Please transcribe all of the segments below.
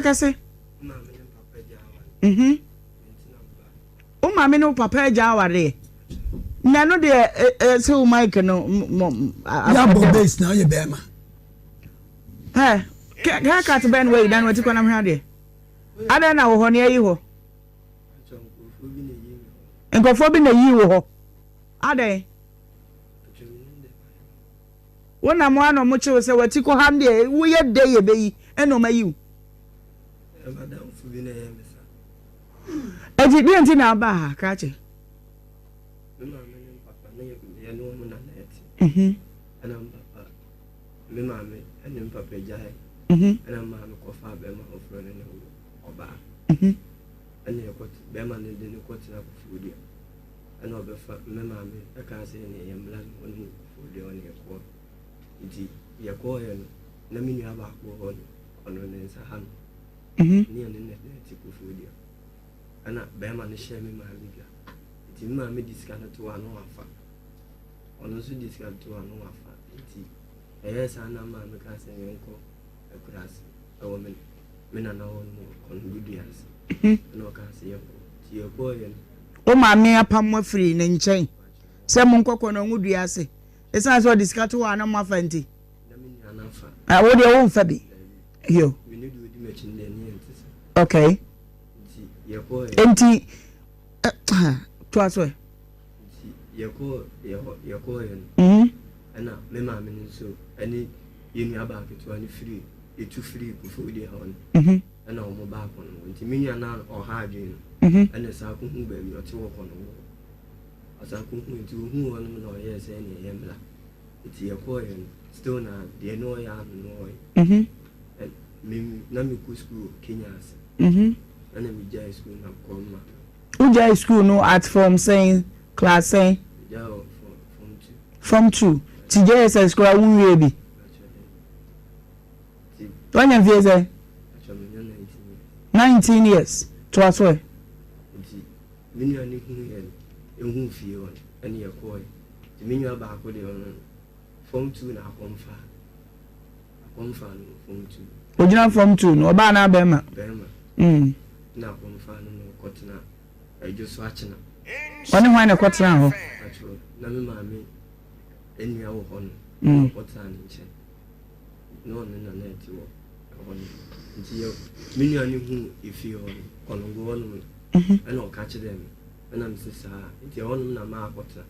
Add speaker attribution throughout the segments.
Speaker 1: Kɛse. Mhm. Wo maame ne wo papa agya awareɛ. Na ɛno deɛ ɛsɛ wo mic no mɔ.
Speaker 2: Yabɔ base na ɔyɛ bɛrima.
Speaker 1: Ɛ haircut bɛn na wayi dan wati kɔ na mehwɛ adeɛ. Adɛn na wɔ hɔ ne ayi hɔ. Nkurɔfoɔ bi na yi wɔ hɔ. Adɛn. Wo na mo ara na ɔmo kye wo sɛ wati kɔ ha deɛ wo yɛ dɛ yɛ bɛyi ɛna ɔmo ayi wo.
Speaker 3: Madamfo bi na ɛyɛ me sa.
Speaker 1: Ɛti deɛ nti na aba ha krakye.
Speaker 3: Me maame ne me papa ne yɛ ne wɔn na na ɛte.
Speaker 1: Mhm.
Speaker 3: Ɛna me papa me maame ɛne me papa gyae.
Speaker 1: Mhm.
Speaker 3: Ɛna me maame kɔfa bɛrima foforɔ ne ne wo ɔbaa.
Speaker 1: Mhm.
Speaker 3: Ɛna yɛkɔ bɛrima no de ne kɔtena kofoɔ dua. Ɛna ɔbɛfa me maame ɛkaa sɛ ɛneɛ yɛn mmra no ɔne nkurɔfoɔ deɛ ɔne yɛkɔɔ nti yɛkɔɔyɛ no na me nua baako wɔ hɔ no ɔno ne nsa ha no
Speaker 1: mhm.
Speaker 3: ne ɛne na ɛte kofoɔ deɛ ɛna bɛrima no hyɛ me maame dwa nti me maame de sika no to ano wafa ɔno nso de sika no to ano wafa nti ɛyɛ saa na maame kaa sɛ yɛnkɔ akuraase ɛwɔ me me nana hɔ no kɔnɔgu dua ase ɛna ɔkaa sɛ yɛnkɔ nti yɛkɔɔyɛ no
Speaker 1: Wo maame apam mo afiri ne nkyɛn sɛ monkɔ kɔnɔngo dua ase ɛsiane sɛ ɔde sika to hɔ a na moafa nti. Ah, wo deɛ womfa bi. Yo. Okay. Nti, eh, toa so ɛ.
Speaker 3: Yɛkɔɔyɛ no
Speaker 1: mhm.
Speaker 3: ɛna me maame no nso ɛne yɛn nua baa ketewa no firi etu firi koforidua hɔ no
Speaker 1: mhm.
Speaker 3: Ɛna wɔn baa kɔn ho nti me nua no a ɔha adwene no ɛna ɛsan kɔ hu baabi ɔte wɔ kɔn ho ɔsan kɔ hu nti ohuu hɔ nom na ɔyɛɛ sɛ ɛna ɛyɛ mmla nti yɛkɔɔyɛ no still na deɛ na ɔyɛ ano no ɔyɛ me na mekɔ school Kenya ase ɛna megyae school na kɔ ma
Speaker 1: wogyae school no at form sɛn class sɛn?
Speaker 3: Megyae wɔ form 2.
Speaker 1: Form 2 ti JSS koraa wonwie bi? Wanya mfie sɛn? 19 years. Toa so ɛ.
Speaker 3: Nti me nua no hu yɛn ehu fie hɔ no ɛne yɛ kɔɔ nti me nua baako deɛ ɔno no form 2 na akɔmfa akɔmfa no form 2.
Speaker 1: Ogyina form 2 no ɔbaa anaa bɛrima?
Speaker 3: Bɛrima.
Speaker 1: Mm.
Speaker 3: Na akɔmfa no na ɔkɔtena ɛdwo so akyena.
Speaker 1: Ɔne hwan na ɛkɔtena hɔ?
Speaker 3: Atwerɛ na me maame nua wɔ hɔ no na ɔkɔtena ne nkyɛn. Na ɔno na na ɛte wɔ ɛhɔ no. Nti yɛ me nua no huu efie hɔ no, kɔnɔgo hɔ nom no,
Speaker 1: mhm.
Speaker 3: ɛna ɔka kyerɛɛ me. Ɛna me se saa, nti ɛhɔ nom na maakɔtena.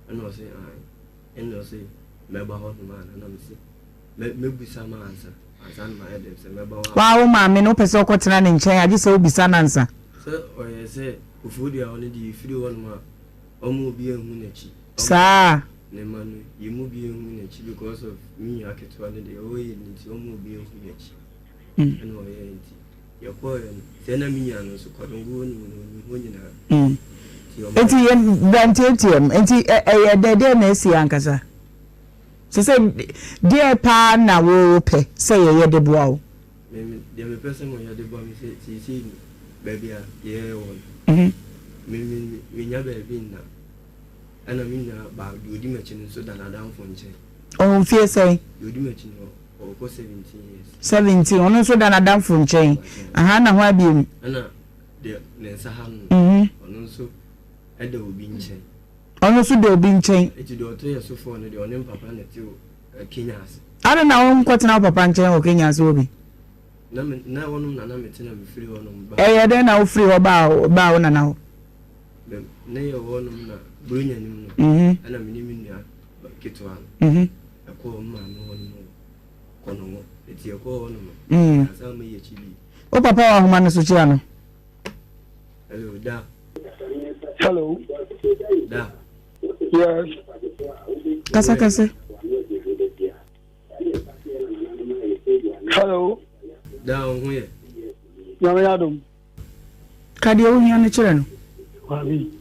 Speaker 3: Ɛna ɔse ae. Ɛna ɔse mɛba hɔ nom ana, na me se mɛbusa ma ansa, ansa na mayɛ dɛm sɛ mɛba hɔ.
Speaker 1: Waa wo maame no wopɛ sɛ ɔkɔtena ne nkyɛn agye sɛ wobisa no ansa.
Speaker 3: Sɛ ɔyɛ sɛ Koforidua hɔ no deɛ ɛfiri hɔ nom a ɔma obi anhu n'akyi.
Speaker 1: Saa.
Speaker 3: Ne mma no, yɛn mu bi nhu n'akyi because of me nua ketewa no deɛ ɔyɛ no nti ɔma obi nhu n'akyi ɛna ɔyɛ nti yɛkɔɔyɛ no sɛ na me nua no nso kɔdongo hɔ nom no ɔnim hɔ nyinaa.
Speaker 1: Nti yɛ bra ntiatia mu nti ɛyɛ dɛ deɛ na esi ankasa sɛ sɛ deɛ paa na wo pɛ sɛ yɛyɛ de boa wo.
Speaker 3: Me deɛ mepɛ sɛ mo yɛ de boa me sɛ seesei no baabi a yɛwɔ no me me menya baabi nna. Ɛna me nua baa, deɛ ɔdi m'akyi no nso da n'adamfo nkyɛn.
Speaker 1: Ɔwɔ mfeɛ sɛn?
Speaker 3: Deɛ ɔdi m'akyi no, ɔrekɔ 17 years.
Speaker 1: 17, ɔno nso da n'adamfo nkyɛn. Aha, na hwan biom?
Speaker 3: Ɛna deɛ ne nsa ha no, ɔno nso da obi nkyɛn.
Speaker 1: Ɔno nso da obi nkyɛn.
Speaker 3: Eti deɛ ɔtɔ yɛ sofoɔ no deɛ, ɔne mpapa na ɛte wɔ Kenya ase.
Speaker 1: Adɛn na wonkɔtena wo papa nkyɛn wɔ Kenya ase hɔ bi?
Speaker 3: Na me, na hɔnom na na mete na mefiri hɔnom baa.
Speaker 1: Ɛyɛ dɛn na wofiri hɔ baa, baa wo nana hɔ?
Speaker 3: Me ne yɛ wɔ hɔnom na Buronya no mu no, ɛna me ne me nua ketewa no ɛkɔɔ me maame hɔ nom wɔ Kɔnɔngɔ. Eti yɛkɔɔ hɔ nom no, yɛansan amma yɛn akyi bio.
Speaker 1: Wo papa wɔ ahoma no so kyia no.
Speaker 3: Hello, da.
Speaker 4: Hello.
Speaker 3: Da.
Speaker 4: Yes.
Speaker 1: Kasa kasa.
Speaker 4: Hello.
Speaker 3: Da, wo ho yɛ.
Speaker 4: Nyame adom.
Speaker 1: Ka deɛ wohia no kyerɛ no.
Speaker 4: Maame.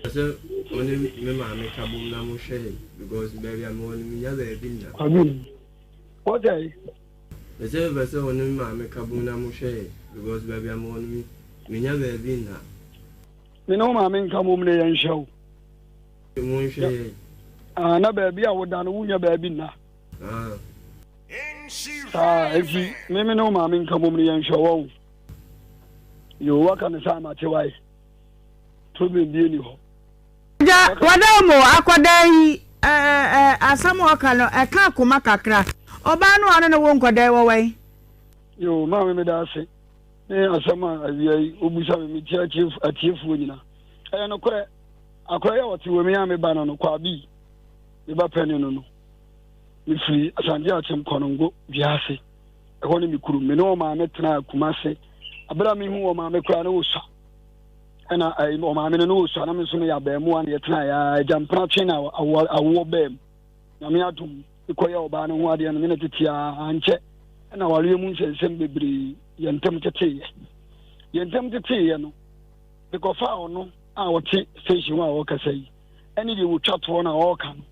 Speaker 3: Sɛ wo ne me maame ka bom na mo hwɛ yɛn because baabi a mewɔ no menya baabi nna.
Speaker 4: Kwame. Wɔsɛe.
Speaker 3: Mese mepɛ sɛ wo ne me maame ka bom na mo hwɛ yɛn because baabi a mewɔ no menya baabi nna.
Speaker 4: Me ne wo maame nka bom na yɛnhwɛ wo.
Speaker 3: Mo nhwɛ yɛn.
Speaker 4: Ah, na baabi a woda no wonya baabi nna.
Speaker 3: Ah.
Speaker 4: Saa, eti me me ne wo maame nka bom na yɛnhwɛ wɔn. Yoo waka no saa mate wae. Problem bie ni hɔ.
Speaker 1: Agya wada mu akɔdaa yi ɛɛ asɛm a ɔka no ɛka akoma kakra. Ɔbaa no a ɔne no wo nkɔdaa yi wɔ wɛn?
Speaker 4: Yoo maame meda ase ne asɛm a awia yi wobusa me metie atiefoɔ nyina. Ɛyɛ nokorɛ akora yi a ɔte wɔ mi a meba no no Kwabi me ba panin no no mefiri Asante Akyem Kɔnongo dua ase. Ɛhɔ ne me kurom. Me ne ɔmaame tenaa Kumase. Abere a mehu ɔmaame koraa na wɔsua. Ɛna ɛyi ɔmaame no na wɔsua na me nso meyɛ abɛɛmoa na yɛtena yɛ agya mpena twe na awoɔ awoɔ bɛɛ mu. Nyame adom mekɔyɛ ɔbaa no ho adeɛ no me ne tete a ankyɛ ɛna awareɛ mu nsɛnsɛm bebree yɛn ntam teteeɛ. Yɛn ntam teteeɛ no mekɔfaa ɔno a ɔte station hɔ a ɔrekasa yi ɛne deɛ wɔtwa toɔ no a ɔreka no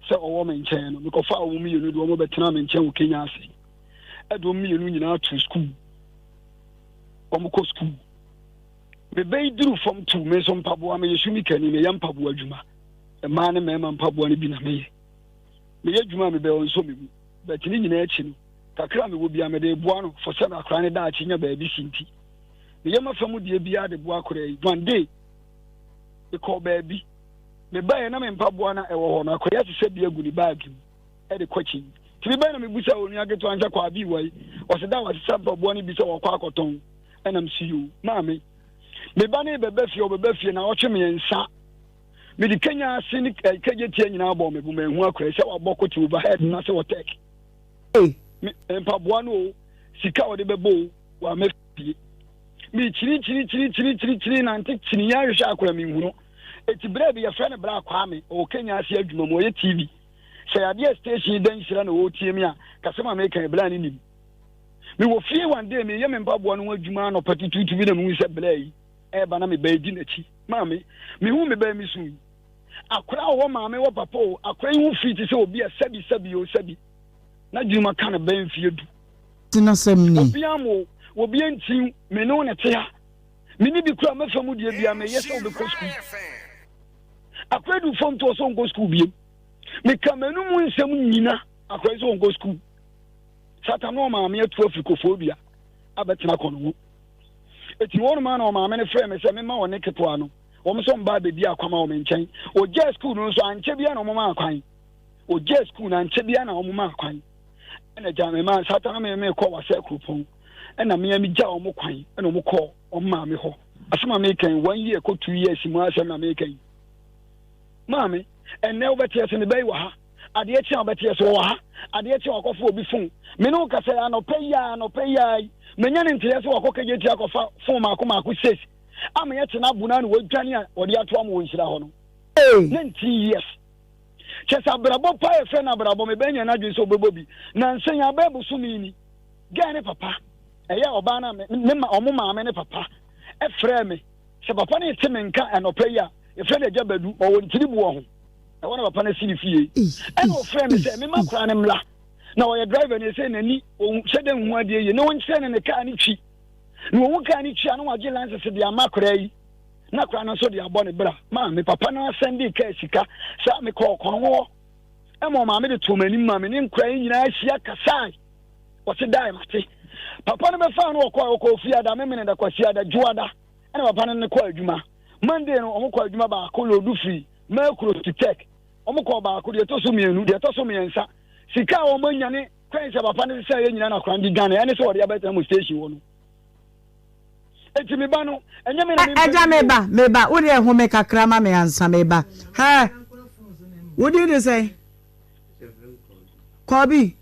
Speaker 4: sɛ ɔwɔ me nkyɛn no, mekɔfaa wɔn mmienu de wɔn bɛtenaa me nkyɛn wɔ Kenya ase. Ɛde wɔn mmienu nyinaa too sukuu. Wɔn kɔ sukuu. Mebɛyi duru fam tu me nso mpaboa meyɛ shumikani meyɛ mpaboa adwuma. Mmaa ne mmarima mpaboa no bi na meyɛ. Meyɛ adwuma a mebɛyɛ ɔnsɔ me mu. Bɛte ne nyinaa akyi no, kakra a mewɔ bia mede boa no fɔ sɛ akora ne daakye nya baabi si nti. Meyɛ mafa mu deɛ biara de boa akora yi. One day, mekɔɔ baabi. Mebaeɛ na me mpaboa na ɛwɔ hɔ no, akɔyɛ te sɛ bi agu ne baage mu de kɔ akyi. Nti mebaeɛ na mebusa onua ketewa no sɛ Kwaabi wɔ yi? Ɔse da wasesa mpaboa no bi sɛ wɔkɔ akɔtɔn. Ɛna mese yoo. Maame, me ba no rebɛba fie, ɔbɛba fie na ɔtwe mmiɛnsa. Mede Kenya ase ne eh, kagyetia nyinaa bɔɔ me bo manhu akora yi sɛ wabɔ kote overhead no ase wɔ tech. Me mpaboa no o, sika a ɔde bɛbɔ o, wamma fie. Mekyirikyirikyirikyirikyiri nante kyini ahwehwɛ akora menhu no. Eti berɛ bi yɛfrɛ no Bra Kwame, ɔwɔ Kenya ase adwuma mu, ɔyɛ TV. Sɛ adeɛ station yi da nhyira na ɔretie me a, kasɛm a meka yi Bra no nim. Mewɔ fie one day meyɛ me mpaboa no ho adwuma anɔpa tutuutu bi na mehu sɛ Bra yi ɛreba na me ba yi di n'akyi. Maame, mehu me ba yi mesu yi. Akora a ɔwɔ maame wɔ papa o, akora yi ho firi te sɛ obi a sɛbi sɛbi o sɛbi. N'adwuma ka no bɛyɛ mfeɛ du.
Speaker 1: N'asɛm ni.
Speaker 4: Obiara mo, obiara ntiw, me ne wo na ɛte ha. Me ne bi kura mɛfa mu deɛ bia meyɛ sɛ wobɛkɔ sukuu. Akora du fam to ɔsɛ ɔnkɔ sukuu biem. Meka m'anum nsɛm nyina akora sɛ ɔnkɔ sukuu. Satan no ɔmaame atu afiri kofoɔ dua abɛtena kɔ no ho. Eti wɔn maa na ɔmaame no frɛ me sɛ mema wɔn ne ketewa no. Wɔn nso mbaa bɛdi akwama wɔ me nkyɛn. Ogyaa sukuu no nso ankyɛ bia na wɔn maa kwan. Ogyaa sukuu no ankyɛ bia na wɔn maa kwan. Ɛna gya me maa Satan me me kɔ wasɛ kuropɔn. Ɛna me a megya wɔn kwan ɛna wɔn kɔ wɔn maame hɔ. Asɛm a meka yi, one year kɔ 2 years mu asɛm na meka yi. Maame, ɛnnɛ wobɛte ase me bɛyi wɔ ha. Adeɛ kye a wobɛte ase wɔ ha. Adeɛ kye a wakɔfa obi fon. Me ne wo kasa yi anɔpa yi a anɔpa yi a manya ne nteɛ sɛ wakɔ kagye ti akɔfa fon maako maako six. Ama yɛte no abo no a na wadwane a wɔde ato ama wɔ nhyira hɔ no. 19 years. Kyɛ sɛ abrabɔ pa yɛfrɛ no abrabɔ mebɛnya no adwene sɛ wobɛbɔ bi. Nansa yi abɛɛ bosome ni. Gɛɛ ne papa, ɛyɛ ɔbaa no a ne ma ɔmo maame ne papa ɛfrɛɛ me sɛ papa no rete me nka anɔpa yi a yɛfrɛ no Agya Badu, ɔwɔ ntini boɔ ho, ɛhɔ na papa no asi ne fie. Ɛna ɔfrɛɛ me sɛ mema koraa no mmra, na ɔyɛ driver ni ɛsɛ n'ani ɔhyɛ dɛ nhu adeɛ yie, na ɔnkyerɛ no ne kaa no twi, na ɔhu kaa no twi a na wagye lances de ama koraa yi, na koraa no nso de abɔ ne bra. Maa me papa no asɛnde kaa sika saa mekɔɔ kɔn hɔ ɛma ɔmaame de too m'anim ma me ne nkora yi nyinaa hyia kasae. Ɔse dae mate. Papa no bɛfaa no ɔkɔɔ ɔkɔɔ fiada, Memeneda, Kwasiada, Dwoada ɛna papa no ne kɔɔ adwuma. Monday no ɔmo kɔɔ adwuma baako loodu firi Merkuro to Tech. Ɔmo kɔɔ baako, deɛ ɛtɔ so mmienu, deɛ ɛtɔ so mmiɛnsa. Sika a ɔmo anya ne kwan sɛ papa no sesa yɛ nyinaa na akora no de dwane ɛne sɛ ɔde abɛtena mo station hɔ no. Eti me ba no, ɛnyɛ me na mempɛ
Speaker 1: Agya
Speaker 4: no bio.
Speaker 1: meba, meba, wo deɛ home kakra ma me ansa meba. Hɛ! Wo din de sɛn? Kɔbi,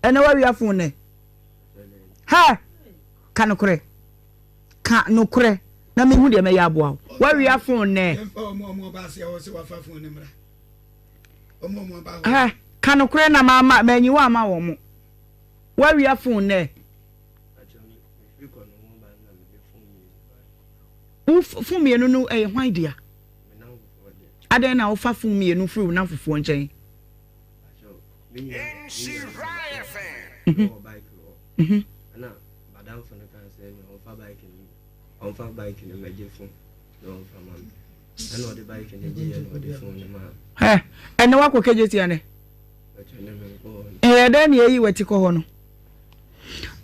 Speaker 1: ɛnɛ wawia fon nɛ. Hɛ! Ka nokorɛ. Ka nokorɛ na mehu deɛ mɛyɛ aboa wo. Wawia fon nɛ. Hɛ! Ka nokorɛ na mama manyi wo ama wɔn mo. Wawia fon nɛ. Wo fon mmienu no ɛyɛ hwan dea? Adɛn na wofa fon mmienu firi wo nnamfofoɔ nkyɛn? Ɛnɛ woakɔ kegyetia nɛ? Ɛyɛ dɛn na yɛyi w'ati kɔ hɔ no?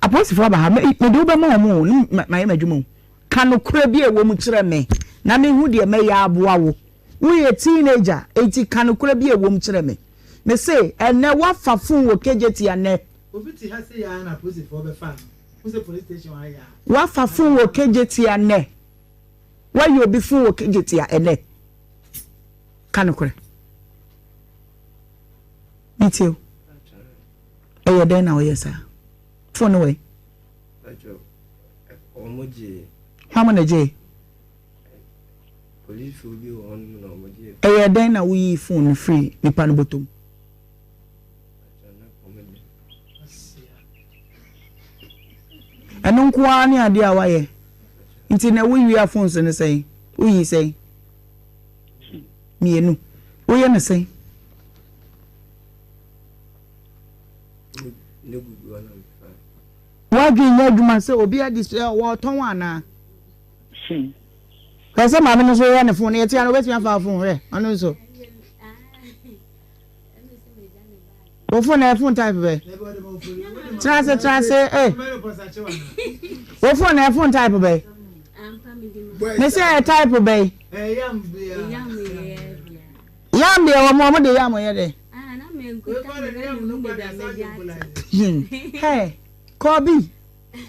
Speaker 1: Apolisifoɔ aba ha, mede wo bɛma wɔn o, ne mayɛ m'adwuma o. Ka nokorɛ bi a ɛwɔ mu kyerɛ me na menhu deɛ mɛyɛ aboa wo. Woyɛ teenager, enti ka nokorɛ bi a ɛwɔ mu kyerɛ me. Mese, ɛnnɛ woafa phone wɔ Kejetia nnɛ.
Speaker 5: Obi te ha sei ara na apolisifoɔ bɛfaa no. Wohu sɛ police station ha yɛ a.
Speaker 1: Woafa phone wɔ Kejetia nnɛ. Woayi obi phone wɔ Kejetia ɛnnɛ. Ka nokorɛ. Metie wo. Ɛyɛ dɛn na woyɛ saa? Phone no wɔ he? Hwan na gyee? Ɛyɛɛ dɛn na woyii fon no firii nipa no bɔtɔ mu? Ɛno nko ara ne adeɛ a wayɛ. Nti na wowia phones no sɛn? Woyi sɛn? Mmienu. Woyɛ no sɛn? W'adwene nyɛ adwuma sɛ obi adi sɛ wɔtɔn anaa? Hwɛ sɛ maame no nso yɛ ne fon no yɛte ano obetumi afa fon hwɛ ɔno nso. Wo fon na fon type bɛ. Tena ase tena ase eh. Wo fon na fon type bɛ. Me sɛ type bɛ. Yam deɛ wɔn wɔn de yam yɛ dɛ. Hey, Kobi,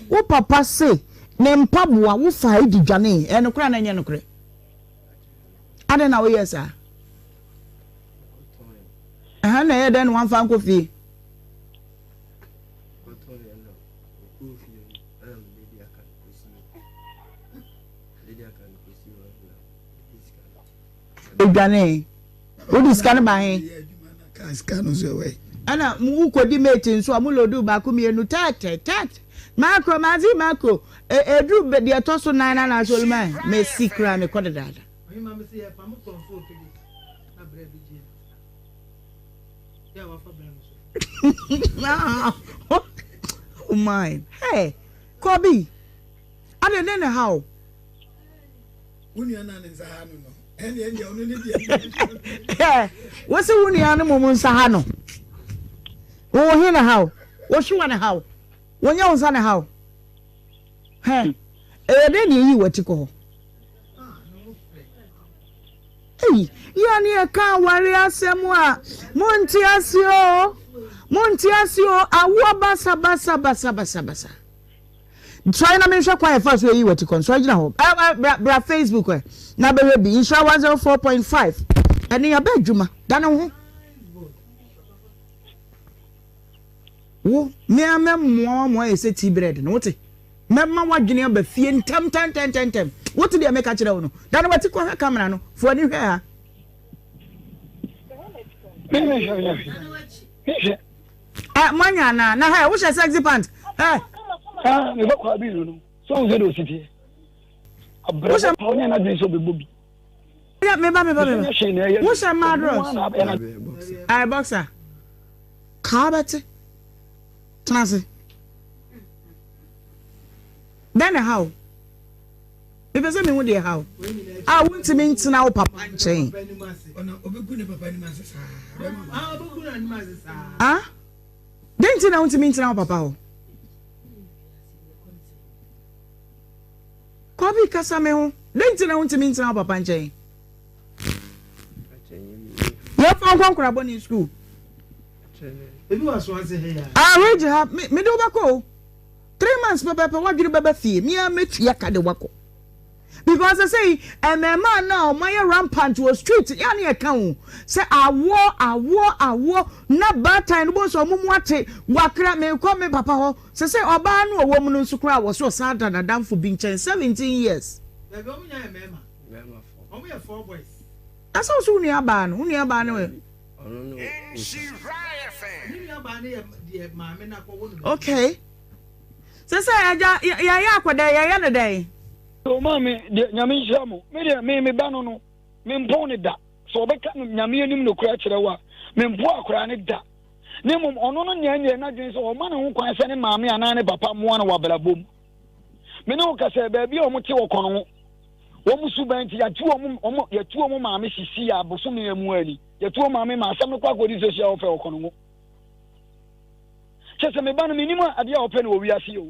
Speaker 1: wo papa se ne mpaboa wo fa di dwane, ɛyɛ nokorɛ anaa ɛnyɛ nokorɛ? Adɛn na woyɛ saa? Ɛha na ɛyɛ dɛn na wamfa nkɔ fie? Edwanee. Wode sika no ba he? Ɛna wokɔdi mate nso a mo lodu baako mmienu tɛtɛ tɛt makro mazi makro eduru deɛ ɛtɔ so nan na anaasɛ oluma mesi koraa mekɔ dedaada. Oh my, hey, Kobe, ade ne ne ha o.
Speaker 2: Wo nua no a ne nsa ha no no, ɛnneɛ ɛndeɛ ɔno ne deɛ.
Speaker 1: Wo se wo nua no mmom nsa ha no. Wo he na ha wo? Wo hwewa na ha wo? Wo nyɛ wo nsa na ha wo? Hɛ, ɛyɛ dɛn na eyi w'ati kɔ hɔ? Ei, yɛ ne yɛka aware asɛm a, monte ase o, monte ase o, awoɔ basa basa basa basa basa. Sɔre na menhwɛ kwan a yɛfa so yi w'ati kɔ. Sɔre gyina hɔ. Ɛ ɛ bra bra Facebook ɛ na bɛhwɛ bi. Nhyira 104.5. Ɛne yɛaba adwuma. Dane wo ho. Wo, me ara mɛmmoa wo ama woayɛ sɛ tea bread no, wote? Mɛma w'adwene aba fie ntɛm ntɛntɛntɛntɛm. Wote deɛ meka kyerɛ wo no? Dane w'ati kɔhwɛ kamera no. Fo ani hwɛ ha.
Speaker 4: Mehwɛ.
Speaker 1: Ɛ moanya anaa? Na hɛ wohyɛ sexy pant hɛ.
Speaker 4: Ah me ba kwa bi no no. So wo sɛ de ositi. Abrɛ
Speaker 1: Wohyɛ
Speaker 4: pa onya na dwen so bɛbɔ bi.
Speaker 1: Yeah, me ba me ba me ba. Wohyɛ madros. Ai boxer. Kaa bɛte. Tena ase. Dɛn na ɛha wo? Mepɛ sɛ mehu deɛ ɛha wo a wontumi ntena wo papa nkyɛn. Ah? Dɛn nti na wontumi ntena wo papa hɔ? Kɔbi kasa me ho. Dɛn nti na wontumi ntena wo papa nkyɛn? Yɛmfa nkɔ nkorabɔ ne sukuu. Ah, regye ha, mede wobɛkɔ o. 3 months pɛpɛɛpɛ w'adwene bɛba fie me ara mɛtua ka de wakɔ because sɛsɛyi mmɛɛmaa no a wɔn ayɛ rampant wɔ street yɛ ne yɛka o sɛ awoɔ awoɔ awoɔ na baatan no bɔ sɛ wɔn mu ate wakra mekɔ me papa hɔ sɛsɛ ɔbaa no ɔwɔ mu no nso koraa wɔ so ɔsan da n'adamfo bi nkyɛn 17 years.
Speaker 5: Dabi wɔn nyinaa yɛ mmarima wɔn yɛ four boys.
Speaker 1: Asɛ wo so wo nua baa no wo nua baa no ɛ. Okay. Sɛ sɛ agya yɛyɛ akɔdɛ yɛyɛ no dɛn.
Speaker 4: O maame deɛ nyame nhyira mo me deɛ me me ba no no me mpo ne da sɛ ɔbɛka no nyame anim no kora kyerɛ wo a me mpo akora ne da ne mmom ɔno no nyɛ nyɛ n'adwene sɛ ɔma ne ho kwan sɛ ne maame anaa ne papa mmoa no wɔ abrabɔ mu me ne wo kasa baabi a wɔn te wɔ kɔn ho wɔn suban nti yɛatu wɔn wɔn yɛtu wɔn maame sisi yɛ abosome mu ani yɛtu wɔn maame ma asɛm no kɔ akɔdi social welfare wɔ kɔn ho kyɛ sɛ me ba no menim adeɛ a ɔpɛ no wɔ wiase o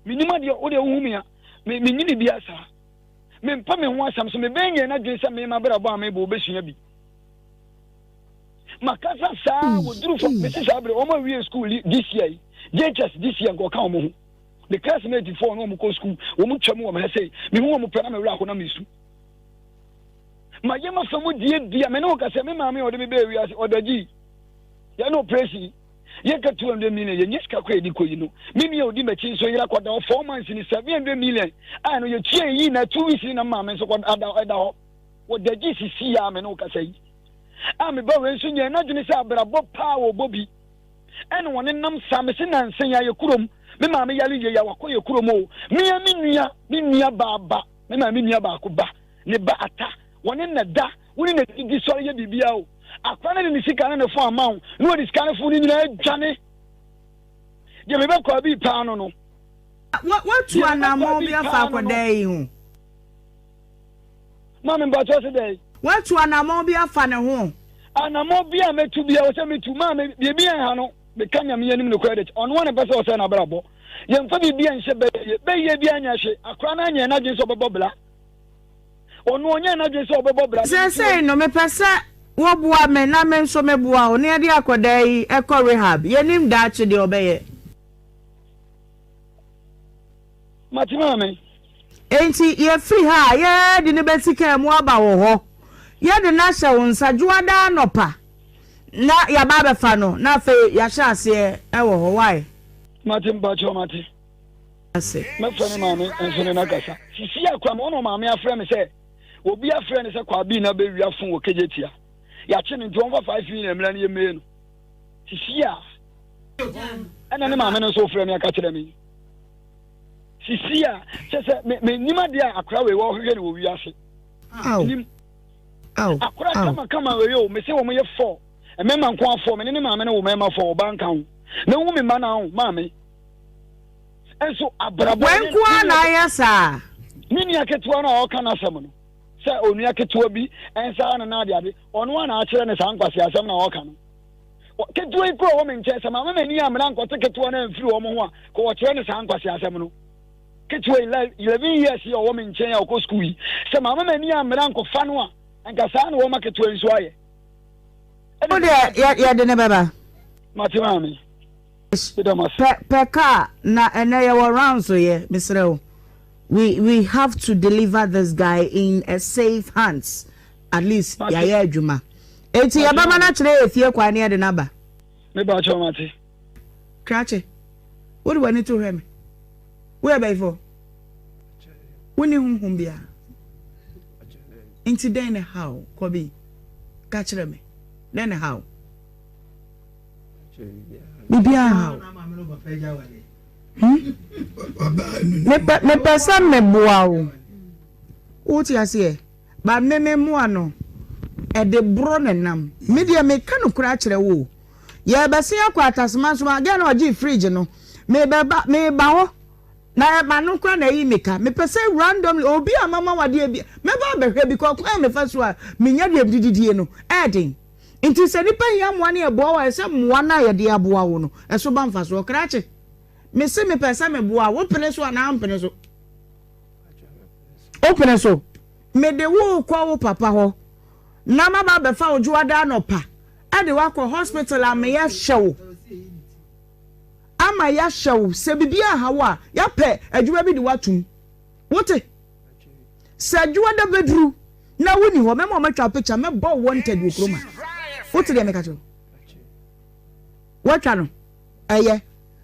Speaker 4: menim adeɛ wo deɛ wohu me a. Me menyini bi asaa. Mempɛ me ho asɛm so mebɛn nyɛ n'adwene sɛ me m'abrabɔ a mebɔ obɛsua bi. Makasa saa wɔduru fam mesi saa berɛ wɔn awie school this year yi JHS this year nka ɔka wɔn ho. Me classmate foɔ no wɔn kɔ school wɔn twam wɔ me ha sei mehu wɔn pɛ na me werɛ aho na mesu. Mayɛ m'afa mu die bia me ne wo kasa me maame a ɔde me bɛɛ wiase ɔda gyi yɛ no operation yɛka 200 million yɛnyɛ sika kɔ yɛde kɔyi no me nua ɔdi m'akyi nso yera kɔda hɔ 4 months ni 700 million a no yɛtua yɛyi na 2 weeks ni na maame nso kɔda ɛda hɔ wɔda gyi sisi a me ne wo kasa yi a meba wei nso nyɛ n'adwene sɛ abrabɔ paa wɔbɔ bi ɛna wɔne nam saa mese nansa yi ayɛ kurom me maame yare yie yɛ wakɔ yɛ kurom o mea me nua me nua baaba me maame nua baako ba ne ba ata wɔne na da wo ne na didi sɔre yɛ biribiara o akora no de ne sika ne ne fo ama wo na wɔde sika ne fo no nyinaa adwane deɛ mebɛkɔ abi paa no no
Speaker 1: Woatu anammɔn bi afa akwadaa yi ho?
Speaker 4: Maame mpakyɛ se dɛn?
Speaker 1: Woatu anammɔn bi afa ne ho?
Speaker 4: Anammɔn bi a mɛtu bi a wɔ sɛ metu maame biribi ɛnha no meka nyame anim nokorɛ de ɔno a na ɛpɛ sɛ ɔsɛ n'abrabɔ yɛmfa biribi ɛnhyɛ bɛyie bɛyie bi anyɛ hwe akora no anyɛ n'adwene sɛ ɔbɛbɔ bla Ɔno ɔnyɛɛ n'adwene sɛ ɔbɛbɔ bra.
Speaker 1: Seesei no, mepɛ sɛ woboa me na me nso meboa wo na yɛde akwadaa yi kɔ rehab. Yennim daakye deɛ ɔbɛyɛ.
Speaker 4: Mate maame.
Speaker 1: Enti yɛfiri ha a, yɛde no bɛsi kaa mu aba wo hɔ. Yɛde no ahyɛ wo nsa Dwoada anɔpa na yɛaba abɛfa no na afei yɛahyɛ aseɛ wɔ hɔ. Wai?
Speaker 4: Mate mpakyɛw mate.
Speaker 1: ase.
Speaker 4: Mɛfrɛ me maame nso ne no akasa. Sisi a koraa ɔna ɔmaame afrɛ me sɛ obi afrɛ no sɛ Kwabee na bɛwia fon wɔ Kejetia. Yɛakye no nti ɔmfa 5 million mmra no yɛmmee no. Sisi a ɛna ne maame no nso frɛ me aka kyerɛ me. Sisi a kyɛ sɛ mennim adeɛ a akora wei wɔhwehwɛ no wɔ wiase. Mennim. Akora kama kama wei o mese wɔn yɛ fɔ mmarima nko afɔ me ne ne maame no wo mmarima fɔ ɔbaa nka ho. Mehu me mma no ho maame. nso abrabɔ
Speaker 1: Wei nko ara na ayɛ saa.
Speaker 4: Ne nua ketewa no a ɔka n'asɛm no sɛ onua ketewa bi nsa ano na ade ade ɔno a na akyerɛ ne saa nkwasi asɛm na ɔka no ketewa yi kura wɔ me nkyɛn sɛ maame m'ani amena nkɔte ketewa no amfiri wɔn ho a kɔ wɔkyerɛ ne saa nkwasi asɛm no ketewa yi 11 years yi ɔwɔ me nkyɛn a ɔkɔ sukuu yi sɛ maame m'ani amena nkɔfa no a nka saa na wɔma ketewa yi nso ayɛ.
Speaker 1: Wo deɛ yɛde ne bɛba.
Speaker 4: Mate maame. Meda mo ase.
Speaker 1: Pɛ pɛ car na ɛnɛ yɛwɔ rounds yɛ mesrɛ wo we we have to deliver this guy in a safe hands at least yɛayɛ adwuma eti yɛbɛma no akyerɛ yɛ fie kwan ne yɛde no aba.
Speaker 4: Me ba kyɛw mate.
Speaker 1: Krakye wode w'ani to hwɛ me woyɛ bɛyifo wonni honhom biara nti dɛn ne haw kɔbi ka kyerɛ me dɛn ne haw. Biribiara nha wo. Hmm? Mepɛ mepɛ sɛ meboa wo. Wote aseɛ? Ba me me mmoa no, ɛde borɔ na nam. Me deɛ meka nokorɛ akyerɛ wo o. Yɛrebɛsen akɔ Atasema nso, girl no a ɔgyee fridge no, mebɛba meba hɔ. Na m'ano koraa na ayi me ka. Mepɛ sɛ randomly obi a mama wo adeɛ bi, mɛba abɛhwɛ because kwan a mefa so a menya deɛ mede didie no, ɛyɛ den. Nti sɛ nipa hia mmoa ne yɛboa wo a, ɛsɛ mmoa no a yɛde aboa wo no, ɛso ba mfasoɔ. Krakye, mese mepɛ sɛ meboa wo, wopene so anaa wompene so? Wopene so? Mede wo rekɔ wo papa hɔ na maba abɛfa wo dwoada anɔpa de wo akɔ hospital a meyɛhwɛ wo ama yɛahyɛ wo sɛ biribi aha wo a, yɛapɛ adwuma bi de wo atom. Wote? Sɛ adwoada bɛduru na wonni hɔ, mɛma wɔatwa wo picture, mɛbɔ wo wanted wɔ kurom ha. Wote deɛ meka kyerɛ wo? Woatwa no? Ɛyɛ.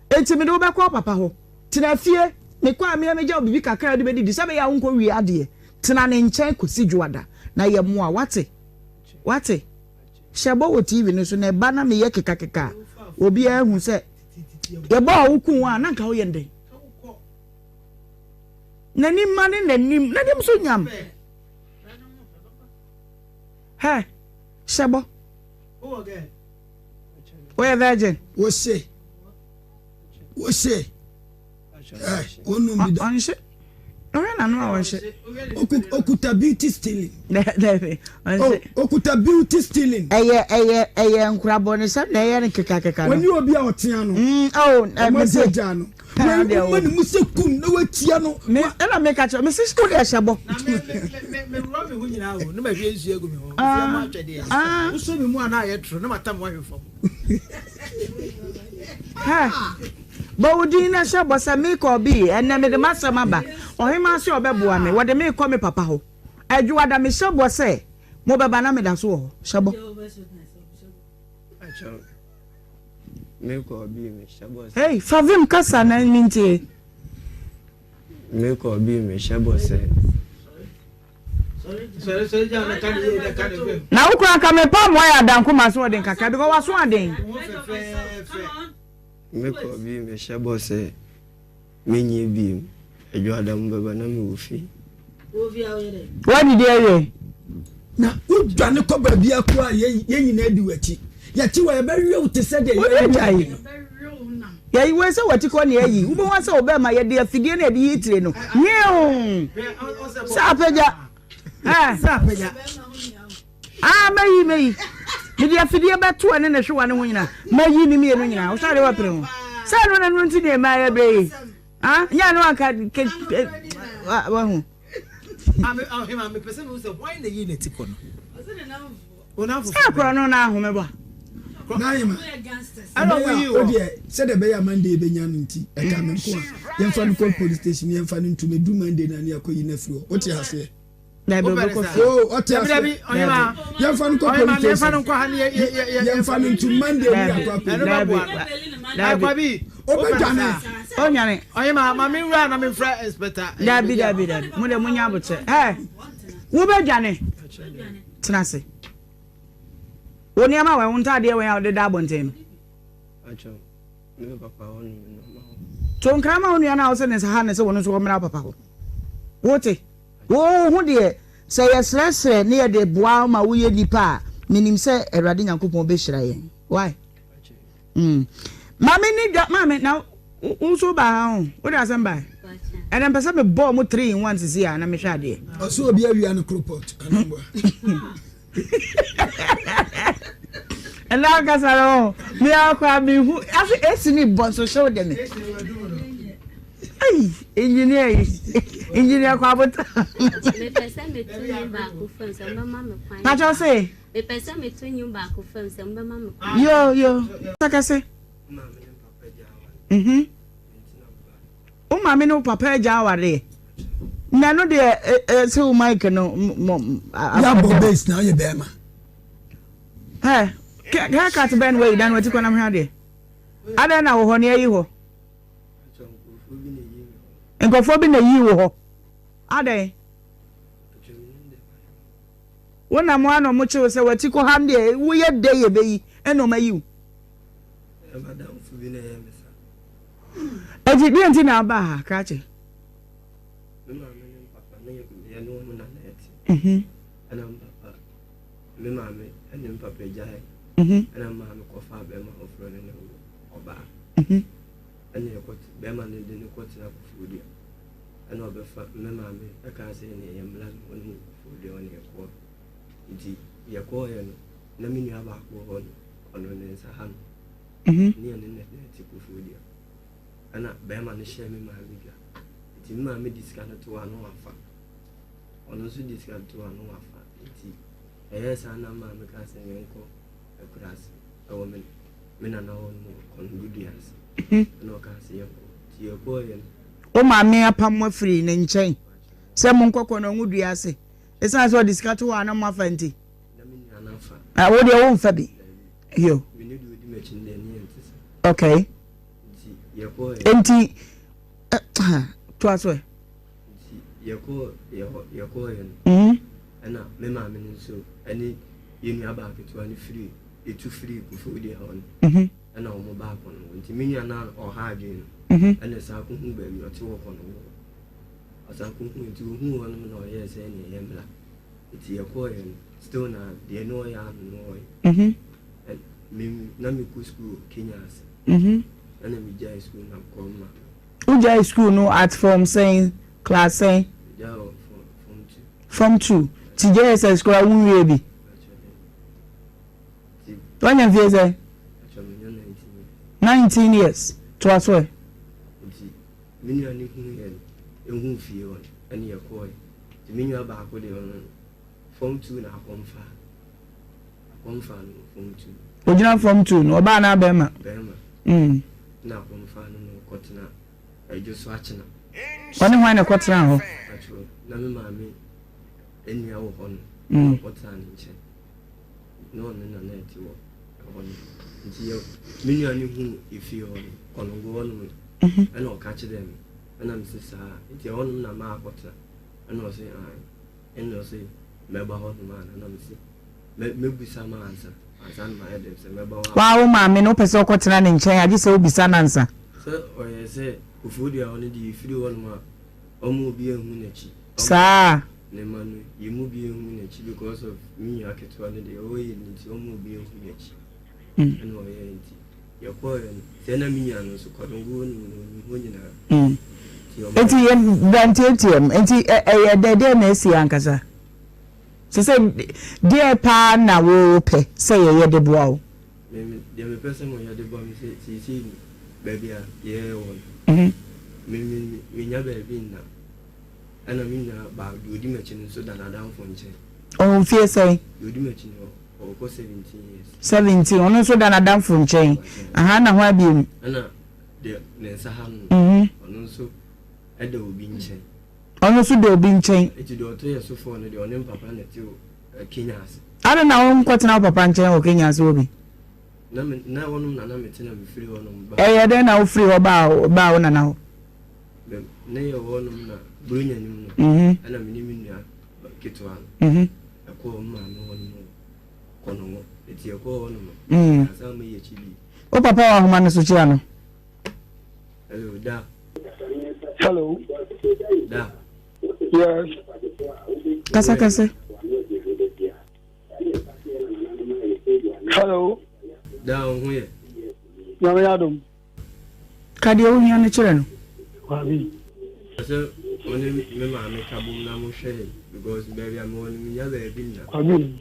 Speaker 1: Enti mede wo bɛkɔ wo papa hɔ. Tena fie. Mekɔ a, me ara mɛgya wo biribi kakra a wode bɛdidi sɛ ɛbɛyɛ a wonkɔwie adeɛ. Tena ne nkyɛn kɔsi dwoada na yɛ mmoa. Woate? Woate? Hyɛ bɔ wɔ TV no so na ɛba na meyɛ kekakeka a, obiara ahu sɛ yɛbɔ a woku wo a, na anka woyɛ no dɛn? N'anim ma ne n'anim n'anim so nyam. Hɛ hyɛ bɔ. Woyɛ virgin.
Speaker 2: Wose wose ɛ wonum bi da.
Speaker 1: Ɔnhye. Ɔhwɛ n'ano a ɔnhye.
Speaker 2: Okuta beauty stealing.
Speaker 1: Dɛbi ɔnhye.
Speaker 2: Okuta beauty stealing.
Speaker 1: Ɛyɛ ɛyɛ ɛyɛ nkorabɔnesɛm na ɛyɛ no kekakeka no.
Speaker 2: Wɔne obi a ɔtea no.
Speaker 1: Mm oh
Speaker 2: ɛ mese. Ɔmo agya no. Woma ne mu sɛ kum na watia no.
Speaker 1: Me ɛna meka kyerɛ me sisi wode ɛhyɛ bɔ.
Speaker 5: Na me me me wura me ho nyinaa o ne ma hwie nsuo agu me ho. Ah mo atwɛdeɛ. Ah. Wosɔ me mu a na ayɛ toro ne ma tam wahwe fam.
Speaker 1: Hɛ bɔ wo din na hyɛ bɔ sɛ mekɔ bi ɛnɛ mede m'asɛm aba ɔhemaa sɛ ɔbɛboa me wɔde mekɔ me papa hɔ adwoada mehyɛ bɔ sɛ mobɛba na meda so wɔ hɔ hyɛ bɔ. Hey, fa vim kasa na mintie.
Speaker 3: Mekɔ bi mehyɛ bɔ sɛ.
Speaker 1: Na wo kura nka mepa mmoa yɛ adanko ma so ɔden kakra because waso aden.
Speaker 3: Mekɔ bi mehyɛ bɔ sɛ. Menyɛ bio. Adwoada mu bɛba na mewɔ fie.
Speaker 1: Woadidi awie?
Speaker 2: Na wodwane kɔ baabi akora a yɛn nyinaa di w'akyi. Yɛkyi wɔ yɛbɛwe wo te sɛ deɛ yɛwe no.
Speaker 1: Yɛyi wei sɛ w'akyi kɔ ne ayi. Wobɛhu sɛ wobɛma yɛde afidie na yɛde yi tire no. Nyew! Sɛ apagya.
Speaker 5: Sɛ apagya.
Speaker 1: Ah, mɛyi, mɛyi. Mede afidie bɛto ɛne ne hwewa ne ho nyinaa. Mɛyi ne mmienu nyinaa. Wosɔ adeɛ wapere ho. Sɛ ɛno na ɛno nti deɛ mmaa yɛ berɛ yi. Ah, nyɛ ɛno anka ke ke wahu. Sɛ akorɔ no na ahome bɔ.
Speaker 2: N'ahema. Ɛbɛyɛ a o deɛ sɛdeɛ ɛbɛyɛ a Monday bɛnya no nti ɛka me nko a yɛmfa no kɔ police station yɛmfa no ntum ɛdu Monday na ne akɔyi no afiri hɔ wote aseɛ.
Speaker 1: Dabi ɔbɛkɔ fie.
Speaker 2: Oh, ɔte ase.
Speaker 5: Dabi ɔhema.
Speaker 2: Yɛmfa no kɔ police station.
Speaker 5: Yɛmfa no nkɔ ha ne
Speaker 2: yɛmfa no ntu Monday ne akɔ akɔ.
Speaker 5: Ɛno bɛ boa no.
Speaker 1: Dabi.
Speaker 5: Kwabi.
Speaker 2: Ɔbɛdwane.
Speaker 1: Ɔnwane.
Speaker 5: Ɔhema ma me nwura na me nfrɛ inspector.
Speaker 1: Dabi dabi dabi. Mo de mo nya abokyɛ. Ɛ wo bɛdwane. Tena ase. Wo nneɛma wɔ wo ntaadeɛ wɛn a wɔde da abɔnten no. To nkra ma wo nua no a wosɛ ne nsa ha ne sɛ wɔn nso wɔmmra papa hɔ. Wote? Wo ho deɛ, sɛ yɛsrɛsrɛ ne yɛde boa wo ma woyɛ nipa a, menim sɛ Awurade Nyankopɔn bɛhyira yɛn. Why? Mm. Maame ne dwa, maame, na wo nso wobaa ha ho, wode asɛm bae. Ɛnɛ mpɛ sɛ mebɔɔ mo 3 in 1 sisi a na mehwɛ adeɛ.
Speaker 2: Ɔsɛ obi awia no kropɔt anamboa.
Speaker 1: Ɛnna ankasa no, me ara koraa mehu ase esi ne bɔ nso hyew de me. Ei, engineer yi, engineer Kwabota.
Speaker 6: Mepɛ sɛ meto nnwom baako fam sɛ mobɛma me kwan.
Speaker 1: Pakyɛ se.
Speaker 6: Mepɛ sɛ meto nnwom baako fam sɛ mobɛma me kwan.
Speaker 1: Yo yo, sakase. Mhm. Wo maame ne wo papa agya awareɛ. Na ɛno deɛ ɛsɛ wo mic no mɔ.
Speaker 2: Yabɔ bass na ɔyɛ bɛrima.
Speaker 1: Ɛ haircut bɛn na wayi dan wati kɔ nam hwɛ adeɛ. Adɛn na wɔ hɔ ne ayi hɔ. Nkurɔfoɔ bi na yi wɔ hɔ. Adɛn. Wo nam ano ɔmo kyew sɛ wati kɔ ha deɛ woyɛ dɛ yɛ bɛyi ɛna ɔmo ayi wo.
Speaker 3: M'adamfo bi na ɛyɛ me saa.
Speaker 1: Eti deɛ nti na aba ha krakye?
Speaker 3: Me maame ne me papa ne yɛne wɔn na na ɛte.
Speaker 1: Mhm.
Speaker 3: Ɛna me papa me maame ɛne me papa gyae.
Speaker 1: Mhm.
Speaker 3: Ɛna me maame kɔfa bɛrima foforɔ ne ne wo ɔbaa.
Speaker 1: Mhm.
Speaker 3: Ɛna yɛkɔ bɛrima no de ne kɔtena Koforidua. Ɛna ɔbɛfa me maame ɛka sɛ ɛne yɛ mmla no ɔne Koforidua ɔne yɛkɔɔ. Nti yɛkɔɔyɛ no na me nua baako wɔ hɔ no. Ɔno ne nsa ha no.
Speaker 1: Mhm.
Speaker 3: Ne ɛne na na ɛte kofuo dua. Ɛna bɛrima no hyɛɛ me maame dwa. Nti me maame de sika no too ano wafa. Ɔno nso de sika no too ano wafa. Nti ɛyɛɛ saa na maame kaa sɛ yɛnkɔ akuraase ɛwɔ me me nana hɔ no kɔnɔgo dua ase.
Speaker 1: Mhm.
Speaker 3: Ɛna ɔkaa sɛ yɛnkɔ. Nti yɛkɔɔyɛ no.
Speaker 1: Wo maame apam mo afiri ne nkyɛn sɛ monkɔ kɔnɔgo dua ase. Ɛsiane sɛ ɔde sika to hɔ a na moafa nti. Ah, wo deɛ womfa bi. Yo. Okay. Enti toa so ɛ.
Speaker 3: Yɛkɔɔyɛ no
Speaker 1: mm-hmm.
Speaker 3: ɛna me maame no nso ɛne yɛn nua baa ketewa no firi etu firi kufuo deɛ hɔ no
Speaker 1: mm-hmm.
Speaker 3: ɛna wɔn baa kɔ no nti me nua na ɔha adwene no
Speaker 1: mm-hmm.
Speaker 3: ɛna saa kɔ hu baabi ɔte wɔ kɔ no wɔ ɔsan kɔ hu nti ohun hɔ nom na ɔyɛɛ sɛ ɛna ɛyɛ mmla Nti yɛkɔɔeɛ no, still na deɛ na ɔyɛ ano no ɔyɛ. Me na mekɔ school Kenya ase. Ɛna megyae school na kɔ ma.
Speaker 1: Wogyae school no at form sɛn, class sɛn?
Speaker 3: Megyae wɔ form 2.
Speaker 1: Form 2. Ti JSS koraa wonwie bi? Wanya mfie sɛn? 19 years. Toa so ɛ.
Speaker 3: Nti Me nua no huu yɛn huu fie hɔ no ɛne yɛkɔɔɛ. Nti me nua baako deɛ ɔno no form 2 na akɔmfaa. Akɔmfaa no wɔ form 2.
Speaker 1: Ogyina form 2 no, ɔbaa anaa bɛrima?
Speaker 3: Bɛrima. Mm. Na akɔmfaa no na ɔkɔtena Adwo so akyena.
Speaker 1: Ɔne hwan na ɛkɔtenaa hɔ?
Speaker 3: Patrɔ, na me maame nua wɔ hɔ no, na ɔkɔtenaa ne nkyɛn. Na ɔno na na ɛte wɔ ɛhɔ no. Nti yɛ me nua no huu efie hɔ no, Kɔnɔngo hɔ nom no, ɛna ɔka kyerɛɛ me. Ɛna me se saa, nti ɛhɔ nom na maakɔtena. Ɛna ɔse ae. Ɛna ɔse mɛba hɔ nom ana, na me se mɛbisa no ansa, ansa na mayɛ dɛm sɛ mɛba hɔ a.
Speaker 1: Waa wo maame no wopɛ sɛ ɔkɔtena ne nkyɛn a, gye sɛ wobisa no ansa.
Speaker 3: Sɛ ɔyɛ sɛ Koforidua hɔ no deɛ yɛfiri hɔ nom a, ɔma obi anhu n'akyi.
Speaker 1: Saa.
Speaker 3: Ne mma no, yɛn mu bi anhu n'akyi because of me nua ketewa no deɛ ɔyɛ no nti ɔma obi anhu n'akyi. Ɛna ɔyɛɛ nti yɛkɔɔɛ no, sɛ na me nua no nso Kwadwongo hɔ nom no ɔnim hɔ nyinaa.
Speaker 1: Nti ɔma. Nti yɛ bra ntiatia mu, nti ɛyɛ dɛ deɛ na asi ankasa? Sɛ sɛ deɛ paa na wopɛ sɛ yɛyɛ de boa wo?
Speaker 3: Me me deɛ mepɛ sɛ moyɛ de boa me sɛ seesei no baabi a yɛwɔ no, me me mennya baabi nna. Ɛna me nua baa deɛ ɔdi m'akyi no nso da n'adamfo nkyɛn.
Speaker 1: Ɔwɔ mfeɛ sɛn?
Speaker 3: Deɛ ɔdi m'akyi no ɔrekɔ 17 years.
Speaker 1: 17, ɔno nso da n'adamfo nkyɛn. Ahaa na hwan biom?
Speaker 3: Ɛna deɛ ne nsa ha no, ɔno nso da obi nkyɛn.
Speaker 1: Ɔno nso da obi nkyɛn.
Speaker 3: Eti deɛ ɔto yɛ so fɔɔ no deɛ ɔne mpapa na ɛte wɔ Kenya ase.
Speaker 1: Adɛn na wonkɔtena wo papa nkyɛn wɔ Kenya ase hɔ bi?
Speaker 3: Na me na hɔnom na na mete na mefiri hɔnom baa.
Speaker 1: Ɛyɛ dɛn na wofiri hɔ baa baa wo nana hɔ?
Speaker 3: Me ne yɛ wɔ hɔnom na Buronya nim no ɛna me ne me nua ketewa no ɛkɔɔ me maame hɔnom wɔ Kɔnɔngɔ. Eti yɛkɔɔ hɔnom no yɛansan amma yɛ akyi bio.
Speaker 1: Wo papa wɔ ahoma no so kyia no.
Speaker 3: Hello, da.
Speaker 4: Hello.
Speaker 3: Da.
Speaker 4: Yes.
Speaker 1: Kasa kasa.
Speaker 4: Hello.
Speaker 3: Da wo ho yɛ.
Speaker 4: Nyame adom.
Speaker 1: Ka deɛ wohia no kyerɛ no.
Speaker 4: Kwabi.
Speaker 3: Sɛ ɔne me maame ka bom na mo hwɛ yɛn because baabi a mewɔ no menya baabi nna.
Speaker 4: Kwabi.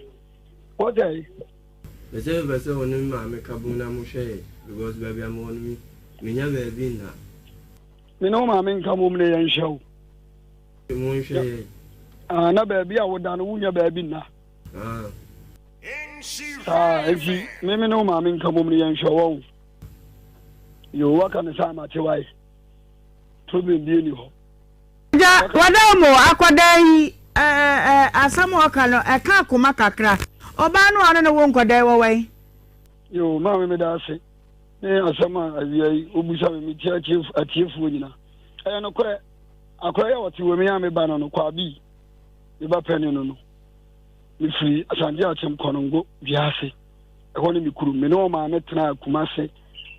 Speaker 4: Wɔsɛe.
Speaker 3: Mese mepɛ sɛ wo ne me maame ka bom na mohwɛ yɛn because baabi a mewɔ no menya baabi nna.
Speaker 4: Me ne wo maame nka bom na yɛnhwɛ wo.
Speaker 3: Monhwɛ yɛn.
Speaker 4: Ah, na baabi a woda no wonya baabi nna.
Speaker 3: Ah.
Speaker 4: Saa, enti me me ne wo maame nka bom na yɛnhwɛ wɔn. Yo, waka ne saa mate wae. Problem bi ni hɔ.
Speaker 1: Agya, wada mo akwadaa yi eh, asɛm a ɔka no, ɛka akoma kakra. Ɔbaa no a ɔne no wo nkwadaa yi wɔ wɛn?
Speaker 4: Yo, maame meda ase ne asɛm a awia yi wobusa me metie atiefoɔ nyina. Ɛyɛ nokorɛ, akora yi a ɔte wɔ mi a meba no no, Kwabi, me ba panin no no, mefiri Asante Akyem Kɔnongo dua ase. Ɛhɔ ne me kurom. Me ne ɔmaame tenaa Kumase.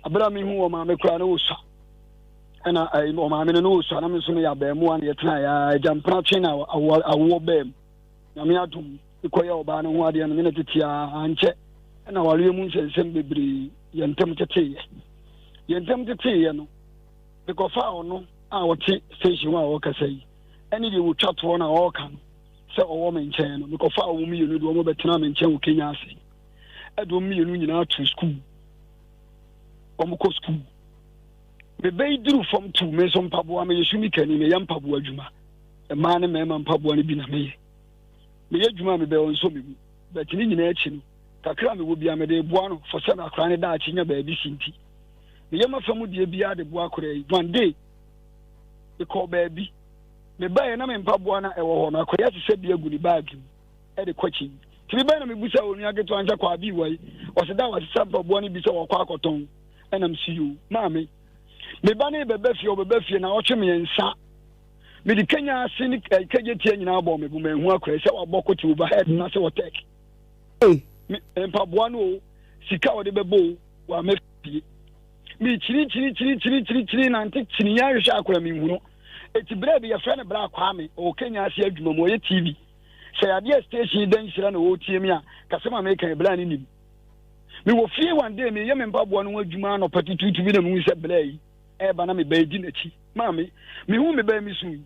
Speaker 4: Abere a mehu ɔmaame koraa na ɔsua. Ɛna ɛyi ɔmaame no na ɔsua na me nso meyɛ abɛɛmoa na yɛtena yɛ agya mpena twe na awoɔ awoɔ bɛɛ mu. Nyame adom mekɔyɛ ɔbaa no ho adeɛ no me ne tete a ankyɛ ɛna awareɛ mu nsɛnsɛm bebree yɛn ntam teteeɛ. Yɛn ntam teteeɛ no mekɔfaa ɔno a ɔte station hɔ a ɔrekasa yi ɛne deɛ wɔtwa toɔ no a ɔreka no sɛ ɔwɔ me nkyɛn no mekɔfaa wɔn mmienu de wɔn bɛtena me nkyɛn wɔ Kenya ase ɛde wɔn mmienu nyinaa to sukuu wɔn kɔ sukuu mebɛyi duru fam tu me nso mpaboa meyɛ sumikani meyɛ mpaboa adwuma mmaa ne mmarima mpaboa no bi na meyɛ meyɛ adwuma a mebɛyɛ ɔnsɔ me mu bɛte ne nyinaa akyi no kakra a mewɔ bia mede boa no fɔ sɛ akora ne daakye nya baabi si nti meyɛ mafa mu deɛ biara de boa akora yi one day mekɔɔ baabi mebaeɛ na me mpaboa na ɛwɔ hɔ no akora yi asesɛ bi agu ne baage mu ɛde kɔ akyi nti mebɛn na mebusa onua ketewa no sɛ kɔ abi wɔ yi ɔsɛ da wasesa mpaboa no bi sɛ wɔkɔ akɔtɔn ɛnam si yo maame me ba ne bɛbɛ fie ɔbɛbɛ fie na ɔtwe mmiɛnsa mede kenya ase ne eh, kegye tia nyinaa bɔ me bo manhu akora sɛ wabɔ kote overhead na sɛ wɔtɛk mpaboa no o sika a wɔde bɛbɔ o wamɛ fie mekyiri kyiri kyiri kyiri kyiri kyiri nante kyini yɛn ahwehwɛ akora menhu no eti berɛ bi yɛfrɛ no berɛ akwaa me ɔwɔ kenya ase adwuma mu ɔyɛ tv sɛ adeɛ station da nhyira na ɔretie me a kasɛm a meka berɛ a ne nim Mewɔ fie one day meyɛ me mpaboa no ho adwuma anɔpa tutuutu bi na mehu sɛ bla yi ɛreba na me ba di n'akyi. Maame, mehu me ba yi mesu yi.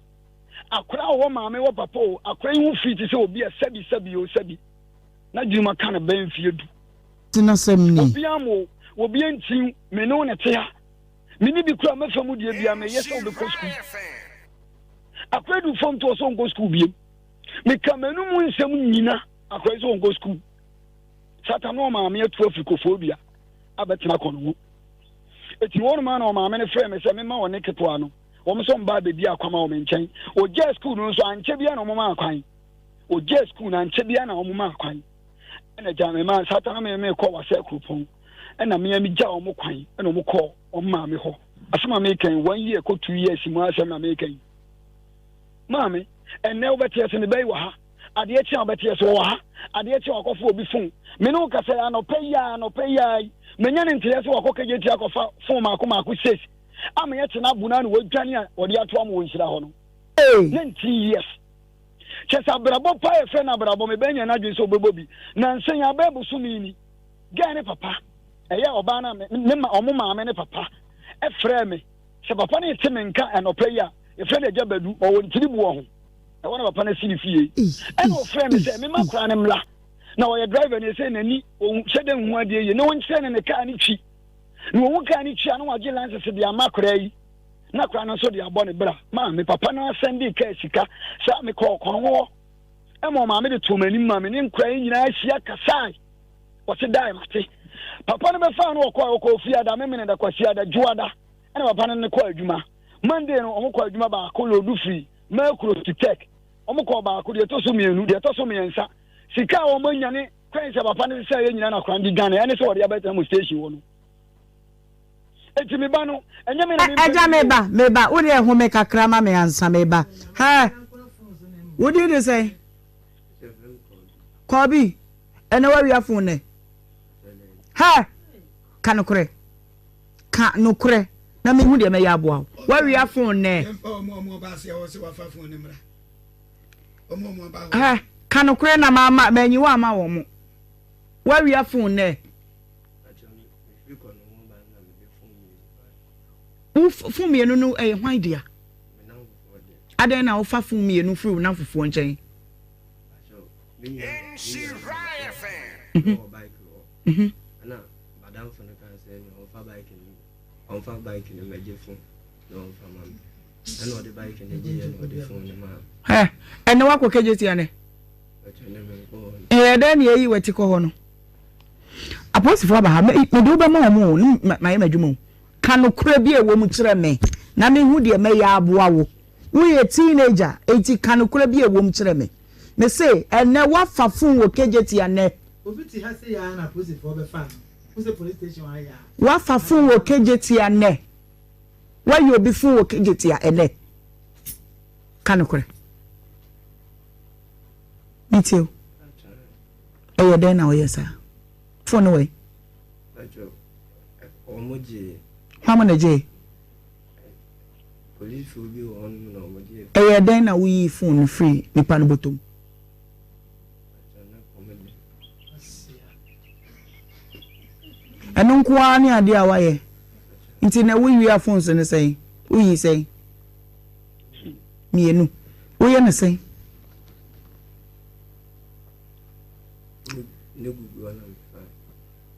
Speaker 4: Akora a ɔwɔ maame wɔ papa o, akora yi ho firi te sɛ obi a sɛbi sɛbi o sɛbi. Na dwuma ka no bɛn mfie du.
Speaker 1: Tenasɛm ni.
Speaker 4: Obi am o, obi antiw, me ne wo na ɛte ha. Menni bi koraa mɛfa mu deɛ bia meyɛ sɛ wobɛkɔ sukuu. Akora du fam to ɔsɛ ɔnkɔ sukuu biem. Meka m'anum nsɛm nyina akora yi sɛ ɔnkɔ sukuu. Satan no ɔmaame atu afiri Koforidua abɛtena kɔno ho. Eti wɔn maa na ɔmaame no frɛ me sɛ mema ɔne ketewa no. Wɔn nso mbaa bɛdi akwama wɔ me nkyɛn. Ɔgyaa sukuu no nso ankyɛ bia na wɔn maa kwan. Ɔgyaa sukuu no ankyɛ bia na wɔn maa kwan. Ɛna gya me maa Satan no me me kɔ wasɛ kuropɔn. Ɛna me me gya wɔn kwan ɛna wɔn kɔ wɔn maame hɔ. Asɛm a meka yi one year kɔ 2 years mu asɛm na meka yi. Maame, ɛnnɛ wobɛte ase me bɛyi wɔ ha. Adeɛ kye a wobɛte ase wɔwɔ ha. Adeɛ kye a wakɔfa obi fon. Me ne wo kasa yi anɔpa yi a anɔpa yi a yi. Manya ne nteɛ sɛ wakɔ KJT akɔfa fon maako maako six. Ama yɛte no abo no ano wadwane a wɔde ato ama wɔ nhyira hɔ no. 19 years. Kyɛ sɛ abrabɔ pa yɛfrɛ no abrabɔ mebɛnya no adwene sɛ wobɛbɔ bi. Nansa yi abɛɛ bosome ni. Gɛɛ ne papa ɛyɛ ɔbaa no ne ma ɔmo maame ne papa ɛfrɛɛ me sɛ papa no te me nka anɔpa yi a yɛfrɛ no agya Badu ɔwɔ ntiri boɔ ho ɛwɔ na papa no asi ne fie ɛna ɔfrɛ me sɛ mema koraa no mmra na ɔyɛ driver ne sɛ n'ani hyɛ dɛ nhu adeɛ yie na ɔnkyerɛ ne ne kaa no twi na ɔhu kaa no twi a na wagye license de ama koraa yi na koraa no nso de abɔ ne bra maa me papa no asɛnde kaa sika saa mekɔɔ kɔn hɔ ɛma ɔmaame de too m'anim ma me ne nkora yi nyinaa hyia kasae Ɔse dae mate. Papa no bɛfaa no ɔkɔɔ ɔkɔɔ fiada, Memeneda, Kwasiada, Dwoada ɛna papa no ne kɔɔ adwuma. Monday no ɔmo kɔɔ adwuma baako loodu firi Merkuro to Tech. Ɔmo kɔɔ baako, deɛ ɛtɔ so mmienu, deɛ ɛtɔ so mmiɛnsa. Sika a ɔmo anya ne coins a papa no sesɛeɛ nyinaa na akwadaa no de dwane ɛne sɛ ɔde abɛtena mo station hɔ no. Enti me ba no, ɛnyɛ me na mempɛ
Speaker 1: Agya
Speaker 4: no
Speaker 1: me
Speaker 4: bio.
Speaker 1: ba, me ba, wo deɛ home kakra ma me ansa me ba. Hɛ! Wo din de sɛn? Kɔbi, ɛnɛ wawia fon nɛ. Hɛ! Ka nokorɛ. Ka nokorɛ na mehu deɛ mɛyɛ aboa wo. Wawia fon nɛ. Hɛ! Ka nokorɛ na mama manyi wo ama wɔn mo. Wawia fon nɛ. Wo fon mmienu no ɛyɛ hwan dea? Adɛn na wofa fon mmienu firi wo namfofoɔ nkyɛn? Ɛnɛ woakɔ kegye tia nɛ? Ɛyɛ dɛn na yɛyi w'ati kɔ hɔ no? Apolisifoɔ aba ha, mede wobɛma wɔn o, ne mayɛ m'adwuma o. Ka nokorɛ bi a ɛwɔ mu kyerɛ me na menhu deɛ mɛyɛ aboa wo. Woyɛ teenager, enti ka nokorɛ bi a ɛwɔ mu kyerɛ me. Mese, ɛnnɛ woafa phone wɔ Kejetia nnɛ.
Speaker 5: Obi te ha sei ara na apolisifoɔ bɛfaa no. Wohu sɛ police station ha yɛ a.
Speaker 1: Woafa phone wɔ Kejetia nnɛ. Woayi obi phone wɔ Kejetia ɛnnɛ. Ka nokorɛ. Metie o. Ɛyɛ dɛn na woyɛ saa? Phone no wɔ he? Hwan na gyee? Ɛyɛɛ dɛn na woyii fon no firii nipa no bɔtɔ mu? Ɛno nko ara ne adeɛ a woayɛ. Nti na wowia phones no sɛn? Woyi sɛn? Mmienu. Woyɛ no sɛn?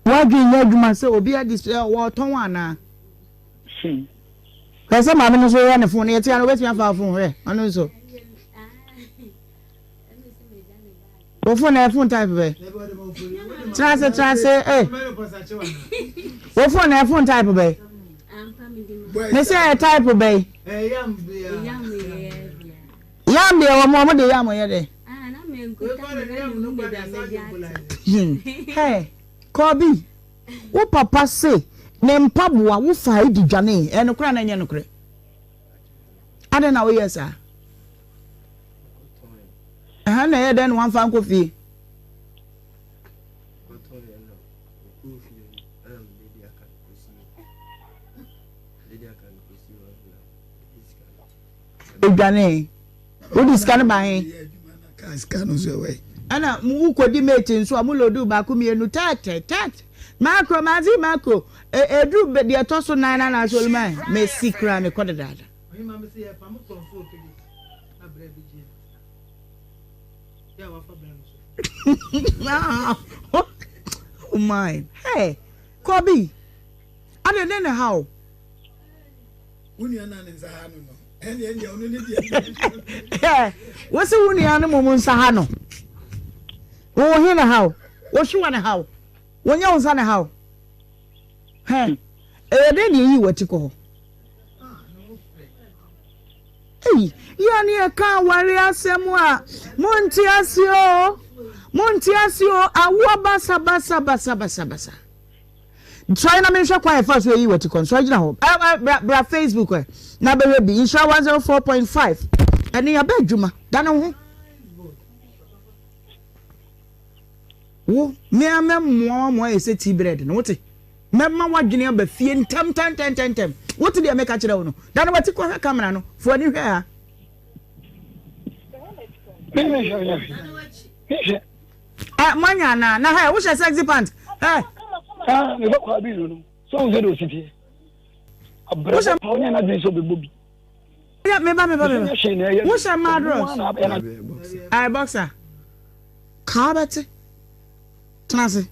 Speaker 1: W'adwene nyɛ adwuma sɛ obi adi sɛ wɔtɔn anaa? Hwɛ sɛ maame no nso yɛ ne fon no yɛte ano obetumi afa fon hwɛ ɔno nso. Wo fon na fon type bɛ. Tena ase tena ase eh. Wo fon na fon type bɛ. Me sɛ type bɛ. Yam deɛ wɔn wɔn de yam yɛ dɛ. Hey, Kobi. Wo papa se ne mpaboa wo faa di dwanee, ɛyɛ nokorɛ anaa ɛnyɛ nokorɛ? Adɛn na woyɛɛ saa? Ɛha na ɛyɛ dɛn na wamfa ankɔ fie? Edwanee. Wode sika no ba he?
Speaker 2: Sika no nso ɛwɔ he?
Speaker 1: Ɛna wokɔdi mate nso a mo lodu baako mmienu tɛtɛ tɛt makro madze makro eduru deɛ ɛtɔ so nan na anaasɛ oluma mesi koraa mekɔ dedaada. Oh my, hey, Kobe, ade ne ne ha o. Wo se wo nua no mmom nsa ha no. Wo he na ha wo? Wo hwewa na ha wo? Wonyɛ wo nsa na ha wo? Hɛ, ɛyɛ dɛn na eyi w'ati kɔ hɔ? Ei, yɛ ne yɛka aware asɛm a, monte ase o, monte ase o, awoɔ basa basa basa basa basa. Sɔre na menhwɛ kwan a yɛfa so eyi w'ati kɔ. Sɔre gyina hɔ. Ɛ ɛ bra bra Facebook ɛ na bɛhwɛ bi. Nhyira 104.5. Ɛne yɛaba adwuma. Dane wo ho. Wo, me ara mɛmoa wo ama woayɛ sɛ tea bread no, wote? Mɛma w'adwene aba fie ntɛmntɛmntɛmntɛm. Wote deɛ meka kyerɛ wo no? Dane w'ati kɔhwɛ camera no. Fa w'ani hwɛ ha. Ɛ moanya anaa? Na hɛ, wohyɛ sexy pant. Hɛ.
Speaker 4: Ah, mebɛ kɔ abi no no. So wo sɛ de ositi. Abrɛ pa onya na dwen so bɛbɔ bi.
Speaker 1: Meba meba meba. Wohyɛ madros. Ai boxer. Kaa bɛte. Tena ase.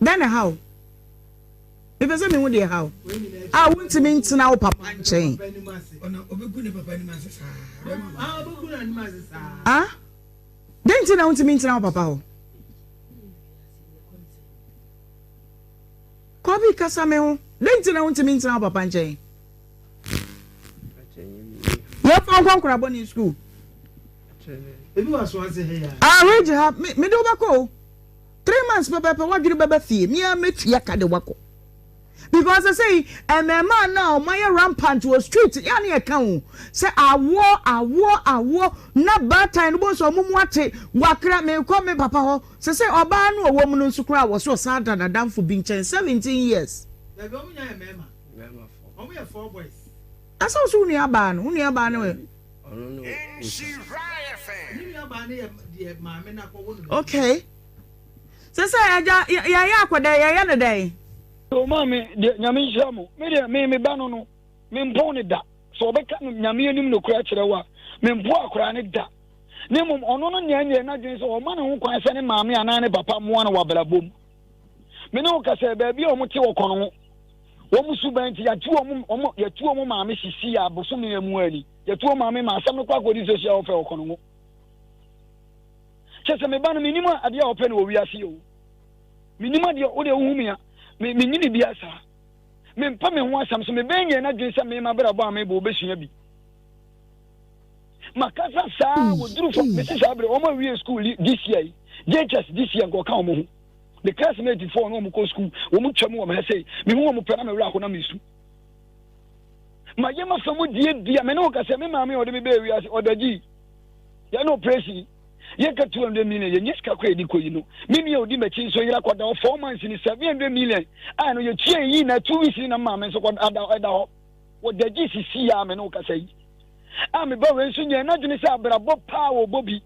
Speaker 1: Dɛn na ɛha wo? Mepɛ sɛ mehu deɛ ɛha wo. A wontumi ntena wo papa nkyɛn. Ah? Dɛn nti na wontumi ntena wo papa hɔ? Kɔbi kasa me ho. Dɛn nti na wontumi ntena wo papa nkyɛn? Yɛmfa nkɔ nkora bɔne sukuu. Ah, Reggie ha, me me de wobɛkɔ o. 3 months pɛpɛpɛ wadwene bɛba fie. Me ara mɛtua ka de wakɔ. Because sɛ mmɛɛmaa no a wɔn ayɛ rampant wɔ street yɛ ne yɛka o sɛ awoɔ awoɔ awoɔ na baatan no bɔ nso wɔn mu ate wakra mekɔ me papa hɔ sɛ sɛ ɔbaa no ɔwɔ mu no nso koraa wɔ so ɔsan da n'adamfo bi nkyɛn 17 years.
Speaker 5: Dabi wɔn nyinaa yɛ mmarima. Wɔn yɛ four boys.
Speaker 1: Asɛ wo so wo nua baa no wo nua baa no yɛ.
Speaker 5: Ne nua baa no yɛ deɛ maame no akɔwo no.
Speaker 1: Okay. Sɛ sɛ agya yɛyɛ akɔdɛ yɛyɛ no dɛn.
Speaker 4: O maame deɛ Nyame nhyira mo. Me deɛ me me ba no no me mpo ne da. Sɛ ɔbɛka no Nyame anim nokorɛ akyerɛ wo a me mpo akoraa ne da. Ne mmom ɔno no nea nyɛ n'adwene sɛ ɔma ne ho kwan sɛ ne maame anaa ne papa mmoa no wɔ abrabɔ mu. Me ne wo kasa baabi a wɔn te wɔ kɔn ho. Wɔn suban nti yɛatu wɔn wɔn yɛtu wɔn maame sisi yɛ abosome yɛ mu ani. Yɛtu wɔn maame ma asɛm no kɔ akɔdi social welfare wɔ kɔn ho. Kyɛ sɛ me ba no menim adeɛ a ɔpɛ no wɔ wiase o. Menim adeɛ wo deɛ wohu me a me menyini bi asa. Mempɛ me ho asɛm so mebɛn yɛn adwene sɛ me mabrabɔ a mebɔ wobɛsua bi. Makasa saa wɔduru fam mesi saa berɛ wɔn awie school this year yi JHS this year nka ɔka wɔn ho. Me classmate foɔ no wɔn kɔ school wɔn twam wɔ me ha sei mehu wɔn pɛ na me werɛ aho na mesu. Ma yɛ ma fa mu die bia me ne wo kasa me maame a ɔde me bɛɛ wiase ɔda gyi yɛ no operation yɛ ka 200 million yɛ nyɛ sika kɔ yɛde kɔ yi no me nua odi m'akyi nso yera kɔda hɔ 4 months ni 700 million a no yɛtua yi na 2 weeks ni na maame nso kɔda ɛda hɔ wɔda gyi sisi ya me ne wo kasa yi a me ba wei nso nyɛ n'adwene sɛ abrabɔ paa wɔbɔ bi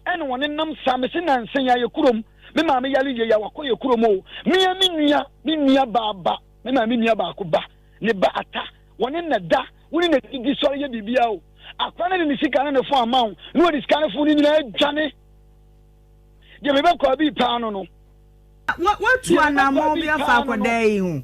Speaker 4: ɛna wɔne nam saa mese nansa yi ayɛ kurom me maame yare yie ya wakɔ yɛ kurom o mea me nua me nua baaba me maame nua baako ba ne ba ata wɔne na da wo ne na didi sɔre yɛ biribiara o akora no de ne sika ne ne fon ama wo na wɔde sika ne fon no nyinaa adwane deɛ mebɛkɔ abi paa no no
Speaker 1: Woatu anammɔn bi afa akwadaa yi ho?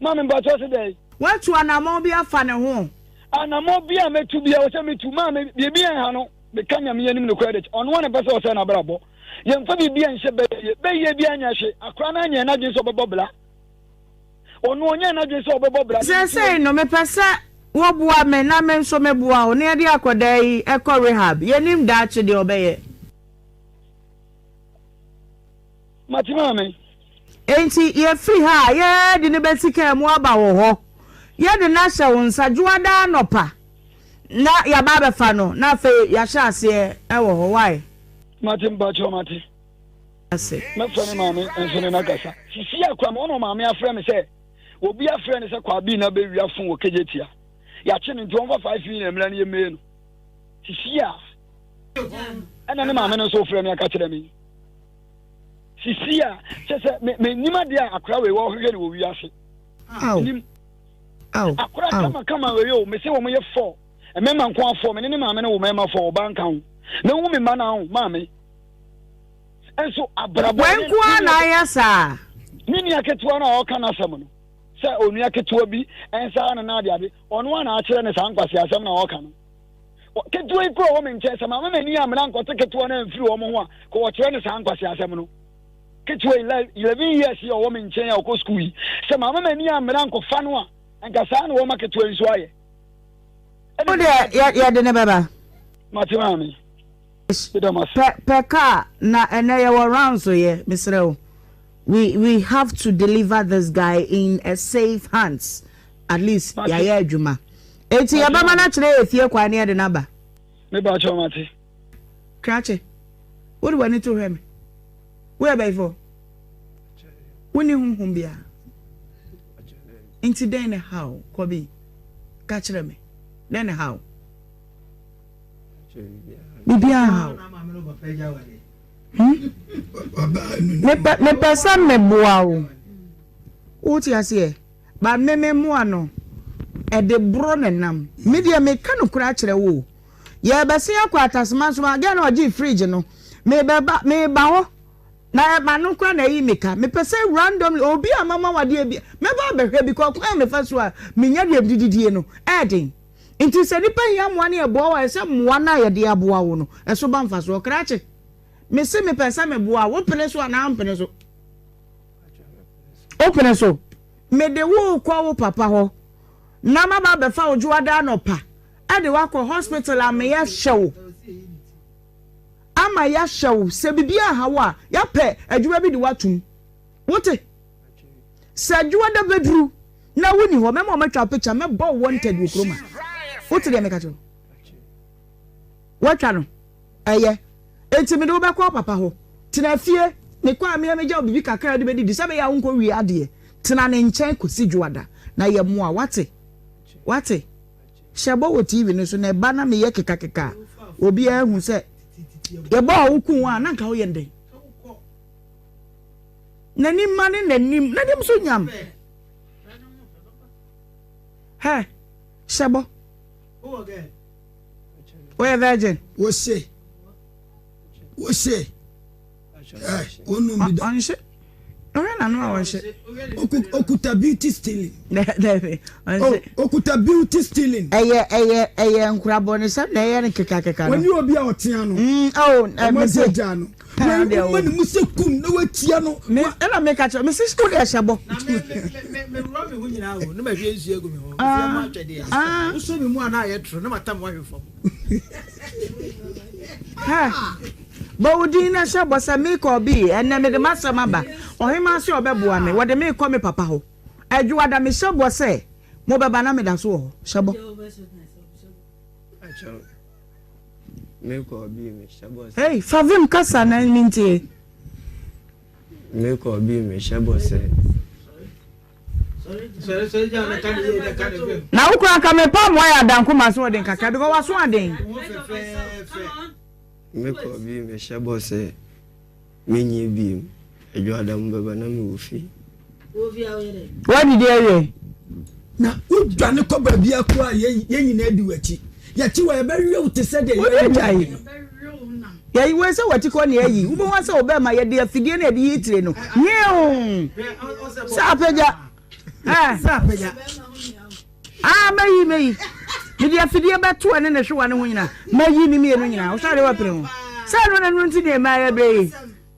Speaker 4: Maame mpakyɛw se dɛn?
Speaker 1: Woatu anammɔn bi afa ne ho?
Speaker 4: Anammɔn bi a mɛtu bi a wɔsɛ metu maame biribi ɛnha no meka Nyame anim nokorɛ de ɔno a na pɛ sɛ ɔsɛ n'abrabɔ yɛmfa biribi ɛnhyɛ bɛyie bɛyie bi anyɛ hwe akora no anyɛ n'adwene sɛ ɔbɛbɔ bra ɔno ɔnyɛ n'adwene sɛ ɔbɛbɔ bra.
Speaker 1: Seesei no mepɛ sɛ woboa me na me nso meboa wo na yɛde akwadaa yi kɔ rehab yɛnim daakye deɛ ɔbɛyɛ.
Speaker 4: Mate maame.
Speaker 1: Enti yɛfiri ha a, yɛde no bɛsi kaa mu aba wo hɔ. Yɛde no ahyɛ wo nsa Dwoada anɔpa na yɛaba abɛfa no na afei yɛahyɛ aseɛ wɔ hɔ. Wai?
Speaker 4: Mate mpakyɛw mate.
Speaker 1: Ase.
Speaker 4: Mɛfrɛ me maame nso ne no akasa. Sisi a koraa ɔna ɔmaame afrɛ me sɛ obi afrɛ no sɛ Kwabena na bɛwia fon wɔ Kejetia. Yɛakye no nti ɔmfa 5 million mmra na yɛmmee no. Sisi a ɛna ne maame no nso frɛ me aka kyerɛ me. Sisi a kyɛ sɛ me menim adeɛ a akora wei wɔhwehwɛ no wɔ wiase. Menim. Akora kama kama wei o mese wɔn yɛ fɔ mmarima nko afɔ me ne ne maame no wɔ mmarima fɔ ɔbaa nka ho. Mehu me mma no ho maame. Nso abrabɔ.
Speaker 1: Wei nko ara na ayɛ saa.
Speaker 4: Me nua ketewa no a ɔka n'asɛm no, sɛ onua ketewa bi nsa ano no adeade, ɔno ara na akyerɛ no saa nkwaseasɛm no a ɔka no. Ketewa yi kura wɔ me nkyɛn, sɛ mamma m'ani ammena ankɔte ketewa no amfiri wɔn ho a, ka wɔkyerɛ no saa nkwaseasɛm no. Ketewa yi, 11 years yi a ɔwɔ me nkyɛn a ɔkɔ sukuu yi, sɛ mamma m'ani ammena ankɔfa no a, anka saa na wɔma ketewa yi nso ayɛ.
Speaker 1: Wo deɛ yɛde ne bɛba.
Speaker 4: Mate maame. Meda mo ase.
Speaker 1: Pɛ pɛ car na ɛnɛ yɛwɔ rounds yɛ mesrɛ wo we we have to deliver this guy in a safe hands at least yɛayɛ adwuma eti yɛbɛma no akyerɛ yɛ fie kwan ne yɛde no aba.
Speaker 4: Me ba kyɛw mate.
Speaker 1: Krakye wode w'ani to hwɛ me woyɛ bɛyifo wonni honhom biara nti dɛn ne haw kɔbi ka kyerɛ me dɛn ne haw. Biribiara nha wo. Hmm? Mepɛ mepɛ sɛ meboa wo. Wote aseɛ? Ba me me mmoa no, ɛde borɔ na nam. Me deɛ meka nokorɛ akyerɛ wo o. Yɛrebɛsen akɔ Atasema nso, girl no a ɔgyee fridge no, mebɛba meba hɔ na m'ano koraa na ayi me ka. Mepɛ sɛ randomly obi a mama wo adeɛ bi, mɛba abɛhwɛ because kwan a mefa so a menya deɛ mede didie no, ɛyɛ den. Nti sɛ nnipa hia mmoa ne yɛboa wo a, ɛsɛ mmoa no a yɛde aboa wo no, ɛso ba mfasoɔ. Krakye, mese mepɛ sɛ meboa wo, wopene so anaa wompene so? Wopene so? Mede wo rekɔ wo papa hɔ na maba abɛfa wo dwoada anɔpa de wo akɔ hospital ama yɛahwɛ wo. Ama yɛahwɛ wo. Sɛ biribi aha wo a, yɛapɛ adwuma bi de wo atom. Wote? Sɛ dwoada bɛduru na wonni hɔ, mɛma wɔatwa wo picture, mɛbɔ wo wanted wɔ kurom ha. Wote deɛ meka kyerɛ wo? Woatwa no? Ɛyɛ. Enti mede wo bɛkɔ wo papa hɔ. Tena fie. Mekɔ a, me ara mɛgya wo biribi kakra a wode bɛdidi sɛ ɛbɛyɛ a wonkɔwie adeɛ. Tena ne nkyɛn kɔsi dwoada na yɛ mmoa. Woate? Woate? Hyɛ bɔ wɔ TV no so na ɛba na meyɛ kekakeka a, obiara ahu sɛ yɛbɔ a woku wo a, na anka woyɛ no dɛn? N'anim ma ne n'anim n'anim so nyam. Hɛ hyɛ bɔ. Woyɛ virgin.
Speaker 2: Wose wose ɛ wonum bi da.
Speaker 1: Ɔnhye. Ɔhwɛ n'ano a ɔnhye.
Speaker 2: Okuta beauty stealing.
Speaker 1: Dɛbi ɔnhye.
Speaker 2: Okuta beauty stealing.
Speaker 1: Ɛyɛ ɛyɛ ɛyɛ nkorabɔnesɛm na ɛyɛ no kekakeka no.
Speaker 2: Wɔne obi a ɔtea no.
Speaker 1: Mm, oh,
Speaker 2: Ɔmo agya no. Wei woma ne mu sɛ kum na watia no.
Speaker 1: Me ɛna meka kyerɛ me sisi wo deɛ hyɛ bɔ.
Speaker 5: Na me me me me wura me ho nyinaa o ne ma hwie nsuo agu me ho. Mesi ɛmo atwɛdeɛ. Wosɔ me mu a na ayɛ toro ne ma tam wahwe fam.
Speaker 1: Ha bɔ wo din na hyɛ bɔ sɛ mekɔ bi ɛnɛ mede m'asɛm aba ɔhemaa sɛ ɔbɛboa me wɔde mekɔ me papa hɔ adwoada mehyɛ bɔ sɛ mobɛba na meda so wɔ hɔ hyɛ bɔ. Hey, fa vim kasa na mintie.
Speaker 3: Mekɔ bi mehyɛ bɔ sɛ.
Speaker 1: Na wo kura nka mepa mmoa yɛ adanko ma so ɔden kakra because waso aden.
Speaker 3: Mekɔ bi mehyɛ bɔ sɛ. Menyɛ bio. Adwoada mu bɛba na mewɔ fie.
Speaker 1: Woadidi awie?
Speaker 2: Na wodwane kɔ baabiara koraa a, yɛn nyinaa di w'akyi. Yɛkyi wo a, yɛbɛwe wo te sɛ deɛ yɛwe
Speaker 1: no. Yɛyi wei sɛ w'akyi kɔ ne ayi. Wobɛhu sɛ wo bɛrima yɛde afidie na yɛde yi tire no. Nyeew! Sɛ apagya. Sɛ apagya. Ah, mɛyi, mɛyi. Mede afidie bɛto ɛne ne hwewa ne ho nyinaa. Mɛyi ne mmienu nyinaa. Wosɔ adeɛ wapere ho. Sɛ ɛno na ɛno nti deɛ mmaa yɛ berɛ yi.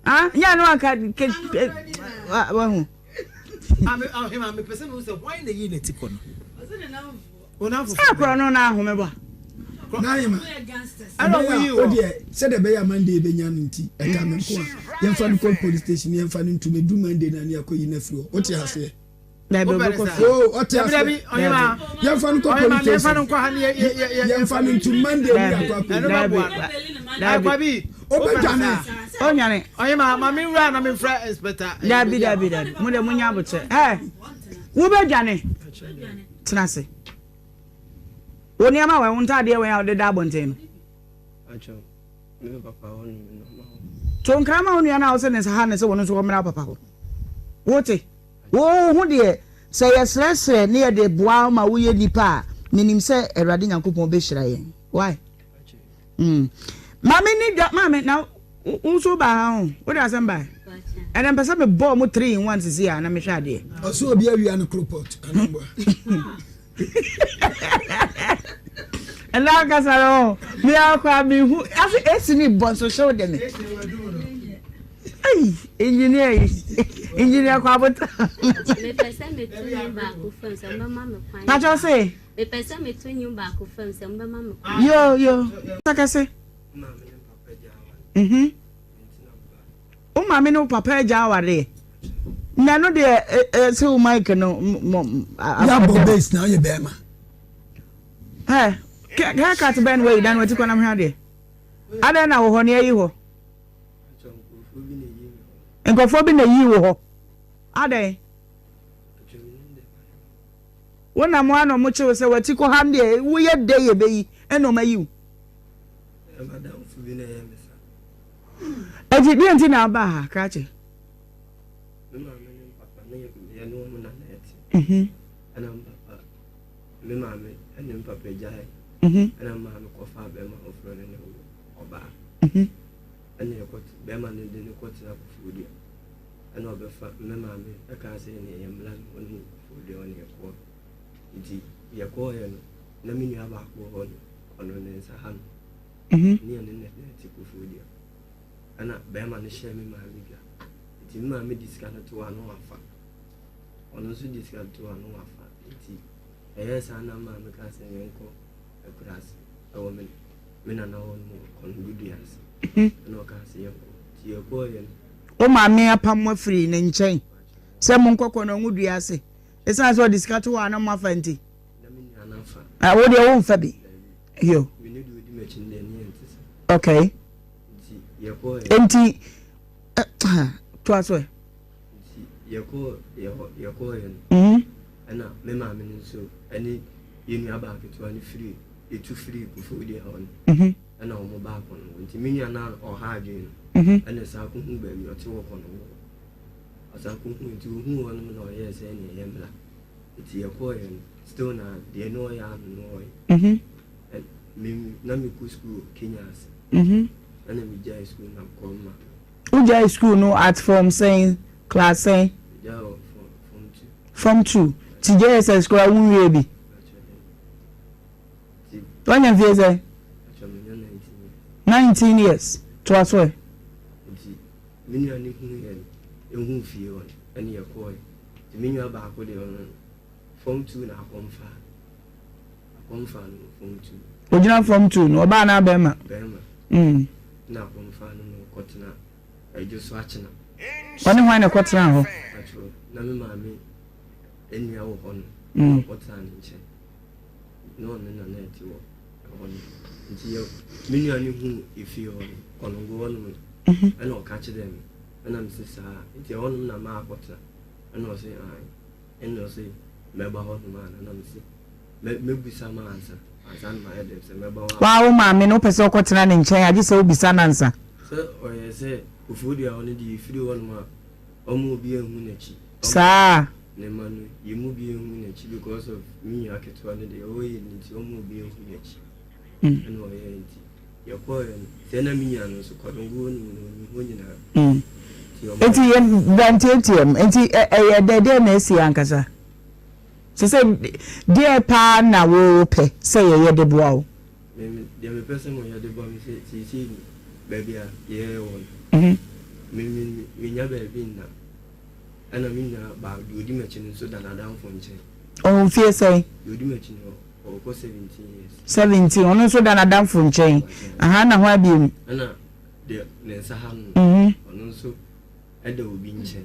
Speaker 1: Ah, nyɛ ɛno anka ke ke wahu. Sɛ akorɔ no na ahome bɔ.
Speaker 2: Naima, ɛbɛyɛ a wodeɛ sɛdeɛ ɛbɛyɛ a Monday bɛnya no nti ɛka me nko a yɛmfa no kɔ police station yɛmfa no ntom ɛduru Monday no a ne yɛakɔyi no afiri hɔ wote aseɛ?
Speaker 1: Dabi ɔbɛkɔ fie.
Speaker 2: Oh, ɔte aseɛ. Yɛmfa no kɔ police station. Yɛmfa no nto Monday ni akɔ akɔ.
Speaker 1: Dabi. Dabi.
Speaker 2: Obɛdwane.
Speaker 1: Ɔnwane.
Speaker 5: Ɔhema, ma me nwura na memfrɛ inspector.
Speaker 1: Dabi dabi dabi. Mo de mo nya abokyɛ. Ɛ wobɛdwane. Tena ase. Wo nneɛma wɛn, wo ntaadeɛ wɛn a wode da abɔnten no. To nkra ma wo nua no a wose ne nsa ha ne sɛ wɔn nso wɔmmra wo papa hɔ. Wote? Wo ho deɛ, sɛ yɛsrɛsrɛ ne yɛde boa wo ma woyɛ nnipa a, menim sɛ Awurade Nyankopɔn bɛhyira yɛn. Why? Mm. Maame ni dwa, maame, na wo nso wobaa ha ho, wode asɛm bae? Ɛnɛ mpɛ sɛ mebɔ ɔmo 3 in 1 sisi a na mehwɛ adeɛ.
Speaker 2: Ɔsɛ obi awia no kropɔt anamboa.
Speaker 1: Ɛnɛ ankasa no me akora mehu ase esi ne bɔ nso hyew de me. Ei engineer yi engineer kɔ abota.
Speaker 6: Mepɛ sɛ meto nnwom baako fam sɛ mobɛma me kwan.
Speaker 1: Pakyɛ se.
Speaker 6: Mepɛ sɛ meto nnwom baako fam sɛ mobɛma me kwan.
Speaker 1: Yo yo sakɛse. Mhm. Wo maame ne wo papa agya awareɛ. Na ɛno deɛ ɛsɛ wo mic no mɔ.
Speaker 2: Yabɔ bass na ɔyɛ bɛrima.
Speaker 1: Ɛ haircut bɛn na wayi dan wati kɔ na mehwɛ adeɛ. Adɛn na wɔ hɔ ne ayi hɔ. Nkurɔfoɔ bi na yi wɔ hɔ. Adɛn. Wo na mo ano mo kyew sɛ wati kɔ ha deɛ woyɛ dɛ yɛ bɛyi ɛna ɔma yi wo. Enti deɛ nti na aba ha krakye?
Speaker 3: Me maame ne papa ne yɛ ne wɔn na na ɛte. Ɛna me papa me maame ne me papa gyae. Ɛna me maame kɔfa bɛrima foforɔ ne ne wo ɔbaa. Ɛna yɛkɔ bɛrima no de ne kɔtena Koforidua. Ɛna ɔbɛfa me maame ɛka sɛ ne yɛ mmla no ɔne Koforidua ɔne yɛkɔɔ. Nti yɛkɔɔyɛ no na me nua baako wɔ hɔ no ɔno ne nsa ha no. Ne yɛne no na ɛte Koforidua. Ɛna bɛrima no hyɛɛ me maame dwa. Nti me maame de sika no too ano wafa. Ɔno nso de sika no too ano wafa. Nti ɛyɛɛ saa na maame kaa sɛ yɛnkɔ akuraase ɛwɔ me me nana hɔ nom wɔ Kɔnɔdodua ase. Ɛna ɔkaa sɛ yɛnkɔ. Nti yɛkɔɔyɛ no.
Speaker 1: Wo maame apam mo afiri ne nkyɛn sɛ monkɔ Kɔnɔngodua ase ɛsiane sɛ ɔde sika to hɔ a na moafa nti? Ah, wo deɛ womfa bi. Yo. Okay. Enti toa so ɛ.
Speaker 3: Yɛkɔɔyɛ no mhm. ɛna me maame no nso ɛne yɛn nua baa ketewa no firi etu firi Koforidua hɔ no mhm. ɛna wɔn baa kɔnɔ nti me nua na ɔha adwene no mhm. ɛna saa kɔ hu baabi ɔte wɔ kɔnɔ wɔ ɔsan kɔ hu nti ohun hɔ nom na ɔyɛɛ sɛ ɛna ɛyɛ mmla Nti yɛkɔɔeɛ no, still na deɛ na ɔyɛ ano no ɔyɛ. Me na mekɔ school Kenya ase. Ɛna megyae school na mekɔɔ ma.
Speaker 1: Wogyae school no at form sɛn, class sɛn?
Speaker 3: Megyae wɔ form 2.
Speaker 1: Form 2. Ti JSS koraa wonwie bi? Wanya mfie sɛn? 19 years. Toa so ɛ.
Speaker 3: Nti me nua no huu yɛn, ehuu fie hɔ no, ɛne yɛkɔɔe. Nti me nua baako deɛ ɔno form 2 na akɔmfa. Akɔmfa no form 2.
Speaker 1: Ogyina form 2 no, ɔbaa anaa bɛrima?
Speaker 3: Bɛrima. Mm. Na akɔmfa no na ɔkɔtena Adwo so akyena.
Speaker 1: Ɔne hwan na ɛkɔtena hɔ?
Speaker 3: Na me maame nua wɔ hɔ no, na ɔkɔtena ne nkyɛn. Na ɔno na na ɛte wɔ ɛhɔ no. Nti yɛ me nua no huu efie hɔ no, Kɔnɔngo hɔ nom no, ɛna ɔka kyerɛɛ me. Ɛna me se saa, nti ɛhɔ nom na maakɔtena. Ɛna ɔse ae. Ɛna ɔse mɛba hɔ nom ana, na me se mɛbisa ma ansa, ansa na mayɛ dɛm sɛ mɛba hɔ.
Speaker 1: Waa wo maame no wopɛ sɛ ɔkɔtena ne nkyɛn a, gye sɛ wobisa no ansa.
Speaker 3: Sɛ ɔyɛ sɛ Koforidua hɔ no deɛ ɛfiri hɔ nom a, ɔma obi anhu n'akyi.
Speaker 1: Saa.
Speaker 3: Ne mma no, yɛn mu bi nhu n'akyi because of me nua ketewa no deɛ ɔyɛ no nti ɔma obi nhu n'akyi. Mm. Ɛna ɔyɛ nti yɛkɔɔyɛ no sɛ na me nua no nso kɔdɔngo no mu no ɔnim hɔ nyinaa.
Speaker 1: Mm. Nti yɛ brantiatiam nti ɛyɛ dɛ deɛ na esi ankasa sɛ sɛ deɛ paa na wopɛ sɛ yɛyɛ de boa wo.
Speaker 3: Deɛ mepɛ sɛ moyɛ de boa me sɛ seesei baabi a yɛwɔ no mhm. me me menya baabi nna. Ɛna me nua baa deɛ ɔdi m'akyi no nso da n'adamfo nkyɛn.
Speaker 1: Ɔwɔ mfie sɛn?
Speaker 3: Deɛ ɔdi m'akyi no ɔrekɔ 17 years.
Speaker 1: 17, ɔno nso da n'adamfo nkyɛn. Aha, na hwan biom?
Speaker 3: Ɛna deɛ ne nsa ha no, ɔno nso da obi nkyɛn.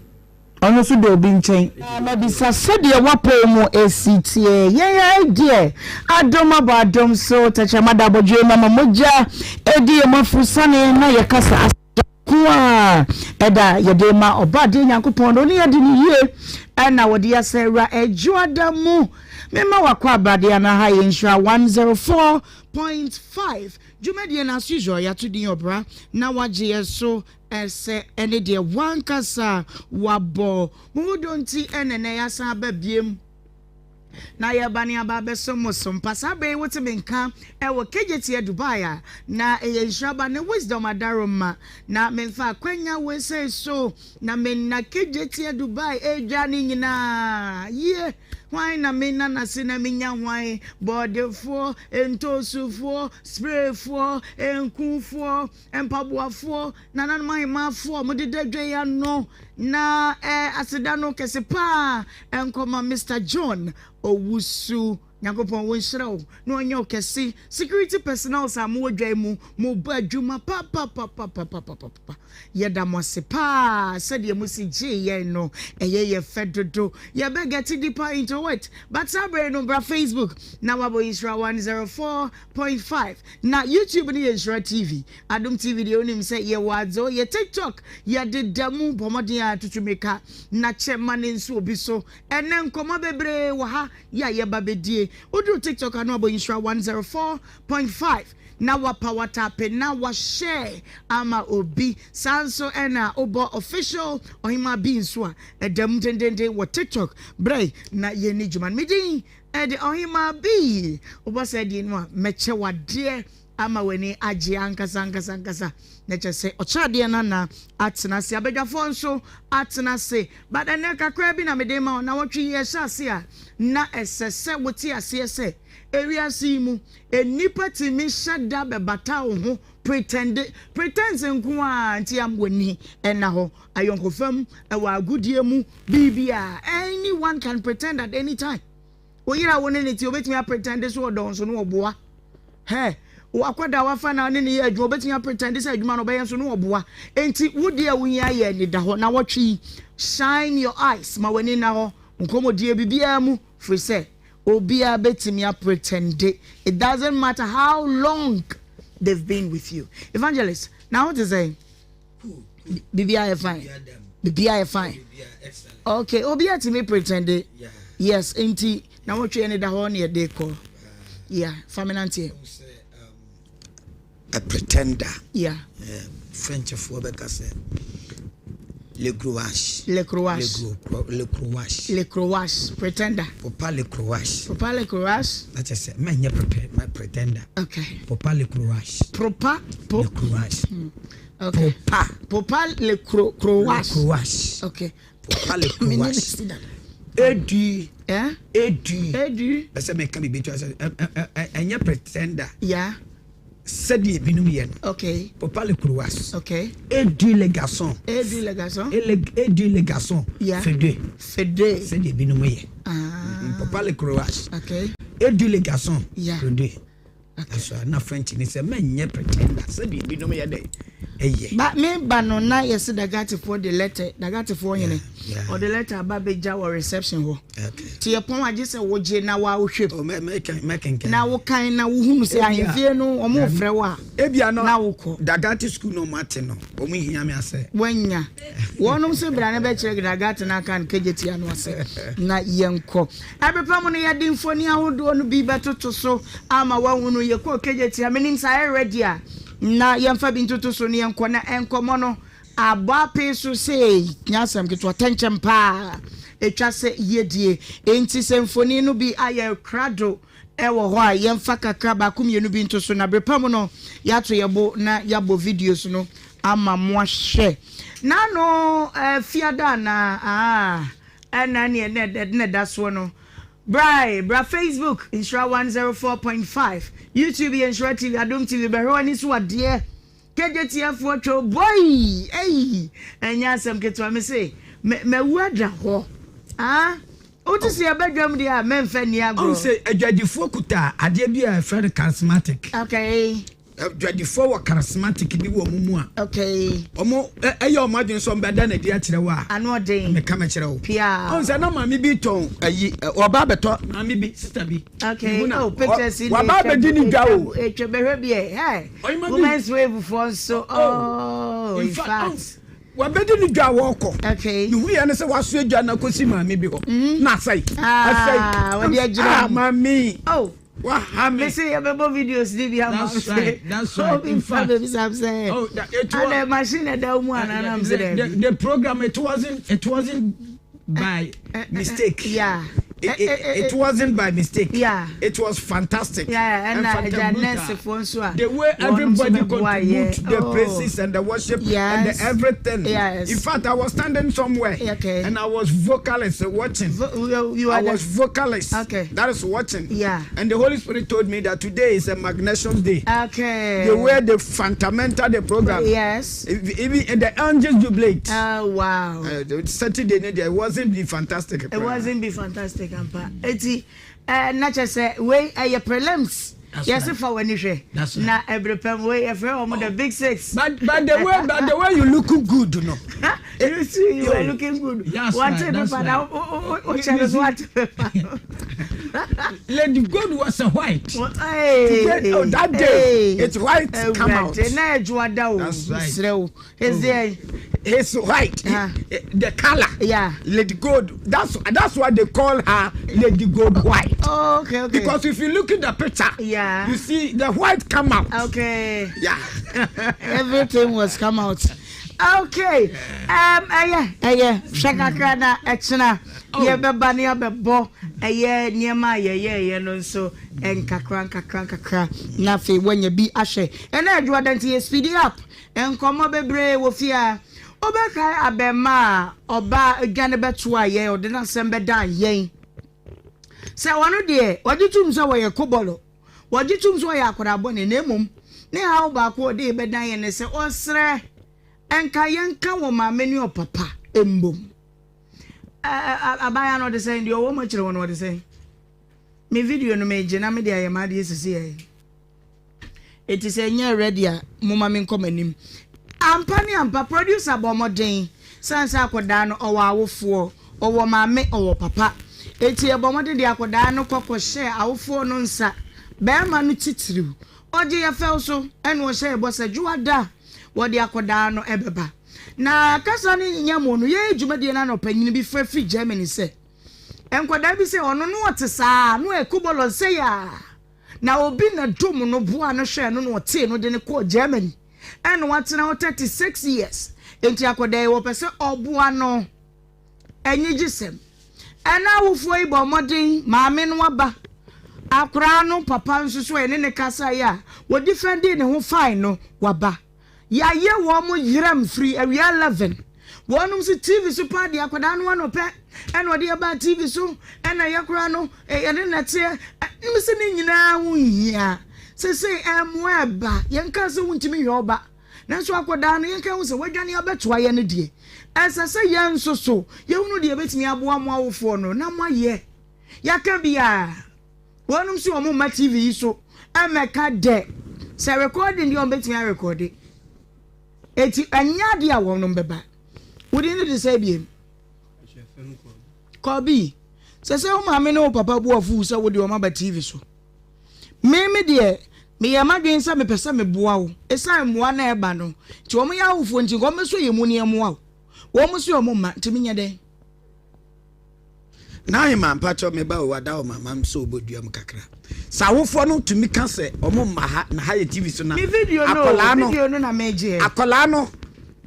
Speaker 1: Ɔno nso da obi nkyɛn. Mabisa sɛdeɛ w'apɔw mu si teɛ. Yɛn ara deɛ, adom abɔ adom so, tɛkyerɛma da abɔdwee mu ama mogya adi yɛn mu afurusane na yɛkasa aseda ko a ɛda yɛde ma Ɔbɔadeɛ Nyankopɔn no, ne yɛde no yie ɛna wɔde yɛasɛ awura Adwoada mu. Mema wakɔ abadeɛ anaa ha yɛ nhyira 104.5 dwumadie no as usual yɛato din ɔbra na wagye yɛ so ɛsɛ ɛne deɛ wankasa wabɔ mo ho dɔ nti ɛna ɛnɛ yɛasan aba biem. Na yɛreba ne aba abɛsom mo so mpa. Saa berɛ yi wote me nka wɔ Kejetia Dubai a, na ɛyɛ nhyira ba ne Wisdom Adaroma. Na memfa akwanya wei sei so na menna Kejetia Dubai adwa no nyinaa. Yie, hwan na menna n'ase na menya hwan? Bɔɔdefoɔ, ntoosufoɔ, sprayfoɔ, nkufoɔ, mpaboafoɔ, nananom ahemaafoɔ a wɔdeda dwa yi ano, na eh, aseda no kɛse paa nkɔma Mister John Owusu. Nyankopɔn wo nhyira wo na ɔnyɛ wo kɛse. Security personnels a mowɔ dwa yi mu, mobɔ adwuma papapapapapapapa. Yɛda mo ase paa sɛdeɛ mosi gyee yɛn no, ɛyɛ yɛ fɛ dodo. Yɛbɛ get deeper into it, but saa berɛ yi no bra Facebook na wabɔ Nhyira 104.5. Na YouTube no yɛ Nhyira TV, Adom TV deɛ wonim sɛ yɛwɔ adze o, yɛ TikTok yɛdeda mu, bɔ mmɔden ara tutu mmirika na kyɛ ma no nso obi so. Ɛnnɛ nkɔmmɔ bebree wɔ ha yɛ a yɛba bɛdie. Woduru TikTok a na wabɔ Nhyira 104.5 na wapa watape na wa share ama obi. Saa nso ɛna wobɔ Official Ɔhemaa Bi nso a ɛda mu dendenden wɔ TikTok. Brɛ na yɛnni dwuma no. Me din Ɛde ɔhemaa bi wobɔ saa din no a, mɛkyɛ wo adeɛ ama w'ani agye ankasa ankasa ankasa. Na kyerɛ sɛ ɔkyɛ adeɛ no na atena ase. Abadwafoɔ nso atena ase. But ɛnnɛ kakraa bi na mede ma wo. Nawɔtwe yi ɛhyɛ ase a, na ɛsɛ sɛ wote aseɛ sɛ ewiase yi mu, nnipa tumi hyɛ da bɛbata wo ho, pretende, pretence nko ara nti am w'ani nna hɔ. Ayɔnkofa mu, ɛwɔ agodie mu, biribiara. Anyone can pretend at any time. Wo yere a wo ne ne te, obetumi apretend sɛ ɔdɔ wo nso na ɔboa. Hɛ, w'akwadaa wafa na ne ne yɛ adwuma, obetumi apretend sɛ adwuma no ɔbɛyɛ nso na ɔboa. Enti wo deɛ wohia yɛ anidahɔ. Nawɔtwe yi, shine your eyes, ma w'ani nna hɔ, nkɔmmɔdie, biribiara mu, firi sɛ obiara betumi apretend. It doesn't matter how long they've been with you. Evangelist, na ho te sɛn? Biribiara yɛ fine. Biribiara yɛ fine. Okay, obiara tumi pretend. Yes, nti na wotwe ne da hɔ ne yɛde kɔ. Yeah, fa me nanteɛ.
Speaker 2: A pretender.
Speaker 1: Yeah.
Speaker 2: Frenchfoɔ bɛka sɛ le grouache.
Speaker 1: Le grouache.
Speaker 2: Le grouache.
Speaker 1: Le grouache, pretender.
Speaker 2: Popa le grouache.
Speaker 1: Popa le grouache.
Speaker 2: Na kyerɛ sɛ mɛnyɛ pretender.
Speaker 1: Okay.
Speaker 2: Popa le grouache.
Speaker 1: Propa
Speaker 2: po. Le grouache. Hmm. Okay. Popa.
Speaker 1: Popa le cro croache.
Speaker 2: Le croache.
Speaker 1: Okay.
Speaker 2: Popa le croache. Edu.
Speaker 1: Eh?
Speaker 2: Edu.
Speaker 1: Edu.
Speaker 2: Bɛsɛ mɛka biribi to asɛ ɛnyɛ pretender.
Speaker 1: Yeah.
Speaker 2: Sɛdeɛ ebinom yɛ
Speaker 1: no. Okay.
Speaker 2: Popa le croache.
Speaker 1: Okay.
Speaker 2: Edu le garçon.
Speaker 1: Edu le garçon.
Speaker 2: Edu le garçon.
Speaker 1: Yeah.
Speaker 2: Fede.
Speaker 1: Fede.
Speaker 2: Sɛdeɛ ebinom yɛ.
Speaker 1: Ah.
Speaker 2: Popa le croache.
Speaker 1: Okay.
Speaker 2: Edu le garçon.
Speaker 1: Yeah.
Speaker 2: Fede. Nanso a na French ne sɛ mɛnyɛ pretender sɛdeɛ ebinom yɛ dɛ ɛyɛ.
Speaker 1: Ba me ba no na yɛse Dagatefoɔ de letter Dagatefoɔ hene ɔde letter aba bɛgya wɔ reception hɔ nti yɛpɔn a gye sɛ wogye na wa wohwɛ
Speaker 2: mu oh,
Speaker 1: na wokan na wohunu sɛ ahemfie no wɔn refrɛ wo a
Speaker 2: ebia no
Speaker 1: na wokɔ
Speaker 2: Dagate school no wɔn ate no wɔn hia me asɛ
Speaker 1: wanya wɔnom se bra ne bɛkyerɛ Dagate no aka no kegye no ase na yɛnkɔ Ɛberɛ pa mu no yɛde mfoni ahodoɔ no bi bɛtoto so ama woahunu. Yɛkɔɔ Kejetia, menim sɛ ayɛ ready a, na yɛmfa bi ntoto so na yɛnkɔ na nkɔmmɔ no abɔ apee so sei. Nyɛ asɛm ketewa, tɛnkyɛm paa ɛtwa sɛ yɛdie. Enti sɛ mfoni no bi ayɛ krado wɔ hɔ a, yɛmfa kakra baako mmienu bi nto so na berɛ pa mu no yɛato yɛn bo na yɛabɔ videos no ama moahwɛ. N'ano fiada anaa? Aah. Ɛna neɛ na ɛna ɛda soɔ no. Brae, bra Facebook, Nhyira 104.5, YouTube yɛ Nhyira TV, Adom TV, bɛhwɛ w'ani so adeɛ. KJTFoɔ twɛ boi, ei, ɛnyɛ asɛm ketewa, me se, mawu ada hɔ. Ah, wote sɛ yɛba dwam deɛ a, mɛmfa nni agorɔ.
Speaker 2: Ɔn sɛ adwadifoɔ kuta adeɛ bi a yɛfrɛ no charismatic.
Speaker 1: Okay.
Speaker 2: Adwadifoɔ wɔ charismatic bi wɔ wɔn mu a.
Speaker 1: Okay.
Speaker 2: Wɔn ɛyɛ wɔn adwene sɛ wɔn bɛda n'adi akyerɛ wo a.
Speaker 1: Ano ɔden.
Speaker 2: Meka mɛkyerɛ wo.
Speaker 1: Pia.
Speaker 2: Ɔn sɛ na maame bi tɔn ayi ɔba abɛtɔ maame bi sista bi.
Speaker 1: Okay. Oh pictures in.
Speaker 2: Waba abɛdi ne dwa o.
Speaker 1: Etwa bɛhwɛ bi ɛ. Hey. Women's wave foɔ nso. Oh. In fact.
Speaker 2: Wabɛdi ne dwa a wɔrekɔ.
Speaker 1: Okay.
Speaker 2: Ne hu yɛ ne sɛ waso adwa no akɔsi maame bi hɔ. Mm-hmm. Na asɛe.
Speaker 1: Ah,
Speaker 2: Asɛe.
Speaker 1: Wɔde agyina
Speaker 2: mu. Ah, maame.
Speaker 1: Oh.
Speaker 2: Waha me.
Speaker 1: Mese yɛbɛbɔ videos ni bi ama
Speaker 2: That's right. That's right.
Speaker 1: Obi nfa baabi sam sɛ.
Speaker 2: Oh, that, it was,
Speaker 1: Ana machine ɛda wo mu ana nam sɛ dɛ.
Speaker 2: The program it wasn't by mistake.
Speaker 1: Yeah.
Speaker 7: It, it, it wasn't by mistake.
Speaker 1: Yeah.
Speaker 7: It was fantastic.
Speaker 1: Yeah,
Speaker 7: and
Speaker 1: fantabrutal.
Speaker 7: The way everybody contribute the oh. praises and the worship yes. and the everything.
Speaker 1: Yes.
Speaker 7: In fact, I was standing somewhere.
Speaker 1: Okay.
Speaker 7: And I was vocalist watching.
Speaker 1: Vo you, you
Speaker 7: I was vocalist.
Speaker 1: Okay.
Speaker 7: That is watching.
Speaker 1: Yeah.
Speaker 7: And the Holy Spirit told me that today is a magnesium day.
Speaker 1: Okay.
Speaker 7: The way the fundamental the program.
Speaker 1: Yes.
Speaker 7: Even the angels jubilate.
Speaker 1: Oh wow.
Speaker 7: Saturday, it wasn't be fantastic.
Speaker 1: It wasn't be fantastic ampa. Eti eh, na kyerɛ sɛ wei ɛyɛ prelims. Yɛse fa w'ani hwɛ. Na ɛbere pɛm wei yɛfrɛ wɔn the big six.
Speaker 7: But but the way but the way you look good no.
Speaker 1: You see you were looking good.
Speaker 2: That's
Speaker 1: Wate
Speaker 2: right, that's
Speaker 1: pepa na
Speaker 2: right.
Speaker 1: o kyɛ no so wate pepa.
Speaker 7: Lady Gold was a white.
Speaker 1: Hey,
Speaker 7: Today, oh, that day,
Speaker 1: hey.
Speaker 7: it's white come out.
Speaker 1: Awurade na ɛdwoa da o.
Speaker 7: That's right.
Speaker 1: Serɛ wo. Is there
Speaker 7: It's white.
Speaker 1: Uh-huh.
Speaker 7: The color.
Speaker 1: Yeah.
Speaker 7: Lady Gold. That's that's why they call her Lady Gold White.
Speaker 1: Oh, okay, okay.
Speaker 7: Because if you look at the picture,
Speaker 1: yeah,
Speaker 7: you see the white come out.
Speaker 1: Okay.
Speaker 7: Yeah.
Speaker 1: Everything was come out. Okay. Ɛyɛ ɛyɛ hwɛ kakra na ɛkyena yɛbɛba ne yɛbɛbɔ ɛyɛ nneɛma a yɛyɛɛyɛ no nso nkakra nkakra nkakra na afei woanya bi ahwɛ. Ɛna adwoa da nti yɛ speedy up. Nkɔmmɔ bebree wɔ fie a wobɛkae abɛmma a ɔbaa dwane bɛtoa yɛn, ɔde n'asɛm bɛdan yɛn sɛ ɔno deɛ ɔgye tom sɛ wɔyɛ kobɔlɔ, wɔgye tom sɛ ɔyɛ akwadaa bɔne, na mmom ne haw baako a ɔde bɛdan yɛn ne sɛ ɔsrɛ nka yɛnka wɔ maame ne ɔpapa mbom. Abaayewa no ɔde sɛn deɛ ɔwɔ mu akyerɛ wɔ no ɔde sɛn? Me video no megye na mede ayɛ m'adeɛ sisi yɛ. Enti sɛ ɛnyɛ ready a momma me nkɔ m'anim. Ampa ne ampa producer bɔ mmɔden sane sɛ akɔdaa no ɔwɔ awofoɔ, ɔwɔ maame ɔwɔ papa. Enti yɛbɔ mmɔden de akɔdaa no kɔ kɔhyɛɛ awofoɔ no nsa, barima no titiriw. Ɔgye yɛ fɛw so ɛna ɔhyɛ yɛ bɔ sɛ dwoada wɔde akɔdaa no ɛbɛba. Na kasa no nyɛ mo no yɛyɛ dwumadie no ana ɔpanyini bi frɛ firi Germany sɛ nkɔdaa bi sɛ ɔno no ɔte saa no ɛkubɔlɔ nsɛe a Na obi na dom no boaa no hwɛɛ no na ɔtee no de no kɔɔ Germany ɛna watena hɔ 36 years enti akɔdaa yi wɔpɛ sɛ ɔboa no anyigyesɛm ɛna awofoɔ yi bɔ mmɔden maame no aba akoraa no papa nso so ɛne ne kasa yi a wɔdi fɛndee ne ho fine no waba Yayɛ wɔn yeram firi awia 11. Wɔnom se TV so paa deɛ akwadaa no ano pɛ ɛna ɔde ɛbaa TV so ɛna yɛ koraa no yɛde na ɛteɛ. Nim se ne nyinaa ho nhia. Sesei ɛmmoa ɛba. Yɛnkaa sɛ wontumi nhwɛ wo ba. Nanso akwadaa no yɛnka ho sɛ wadwane abɛtoa yɛn no deɛ ɛsɛ sɛ yɛn nso so yɛhunu deɛ yɛbɛtumi aboa mo awofoɔ no na moayɛ. Yɛaka bi a. Wɔnom se wɔn mma TV yi so mmɛka dɛ sɛ recording deɛ wɔn bɛtumi arekɔde. Eti ɛnyɛ adeɛ a wɔnom bɛba. Wo din no de sɛ biem? Kɔbi. Sɛ sɛ wo maame ne wo papa bu afuw sɛ wode wɔn aba TV so. Me me deɛ meyɛ m'adwene sɛ mepɛ sɛ meboa wo. Esiane mmoa na ɛba no nti wɔn yɛ awofoɔ nti nka wɔn bɛsɔ yɛn mu ne yɛmmoa wo. Wɔn se wɔn mma nti menyɛ dɛn?
Speaker 7: Nahima mpakyɛw me ba o wada wo mama m sɛ ɔbɔ dua mu kakra sɛ awofoɔ no tumi ka sɛ ɔmo mma ha na ha yɛ TV so na
Speaker 1: Me video no
Speaker 7: akwadaa no
Speaker 1: video no na megyeɛ.
Speaker 7: akwadaa no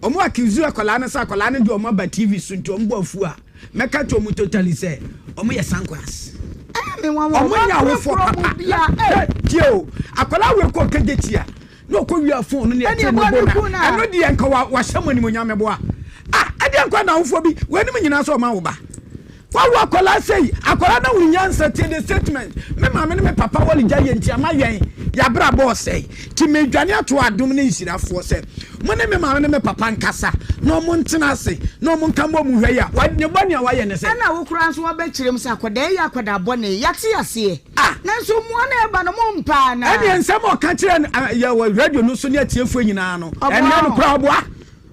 Speaker 7: ɔmo accuse akwadaa no sɛ akwadaa no de ɔmo aba TV so nti ɔmo bɔ afu a mɛka kyerɛ ɔmo totally sɛ ɔmo yɛ sankwas
Speaker 1: Ɛyɛ me nwanwa
Speaker 7: ɔmo
Speaker 1: ɔmo
Speaker 7: nyɛ awofoɔ
Speaker 1: akorɔkorɔ mo
Speaker 7: papa
Speaker 1: bia eh.
Speaker 7: tie o akwadaa wei kɔ kegye tia na ɔkɔ wia phone no ne
Speaker 1: Ɛne
Speaker 7: ɛkyɛ ne
Speaker 1: ɛbɔ
Speaker 7: bo
Speaker 1: ne
Speaker 7: na
Speaker 1: ku na.
Speaker 7: ɛno deɛ nka wa wahyɛ mo animonyam meboa ah ɛdeɛ nkwa na awofoɔ bi wɔanim nyinaa sɛ ɔma wo ba wawo akwadaa sɛyi akwadaa na wo nyansa tie the statement me maame ne me papa wɔle gya yɛ nti ama yɛn yɛabrabɔ ɔsɛe nti medwane ato adom ne nhyirafoɔ sɛ mo ne me maame ne me papa nkasa na ɔmo ntena ase na ɔmo nka mbɔ mu hwɛ yi a ne bɔne a wayɛ ne sɛ
Speaker 1: Ɛna wo koraa nso wabɛkyerɛ mu sɛ akwadaa yi yɛ akwadaa bɔne yɛate aseɛ.
Speaker 7: Ah!
Speaker 1: Nanso mmoa no a ɛba no, mompɛ anaa?
Speaker 7: Ɛnneɛ nsɛm a ɔka kyerɛɛ yɛn wɔ radio no so ne atiefoɔ nyinaa no,
Speaker 1: Ɔboa
Speaker 7: ɛnyɛ no
Speaker 1: wɔn.
Speaker 7: koraa, ɔboa.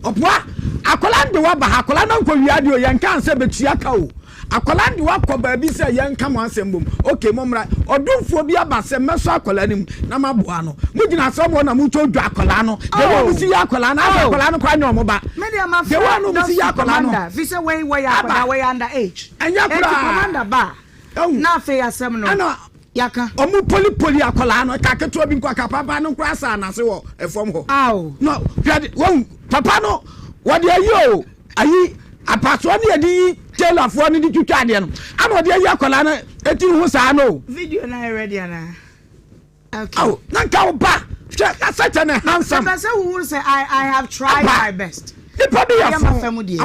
Speaker 7: Ɔboa. Akwadaa no de wo aba ha, akwadaa no ankɔwia adeɛ o, yɛnkaa sɛ bɛtua ka o. Akwadaa no de wo akɔ baabi sɛ yɛnka mo asɛm mmom. Okay, mommra. Ɔdomfoɔ bi aba sɛ mɛsɔ akwadaa no mu na maboa no. Mogyina asɛm hɔ na motwa dwa akwadaa no. The way
Speaker 1: Oh.
Speaker 7: wɔsi yɛ akwadaa no, asɛ
Speaker 1: Oh.
Speaker 7: akwadaa no koraa nyɛ wɔn ba.
Speaker 1: Me deɛ
Speaker 7: The way
Speaker 1: mafrɛ
Speaker 7: a na wɔsi yɛ
Speaker 1: Dɔfo
Speaker 7: akwadaa no.
Speaker 1: Commander, fi sɛ wei wɔyɛ
Speaker 7: Aba.
Speaker 1: akwadaa, wɔyɛ under age.
Speaker 7: Ɛnyɛ
Speaker 1: Enti
Speaker 7: koraa.
Speaker 1: Commander ba a,
Speaker 7: Ehu.
Speaker 1: Na afei asɛm no,
Speaker 7: Ɛna
Speaker 1: yɛaka.
Speaker 7: ɔmo polipoli akwadaa no, ɛka ketewa bi nko aka papa no koraa saa n'ase wɔ ɛfam hɔ.
Speaker 1: Ao.
Speaker 7: Na hwɛ de, wahu, papa no, wɔde ayi o, ayi, apasoɔ ne yɛde yi tailorfoɔ no de twitwa adeɛ no ana ɔde ayi akwadaa no etiri ho saa no o.
Speaker 1: Video no ayɛ ready anaa? Okay.
Speaker 7: Awo na nka wo ba hwɛ such an handsome.
Speaker 1: Mepɛ sɛ wohunu sɛ I I have tried my best.
Speaker 7: Nipa bi yɛ fo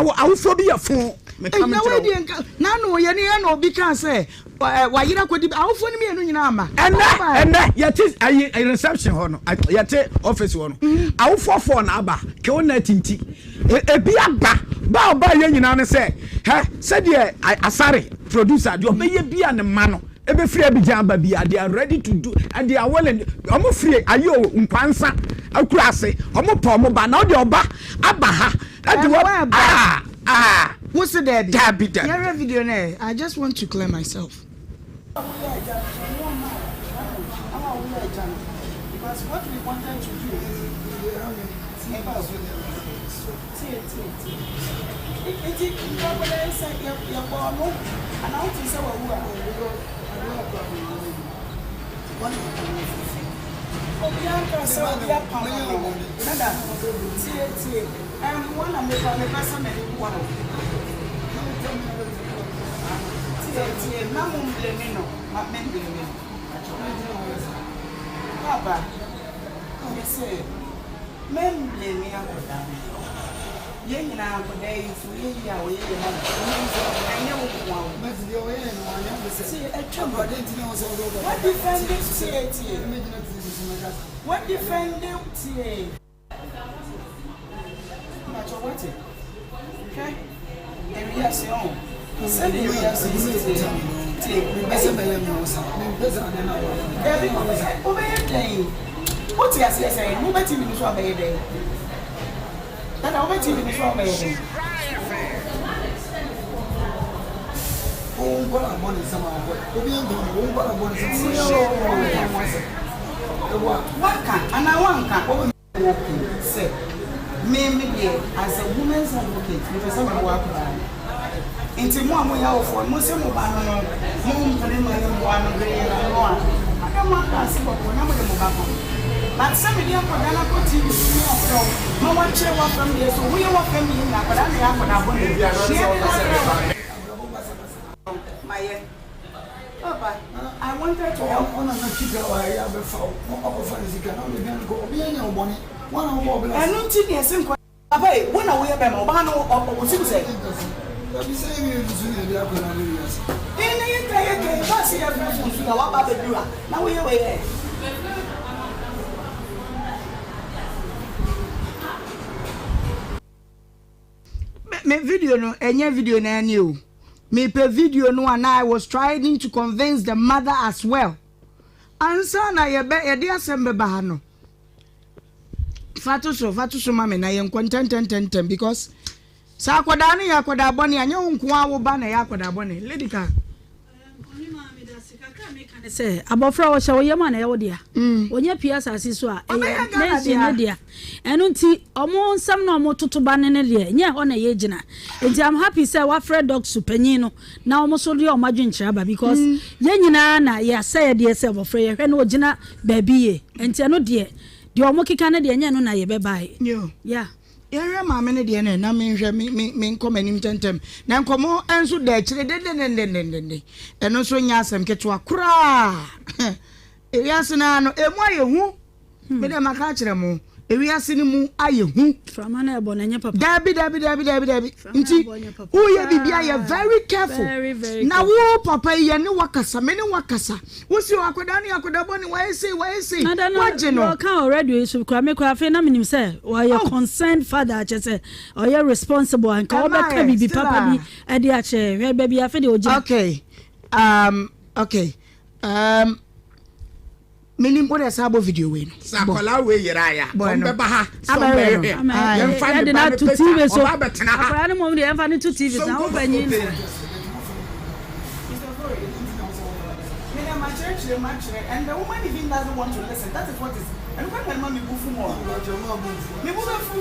Speaker 7: awo awofoɔ bi yɛ fo.
Speaker 1: Meka me kyerɛ wo. N'ano yɛ ne yɛ na obi kaa sɛ wayere akɔdi awofoɔ no mmienu nyinaa ama.
Speaker 7: Ɛnɛ ɛnɛ yɛte ayi reception hɔ no yɛte office hɔ no awofoɔ fɔɔ na aba kew net nti ebi aba ba ɔba yɛ nyinaa ne sɛ hɛ sɛdeɛ asare producer deɛ ɔbɛyɛ bi a ne ma no Ebefiri Abidjan aba bia they are ready to do and they are willing ɔmo firi ayi o Nkwansa akura ase ɔmo pɛ ɔmo ba na ɔde ɔba aba ha ɛde wɔ ah ah
Speaker 1: Wo se daabi?
Speaker 7: Daabi daabi.
Speaker 1: Yɛhwɛ video no ɛ, I just want to clear myself. Tie tie tie. Nti nkurɔfo dɛ sɛ yɛbɔɔ no anaa wote sɛ wawu a. Obiara nka sɛ obi apam no. Nada, tie tie. Mmoa na mepɛ mepɛ sɛ mede boa wo. Tie tie, mma mo mblame no, ma me mblame no. Papa, mese. Me mblame akɔdaa no yɛn nyinaa akɔdaa yi nso ɔyɛ yie a ɔyɛ yie ma no ɛnyɛ wo nkoa wo tie atwam wa defend tie tie wa defend tie. Mpakyɛw wate hwɛ ewiase ɔn sɛdeɛ ewiase yi si teɛ no tie dabi wobɛyɛ dɛn wote aseɛ sɛn wobɛ tv no so abɛyɛ dɛn dada wobɛ tv no so abɛyɛ dɛn. Waka anaa wanka? Okay sɛ me me deɛ as a women's advocate mepɛ sɛ meboa akwadaa no nti mo a moyɛ awofoɔ no mose mo ba no no mo mpene ma no mmoa no hwee no a ada mo aka ase bɔkɔɔ na mode mo ba kɔ but sɛ mede akwadaa no akɔ TV so ne afrɛ wo ma wakyerɛ w'afam deɛ so woyɛ w'afam deɛ nyina akwadaa no yɛ akwadaa bɔne deɛ ɛde no abrɛ wo mayɛ Papa, I wanted to help.
Speaker 2: Ɔna na sika wa ɛyɛ abɛfa wo na ɔkɔfa ne sika na ɔde aduane kɔ obi anya wo bɔne wɔn na wɔbɔ ɔbɛla
Speaker 1: Ɛno nti na yɛse nkɔ. Papa ei, wo na woyɛ bɛma, ɔbaa no ɔsi wo sɛ.
Speaker 2: Dabi sɛ yɛ mmienu nso na yɛde akwadaa no wiase.
Speaker 1: Ɛnna yɛka yɛka yi, baa sɛ yɛfrɛ phone so na waba abɛduru a, na woyɛ wei ɛ. Me video no ɛnyɛ video no ani o mepɛ video no a na I was trying to convince the mother as well ansa na yɛbɛ yɛde asɛm bɛba ha no fa to so fa to so ma me na yɛnkɔ ntɛntɛntɛntɛm because sɛ akwadaa no yɛ akwadaa bɔne a nyɛ wo nko ara wo ba na ɛyɛ akwadaa bɔne lady ka.
Speaker 8: Ne sɛ abɔfra a ɔhyɛ wo yam a na ɛyɛ wo dea. Ɔnya pue asase so a, ɛyɛ nation no dea. Ɛno nti, ɔmo nsɛm na ɔmo toto ba no no deɛ, nyɛ ɛhɔ na yɛgyina. Nti I'm happy sɛ wafrɛ Dɔkso panyin no na ɔmo nso de ɔmo adwenkyerɛ aba because yɛn nyinaa na yɛasɛyɛdeɛ sɛ abɔfra yi yɛhwɛ na ɔgyina baabi yie. Nti ɛno deɛ, deɛ ɔmo keka no deɛ nyɛ ɛno na yɛbɛbae. Yeah.
Speaker 1: Yɛnhwɛ maame no deɛ no ɛ, na menhwɛ me me menkɔ m'anim ntɛmntɛm. Na nkɔmmɔ nso da akyire dendendendenden. Ɛno nso nyɛ asɛm ketewa koraa. Ewiase no ara no, emu ayɛ hu. Me deɛ maka akyerɛ mo, ewiase no mu ayɛ hu.
Speaker 8: Mframa no ɛbɔ no ɛnyɛ papa.
Speaker 1: Dabi dabi dabi dabi dabi.
Speaker 8: Mframa
Speaker 1: Nti
Speaker 8: ɛbɔ nyɛ papa
Speaker 1: woyɛ biribi a yɛ
Speaker 8: koraa.
Speaker 1: very careful.
Speaker 8: Very very
Speaker 1: Na
Speaker 8: careful.
Speaker 1: wo papa yi yɛne wakasa, me ne wakasa. Wo se akwadaa no yɛ akwadaa bɔne, wayɛ sei, wayɛ sei,
Speaker 8: Na da no
Speaker 1: woagye no.
Speaker 8: deɛ ɔka wɔ radio yi so koraa me koraa afei na menim sɛ ɔyɛ
Speaker 1: Oh.
Speaker 8: concerned father kyɛ sɛ ɔyɛ responsible anka
Speaker 1: Ɛma
Speaker 8: ɔbɛka
Speaker 1: yɛ,
Speaker 8: biribi
Speaker 1: still
Speaker 8: papa bi
Speaker 1: a.
Speaker 8: de akyerɛ hwɛ baabi afei deɛ ɔgyina.
Speaker 1: Okay, um, okay, um, menim wode saa bɔ video wei no.
Speaker 7: Sɛ akwadaa wei yera yɛ a,
Speaker 1: Bɔ
Speaker 7: wɔn
Speaker 1: ɛno.
Speaker 7: bɛba ha sɛ
Speaker 1: Abɛhwɛ
Speaker 7: wɔn
Speaker 1: no.
Speaker 7: bɛhwɛ.
Speaker 8: Ama
Speaker 1: Aye.
Speaker 7: Yɛmfa ne
Speaker 8: yɛde no
Speaker 7: ba no
Speaker 8: ato
Speaker 7: picture,
Speaker 8: TV so.
Speaker 7: ɔba abɛtena ha.
Speaker 8: Akwadaa no mmom deɛ yɛmfa no to TV so na wo panyin no.
Speaker 1: Mister Fori, me deɛ makyerɛkyerɛ mu akyerɛ and the woman even doesn't want to listen that is what is ɛno koraa na ɛma me bo fu more me bo bɛfu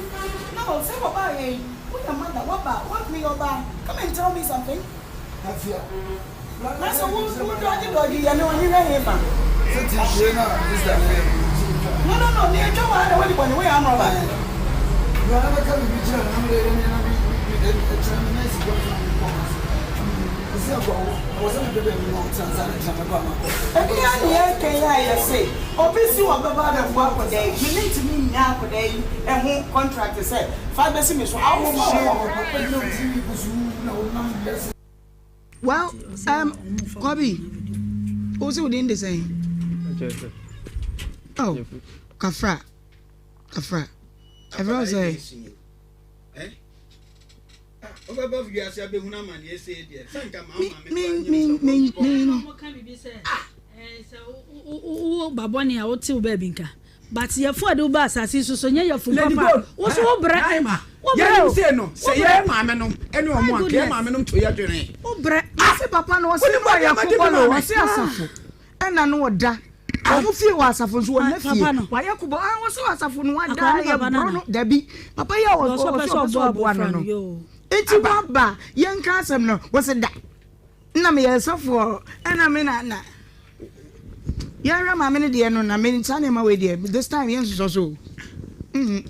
Speaker 1: no sɛ wɔbaa yɛ yi woyɛ mother woaba wo meyɛ ɔbaa come and tell me something na sɛ wo wo dɔgye dɔgye yɛ ne ɔne hwɛ he fa no no no ne atwa wɔ ha na wadi bɔne woyɛ amrɔba. Ɛdeɛn na yɛreka yi a yɛse obi se ɔbɛba abɛboa akwadaa yi, me mentumi nnya akwadaa yi ho contract sɛ fa bɛsi me so, awo ma wɔ. Well, um, Kobi, wo se wo din de sɛn? Oh, Kafra, Kafra. Ɛfrɛ wo sɛ?
Speaker 8: Wo ba bɔne a wote wo baabi nka but yɛfo a de wo ba asase so so nyɛ yɛfo papa wo so wo brɛ wo brɛ
Speaker 7: o sɛ no sɛ yɛ maame nom ɛne ɔmo a kɛ maame nom to yɛ dwene
Speaker 1: wo brɛ ase papa no ɔse no yɛ kobɔ no ɔse asafo ɛna no ɔda ɔmo fie wɔ asafo nso wɔn fie wayɛ kobɔ ah wɔsɛ wɔ asafo no wada yɛ boro no dabi papa yi a ɔsɛ ɔpɛ sɛ ɔboa no no eti waba yɛn ka asɛm no wɔsɛ da nna meyɛ sɔfoɔ ɛna me na na yɛnhwɛ maame no deɛ no na me nsa nneɛma wei deɛ this time yɛn nsosɔ so mm.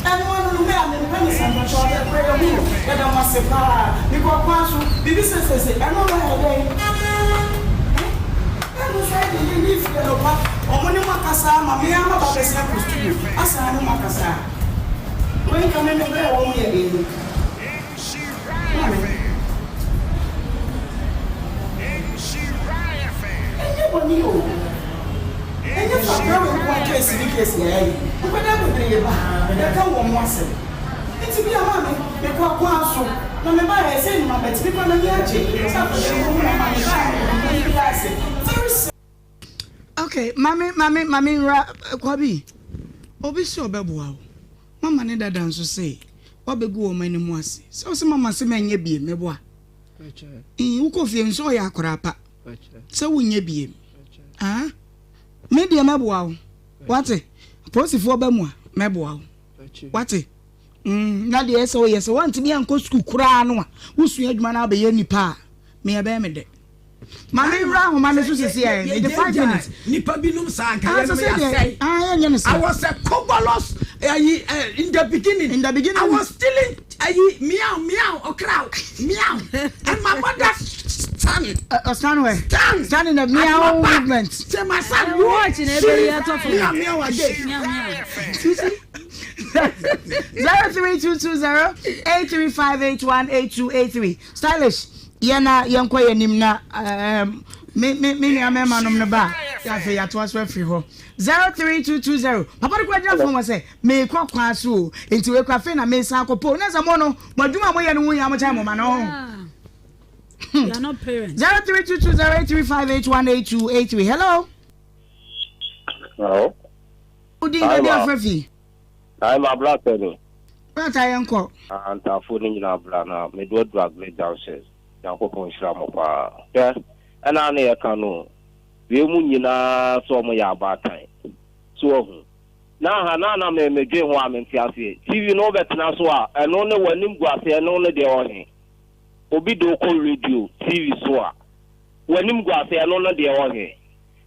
Speaker 1: Ɛno ano no me a mempɛ ne saa mpakyɛw adeɛ koraa yɛhu no yɛda mo ase paa mekɔ kwan so biribi sesese ɛno no ɛyɛ dɛn eh ɛno nso ayɛ den ne fie anɔpa ɔmo ne mo akasa ama me ara maba abɛsen akɔ studio asan ne mo akasa wei nka me mebrɛ wɔn yɛ den Maame. Ɛnyɛ bɔne o. Ɛnyɛ Fakrawe nko ara case ne case a yɛayɛ yi. Nkwadaa bebree ba ha, yɛka wɔn ho asɛm. Nti bi a maame, mekɔ akwan so na mebaeɛ a, sei na mabɛte. Me koraa m'ani agye sɛ akwadaa yi mahu no ama mebaeɛ no mede m'ani biara ase. Very simple. Okay, mame mame mame nwura Kwabi. Obi se ɔbɛboa wo. Mama ne dada nso se wabɛgu wɔn anim ase. Sɛ wo se mama se mɛnyɛ biem, meboa. Ii, wokɔ fie nso ɔyɛ akwadaa pa. Sɛ wonyɛ biem. Ah, me deɛ mɛboa wo. Wate? Apolisifoɔ ba mu a, mɛboa wo. Wate? Mm, na deɛ ɛsɛ woyɛ sɛ woantumi ankɔ sukuu koraa no a, wosua adwuma no abɛyɛ nipa a, me ɛbɛyɛ me dɛ. Ma me nwura ahoma no so sisi ɛ, mede 5 minutes.
Speaker 7: Nipa binom saa nka
Speaker 1: Ah,
Speaker 7: yɛnom
Speaker 1: sɛ deɛ,
Speaker 7: yɛasɛe.
Speaker 1: ah, yɛnyɛ no saa.
Speaker 7: I was a kobolos ayi eh, in the beginning.
Speaker 1: In the beginning.
Speaker 7: I was stealing ayi meow meow ɔkraw meow and my mother stand.
Speaker 1: Stand where?
Speaker 7: Stand.
Speaker 1: Stand in the
Speaker 7: At
Speaker 1: meow
Speaker 7: my back.
Speaker 1: movement.
Speaker 7: Say my son,
Speaker 8: Eh,
Speaker 7: you
Speaker 8: watch na ebe yi atɔ fam.
Speaker 7: meow meow again.
Speaker 8: Meow meow.
Speaker 1: 03220 83581 8283 Stylish yɛn na yɛnkɔ yɛn anim na um, me me me nua mmarima nom no ba a afei yɛatoa so afiri hɔ 03220 papa no kora gyina fam wɔ sɛ meekɔ kwan so o nti wei kora afei na mesan akɔ po na sɛ mo no mo adwuma a moyɛ no ho hia mo kyɛn mo ma no ho
Speaker 8: You are not parents.
Speaker 1: 03220835818 hello
Speaker 9: Hello.
Speaker 1: wodin baabi afrɛ fi
Speaker 9: Ayi ma bra pɛ ni.
Speaker 1: Brata yɛn kɔ.
Speaker 9: Ah Ntafo no nyinaa bra na mede wo aduru Agle junction. Nyankopɔn nhyira mo paa. Hwɛ, ɛna na yɛka no o. Wei mu nyinaa sɛ ɔmo yɛ abaatan. So wahu? Na aha na na me medwen ho a mente aseɛ. TV no wobɛtena so a, ɛno ne w'anim gu ase ɛno ne deɛ ɔhe? Obi de wo kɔ radio, TV so a, w'anim gu ase ɛno ne deɛ ɔhe?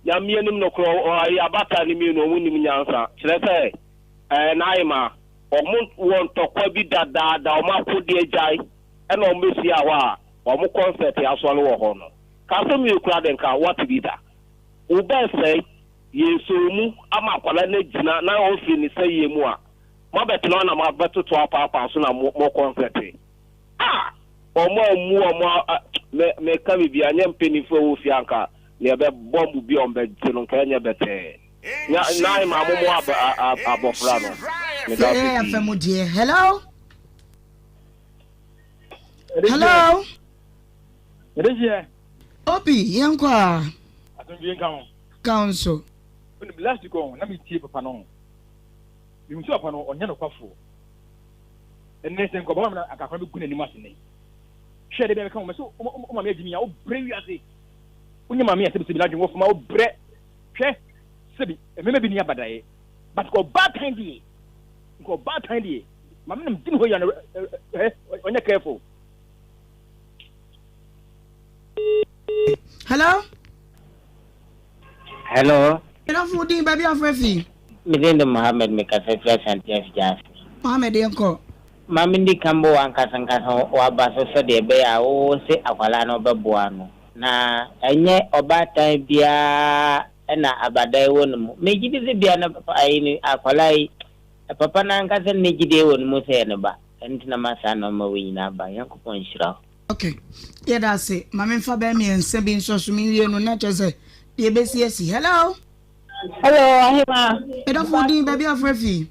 Speaker 9: Nyame anim nokorɛ ɔ ayi abaatan no mienu ɔmo nnim nyansa kyerɛ sɛ ɛɛ Naima ɔmo wɔ ntɔkwa bi dadaada ɔmo akode agyae ɛna ɔmo bɛhyia hɔ a ɔmo concert asɔre wɔ hɔ no ka asɛm wei koraa de nka wate bi da wo bɛɛ sɛe yɛ sɔɔ mu ama akwadaa no agyina na ɔmfiri ne sɛeɛ mu a moabɛtena hɔ na moabɛtoto apaapaa so na mo mo concert Ah! Wɔn ammu wɔn a, me, meka biribi a, nyɛ mpanyinfoɔ a ɛwɔ fie anka nea ɛbɛ bɔmbo bi a wɔn bɛgye no nka ɛnyɛ bɛtɛɛ. Nya, nnan maa mo mo ab, a, a, abɔfra no. Meda ase
Speaker 1: Yɛyɛ
Speaker 9: pii.
Speaker 1: fɛ mu deɛ. Hello. Hello.
Speaker 10: Ɛdehyeɛ.
Speaker 1: Obi, yɛn kɔ a.
Speaker 10: Asomdwie nka ho.
Speaker 1: Ka ho nso.
Speaker 10: Wonim, last week ɔho, na metie papa no ho. Mehu sɛ papa no, ɔnyɛ nokwafoɔ. Ɛnnɛ sɛ nka ɔbɛma me na anka akwadaa bɛgu n'anim ase nnɛ. Hwɛ de bia meka wo mɛ so wo maame agyimi a wobrɛ wiase. Wonyɛ maame a sɛbisɛbi n'adwene wɔ fam a wobrɛ. Hwɛ Sɛbi mmarima bi ni abadaeɛ but nka ɔbaatan deɛ nka ɔbaatan deɛ maame nam di ne hɔ yɛ no ɛ ɔnyɛ careful.
Speaker 1: Hello.
Speaker 11: Hello.
Speaker 1: Medafo din baabi afrɛ fi.
Speaker 11: Me din de Mohammed mekasa firi Ashanti Afigya ase.
Speaker 1: Mohammed yɛnkɔ.
Speaker 11: Ma mendi kan bɔ w'ankasa ankasa w'aba so sɛdeɛ ɛbɛyɛ a wo se akwadaa no wobɛboa no. Na ɛnyɛ ɔbaatan biara na abadae wɔ ne mu. Megye di sɛ bia na ayi no akwadaa yi papa no ankasa nni gyidie wɔ ne mu sɛ ɛyɛ ne ba. Ɛno nti na ma saa nnoɔma wei nyinaa ba. Nyankopɔn nhyira wo.
Speaker 1: Ok, yɛda ase. Ma memfa bɛyɛ mmiɛnsa bi nsɔ so menwie no na kyerɛ sɛ deɛ ɛbɛsi asi. Hello?
Speaker 12: Hello, Ahema.
Speaker 1: Medɔfo wo din, baabi a wofrɛ fi?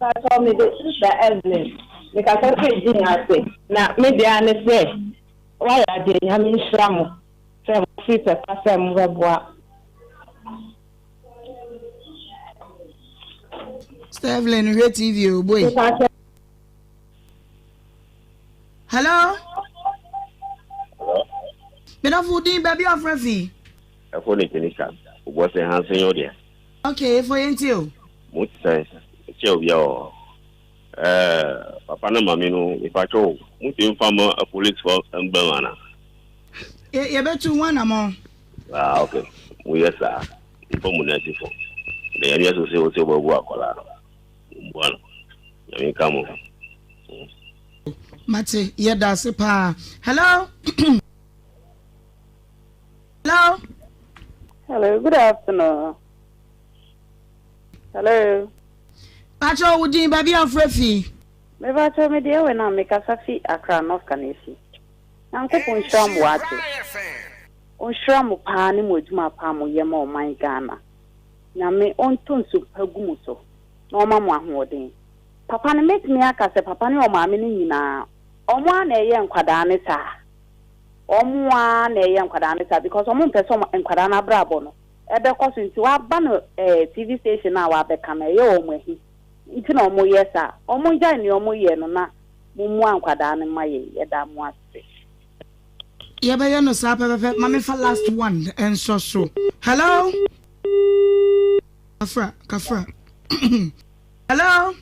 Speaker 12: Paatɔ me de Sister Evelyn, me kasa firi Gyin ase. Na me deɛ ara ne sɛ wayɛ adeɛ Nyame nhyira mo sɛ mo firi pɛ pa sɛ mo bɛ boa.
Speaker 1: Sister Evelyn hwɛ TV o boy. Hello.
Speaker 9: Hello.
Speaker 1: Medɔfo din baabi a ɔfrɛ fi.
Speaker 9: Ɛfo ne Kenisha. Wobɔ sɛ hansen yɛ ɔdeɛ.
Speaker 1: Okay, efo yɛn ti o.
Speaker 9: Mo ti sɛn? Ɛkyɛ obi a wɔ hɔ. Ɛɛ papa ne maame no mepakyɛ o mo ti nfa ma apolice fo mbɛn ana?
Speaker 1: Yɛ yɛbɛtu ho anamɔn.
Speaker 9: Ah okay mo yɛ saa nfa mo nan si fam. Ɛdɛ nyame aso sɛ wosɛ wobɛbu akwadaa no mo mmoa no. Nyame nka mo ho.
Speaker 1: Mate yɛda ase paa. Hello. Hello.
Speaker 12: Hello, good afternoon. Hello.
Speaker 1: Pacho wo din baabi a wofrɛ fi.
Speaker 12: Me pacho me deɛ wɛ na me kasa fi Accra North Kaneshie. Nyankopɔn nhyira mo wate. Ɔnhyira mo paa ne mo adwuma paa mo yɛ ma ɔman Ghana. Nyame ɔntɔ nsu pa gu mo so na ɔma mo ahoɔden. Papa no mɛtumi aka sɛ papa ne ɔmaame no nyinaa ɔmo ara na ɛyɛ nkwadaa no saa. Ɔmo ara na ɛyɛ nkwadaa no saa because ɔmo mpɛ sɛ ɔmo nkwadaa no abrabɔ no ɛbɛkɔ so nti waba no ɛɛ TV station no a wabɛka no ɛyɛ ɔmo ahi nti na ɔmo yɛ saa. Ɔmo ngyae nea ɔmo yɛ no na mo mua nkwadaa no mma yɛn. Yɛda mo ase.
Speaker 1: Yɛbɛyɛ no saa pɛpɛpɛ. Ma memfa last one nsɔ so. Hello? Kafra, kafra. Hello?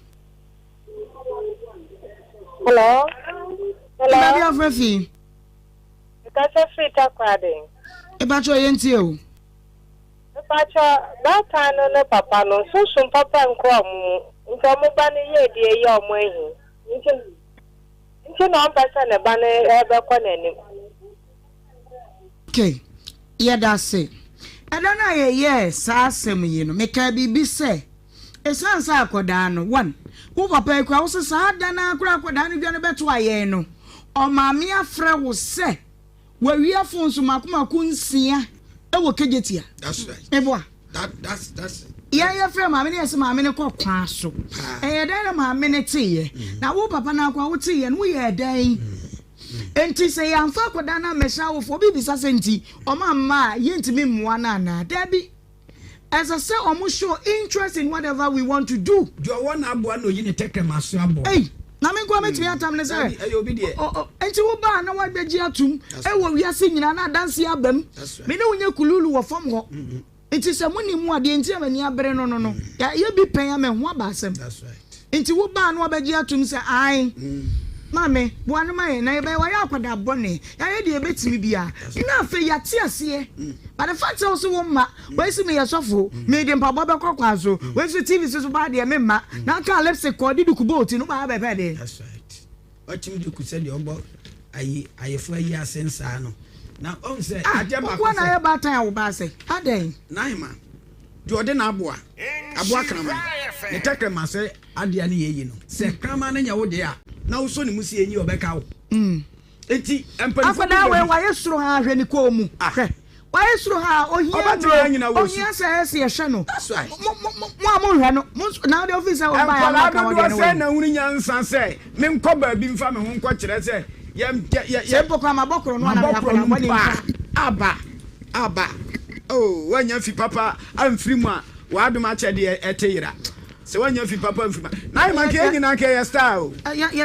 Speaker 13: Hello? Hello?
Speaker 1: Baabi afrɛ fi?
Speaker 13: Mekasa firi Takoradi.
Speaker 1: Mepakyɛ yɛn tie o.
Speaker 13: Mepakyɛ baatan no ne papa no sunsum papa nkura ɔmo mu nti ɔmo ba no yie deɛ yɛ ɔmo ahi nti nti na ɔmpɛ sɛ ne ba no bɛkɔ n'anim.
Speaker 1: Ok, yɛda ase. Ɛda no a yɛyɛɛ saa asɛm yi no, mekaa biribi sɛ, ɛsiane sɛ akwadaa no, one, wo papa yi koraa, wo se saa da no ara koraa akwadaa no dwane bɛtoa yɛn no, ɔmaame afrɛ wo sɛ wawia phones mako mako nsia wɔ Kejetia.
Speaker 2: That's right.
Speaker 1: Meboa.
Speaker 2: That, that's, that's it.
Speaker 1: Yɛn yɛfrɛ maame no yɛsɛ maame no kɔ kwan so. Ɛyɛ dɛn na maame no teeɛ? Mm. Na wo papa no akɔ a woteeɛ no woyɛɛ dɛn? Mm. Enti sɛ yɛamfa akwadaa no ammɛhyɛ awofo, obi bisa sɛ nti wɔn amma a yɛntumi mmoa no anaa? Dabi. Ɛsɛ sɛ wɔn show interest in whatever we want to do.
Speaker 7: Deɛ ɔwɔ n'aboa na oyi ne tɛkrɛma so aboa.
Speaker 1: Ei, na me nkoa mɛtumi atam no sɛ.
Speaker 7: Dabi, ɛyɛ obi deɛ.
Speaker 1: O, o, enti wo ba a na wabɛgye atum wɔ wiase nyinaa na adanseɛ aba mu. Me ne wo nyɛ kululu wɔ fam hɔ. Nti sɛ monim mu a, deɛ nti a m'ani abere no no no, yɛayɛ bi pɛn ama ɛho aba asɛm. Nti wo ba a na wabɛgye atom sɛ, Ae, maame, boa no ma yɛn, na yɛbɛyɛ, wayɛ akwadaa bɔne, yɛayɛ deɛ yɛbɛtumi biara, na afei yɛate aseɛ. But the fact sɛ wo se wo mma, wei se meyɛ sɔfo, mede mpaboa bɛkɔ kwan so, wei nso TV so so paa deɛ memma, na aka lipstick kɔɔ de duku bɔ wo ti no, wobaa abɛpɛ deɛ.
Speaker 7: Ɔkyem duku sɛdeɛ ɔbɔ ayi ayefo ayi ase nsaa no na ɔhu sɛ
Speaker 1: Ah,
Speaker 7: adeɛ baako
Speaker 1: wokoa na
Speaker 7: sɛ.
Speaker 1: ayɛ baatan a wo ba asɛe. Adɛn?
Speaker 7: N'ahema, deɛ ɔde n'aboa, aboa kraman, ne tɛkrɛma sɛ adeɛ no yɛ yi no, sɛ kraman no nyɛ wo deɛ a, na wosɔ ne mu sɛ ɛnyi a, ɔbɛka wo. Enti mpanimfoɔ bi
Speaker 1: Akwadaa
Speaker 7: wɔ
Speaker 1: wei
Speaker 7: bi.
Speaker 1: wayɛ soro haa hwɛ ne kɔn mu.
Speaker 7: Ah.
Speaker 1: Hwɛ. Wayɛ soro haa ohia
Speaker 7: Ɔbɛtena ha nyina
Speaker 1: nnuro
Speaker 7: wɔ su.
Speaker 1: ohia sɛ ɛsɛ yɛhwɛ no.
Speaker 7: That's right.
Speaker 1: Mo mo mo mo a monhwɛ no mo nso na wode ofii sɛ wo ba yɛ
Speaker 7: Nkwadaa
Speaker 1: ama ɔka wɔ
Speaker 7: dodoɔ
Speaker 1: deɛ no
Speaker 7: sɛn
Speaker 1: wɔ
Speaker 7: na hunu nyansa sɛ menkɔ baabi mfa me ho nkɔkyerɛ sɛ yɛ yɛ yɛ
Speaker 1: Sɛ mpo koraa mabɔ korɔ no a na
Speaker 7: mabɔ
Speaker 1: meyɛ
Speaker 7: korɔ no
Speaker 1: akwadaa bɔne
Speaker 7: mpo a
Speaker 1: mpo a.
Speaker 7: aba aba oh woannya fi papa amfiri mu a w'adom akyɛdeɛ ɛte yera. Sɛ woannya fi papa amfiri mu a, na ahema nka yɛn nyinaa nka yɛyɛ star o. Ba abusua bi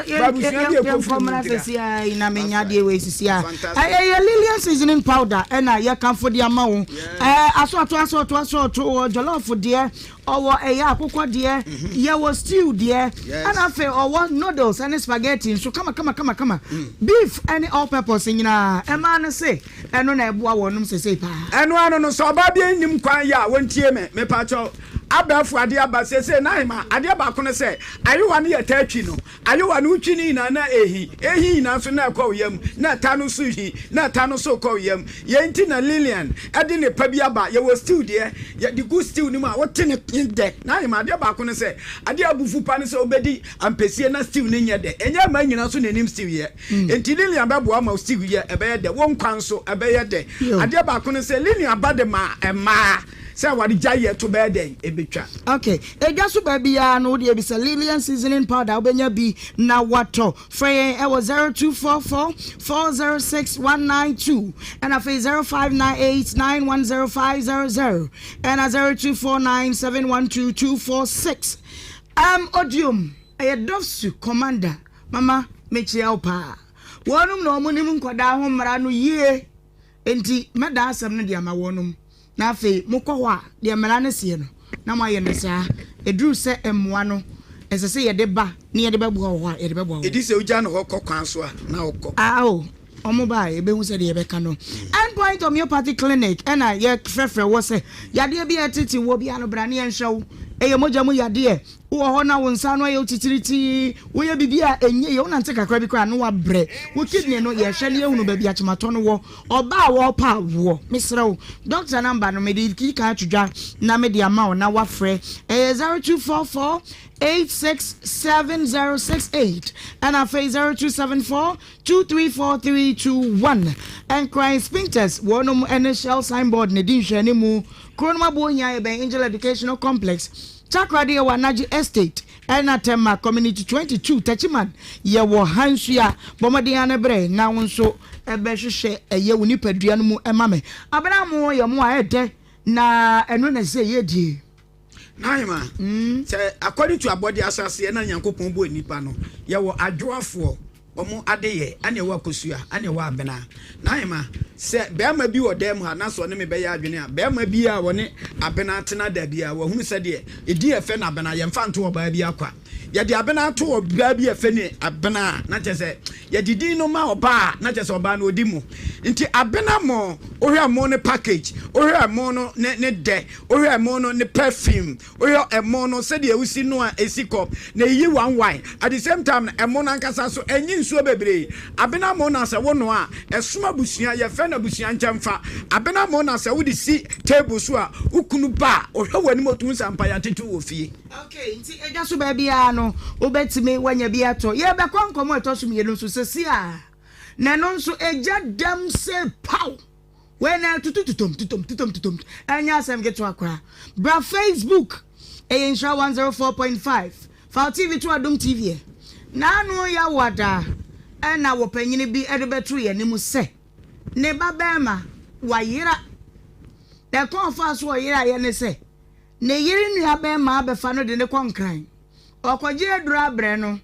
Speaker 7: a ɛkɔ firi mu
Speaker 1: Yɛnkɔ mmra
Speaker 7: ntira.
Speaker 1: sɛsi ara yi na menya adeɛ wei sisi a.
Speaker 7: Fantastic.
Speaker 1: Ɛyɛ Lilian seasoning powder ɛna yɛkamfo de ama wo. Ɛɛ asɔɔto asɔɔto asɔɔto wɔ jollof deɛ, ɔwɔ ɛyɛ akokɔ deɛ, yɛwɔ stew deɛ,
Speaker 7: Yes.
Speaker 1: ɛna afei ɔwɔ noodles ɛne spaghetti nso kama kama kama kama. Beef ɛne all purpose nyinaa ɛmaa no se ɛno na ɛboa wɔnom sesei paa.
Speaker 7: Ɛno ano no, sɛ ɔbaa bi nnim kwan yɛ a, wɔntie me, mepakyɛw. Abɛɛfo adeɛ aba seesei Nahima, adeɛ baako ne sɛ, ayowa no yɛtaa twi no. Ayowa no wotwi ne nyinaa na ɛhi. Ɛhi nyinaa nso na ɛkɔ wo yam, na ɛta no nso hi, na ɛta no nso rekɔ wo yam. Yei nti na Lillian de ne pa bi aba. Yɛwɔ stew deɛ, yɛde gu stew no mu a, wote ne dɛ. Nahima, adeɛ baako ne sɛ, adeɛ a abufu pa ne sɛ wobɛdi ampesie na stew no nyɛ dɛ. Ɛnyɛ mmaa nyinaa nso na ɛnim stew yɛ. Enti Lillian bɛboa wo ma wo stew yɛ, ɛbɛyɛ dɛ. Wo nkwan nso, ɛbɛyɛ dɛ. Adeɛ baako ne sɛ, Lillian ba de maa mmaa. Sɛ aware gyae yɛ to bɛyɛ dɛn ebetwa.
Speaker 1: Ok, edwa so baabiara no wodeɛ bisa Lilian seasoning powder wobɛnya bi na watɔ. Frɛ yɛn ɛwɔ 0244 406 192 ɛna afei 0598 910500 ɛna 0249 712 246. Um, Odiom, ɛyɛ Dɔfsu commander, mama mekyia wo paa. Wɔnom na wɔn nim nkwadaa ho mmara no yie. Enti mɛdan asɛm no de ama wɔnom, na afei mokɔ hɔ a, deɛ mmara no seɛ no, na moayɛ no saa. Ɛduru sɛ mmoa no, ɛsɛ sɛ yɛde ba na yɛde bɛboa wɔ hɔ a, yɛde bɛboa
Speaker 7: Ɛdi
Speaker 1: wɔn.
Speaker 7: sɛ wogya no hɔ kɔ kwan so a, na wokɔ.
Speaker 1: Ao, wɔn ba a, yɛbɛhu sɛdeɛ yɛbɛka no. End Point Homeopathy Clinic na yɛfrɛfrɛ wɔ sɛ, yadeɛ bi a ɛtete woɔ biara no, bra na yɛnhwɛ wo. Ɛyɛ mogya mu yadeɛ, Wowɔ hɔ na wo nsa ano ayɛ wo titiritii, woyɛ biribi a ɛnyɛ yie, wonante kakra bi koraa a na woabrɛ. Wo kidney no, yɛhwɛ na yɛhunu baabi akyematɔ no wɔ. Ɔbaa a wɔrepɛ awoɔ, mesrɛ wo, dɔkta namba no mede di kan ato dwa na mede ama wo na woafrɛ. Ɛyɛ 0244 867068 ɛna afei 0274 234321. Nkran Spintex, wɔnom ne Shell signboard na ɛdi nhwɛanimu. Kuro no mu aboɔ hia yɛ bɛn Angel Educational Complex. Takoradi yɛwɔ Anagye Estate ɛna Tema Community 22 Techiman yɛwɔ Hansua. Bɔ mmɔden ara na brɛ na wo nso bɛhwehwɛ ɛyɛ wo nipadua no mu ma me. Abena mo yɛ mo a ɛdɛ na ɛno na ɛsɛ sɛ yɛdie.
Speaker 7: Naima, sɛ according to abɔde ahyɛaseɛ na Nyankopɔn bɔɔ nnipa no, yɛwɔ adwoafoɔ, Wɔn adeyɛ, ɛna ɛwɔ akosua, ɛna ɛwɔ abena. Naima, sɛ barima bi wɔ dan mu ha na sɛ ɔne me bɛyɛ adwene a, barima bi a ɔne abena tena da biara, wahunu sɛdeɛ edin a ɛfɛ no abena, yɛmfa nto ɔbaa bi akwa. Yɛde abena to ɔbaa bi a ɛfɛ no abena a, na kyerɛ sɛ yɛde din no ma ɔbaa a, na kyerɛ sɛ ɔbaa no ɔdi mu. Nti abena mo, wohwɛ ɛmo no package, wohwɛ ɛmo no ne ne dɛ, wohwɛ ɛmo no ne perfume, Wohwɛ ɛmo no sɛdeɛ wosi noa ɛsi kɔ na ɛyi one wine at the same time no ɛmo no ankasa nso ɛnye nsuo bebree. Abena mo na sɛ wonoa a ɛsom abusua yɛfrɛ no abusua nkyɛmfa. Abena mo na sɛ wode si table so a wo kunu ba a ɔhwɛ w'anim ɔtumi hu sɛ ampa yɛatete wo wɔ fie.
Speaker 1: Okay, nti edwa so baabiara no wobɛtumi wanya bi atɔ. Yɛrebɛkɔ nkɔmmɔ a ɛtɔ so mmienu nso seesei a, na ɛno nso egya dam se paw! Wei na ɛtoto tutom tutom tutom tutom ɛnyɛ asɛm ketewa koraa. Bra Facebook ɛyɛ Nhyira 104.5 fa wo TV to Adom TV ɛ. N'ano Yawada ɛna wɔ panyini bi ɛde bɛto yɛn anim sɛ ne ba bɛɛma wayera. Na ɛkwan ɔfaa so ɔyeraeɛ ne sɛ ne yere nua bɛɛma abɛfa no de no kɔ Nkran. Ɔkɔgye aduro abrɛ no.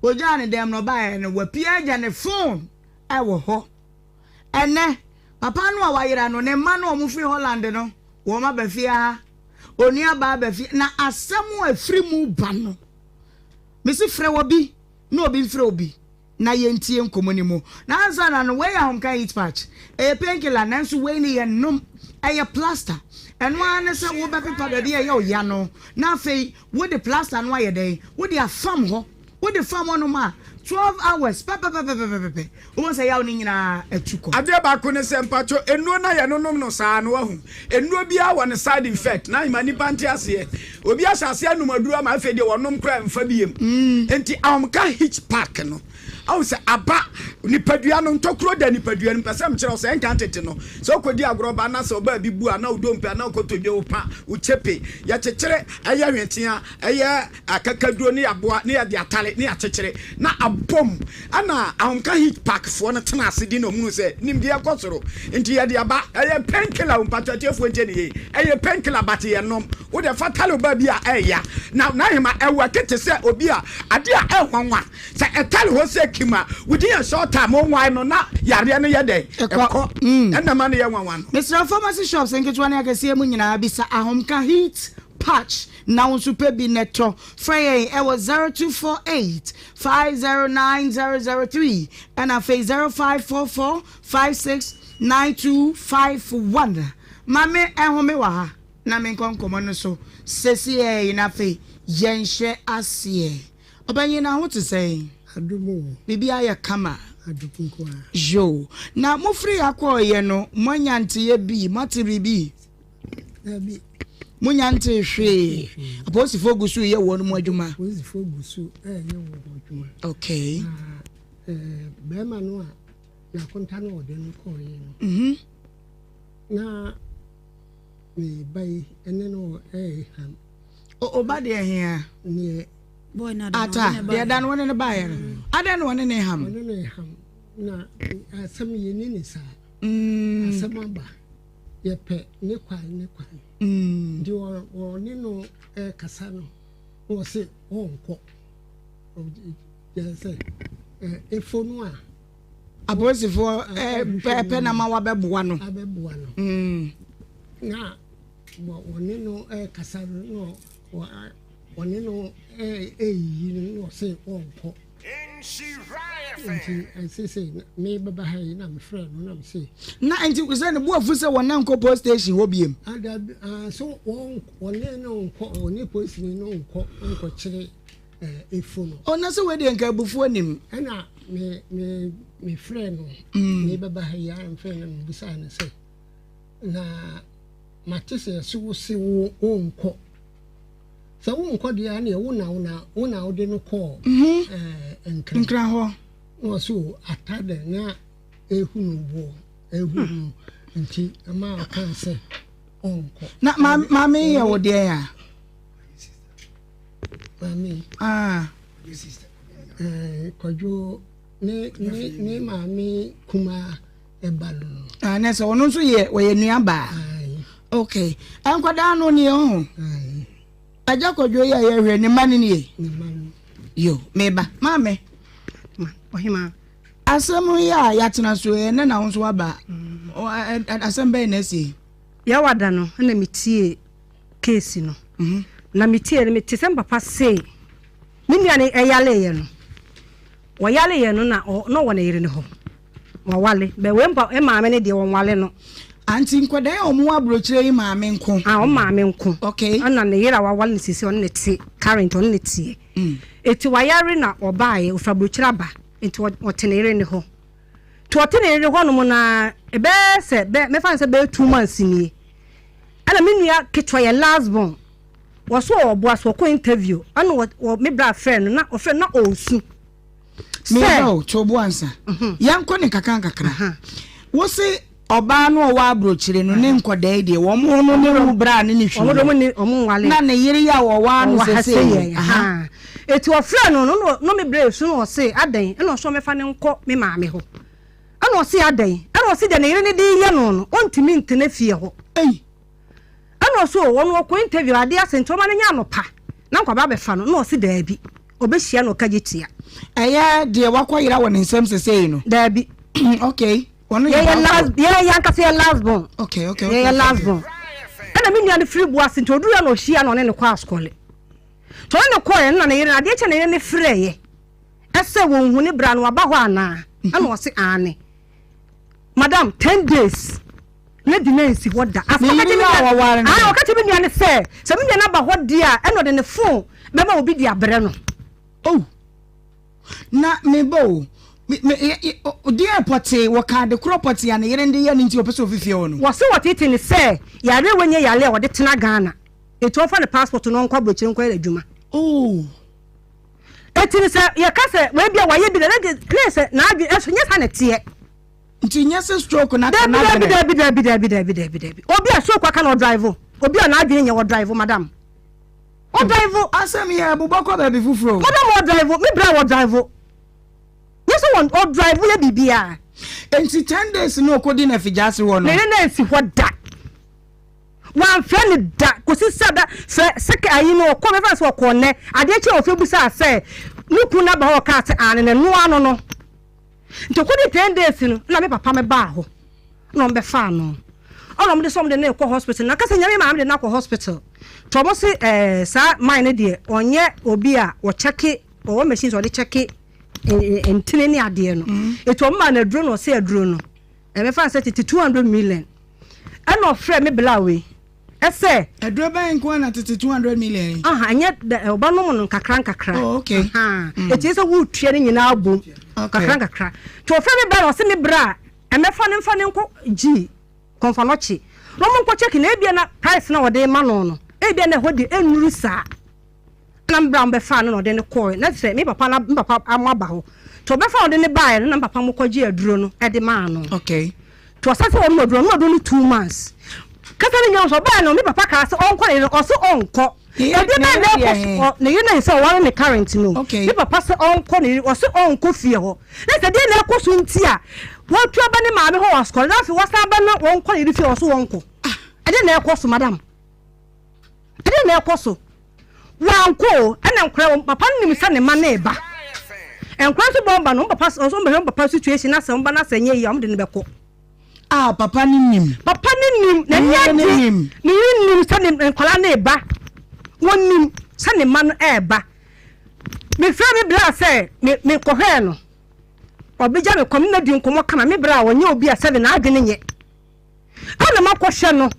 Speaker 1: Ɔgyaa ne dɛm no ɔbaeɛ no wapia agya ne phone ɛwɔ hɔ. Ɛnnɛ, papa no a wayera no, ne mma no a wɔfiri Holland no, wɔaba fie ha. Onuabaa aba fie. Na asɛm a ɛfiri mu ba no, mese frɛ obi na obi mfrɛ obi na yɛntie nkɔmmɔ no mu. Na ansa na no, wei yɛ ahomka heat patch. Ɛyɛ painkiller nanso wei no yɛnnom. Ɛyɛ plaster. Ɛno ara ne sɛ wobɛpepa baabi a ɛyɛ wo ya no na afei wode plaster no ayɛ dɛn? Wode afam hɔ. Wode fam hɔnom a, 12 hours pɛpɛpɛpɛpɛpɛ, wobɛhu sɛ yaw no nyinaa atu kɔ.
Speaker 7: Adeɛ baako ne sɛ, mpakyɛw, nnuro no a yɛnonom no saa no, wahu, nnuro biara wɔ ne side effect, na ma nnipa nte aseɛ. Obi ahyɛ aseɛ anom aduro ama afei deɛ ɔnom koraa ɛmfa biem. Nti ahomka hitch pack no, Ahu sɛ aba nipadua no, ntokuro da nipadua no mu. Pɛ sɛ mekyerɛ wo sɛ ɛnka tete no, sɛ wokɔdi agorɔ ba na sɛ ɔbaa bi bu a, na wo dompe anaa wo kotodwe, wo pa, wo kyepe, yɛkyekyere, ɛyɛ hwetea, ɛyɛ akakaduro ne aboa ne yɛde atare ne yɛakyekyere na abom. Ɛna Ahomka Heat Park foɔ no tena ase di na ɔhunu sɛ nimdeɛ kɔ soro nti yɛde aba. Ɛyɛ pain killer o, mpakyɛ atiefoɔ ntie ne yie. Ɛyɛ pain killer but yɛnnom. Wo deɛ fa tare ɔbaa bi a ɛɛya na n'ahema ɛwɔke te sɛ obi a adeɛ a ɛnwanwa. Sɛ ɛtare hɔ sɛ kim a, within a short time wonwae no na yareɛ no yɛ dɛn? Ɛkɔ. Ɛna ɛma no yɛ nwanwa no.
Speaker 1: Mesrɛ pharmacy shops nketewa ne akɛseɛ mu nyinaa bisa Ahomka Heat Patch na wo nso pɛ bi na tɔ. Frɛ yɛn ɛwɔ 0248 509 003 ɛna afei 0544 56 9251. Ma me ɛhome wɔ ha na menkɔ nkɔmmɔ no so sesiei na afei yɛnhyɛ aseɛ. Ɔpanyin na ho te sɛn?
Speaker 2: Adom o.
Speaker 1: Biribiara yɛ kama?
Speaker 2: Adom nko ara.
Speaker 1: Yoo. Na mofiri ha kɔeɛ no, moanya nteeɛ bi? Moate biribi?
Speaker 2: Dabi.
Speaker 1: Monya ntee hwee? Apolisifoɔ gu so reyɛ wɔn mu adwuma?
Speaker 2: Apolisifoɔ gu so reyɛ wɔn adwuma.
Speaker 1: Okay.
Speaker 2: Na eh, bɛrima no a n'akonta no ɔde no kɔeɛ no.
Speaker 1: Mhm.
Speaker 2: Na me ba yi ɛne no ɛreham.
Speaker 1: O ba deɛ hea?
Speaker 2: Neɛ
Speaker 1: Ata, deɛ da no wɔne no baeɛ no, adɛn na wɔne ne ham?
Speaker 2: Wɔne ne ham na asɛm yɛni ne saa. Asɛm aba, yɛpɛ ne kwan ne kwan. Nti wɔne no ɛkasa no, na wɔse wɔnkɔ. Yɛ sɛ efo no a.
Speaker 1: Apolisifoɔ pɛ na ma wabɛboa no.
Speaker 2: Abɛboa no. Na wɔne no ɛkasa no na Ɔne no reyiyi no na ɔse ɔnkɔ. Nti seesei mebɛba ha yi na mefrɛ no na mese.
Speaker 1: Na nti sɛ ne bo afu sɛ wɔn nkɔ police station hɔ biem.
Speaker 2: Dabi, so wɔn wɔne no nkɔ ɔne polisini no nkɔ nkɔkyere efo no.
Speaker 1: Ɔna sɛ wei deɛ nka abufuo nim.
Speaker 2: Ɛna me me mefrɛ no mebɛba ha yi a mefrɛ no mebisaa no sɛ na mate sɛ yɛse wo se wo wonkɔ. Sɛ wonkɔ deɛ a neɛ wo na wo na wo na wode no kɔɔ mhm. eh, nkran
Speaker 1: nkran hɔ
Speaker 2: na ɔsɛ o ata dɛ na ehu no boɔ ehu no hmm. nti ɛma ɔka sɛ ɔnkɔ.
Speaker 1: Na maame yɛ wo deɛ ya.
Speaker 2: Maame.
Speaker 1: Ah.
Speaker 2: Eh, kwadwo ne ne ne maame kumaa. ɛba no no.
Speaker 1: Ah, na sɛ ɔno nso yɛ ɔyɛ nua baa. Okay. Nkwadaa no nie ho. Agya kwadwo yi a yɛhwɛ ne mma no nie.
Speaker 2: Ne mma no.
Speaker 1: Yo, meba. Maame.
Speaker 14: Ma, ɔhema.
Speaker 1: Asɛm yi a yɛatena so yɛ ne na wo nso waba. Mm. Asɛm bɛyɛ na asi.
Speaker 14: Yɛwada no na metie keesi no. Mhm. Na metie no mete sɛ papa se me nua no ɛyaleeɛ no. Wɔyaleeɛ no na na ɔwɔ ne yere no hɔ. Wawale bɛ wei mpa maame no deɛ wɔnwale no.
Speaker 1: Anti nkwadaa yi a wɔn wɔ aburokyire yi maame nko.
Speaker 14: Ah wɔn maame nko.
Speaker 1: Okay.
Speaker 14: Ɛna ne yere a wawale no sisi ɔne ne te current ɔne ne teɛ. Mm. Eti wayare na ɔbaayɛ ofiri aburokyire aba nti ɔte ne yere ne hɔ. Nti ɔte ne yere hɔ nom na ɛbɛyɛ sɛ bɛ mɛfa no sɛ bɛyɛ 2 months nie. Ɛna me nua ketewa yɛ last born. Wɔso ɔwɔ boa so ɔkɔ interview ɛna wɔ wɔ me bra frɛ no na ɔfrɛ no na ɔresu.
Speaker 1: Meba o, to bo ansa. Mhm. Yɛnkɔ ne kakra nkakra. Wo se ɔbaa no ɔwɔ aburokyire no ne nkɔdaa yi deɛ wɔn no ne wo bra ne ne hwee. Na ne yere yi a wɔwaa no sese
Speaker 14: yi. Eti ɔfrɛ no no no me bra esu na ɔse adɛn ɛna ɔsɔ mɛfa ne nkɔ me maame hɔ. Ɛna ɔse adɛn ɛna ɔse deɛ ne yere ne de yɛ no no ɔntumi ntena fie hɔ.
Speaker 1: Ei.
Speaker 14: Ɛna ɔse o ɔno ɔkɔ interview adeɛ ase nti ɔma no nyɛ anɔpa na nkwadaa abɛfa no na ɔse daabi ɔbɛhyia no ɔka gye tua.
Speaker 1: Ɛyɛ deɛ wakɔ yera wɔ ne nsam sesei no?
Speaker 14: Daabi.
Speaker 1: Okay. Ɔno
Speaker 14: yɛ yɛyɛ last yɛyɛ ankasa yɛ last born.
Speaker 1: Okay.
Speaker 14: Yɛyɛ last born. Ɛna me nua no firi bo ase nti ɔduru na ɔhyia na ɔne no kɔ asukɔle. Nti ɔne no kɔɛ no na ne yere no adeɛ kyɛ ne yere no frɛɛyɛ ɛsɛ wɔn hu ne bra no waba hɔ anaa ɛna ɔse aane. Madam 10 days lady no ansi hɔ da.
Speaker 1: Ne yere no a wɔware no.
Speaker 14: Ah, ɔka kyerɛ me nua no sɛ, sɛ me nua no aba hɔ deɛ a, ɛna ɔde ne phone bɛma obi de abrɛ no.
Speaker 1: Oh, na meba o. Me, me, deɛ pɔtee, wɔka ade korɔ pɔtee a ne yere de yɛ no nti ɔpɛ sɛ ofi fie hɔ no.
Speaker 14: Wɔse wɔtete no sɛ yareɛ wei nyɛ yareɛ a wɔde tena Ghana, nti ɔmfa ne passport na ɔnkɔ aburokyire nkɔyɛ adwuma.
Speaker 1: Oh.
Speaker 14: Eti no sɛ yɛka sɛ wei bia wayɛ bi da na yɛ sɛ n'adwene ɛso nyɛ saa na ɛteɛ.
Speaker 7: Nti nyɛ sɛ stroke na aka n'adwene.
Speaker 14: Dabi dabi dabi dabi dabi dabi. Obi a stroke aka na ɔdrive. Obi a n'adwene nyɛ ɔdrive madam. Ɔdrive.
Speaker 7: Asɛm yɛ bobɔ kɔ baabi foforɔ.
Speaker 14: Madam ɔdrive me bra ɔdrive. Nyɛ sɛ wɔn ɔdrive yɛ biribiara.
Speaker 7: Nti ten days na ɔkɔdi na afigya ase hɔ no.
Speaker 14: Ne ne na nsi hɔ da. Wamfrɛ no da kɔsi sɛ da sɛ sɛkɛ ayi no ɔkɔ bɛfa sɛ ɔkɔɔ nnɛ adeɛ kye ɔfɛ busaa sɛ ne kunu no aba hɔ ɔkaa sɛ aane na ɛno ano no nti ɔkɔdi 10 days no na me papa me baa hɔ na ɔmbɛfaa no ɔna ɔmde sɛ ɔmde no rekɔ hospital na kasa nyame maame de no akɔ hospital nti ɔmo se ɛɛ saa man no deɛ ɔnyɛ obi a ɔkyɛke ɔwɔ machine sɛ ɔde kyɛke ntini ne adeɛ no nti ɔmo maa no aduro na ɔse aduro no Ɛbɛfa sɛ tete 200 million ɛna ɔfrɛ me bla wei ɛsɛ.
Speaker 7: Aduro bɛn nko na tete 200 million yi.
Speaker 14: Aha ɛnyɛ dɛ ɔba nom no nkakra nkakra.
Speaker 7: Oh okay.
Speaker 14: Aha mm. Eti sɛ wotua ne nyinaa bom.
Speaker 7: Okay.
Speaker 14: Kakra nkakra. Nti ɔfrɛ me bla na ɔse me bra ɛmɛfa ne mfa ne nkɔ gyi kɔnfanɔkye. Na ɔmo nkɔ check na ebia na price na ɔde ma no no ebia na ɛhɔ deɛ ɛnnuru saa. Na me bra bɛfaa no na ɔde no kɔɔe na sɛ me papa na me papa mo aba hɔ nti ɔbɛfa ɔde no baeɛ no na me papa mo kɔgye aduro no de maa no.
Speaker 7: Okay.
Speaker 14: Nti ɔsan sɛ ɔnom aduro ɔnom aduro no 2 months kasa no nyinaa sɛ ɔbaeɛ no me papa kaa sɛ ɔnkɔ ne yere ɔse ɔnkɔ. Ɛdeɛ bɛn na ɛkɔ so ne yere no sɛ ɔware ne current no.
Speaker 7: Okay.
Speaker 14: Me papa sɛ ɔnkɔ ne yere ɔse ɔnkɔ fie hɔ na sɛ deɛ na ɛkɔ so nti a wɔatu aba ne maame hɔ wɔ asukɔre na afei wɔsan aba na wɔnkɔ ne yere fie ɔse ɔnkɔ. Ɛdeɛ na ɛkɔ so madam. Ɛdeɛn na ɛkɔ so? Wankɔ o, ɛna nkwadaa wɔn papa no nim sɛ ne mma no reba. Nkwadaa nso bɔ wɔn ba no, wɔn papa nso wɔn bɛhwɛ wɔn papa situation na sɛ wɔn ba no asɛ nyɛ yie a, wɔn de no bɛkɔ.
Speaker 7: A papa no nim.
Speaker 14: Papa no nim, n'ani agye, ne yere nim sɛ ne nkwadaa no reba. Wɔnim sɛ ne mma no reba. Mefrɛ me bla sɛ me mekɔhwɛɛ no. Ɔbɛgya me kɔ, me na di nkɔmmɔ kama. Me bra a ɔnyɛ obi a sɛbe n'adwene nyɛ. Ɛna makɔhwɛ no.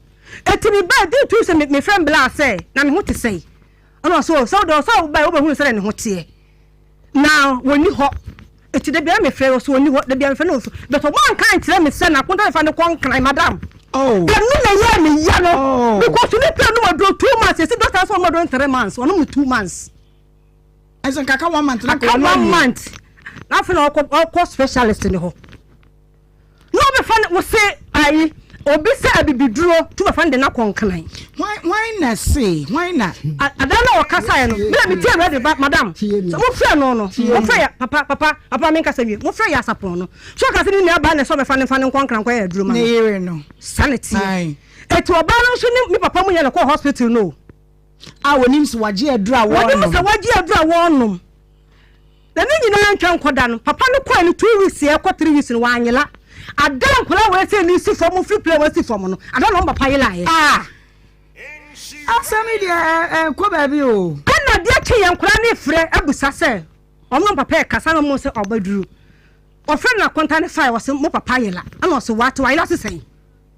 Speaker 14: Eti me baa di tu sɛ me mefrɛ mbla sɛ na ne ho te sɛn. Ɛna ɔsɛ o sɛ wode ɔsɛ wo baa wobɛhunu sɛdeɛ ne ho teɛ. Na wɔnni hɔ. Eti da biara mefrɛ ɔsɛ ɔnni hɔ da biara mefrɛ no ɔsɛ but ɔmo anka ankyerɛ me sɛ na akonta mefa no kɔ Nkran madam.
Speaker 7: Oh.
Speaker 14: Ɛno na ɛyɛɛ me ya no.
Speaker 7: Oh.
Speaker 14: Because nipa nom aduro 2 months yɛsi doctor sɛ ɔnom aduro 3 months ɔnom no 2 months.
Speaker 7: Ɛsɛ nkaka one month na
Speaker 14: Aka one month. Na afei na ɔkɔ ɔkɔ specialist ne hɔ. Na ɔbɛfa no wose ayi obi sɛ abibiduro tu bɛfa no de no akɔ Nkran.
Speaker 7: Hwan hwan na se hwan na.
Speaker 14: Ada na ɔkasaeɛ no me na me tie radio ba madam sɛ mo frɛ no no mo frɛ yɛ papa papa papa me nkasa wie mo frɛ yɛ asapɔn no so ɔka sɛ ne nua baa na ɛsɛ ɔbɛfa no nfa no nkɔ Nkran nkɔyɛ aduro ma no
Speaker 7: ne yere no
Speaker 14: saa na teɛ eti ɔbaa no nso ne me papa mu yɛ na kɔ hospital no
Speaker 7: a wɔnim sɛ wagye aduro a wɔnom
Speaker 14: wɔnim sɛ wagye aduro a wɔnom. Na ne nyinaa ntwa nkɔ da no papa no kɔɛ no 2 weeks ɛkɔ 3 weeks no wanyela ada nkwadaa wei sɛ ne si fam firi plane wasi fam no ada na wɔn papa yelaeɛ.
Speaker 7: Ah! Asɛm yi deɛ ɛkɔ baabi o.
Speaker 14: Ɛna adeɛ kye yɛn nkwadaa no frɛ abusa sɛ wɔn ne wɔn papa ɛkasa na wɔn sɛ ɔbɛduru ɔfrɛ no akonta ne fae ɔsɛ mo papa yela ɛna ɔsɛ wate wayela se sɛn.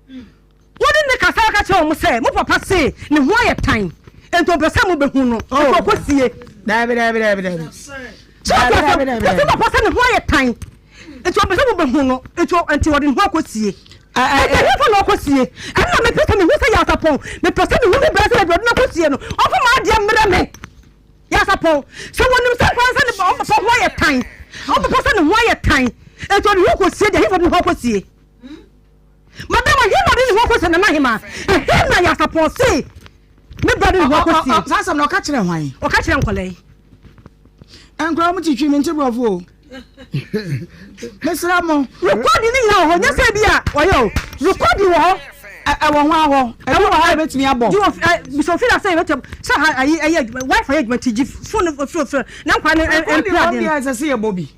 Speaker 14: Wode nne kasa ka kyerɛ wɔn sɛ, 'Mo papa se ne ho ayɛ tan, enti ɔmpɛ sɛ mubehu no, enti ɔkɔsie.
Speaker 7: Dabi, dabi, dabi, dabi.
Speaker 14: So ɔte asɛm? Wɔse papa sɛ ne ho ayɛ tan, enti ɔmpɛ sɛ mubehu no, enti enti ɔde ne ho akɔsie. Enti ɛhefa na ɔkɔsie? Ɛno na mepɛ sɛ mehu sɛ Nyansapɔn, mepɛ sɛ mehu me bra sɛ baabi a ɔde no akɔsie no, ɔmfa m'adeɛ mmrɛ me. Nyansapɔn, sɛ wɔnim sɛ kwan sɛ ne wɔn papa ho ayɛ tan, wɔn papa sɛ ne ho ayɛ tan, enti ɔde ne ho kɔsie deɛ, ɛhefa ɔde ne ho akɔsie? Madam ɛhe na ɔde ne ho akɔsie Nana Ahemaa? Ɛhe na Yasapɔn se ne ba de ne ho akɔsie?
Speaker 7: Saa asɛm no ɔka kyerɛ hwan?
Speaker 14: Ɔka kyerɛ nkwadaa yi.
Speaker 7: Nkwadaa mo ti twi me nte borɔfo o. Mesrɛ mo.
Speaker 14: Rekɔdi ne nyinaa wɔ hɔ nyɛ sɛ bi a ɔyɛ o. Rekɔdi wɔ hɔ.
Speaker 7: Ɛwɔ ho ahɔ. Ɛbi wɔ ha yɛbɛtumi abɔ.
Speaker 14: Di wɔ bisɛ ofin asɛ yɛbɛtumi sɛ ha ayi ɛyɛ adwuma wifi yɛ adwuma ti gyi phone ofiri ofiri na nkwadaa no
Speaker 7: Rekɔdi
Speaker 14: mpira
Speaker 7: wɔ
Speaker 14: adeɛ no.
Speaker 7: bi a ɛsɛ sɛ yɛbɔ bi.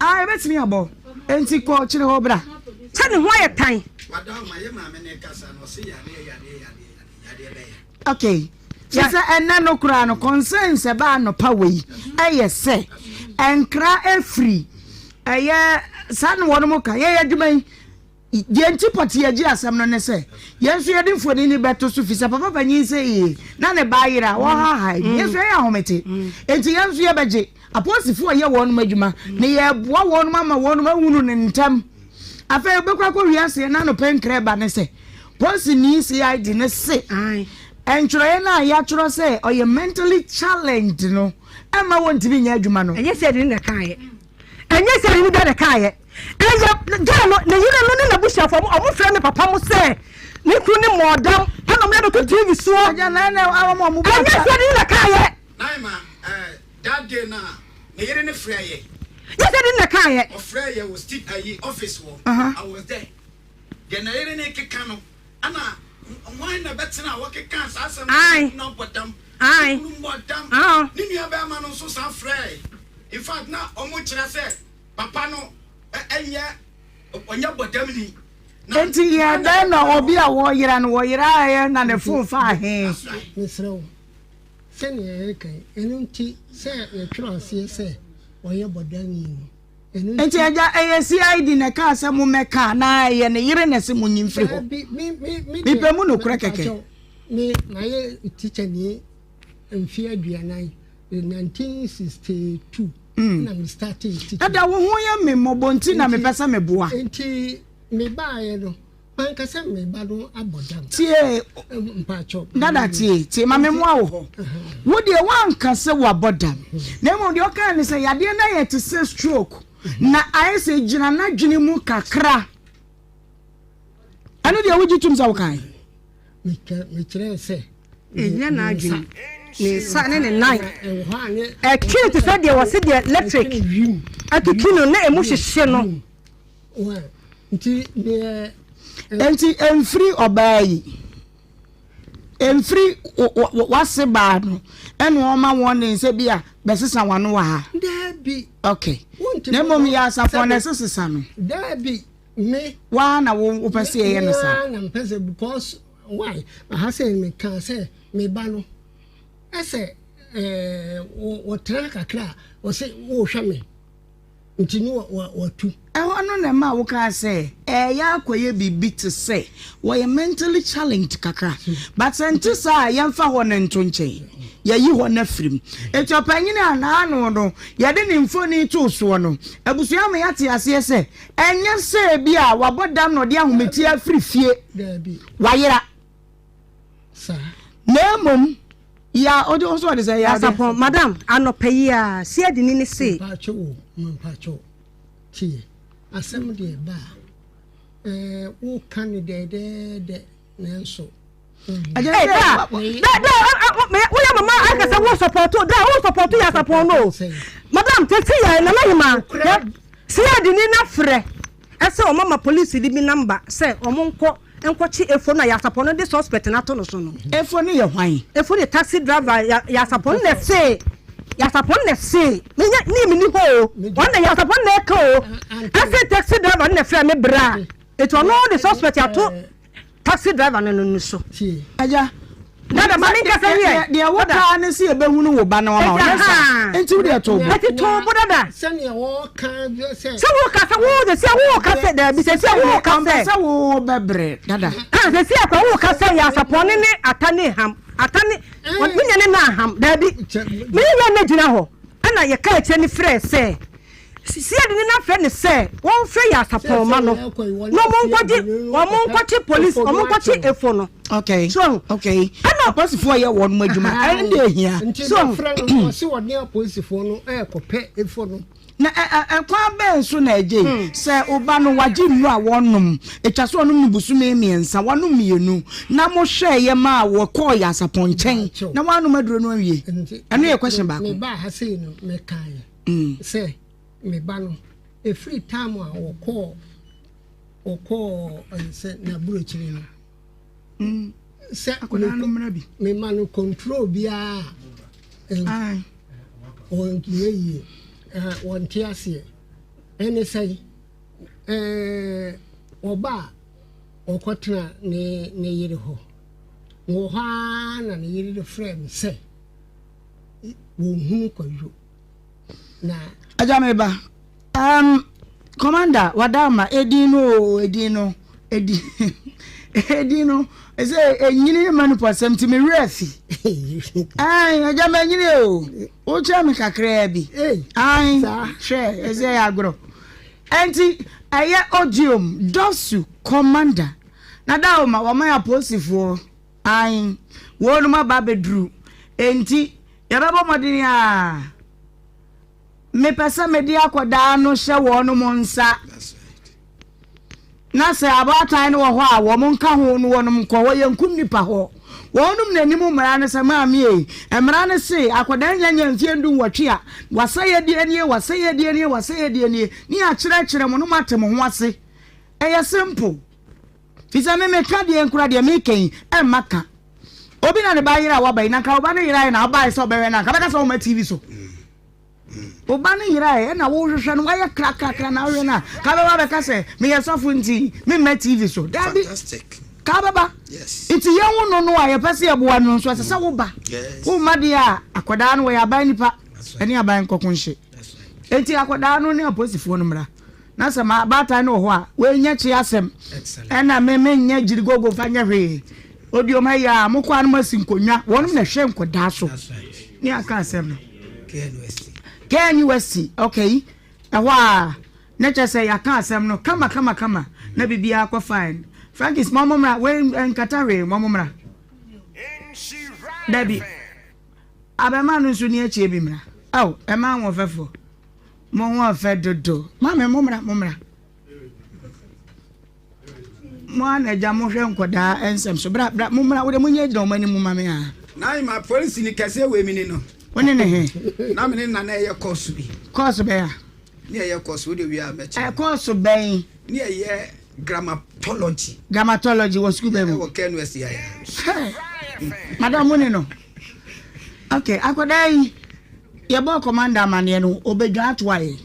Speaker 7: Ah, ebetumi abɔ. Enti kɔ kyerɛ hɔ bra.
Speaker 14: Sɛ ne ho ayɛ tan.
Speaker 7: Okay. Kyerɛ sɛ ɛnɛ no koraa no concerns ɛbaa anɔpa wei ɛyɛ sɛ nkra efiri ɛyɛ saa na wɔn ka yɛyɛ adwuma yi Deɛ nti pɔtee yɛgye asɛm no ne sɛ, yɛn nso yɛde mfonini no bɛto so fisɛ papa panyin sɛ ee na ne ba ayera a wɔhaahae no, yɛn nso yɛyɛ ahomete. Enti yɛn nso yɛbɛgye apolisifoɔ a ɛyɛ wɔnom adwuma na yɛreboa wɔnom ama wɔnom ahunu no ntɛm. Afei wobɛkɔ akɔwie aseɛ na anɔpa nkra ɛba ne sɛ, polisini CID no se.
Speaker 1: Ntwerɛeɛ no a yɛatwerɛ sɛ ɔyɛ mentally challenged no mma wɔntumi nyɛ adwuma no.
Speaker 14: Ɛnyɛ sɛ ɛde ne na ɛkaeɛ. Ɛnyɛ sɛ ɛde ne da na ɛkaeɛ. Ɛyɛ gɛɛ no, ne yere no ne n'abusuafoɔ, ɔmo frɛ me papa mo sɛ ne kunu ne mɔɔdam ɛna ɔmo de abɛto TV soɔ.
Speaker 1: Ɛnyɛ
Speaker 14: sɛ ɛde ne na ɛkaeɛ.
Speaker 7: Naima, eh, that day na ne yere ne frɛ yɛ.
Speaker 14: Nyɛ sɛ ɛde ne na ɛkaeɛ.
Speaker 7: Ɔfrɛ yɛ wɔ sti ayi office hɔ. I was there. Deɛ ne yere ne keka no, ɛna hwan na ɛbɛtena a wɔkeka saa asɛm no
Speaker 14: Ae.
Speaker 7: kunu abɔ dam.
Speaker 14: Ae.
Speaker 7: Ne kunu mmɔ dam.
Speaker 14: Ah.
Speaker 7: Ne nua bɛrima no nso san frɛɛ. In fact, na wɔn kyerɛ sɛ papa no ɛnyɛ ɔnyɛ bɔdamni.
Speaker 1: Enti yɛ dɛn na obi a wɔyera no wɔyeraeɛ na ne fon faa he?
Speaker 2: Mesrɛ wo, sɛnea yɛreka yi, ɛno nti sɛ yɛtwerɛ aseɛ sɛ ɔyɛ bɔdamni no, ɛno nti.
Speaker 1: Enti agya, ɛyɛ CID na ɛkaa sɛ mommɛka anaa ɛyɛ ne yere na ɛse monyi mfiri hɔ?
Speaker 2: Daabi, me, me, me deɛ.
Speaker 1: Mepɛ mu nokorɛ kɛkɛ.
Speaker 2: Mepakyɛw, me, mayɛ tikyani mfeɛ aduanan, 1962 na me startee teaching.
Speaker 1: Ɛda wo ho yɛ me mmɔbɔ nti na mepɛ sɛ meboa.
Speaker 2: Nti mebaeɛ no, manka sɛ me ba no abɔ dam.
Speaker 1: Tie,
Speaker 2: Mpakyɛw.
Speaker 1: Dada tie, tie, ma memmoa wo hɔ. Wo deɛ woanka sɛ wabɔ dam. Na mmom deɛ ɔkae ne sɛ yadeɛ no ayɛ te sɛ stroke na ayɛ sɛ gyina n'adwene mu kakra. Ɛno deɛ wogye tom sɛ wokae?
Speaker 2: Mekyerɛɛ sɛ.
Speaker 14: Ɛnyɛ n'adwene, ne nsa ne ne nan. Ɛtwene te sɛ deɛ wɔse deɛ electric atutu no na emu hyehye no.
Speaker 1: Enti ɛmfiri ɔbaa yi, ɛmfiri w'ase baa no ɛna ɔma wɔn ne nsɛ bi a bɛsesa w'ano wɔ ha.
Speaker 2: Daabi.
Speaker 1: Okay. Na mmom yɛ asafo na ɛsesesa no.
Speaker 2: Daabi. Me.
Speaker 1: Waa na wo wopɛ sɛ yɛyɛ no saa.
Speaker 2: Me na mpɛ sɛ because why aha sɛ meka sɛ me ba no ɛsɛ ɛɛ wɔtena kakra a wɔsɛ wɔrehwɛ me nti no wɔtu.
Speaker 1: Ɛhɔ no na ɛma wokaa sɛ ɛyɛ akɔyɛ biribi te sɛ wɔyɛ mentally challenged kakra but sɛ nte saa a yɛmfa hɔ no nto nkyɛn yɛyi hɔ no afiri mu. Enti ɔpanyin a n'ano no yɛde ne mfoni too soɔ no abusua ama yɛate aseɛ sɛ Ɛnyɛ sɛ ebia wabɔ dam na ɔde ahometeɛ afiri fie, wayera. Na mmom, ya ɔde ɔsɔ ɔde sɛ ya ɔde.
Speaker 14: Asapɔn, madam, anɔpa yi a, siadini ne se.
Speaker 2: Mpakyɛw o, mpakyɛw, tie, asɛm deɛ ba a, ɛɛ, woka no dɛɛdɛɛdɛ nanso.
Speaker 14: Hey, da, da, da, woyɛ mama aka sɛ wo sɔpɔto, da, wo sɔpɔto yɛ asapɔn no. Madam, tete yɛ nana hema, siadini na frɛ, ɛsɛ ɔma ma polisi de bi namba sɛ ɔmo nkɔ nkɔkye efo no a yasapɔn no de suspect no ato no so no.
Speaker 1: Efo no yɛ hwan?
Speaker 14: Efo no yɛ taxi driver yasapɔn no na ɛse yasapɔn no na ɛse menyɛ ne mi ni hɔ o ɔno na yasapɔn no na ɛka o ɛse taxi driver no na ɛfrɛ me bra etu ɔno de suspect ato. Taxi driver no no no so.
Speaker 1: Agya.
Speaker 14: Dada ma mi nkasa wiɛ.
Speaker 1: Deɛ wo kaa ne se yɛbɛhunu wo ba no ama wo nyɛ saa. Nti wo deɛ too bo.
Speaker 14: Eti too bo dada.
Speaker 2: Sɛnea wɔka sɛ.
Speaker 14: Sɛ wo ka sɛ wo sɛ sɛ wo ka sɛ daabi sɛ sɛ wo ka sɛ.
Speaker 1: Ɔmpɛ sɛ wo bɛbrɛ dada.
Speaker 14: Ah sɛ sɛ akwa wo ka sɛ yɛ asapɔn ne ne ata ne ham ata ne me nya ne na ham daabi me ne na gyina hɔ ɛna yɛ ka akyire ne frɛ sɛ. Sisi yɛde ne na frɛ no sɛ wɔnfrɛ yɛ asapɔnma no na wɔn nkɔgye wɔn nkɔkye polisi wɔn nkɔkye efo no.
Speaker 1: Okay.
Speaker 14: So
Speaker 1: okay.
Speaker 14: Ɛna
Speaker 1: apolisifoɔ yɛ wɔn adwuma ɛn de ehia.
Speaker 2: Nti
Speaker 14: So
Speaker 2: bɛfrɛ no ɔsi wɔde apolisifoɔ no ɛɛkɔpɛ efo no.
Speaker 1: Na ɛ ɛ ɛkwan bɛn so na ɛgye sɛ ɔba no wagye nnuro a wɔnom etwa so ɔnom no bosome mmiɛnsa wanom mmienu na mo hwɛɛ yɛ maa wɔkɔɔ yɛ asapɔn nkyɛn na wɔanom aduro no awie ɛno yɛ question baako.
Speaker 2: Mebaa ha sei no mekaeɛ. Sɛ me ba no, ɛfiri time a wɔkɔɔ wɔkɔɔ sɛ n'aburokyire no, sɛ mema no control biara a ɔnyɛ yie, wɔnte aseɛ. Ɛne sɛn, ɔba a ɔkɔtena ne ne yere hɔ. Wɔ hɔ ara na ne yere no frɛɛ me sɛ wɔnhunu Kwadwo. Na.
Speaker 1: Agya me ba. Um, commander, wada ma edin no o, edin no, edin, edin no, ɛsɛ enyini ma no pɔsɛm ti me werɛ afi. Ai, agya ma enyini o, wokyerɛ me kakraa bi. Ai, hwɛ, ɛsɛ yɛ agorɔ. Ɛnti, ɛyɛ odiom, dɔsu, commander, na da o ma wɔn yɛ apolisifoɔ. Ae, wɔnom aba abɛduru. Enti, yɛbɛbɔ mmɔden a. Mepɛ sɛ mede akwadaa no hyɛ wɔnom nsa. Na sɛ abaatan no wɔ hɔ a, wɔn nka ho no wɔnom nkɔ hɔ, yɛnkum nnipa hɔ. Wɔnom na anim mmara no sɛ, maame ei, mmara no se akwadaa nya nya mfeɛ dunwɔtwe a, wasɛyɛdeɛ nie, wasɛyɛdeɛ nie, wasɛyɛdeɛ nie, ne yɛakyerɛkyerɛ mo no moate mo ho ase. Ɛyɛ simple. Fi sɛ me meka deɛ nkora deɛ meka yi ɛmma ka. Obi na ne ba yera a waba yi na nka wo ba no yeraeɛ na wobaeɛ sɛ wobɛhwɛ no a nka bɛka sɛ woma TV so. Wo ba no yeraeɛ ɛna wohwehwɛ no wayɛ krakrakra na wohwɛ no a ka bɛba bɛka sɛ meyɛ sɔfo nti memma TV so. Daabi. Ka bɛba. Nti yɛhu no no a yɛpɛ sɛ yɛboa no nso ɛsɛ sɛ woba. Womma deɛ a akwadaa no wɔyɛ aban nipa ɛne aban nkɔko nhye. Nti akwadaa no ne apolisifoɔ no mmra. Na sɛ m'abaatan no wɔ hɔ a, wei nyɛ kye asɛm. Ɛna me menyɛ gyirigogo mfa nyɛ hwee. Odiom ha yi a, mokɔ a na moasi nkonnwa. Wɔnom na ɛhwɛ nkɔdaa so. Ne aka asɛm no. KNUST, okay. Ɛhɔ a, na kyerɛ sɛ yɛaka asɛm no kama kama kama. Na biribiara kɔ fine. Frankis, mo mo mmra. Wei nkata hwee, mo mo mmra. Dabi. Abɛma no nso ni akyie bi mmra. Ao, ɛma ahoɔfɛfoɔ. Mo ho ɔfɛ dodo. Maame mo mmra mo mmra. Mo a na agya mo hwɛ nkɔdaa nsɛm so. Bra bra mo mmra wo de mo nyɛ gyina wɔn anim ma me a.
Speaker 7: Na ma polisi ni kɛseɛ wei mi ni no.
Speaker 1: Wo ne ne he?
Speaker 7: Na me ne nana ɛyɛ kɔɔso bi.
Speaker 1: Kɔɔso bɛn a?
Speaker 7: Ne ɛyɛ kɔɔso wo de wie a mɛkyerɛ.
Speaker 1: Ɛkɔɔso bɛn?
Speaker 7: Ne ɛyɛ grammatology.
Speaker 1: Grammatology wɔ sukuu bɛn mu?
Speaker 7: Ɛwɔ KNUST yaya.
Speaker 1: Madam mo ne no. Ok, akwadaa yi, yɛbɔɔ commander amaneɛ no, ɔbɛdwa atoa yɛn.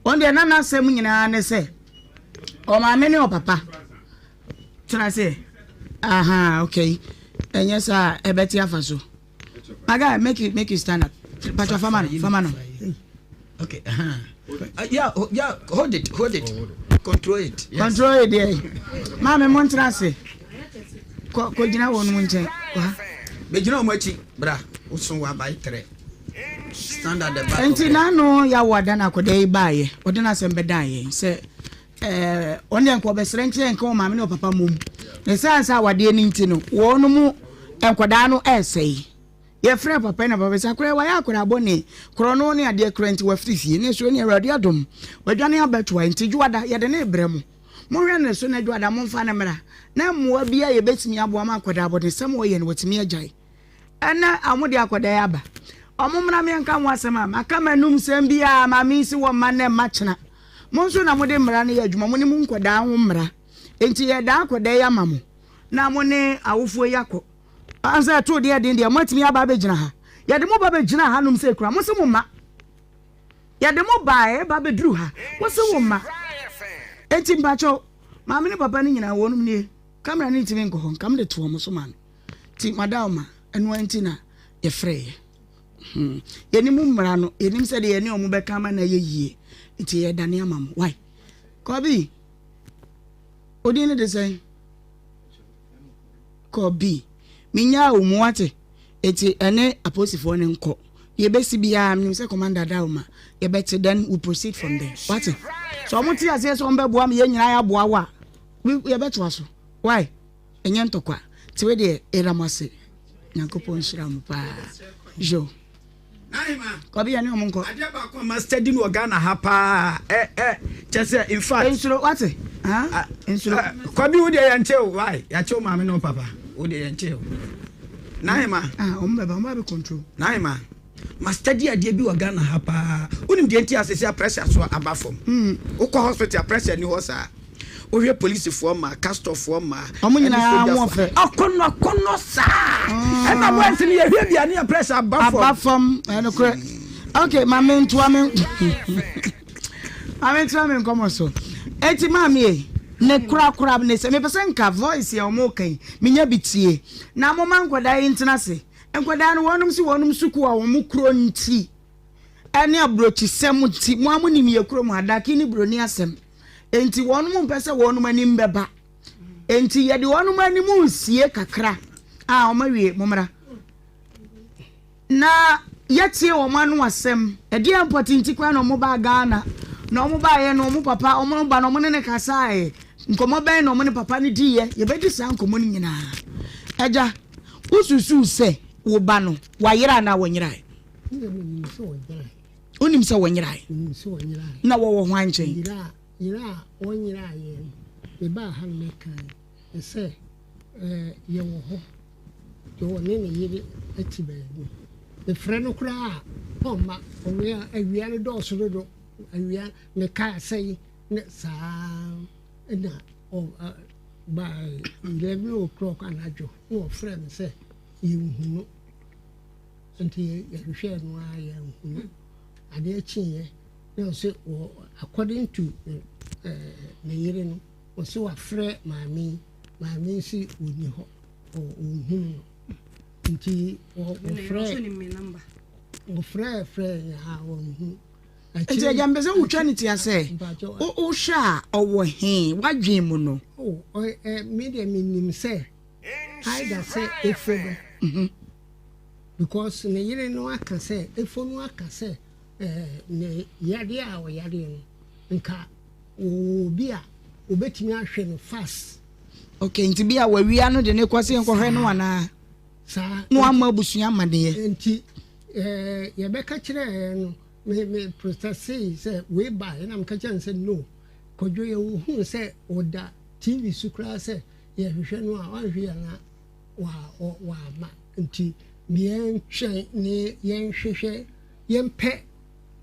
Speaker 1: Ɔno deɛ na n'asɛm nyinaa ne sɛ, ɔmaame ne ɔpapa. Tena ase. Aha, ok. Ɛnyɛ saa a, ɛbɛte afa so. My guy, make you, make you stand up. Pacho, fama no, fama no.
Speaker 7: Okay, uh-huh. Yeah, oh, yeah, hold it, hold it. Control it.
Speaker 1: Yes. Control it, yeah. Maame, mo ntena ase. Kɔ, kɔ gyina wɔn mu nkyɛn. Kɔ ha.
Speaker 7: Bɛgyina wɔn akyi, bra. Woso w'abae trɛ. Stand at the back.
Speaker 1: Nti n'ano yawo ada na akɔda yi baayɛ. Ɔde n'asɛm bɛdan yɛn sɛ ɛɛ ɔno deɛ nka ɔbɛsrɛ nkyerɛ nka wɔn maame ne ɔpapa mmom. Na ɛsiane sɛ awadeɛ no nti no, wɔn mu nkwadaa no ɛresɛe. Yɛfrɛɛ papa yi na papa yi sɛ akwadaa yi wayɛ akwadaa bɔne, korɔno ne adeɛ koraa nti wafiri fie. Ne so ne Awurade adom, wadwane abɛtoa nti Dwoada yɛde no rebrɛ mo. Monhwɛ ne so na Dwoada momfa no mmra na mmoa bi a yɛbɛtumi aboa ma akwadaa abɔnesɛm a ɔyɛ no watumi agyae. Ɛnɛ wɔde akwadaa yi aba. Wɔn mmra meɛnka ho asɛm a maka m'anum sɛm biara maame yi se wɔmma nnɛ mma kyena. Mo nso na mode mmara no yɛ adwuma, mo ne mo nkwadaa ho mmara. Nti yɛdaa akwadaa yi ama mo na mo ne awofoɔ yi akɔ. Ansa ɛtoo deɛ den deɛ moatumi aba abɛgyina ha. Yɛde mo ba bɛgyina hanom sɛ kura mo se mo mma. Yɛde mo baeɛ ba bɛduru ha mo se wo mma. Enti mpakyɛw maame ne papa no nyinaa wɔnom nie. Camera no ntumi nkɔ hɔ nka mede to wɔn so ma no. Nti madaoma ɛno ara nti na yɛfrɛeɛ. Hmm. Yɛnim mmara no, yɛnim sɛdeɛ yɛne wɔn bɛka ama no ayɛ yie. Nti yɛdane ama mo. Why? Kɔbi, odin no de sɛn? Kɔ bi. Menyaa wo mu wate. Eti ɛne apolisifoɔ no nkɔ. Deɛ ɛbɛsi biara menim sɛ commander da wo ma yɛbɛte then we proceed from there. Wate? Sɛ ɔmo te aseɛ sɛ ɔmo bɛboa me yɛn nyinaa yɛaboa wo a yɛbɛtoa so. Why? Ɛnyɛ ntɔkwa. Nti wei deɛ yɛda mo ase. Nyankopɔn nhyira mo paa. Yo. Kɔbi yɛne ɔmo nkɔ.
Speaker 7: Adeɛ baako a ma study no wɔ Ghana ha paa ɛ ɛ kyɛ sɛ in fact.
Speaker 1: Nsuro wate ah nsuro.
Speaker 7: Kɔbi wo deɛ yɛn kye o why yɛakye wo maame ne wo papa wo deɛ yɛn kye o. Nahema.
Speaker 1: Ah ɔmo bɛba ɔmo ba bɛ control.
Speaker 7: Nahema ma study adeɛ bi wɔ Ghana ha paa wonim deɛ nti a sɛsi a pressure so aba fam. Wokɔ hospital a pressure ni hɔ saa. Wohwɛ polisifoɔ mmaa, castɔfoɔ mmaa,
Speaker 1: Wɔn nyinaa ho ɔfɛ.
Speaker 7: Akɔnnɔ akɔnnɔ saa. Ɛna boys no yɛhwɛ bi a ne yɛ pressure aba fam.
Speaker 1: Aba fam ɛnokorɛ. Okay, maame ntoa me maame ntoa me nkɔmɔ so. Eti maame yi ne korakora ne sɛ mepɛ sɛ nka voice a wɔn ka yi menya bi tie na mo ma nkwadaa yi ntena ase. Nkwadaa no wɔnom si wɔnom sukuu a wɔn kuro nti ɛne aburokyisɛm nti mo a mo nim yɛ kurom ha daki ne buroni asɛm. Enti wɔnom mpɛ sɛ wɔnom anim bɛba. Enti yɛde wɔnom anim nsie kakra a wɔn awie mommra. Na yɛtie wɔn ano asɛm. Ɛdeɛ mpɔte nti koraa na wɔn baa Ghana. Na wɔn baeɛ no wɔn papa wɔn ba no wɔn ne ne kasaeɛ. Nkɔmmɔ bɛn na wɔn ne papa no diiɛ? Yɛbɛdi saa nkɔmmɔ no nyinaa. Agya. Wosusuw sɛ wo ba no, wayera anaa wɔnyerae? Wonim sɛ wɔnyerae? Na wɔwɔ hwan nkyɛn?
Speaker 2: Yera a wɔnyeraeɛ no, mebaa ha no mekae sɛ yɛwɔ hɔ. Deɛ ɔne ne yere te baabi. Mefrɛ no koraa a, ɔmma. Ɔwia awia no dɔɔso dodo. Awia mekaa sɛi ne saa na ɔ by 11 o'clock anadwo na ɔfrɛ me sɛ yɛnhu no. Nti yɛhwehwɛɛ no ara yɛanhu no. Adeɛ kyeeɛ na ɔse wɔ according to ne yere no ɔse wafrɛ maame yi, maame yi se ɔnni hɔ. Ɔnhunu no nti wɔfrɛ wɔfrɛ frɛ a wɔnhu.
Speaker 1: Nti agya mpɛ sɛ wotwa ne tia sɛ wohwɛ a ɔwɔ he w'adwen mu no.
Speaker 2: Oh, me deɛ menim sɛ either sɛ efo no mhm. because ne yere no aka sɛ efo no aka sɛ ne yadeɛ a ɔyadeɛ no nka wɔwɔ obi a obetumi ahwɛ no fast.
Speaker 1: Ok, nti bi a wawia no de ne kɔ sɛ yɛnkɔhwɛ no anaa?
Speaker 2: Saa.
Speaker 1: Na wama abusua amaneɛ.
Speaker 2: Nti eh, yɛbɛka kyerɛɛ no, me me protestee sɛ wei baeɛ na meka kyerɛ no sɛ no, Kwadwo yɛhuu sɛ ɔda TV so koraa sɛ yɛhwehwɛ no a wanhwɛ yɛ na wa wama nti yɛntwɛn ne yɛnhwehwɛ yɛmpɛ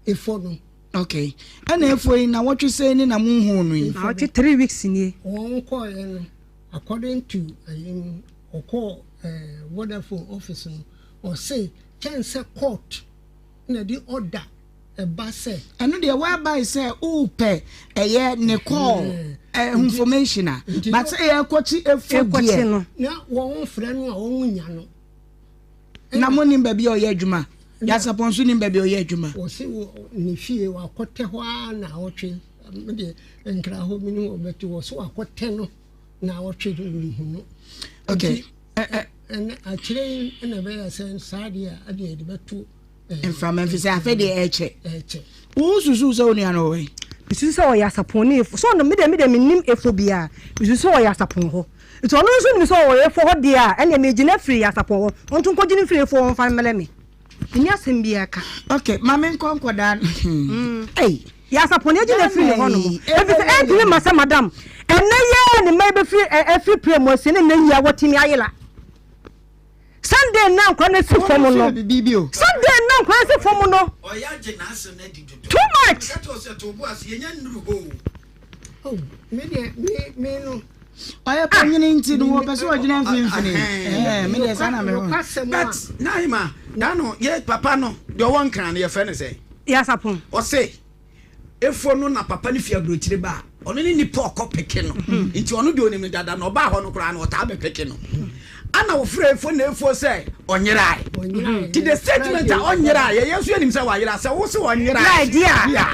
Speaker 2: efɔ no.
Speaker 1: Okay. Ɛna efo yi na wɔtwe sɛn ni na mo nhuu no yi?
Speaker 14: Na wɔtwe 3 weeks nie.
Speaker 2: Wɔn kɔɔɛ no according to ɛyi no ɔkɔɔ ɛɛ Vodafone office no ɔse kyɛn sɛ court na ɛde order ɛba sɛ.
Speaker 1: Ɛno deɛ whereby sɛ wopɛ ɛyɛ ne call ɛɛ information a but sɛ yɛkɔkye efo deɛ.
Speaker 2: Na wɔn frɛ no a wɔn nya no.
Speaker 1: Na mo nim baabi a ɔyɛ adwuma? Yasapɔn nso nim baabi a ɔyɛ adwuma.
Speaker 2: Wɔsi wɔ ne fie wakɔtɛ hɔ ara na ɔtwe me deɛ nkra hɔ mi ni wɔ bɛte wɔ so wakɔtɛ no na ɔtwe no nhu no.
Speaker 1: Okay.
Speaker 2: Ɛnɛ akyerɛ yi na ɛbɛyɛ sɛ saa deɛ a ɛdeɛ yɛde bɛto.
Speaker 1: Mframa mfi sɛ afei deɛ ɛkyɛ.
Speaker 2: Ɛkyɛ.
Speaker 1: Wosusu sɛ wo nua no wɔ he?
Speaker 14: Mesusu sɛ ɔyɛ asapɔn ne efo. So ɔno me deɛ me deɛ mennim efo biara. Mesusu sɛ ɔyɛ asapɔn hɔ. Nti ɔno nso nim sɛ ɔwɔ efo hɔ deɛ a, ɛnneɛ megyina firi asapɔn hɔ. Ɔnto nkɔgyina mfiri efo hɔ mfa mmrɛ me. Menni asɛm biara ka.
Speaker 1: Ok, ma menkɔ nkɔdaa no. Ei!
Speaker 14: Yɛ asapɔn agyina firi ne hɔ nom. Ɛfiri sɛ ɛntumi mma sɛ madam, ɛnnɛ yi ara ne mma yi bɛfiri afiri prayer mu asie ne nnɛ yi ara wɔatumi ayera. Sunday nna nkora no si fam no. Sunday nna nkora no si fam no. Too much.
Speaker 2: Oh, me deɛ me me no.
Speaker 1: Ɔyɛ panyini nti no wɔpɛ sɛ ɔgyina mfimfini. Ɛɛ me deɛ saa na me ho.
Speaker 7: But Naima, da no yɛ papa no deɛ ɔwɔ nkran no yɛfrɛ no sɛ.
Speaker 14: Yasapɔn.
Speaker 7: Ɔse. Efo no na papa no fi aburokyire ba a, ɔno ne nipa ɔkɔ peke no. Nti ɔno deɛ onim no dada na ɔbaa hɔ no koraa no ɔtaa bɛ peke no. Ana wɔfrɛ efo na efo sɛ ɔnyerae. Nti the statement a ɔnyerae yɛ yɛn nso yɛnim sɛ wayera sɛ wo se ɔnyerae deɛ a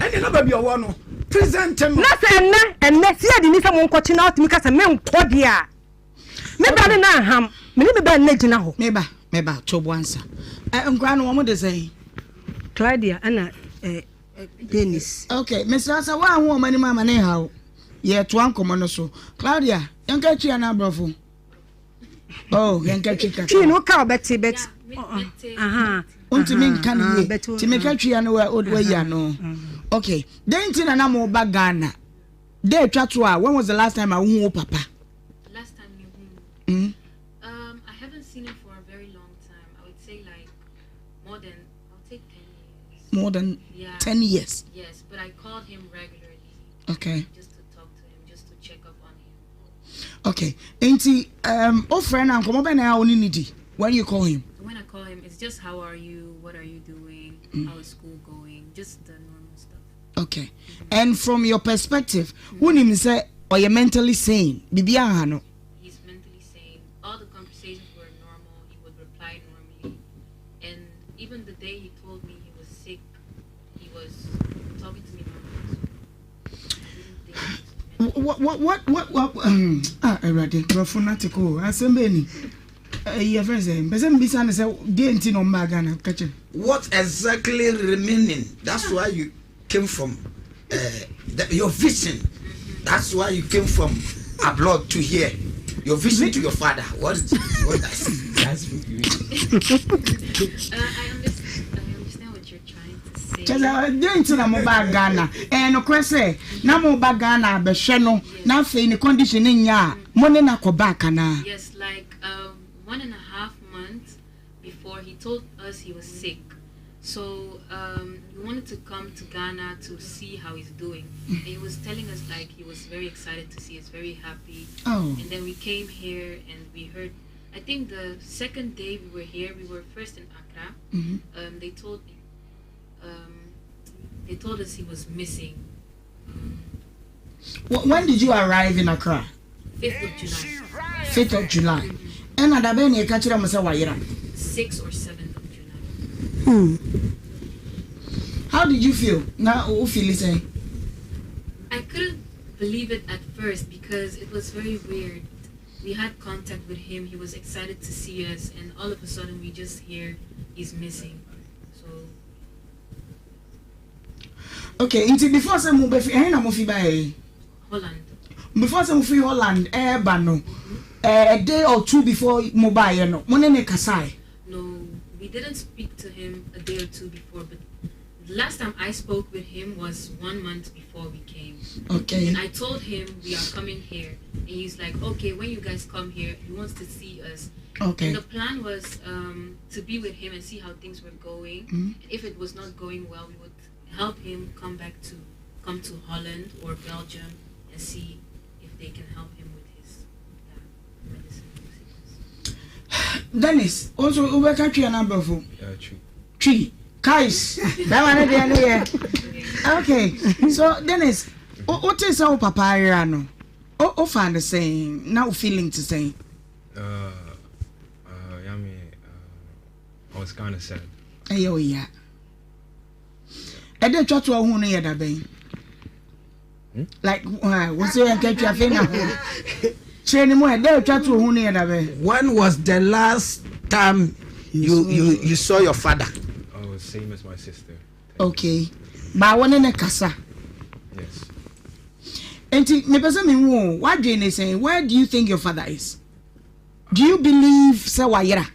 Speaker 7: ɛne na baabi ɔwɔ no present no.
Speaker 14: Na sɛ ɛnnɛ ɛnnɛ sɛ yɛde ni sɛ monkɔkye na ɔtumi ka sɛ menkɔ deɛ a, me ba no na aham me ne me ba no na gyina hɔ.
Speaker 1: Me ba me ba to bo ansa. Ɛ nkwadaa no wɔn de sɛn?
Speaker 14: Claudia ɛna ɛ Dennis.
Speaker 1: Ok mesrɛ sɛ woanhu wɔn anim ama ne nhaw. Yɛtoa nkɔmmɔ no so. Claudia, yɛnka twi anaa aborɔfo? Oh, yɛnka twi kakra.
Speaker 14: Twi no woka ɔbɛte bɛte.
Speaker 1: Wontumi nka no yie. Nti meka twi a no wayi ano. Ok, dɛn nti na na moba Ghana? Da atwa to a, when was the last time a wohu wo papa?
Speaker 6: Last time you hu me. Mm. I haven't seen him for a very long time. I would say like more than I would say 10 years.
Speaker 1: More than yeah. 10 years.
Speaker 6: Yes, but I called him regularly.
Speaker 1: Okay.
Speaker 6: Just to talk to him, just to check up on
Speaker 1: him. Okay. Nti um o friend na nkɔmɔ bɛ na ya oni when you call him.
Speaker 6: When I call him, it's just how are you? What are you doing? Mm. How is school going? Just the normal stuff.
Speaker 1: Okay. And from your perspective, wonim sɛ ɔyɛ mentally sane, biribi aha no.
Speaker 6: He's mentally sane. All the conversations were normal. He would reply normally. And even the day he told me he was sick, he was talking to me normally.
Speaker 1: What what what what what ah Awurade nkurɔfo no ate ko asɛm bɛɛ ni ɛyi ɛfɛ sɛ mpɛ sɛ mbisa no sɛ deɛ nti na ɔmmaa Ghana ka kyerɛ.
Speaker 7: What exactly remaining that's why you came from uh, the, your vision that's why you came from abroad to here your vision to your father what what does.
Speaker 3: Last week.
Speaker 6: I understand what you're trying to say.
Speaker 1: Kyɛ sɛ dɛn nti na mobaa Ghana? Ɛyɛ nokorɛ sɛ na moba Ghana abɛhwɛ no na afei ne condition no nyɛ a mo ne no akɔ back anaa?
Speaker 6: Yes, like um, 1.5 months before he told us he was sick. So um, we wanted to come to Ghana to see how he's doing. And he was telling us like he was very excited to see us, very happy.
Speaker 1: Oh.
Speaker 6: And then we came here and we heard. I think the second day we were here, we were first in Accra. They told they told us he was missing.
Speaker 1: When did you arrive in Accra?
Speaker 6: 5th of July.
Speaker 1: 5th of July. Ɛna da bɛn na yɛka kyerɛ mo sɛ wayera?
Speaker 6: 6th or 7th of July.
Speaker 1: How did you feel? Na wo feel sɛn?
Speaker 6: I couldn't believe it at first because it was very weird. We had contact with him. He was excited to see us, and all of a sudden we just hear he's missing. So.
Speaker 1: Okay, nti before sɛ mo bɛfi ɛhe na mo fi baeɛ yi?
Speaker 6: Holland.
Speaker 1: Before sɛ mo fi Holland ɛɛba no, a day or two before mo baeɛ no, mo ne ne kasae?
Speaker 6: No, we didn't speak to him a day or two before, but the last time I spoke with him was 1 month before we came.
Speaker 1: Okay.
Speaker 6: And I told him we are coming here, and he's like, okay, when you guys come here, he wants to see us.
Speaker 1: Okay.
Speaker 6: And the plan was to be with him and see how things were going. And if it was not going well, we would help him come back to come to Holland or Belgium and see if they can help him with his medicine.
Speaker 1: Dennis, also wobɛka twi anaa brɔfo?
Speaker 3: Twi.
Speaker 1: Twi. Kais. Bɛma ne deɛ ne yɛ. Okay. So Dennis, wote sɛ wo papa ayera no, wofa no sɛn na wo feeling te sɛn?
Speaker 3: Yami, I was kind of sad.
Speaker 1: Ɛyɛ wo ya. Ɛdɛ twa to ɔho no yɛ da bɛn? Like, wo sɛ yɛn kɛtwa afei na ho. Kyerɛ ne mu ɛdɛ twa to ɔho no yɛ da bɛn?
Speaker 7: When was the last time you saw your father?
Speaker 3: Oh, same as my sister.
Speaker 1: Okay. Ba wo ne ne kasa.
Speaker 3: Yes.
Speaker 1: Enti me pese me hu what do you say? Where do you think your father is? Do you believe sɛ wayera?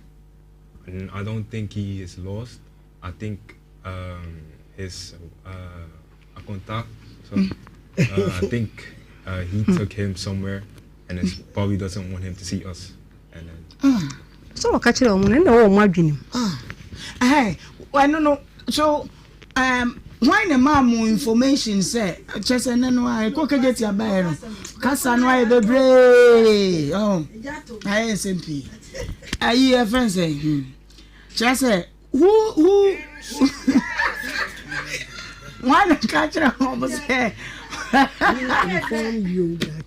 Speaker 3: I don't think he is lost. I think his akonta, so, I think he took him somewhere and it probably doesn't want him to see us. And then
Speaker 14: so what catch them no wo mo adwene.
Speaker 1: Hey, I don't know. So why the mom information say chese ne no ai ko kegeti abae no kasa no ai bebre oh ai SMP ai e friends eh chese who why the catch them say
Speaker 2: inform you that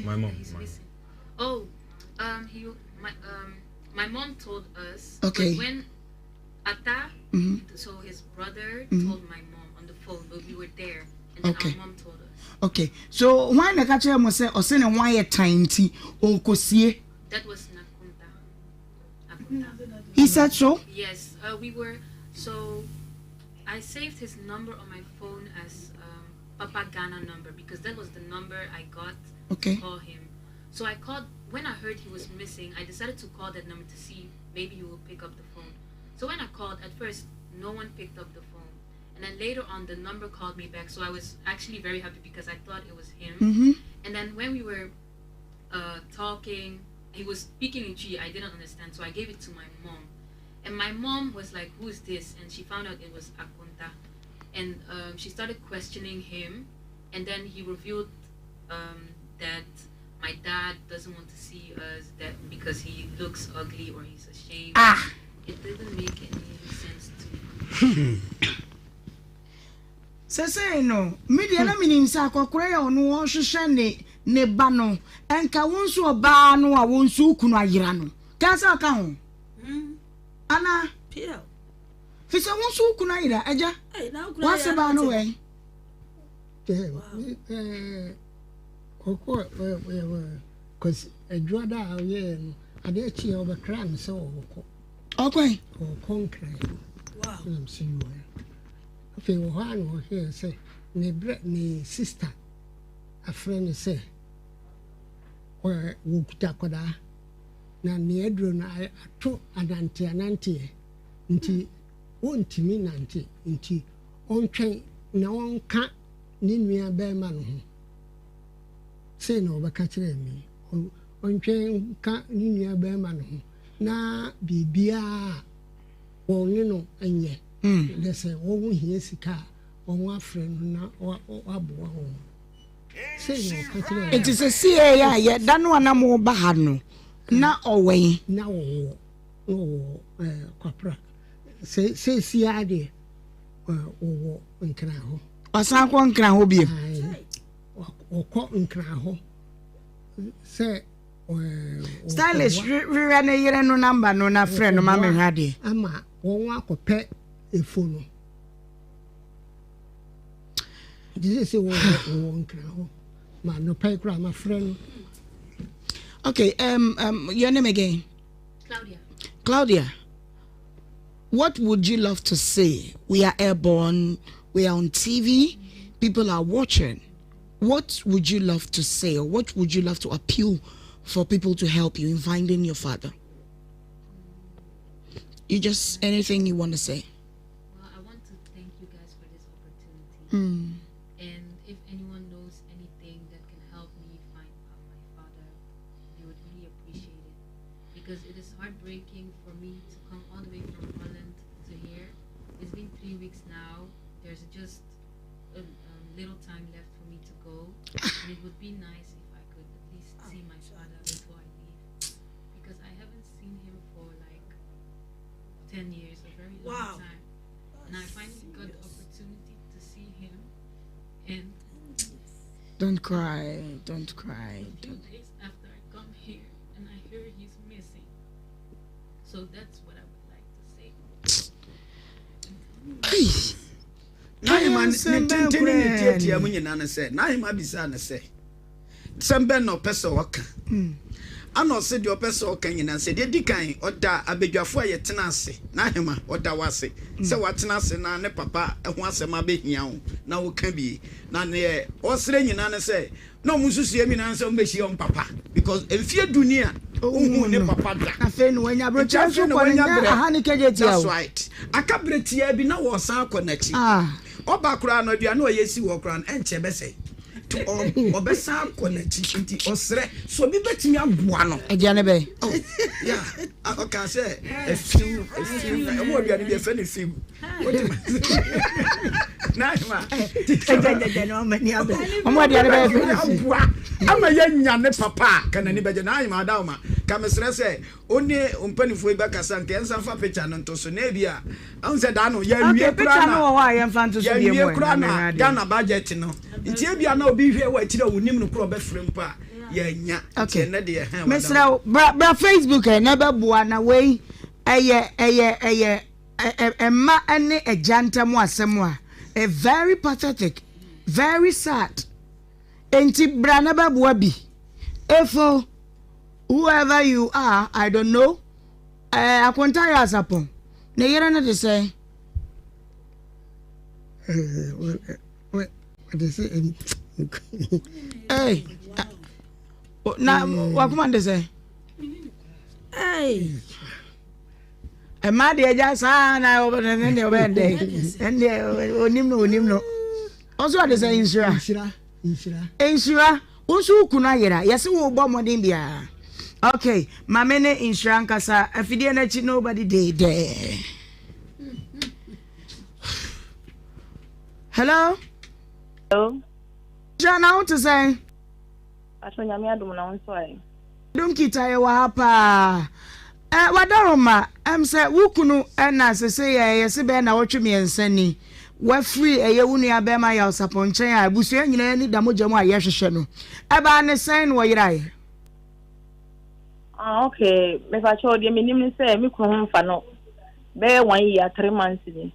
Speaker 3: my mom.
Speaker 6: Oh, he my mom told us.
Speaker 1: Okay.
Speaker 6: But when Atta, so his brother, told my mom on the phone, but we were there, and then
Speaker 1: okay.
Speaker 6: our mom told us.
Speaker 1: Okay, so why na catch him say or say why a tiny or kosie?
Speaker 6: That was Nakunta. Akunta.
Speaker 1: He said so?
Speaker 6: Yes, we were. So I saved his number on my phone as Papa Ghana number because that was the number I got
Speaker 1: okay.
Speaker 6: to call him. So I called, when I heard he was missing, I decided to call that number to see maybe he will pick up the phone. So when I called, at first, no one picked up the phone. And then later on, the number called me back. So I was actually very happy because I thought it was him.
Speaker 1: Mm-hmm.
Speaker 6: And then when we were talking, he was speaking in Twi. I didn't understand. So I gave it to my mom. And my mom was like, who is this? And she found out it was Akonta. And she started questioning him. And then he revealed that my dad doesn't want to see us that because he looks ugly or he's ashamed.
Speaker 1: Ah.
Speaker 6: It didn't make any sense to me.
Speaker 1: Sese no, media na minim sa akokora ya onu wo hwehwe ne ne ba no, enka wo nso oba no a wo nso kunu ayira no. Ka sa ka ho. Ana
Speaker 8: Pio.
Speaker 1: Fisa wo nso kunu ayira eja.
Speaker 8: Wa
Speaker 1: se ba no we.
Speaker 2: Eh koko cause adwada a ye no ade chi e obekra me se wo ko.
Speaker 1: Okay.
Speaker 2: Or concrete.
Speaker 8: Wow.
Speaker 2: I'm seeing you. Okay, well, here say, ne bre ne sister, a friend say, or wokuta koda. Na nea aduro no ato anante ananteɛ nti wɔntumi nante nti ɔntwɛn na ɔnka ne nua bɛrima no ho. Sei na ɔbɛka kyerɛɛ me, ɔntwɛn nka ne nua bɛrima no ho na biribiara a wɔne no nyɛ, na sɛ wɔn hia sika a wɔn afrɛ no na waboa wɔn. Sei na ɔka kyerɛɛ me.
Speaker 1: Nti sɛ sie yɛ a yɛ da no a na mo ba ha no na ɔwɔ he?
Speaker 2: Na ɔwɔ na ɔwɔ ɛɛ Kwapra. Sɛ seesie ara deɛ ɔwɔ Nkran hɔ.
Speaker 1: Ɔsan kɔ Nkran hɔ bio?
Speaker 2: Ae. Ɔkɔ Nkran hɔ sɛ
Speaker 1: Stylish hwehwɛ ne yere no namba no na frɛ no ma mehwɛ adeɛ.
Speaker 2: Ama wɔn akɔpɛ efo no. Nti sɛ sɛ wɔwɔ Nkran hɔ ma nɔpɛ koraa ma frɛ no.
Speaker 1: Okay, your name again?
Speaker 6: Claudia.
Speaker 1: Claudia, what would you love to say? We are airborne, we are on TV, people are watching. What would you love to say, or what would you love to appeal for people to help you in finding your father? You just, anything you want to say.
Speaker 6: Well, I want to thank you guys for this opportunity. And if anyone knows anything that can help me find my father, they would really appreciate it. Because it is heartbreaking for me to come all the way from Holland to here. It's been 3 weeks now. There's just a little time left for me to go. And it would be nice if I could at least see my father before I leave. Because I haven't seen him for like 10 years, a very long time. And I finally got the opportunity to see him. And
Speaker 1: don't cry, don't cry.
Speaker 6: A few days after I come here and I hear he's missing. So that's what I would like to say.
Speaker 7: N'ahema ne tenten ne ne tiatia mu nyinaa ne sɛ, n'ahema bisaa no sɛ, Sɛm bɛn na ɔpɛ sɛ ɔka? Ana ɔse deɛ ɔpɛ sɛ ɔka nyinaa sɛ, deɛ di kan, ɔda abadwafo a yɛtena ase, n'ahema, ɔda wo ase sɛ watena ase na ne papa ho asɛm abɛhia wo na woka bi. Na neɛ ɔsrɛ nyinaa ne sɛ, na ɔmo nsusuiɛ nyinaa ne sɛ ɔmo bɛhyia ɔmo papa because mfeɛ du ni a ɔnhuu ne papa da.
Speaker 1: Afei na wanya berɛ,
Speaker 7: Nti afei na
Speaker 1: kɔ no
Speaker 7: wanya
Speaker 1: nyɛ
Speaker 7: berɛ.
Speaker 1: aha ne kɛgye tia
Speaker 7: That's
Speaker 1: o.
Speaker 7: right. Aka berɛ tiaa bi na wɔresan akɔ n'akyi. Ɔba koraa no, aduane a ɔyɛ si hɔ koraa no, ɛnkyɛ ɛbɛsɛe. Nti ɔbɛsan akɔ n'akyi. Nti ɔsrɛ sɛ obi bɛtumi aboa no.
Speaker 1: Aduane bɛn?
Speaker 7: Oh, yeah. Ɔkaa sɛ efiw, efiw. Ɛmu aduane bi yɛfrɛ no fiw. Wote ma na ma.
Speaker 1: Ɛgyɛgyɛgyɛ na ɔma ni abɛ. Ɔmo aduane bɛyɛ fɛ no fiw.
Speaker 7: Aboa ama yɛnya ne papa a ka n'ani bɛgye. Na ahema ada ma ka mesrɛ sɛ Wo ne mpanimfoɔ yi bɛkasa nka yɛnsan fa picture no nto so na ebi a ahu sɛ daa no yɛnwie
Speaker 1: Okay,
Speaker 7: koraa
Speaker 1: picture
Speaker 7: na
Speaker 1: no wɔ hɔ a yɛmfa nto so bio
Speaker 7: yɛnwie
Speaker 1: mu ɛ,
Speaker 7: koraa
Speaker 1: na
Speaker 7: na
Speaker 1: mehwɛ adeɛ.
Speaker 7: Ghana budget no nti ebi a na obi hwɛ wɔ akyire a onim no koraa ɔbɛfrɛ mpo a yɛnnya nti
Speaker 1: Okay.
Speaker 7: ɛnnɛ deɛ hɛn
Speaker 1: Mesrɛ
Speaker 7: wada
Speaker 1: wo, bra bra Facebook ɛ na ɛbɛboa na wei ɛyɛ ɛyɛ ɛyɛ ɛ ɛ ɛmma ne agya ntam asɛm a ɛ very pathetic, very sad. Enti bra na bɛboa bi. Efo. Whoever you are, I don't know. Eh, Akonta yɛ asapɔn. Ne yere no de sɛn? Hey, na wakoma de sɛn? Hey. Ɛma deɛ agya saa na ɔbɛn deɛ ɔbɛn dɛ. Ɛndeɛ onim no onim no. Ɔnso ɔde sɛ nhyira.
Speaker 2: Nhyira. Nhyira.
Speaker 1: Nhyira. Wo nso wo kunu ayera. Yɛse wo bɔ mmɔden biara. Okay, ma me ne Nhyira nkasa. Afidie no akyi nobody dey there. Hello?
Speaker 15: Hello?
Speaker 1: Nhyira na wo te sɛn?
Speaker 15: Pastor Nyame adom na wo nso ɛ?
Speaker 1: Dom kita yɛ wɔ ha paa. Eh, Wadaroma, ɛm sɛ wo kunu na sese yɛ yɛse bɛyɛ nawɔtwe miɛnsa ni wafiri ɛyɛ wo nua bɛɛma Yaw Sapɔn nkyɛn a abusua nyinaa ani da mogya mu a yɛhwehwɛ no. Ɛbaa ne sɛn na ɔyeraeɛ?
Speaker 15: Ah ok, mepakyɛw deɛ menim ne sɛ me kunu ho mfa no bɛyɛ one year 3 months ni.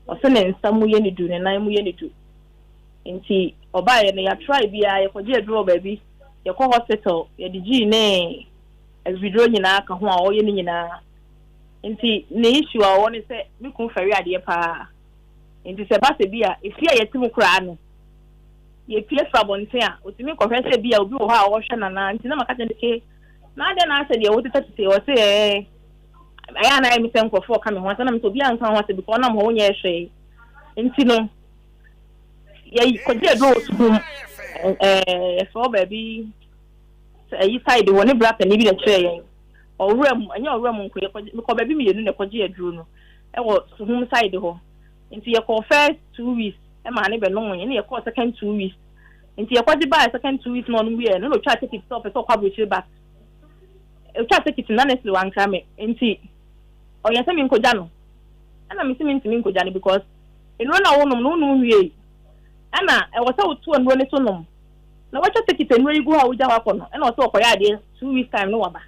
Speaker 15: Ɔse ne nsa mu yɛ ne du, ne nan mu yɛ ne du. Nti ɔbaeɛ no yɛatry biara, yɛkɔgye aduro wɔ baabi, yɛkɔ hospital, yɛde gyii ne abibiduro nyinaa ka ho a ɔyɛ ne nyinaa. Nti ne issue a ɔwɔ ne sɛ me kunu fɛre adeɛ paa. Nti sɛ ɛba sɛ bi a efie a yɛte mu koraa no yɛpue firi abɔnten a ɔtumi kɔhwɛ sɛ bi a obi wɔ hɔ a ɔrehwɛ no anaa. Nti na maka kyerɛ no sɛ. Na adɛn na asɛ deɛ wotetɛtetɛ? Ɔse ɛɛ ɛyɛ a na ayɛ me sɛ nkurɔfoɔ ɔka me ho asɛm na mesɛ obiara nka ho asɛm because ɔnam hɔ wonyɛɛ hwee nti no yɛkɔgye aduro wɔ sukuu mu ɛɛ yɛfrɛ hɔ baabi sɛ ayi side hɔ ne bra panin bi na ɛkyerɛ yɛn ɔwura mu ɛnyɛ ɔwura mu nko yɛkɔgye mekɔ baabi mmienu na ɛkɔgye aduro no ɛwɔ suhum side hɔ nti yɛkɔɔ first 2 weeks ɛma ne bɛnom yɛn ne yɛkɔɔ second 2 weeks. Nti yɛkɔgye baa second 2 weeks na ɔnom wieɛ no na otwa ticket sɛ ɔpɛ sɛ ɔkɔ aburokyire back. Otwa ticket na ne sere wankra me nti ɔyɛ sɛ menkɔgya no ɛna mesi mentumi nkɔgya no because nnuro na wonom no wonom wie ɛna ɛwɔ sɛ woto nnuro no so nom na wɔatwa ticket nnuro yi gu hɔ a wogya hɔ akɔ no. Ɛna ɔsɛ ɔkɔyɛ adeɛ 2 weeks time no waba.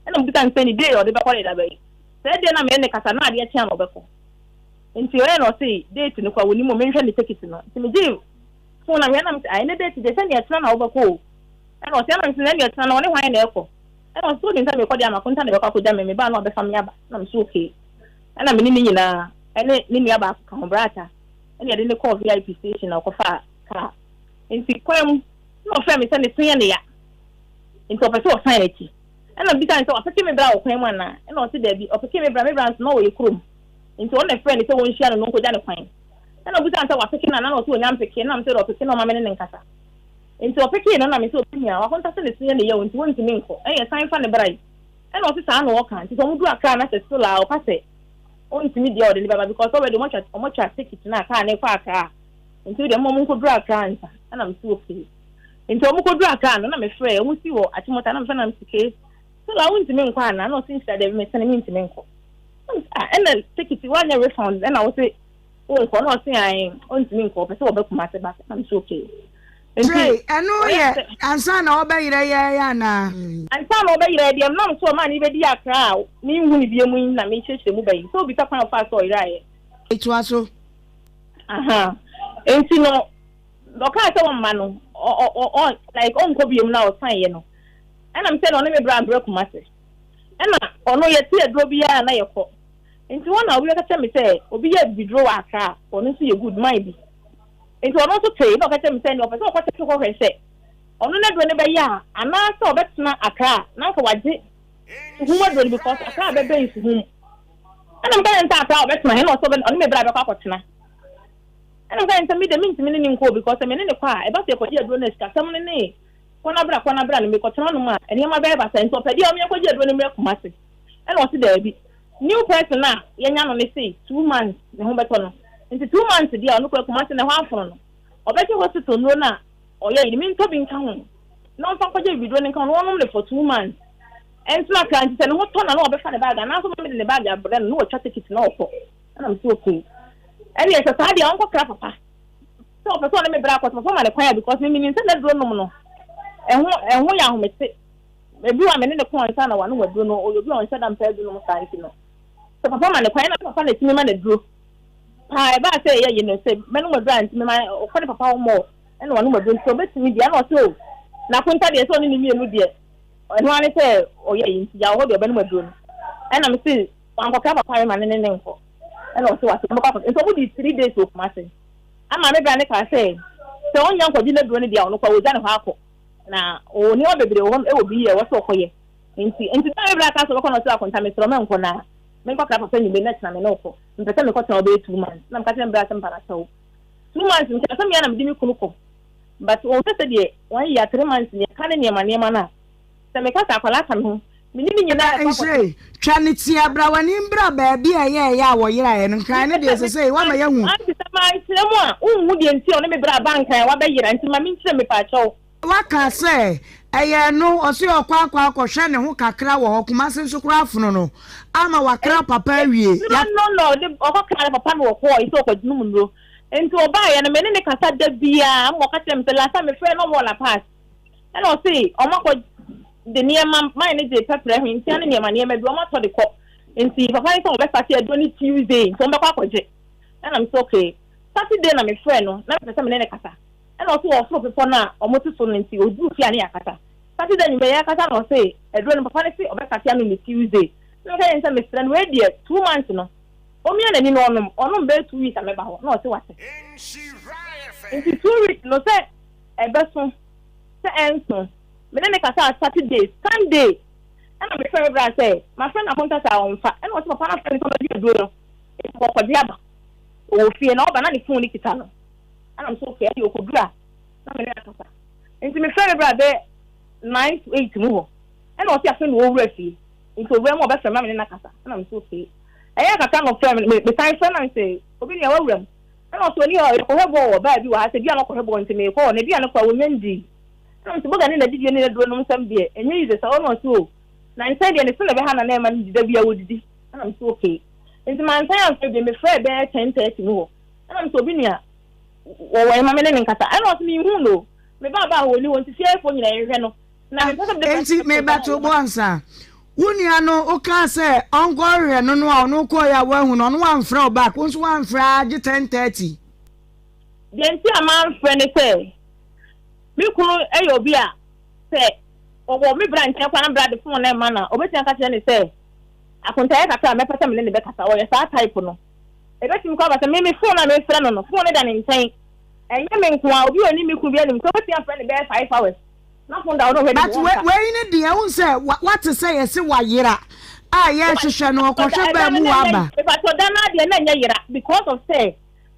Speaker 15: Ɛna mobisa no sɛ ne day ɔde bɛkɔ ne daba yi sɛ ɛdeɛ na mene ne kasa na adeɛ kyea na ɔbɛkɔ. Nti ɔyɛ na ɔse date no kɔ a wɔnim o menhwɛ ne ticket no. Nti megye phone na mehwɛ na mese ayɛ ne date deɛ sɛnea ɛtena na wobɛkɔ o. Ɛna ɔse ɛna mese na ɛnea ɛtena na ɔne hwan na ɛkɔ? Ɛna ɔse wonim sɛ mekɔ deɛ ama konta na ɛbɛkɔ akɔgya me mebaa na ɔbɛfa me aba. Na mese okay. Ɛna mene ne nyinaa ɛne ne nua baako ka ho brata ɛna yɛde ne kɔɔ VIP station na ɔkɔfaa kaa. Nti kwan mu na ɔfrɛ me sɛ ne so yɛ ne ya nti ɔpɛ sɛ ɔsan n'akyi. Ɛna bisa ne sɛ wapeke me bra wɔ kwan mu anaa? Ɛna ɔse daabi, ɔpeke me bra, me bra nso na ɔwɔ yɛ kurom nti ɔno na ɛfrɛ ne sɛ wɔnhyia no na ɔnkɔgya ne kwan. Ɛna ɔbisa ne sɛ wapeke no anaa? Na ɔse ɔnya mpeke. Ɛna mesɛ ɔpeke na ɔma me ne ne nkasa. Nti ɔpekee no na mesɛ ɔbɛhia wakonta sɛ ne so yɛ ne yaw nti wɔntumi nkɔ ɛyɛ san fa ne bra yi. Ɛna ɔse saa na ɔka nti sɛ ɔmo du Accra na sɛ still a ɔka sɛ ɔntumi deɛ ɔde ne bɛba because already ɔmo atwa ɔmo atwa ticket na kaa ne kɔ Accra nti deɛ ɔmo nkɔduru Accra nsa. Ɛna mesɛ okay. Nti ɔmo kɔduru Accra no na mefrɛ ɔmo si wɔ Achimota na mefrɛ na mese ke still a wontumi nkɔ anaa? Na ɔse nhyira deɛ mesene mentumi nkɔ. Ah, ɛna ticket woanyɛ refund ɛna wo se wonkɔ? Na ɔse ae ɔntumi nkɔ, ɔpɛ sɛ wɔbɛ Kumase back. Na mese okay. Nti
Speaker 1: Trey, ɛno yɛ ansa na ɔbɛyerɛ yɛ anaa?
Speaker 15: Ansa na ɔbɛyerɛ deɛ nam so ɔmaa ne bɛdi Accra a menhu ne biom yi na mekyerɛkyerɛ mu bɛyi sɛ obisa kwan a ɔfaa so ɔyeraeɛ.
Speaker 1: Toa so.
Speaker 15: Aha. Nti no ɔkaa sɛ ɔmma no ɔ ɔ ɔ like ɔnkɔ biom na ɔsan yɛ no ɛna mesɛ na ɔne me bra mbrɛ Kumase ɛna ɔno yɛte aduro biara na yɛkɔ. Nti hɔ na obi bɛka kyerɛ me sɛ obi yɛ abibiduro wɔ Accra a ɔno nso yɛ good man bi. Nti ɔno nso tee na ɔka kyerɛ me sɛ nea ɔpɛ sɛ ɔkɔ tete hɔ hwɛ sɛ ɔno n'aduro no bɛyɛ a anaasɛ ɔbɛtena Accra a na anka wagye suhum aduro no because Accra bɛbɛn suhum. Ɛna meka kyerɛ no sɛ Accra ɔbɛtena he na ɔsɛ ɔne me bra bɛkɔ akɔtena. Ɛna meka kyerɛ no sɛ me deɛ mentumi ne ne nkɔ because sɛ me ne ne kɔ a ɛba sɛ yɛkɔgye aduro no a sikasɛm no ne kɔ na bra kɔ na bra no mekɔtena nom a nneɛma bɛyɛ basaa nti ɔpɛ deɛ ɔme yɛnkɔgye aduro no mmerɛ Kumasi. Ɛna ɔse daabi, new person a yɛanya no no se 2 months ne ho bɛtɔ no nti 2 months deɛ ɔno kora Kumasi na ɛhɔ afono no ɔbɛgye hospital nnuro no a ɔyɛ yi no mentɔ bi nka ho na ɔmfa nkɔgye bibiduro no nka ho na ɔnom no for 2 months ɛntena kra nti sɛ ne ho tɔ na na ɔbɛfa ne bag anaasɛ ɔma mede ne bag abrɛ no na watwa ticket na ɔkɔ. Ɛna mese okay, ɛneɛ sɛ saa deɛ ɔnkɔkra papa sɛ ɔpɛ sɛ ɔne me bra akɔtɔ papa ma ne kwan a because me menim sɛ n'aduro nom no ɛho ɛho yɛ ahomete. Ebi wɔ a me ne ne ko ansa na wanom aduro no, ɔyɛ obi a ɔnhyɛ da mpɛ aduro nom saa nti no sɛ papa ma ne kwan na papa na ɛtumi ma no aduro paa. Ɛbaa sɛ ɛyɛ yi no sɛ mɛnom aduro a nti mema ɔkɔ ne papa hɔ mɔ ɛna wanom aduro nti ɔbɛtumi deɛ. Ɛna ɔsɛ o na akonta deɛ sɛ ɔne ne mmienu deɛ ɛno ara ne sɛ ɔyɛ yi nti yaw hɔ deɛ ɔbɛnom aduro no. Ɛna me se wankɔka papa rema ne ne ne nkɔ. Ɛna ɔsɛ wase ɔbɛkɔ akɔ nti ɔmo di 3 days wɔ Kumase ama me bra ne kaa sɛ sɛ ɔnya nkɔgye n'aduro no deɛ ɔno kɔ ɔgya ne hɔ akɔ na ɔwɔ nneɛma bebree wɔ hɔ ɛwɔ bi yɛ ɛwɔ sɛ ɔkɔyɛ nti na me bra kaa sɛ ɔbɛkɔ na ɔsɛ akonta mesrɛ mɛnkɔ na menkɔkra papa nwumire na kyena me ne wokɔ mpɛ sɛ mekɔtena ɔbɛyɛ 2 months. Na meka kyerɛ me bra sɛ mpa n'akyɛw 2 months nkyɛn sɛ mea na mede me kunu kɔ but wɔn sɛ deɛ wɔn yɛ 3 months ne ɛka ne nneɛma nneɛma no a sɛ meka sɛ akwadaa ka me ho mene ne nyinaa ɛkɔ akɔtena.
Speaker 1: Nhyire, twa ne tia bra w'ani mbra baabi a ɛyɛ ɛyɛ a wɔyeraeɛ no. Nkran no deɛ sesei woama yɛahu.
Speaker 15: Aunty sɛ mankyerɛ mu a wonhu deɛ nti a ɔne me bra ba Nkran a wabɛyera nti ma menkyerɛ mu mepaakyɛw.
Speaker 1: Waka sɛ ɛyɛ ɛno ɔse ɔkɔ akɔ akɔhwɛ ne ho kakra wɔ hɔ Kumase nso koraa afono no ama wakra papa awie.
Speaker 15: Nnuro no na ɔde ɔkɔkra ne papa na ɔkɔɔ sɛ ɔkɔnom nnuro nti ɔbaeɛ no me ne ne kasa da biara ma ɔka kyerɛ me sɛ last time mefrɛ no ɔmo wɔ La Paz ɛna ɔse ɔmo akɔ de nneɛma man ne gye pɛprɛ hwentia ne nneɛma nneɛma bi ɔmo atɔ de kɔ nti papa ne sɛ ɔbɛ start aduro ne Tuesday nti ɔmo bɛkɔ akɔgye. Ɛna me sɛ okay. Saturday na mefrɛ no na mepɛ sɛ me ne ne kasa ɛna ɔse ɔforo bepɔ no a ɔmo te so no nti oduru fie a ne yɛakasa. Saturday anwummerɛ yɛakasa na ɔse aduro no papa ne se ɔbɛ start anom ne Tuesday na meka kyerɛ no sɛ mesrɛ no wei deɛ 2 months no omia n'ani na ɔnom ɔnom bɛyɛ 2 weeks a mɛba hɔ. Na ɔse wate. Nti 2 weeks no sɛ ɛbɛso sɛ ɛnso me ne ne kasa Saturday, Sunday. Ɛna mefrɛɛ me bra sɛ mafrɛ no akonta saa ɔmfa. Ɛna ɔse papa no afrɛ no sɛ ɔbɛgye aduro no nti ɔkɔgye aba. Ɔwɔ fie na ɔba na ne phone no kita no. Ɛna mese okay ɛdeɛ ɔkɔduru a na me ne no akasa. Nti mefrɛɛ me bra bɛ 9 to 8 mu hɔ. Ɛna ɔse afei na ɔwura fie. Nti owura mu a ɔbɛfrɛ me na me ne no akasa. Ɛna mese okay. Ɛyɛɛ kakra na ɔfrɛɛ me, mesan frɛ no na mese obi nua wawura mu. Ɛna ɔse ɔni hɔ yɛkɔhwɛ bɔɔl wɔ baa bi wɔ ha sɛ bia na ɔkɔhwɛ bɔɔl nti meekɔ hɔ na aduane koraa wɔnnya ndii. Ɛna ɔse boga ne nadidie ne naduro nom nsɛm deɛ ɛnyɛ easy saa ɔna ɔse oh na nsan deɛ ne se na ɛbɛha na na ɛma no di da bia wɔdidi. Ɛna mese okay. Nti mansan amfrɛ bio mefrɛɛ bɛyɛ 10:30 mu hɔ ɛna mese obi nua wɔwɔ he ma me ne no nkasa. Ɛna ɔse menhuu no o me ba baa hɔ ɔni hɔ nti fiefoɔ nyinaa yɛhwehwɛ no.
Speaker 1: Enti mebɛto bo ansa. Wo nua no wokaa sɛ ɔnkɔhwehwɛ no no a ɔno kɔeɛ a woahu no ɔno wamfrɛ wo back wo nso woamfrɛ ara gye 10:30.
Speaker 15: Deɛ nti a mamfrɛ ne sɛ me kunu yɛ obi a sɛ ɔwɔ me bra nkyɛn koraa na bra de phone no rema no a ɔbɛtumi aka kyerɛ no sɛ akontayɛ kakra a mɛpɛ sɛ me ne no bɛkasa ɔyɛ saa type no. Ɛbɛtumi koraa aba sɛ me me phone a mefrɛ no no phone no da ne nkyɛn ɛnyɛ me nko ara obi a ɔnim me kunu biara nim sɛ ɔbɛtumi afrɛ no bɛyɛ 5 hours.
Speaker 1: But wei ne deɛ wohu sɛ wate sɛ yɛse wayera a yɛhwehwɛ no ɔkɔhwɛ baa mu waba.
Speaker 15: Mepatɔ da no adeɛ na ɛnyɛ yera because of sɛ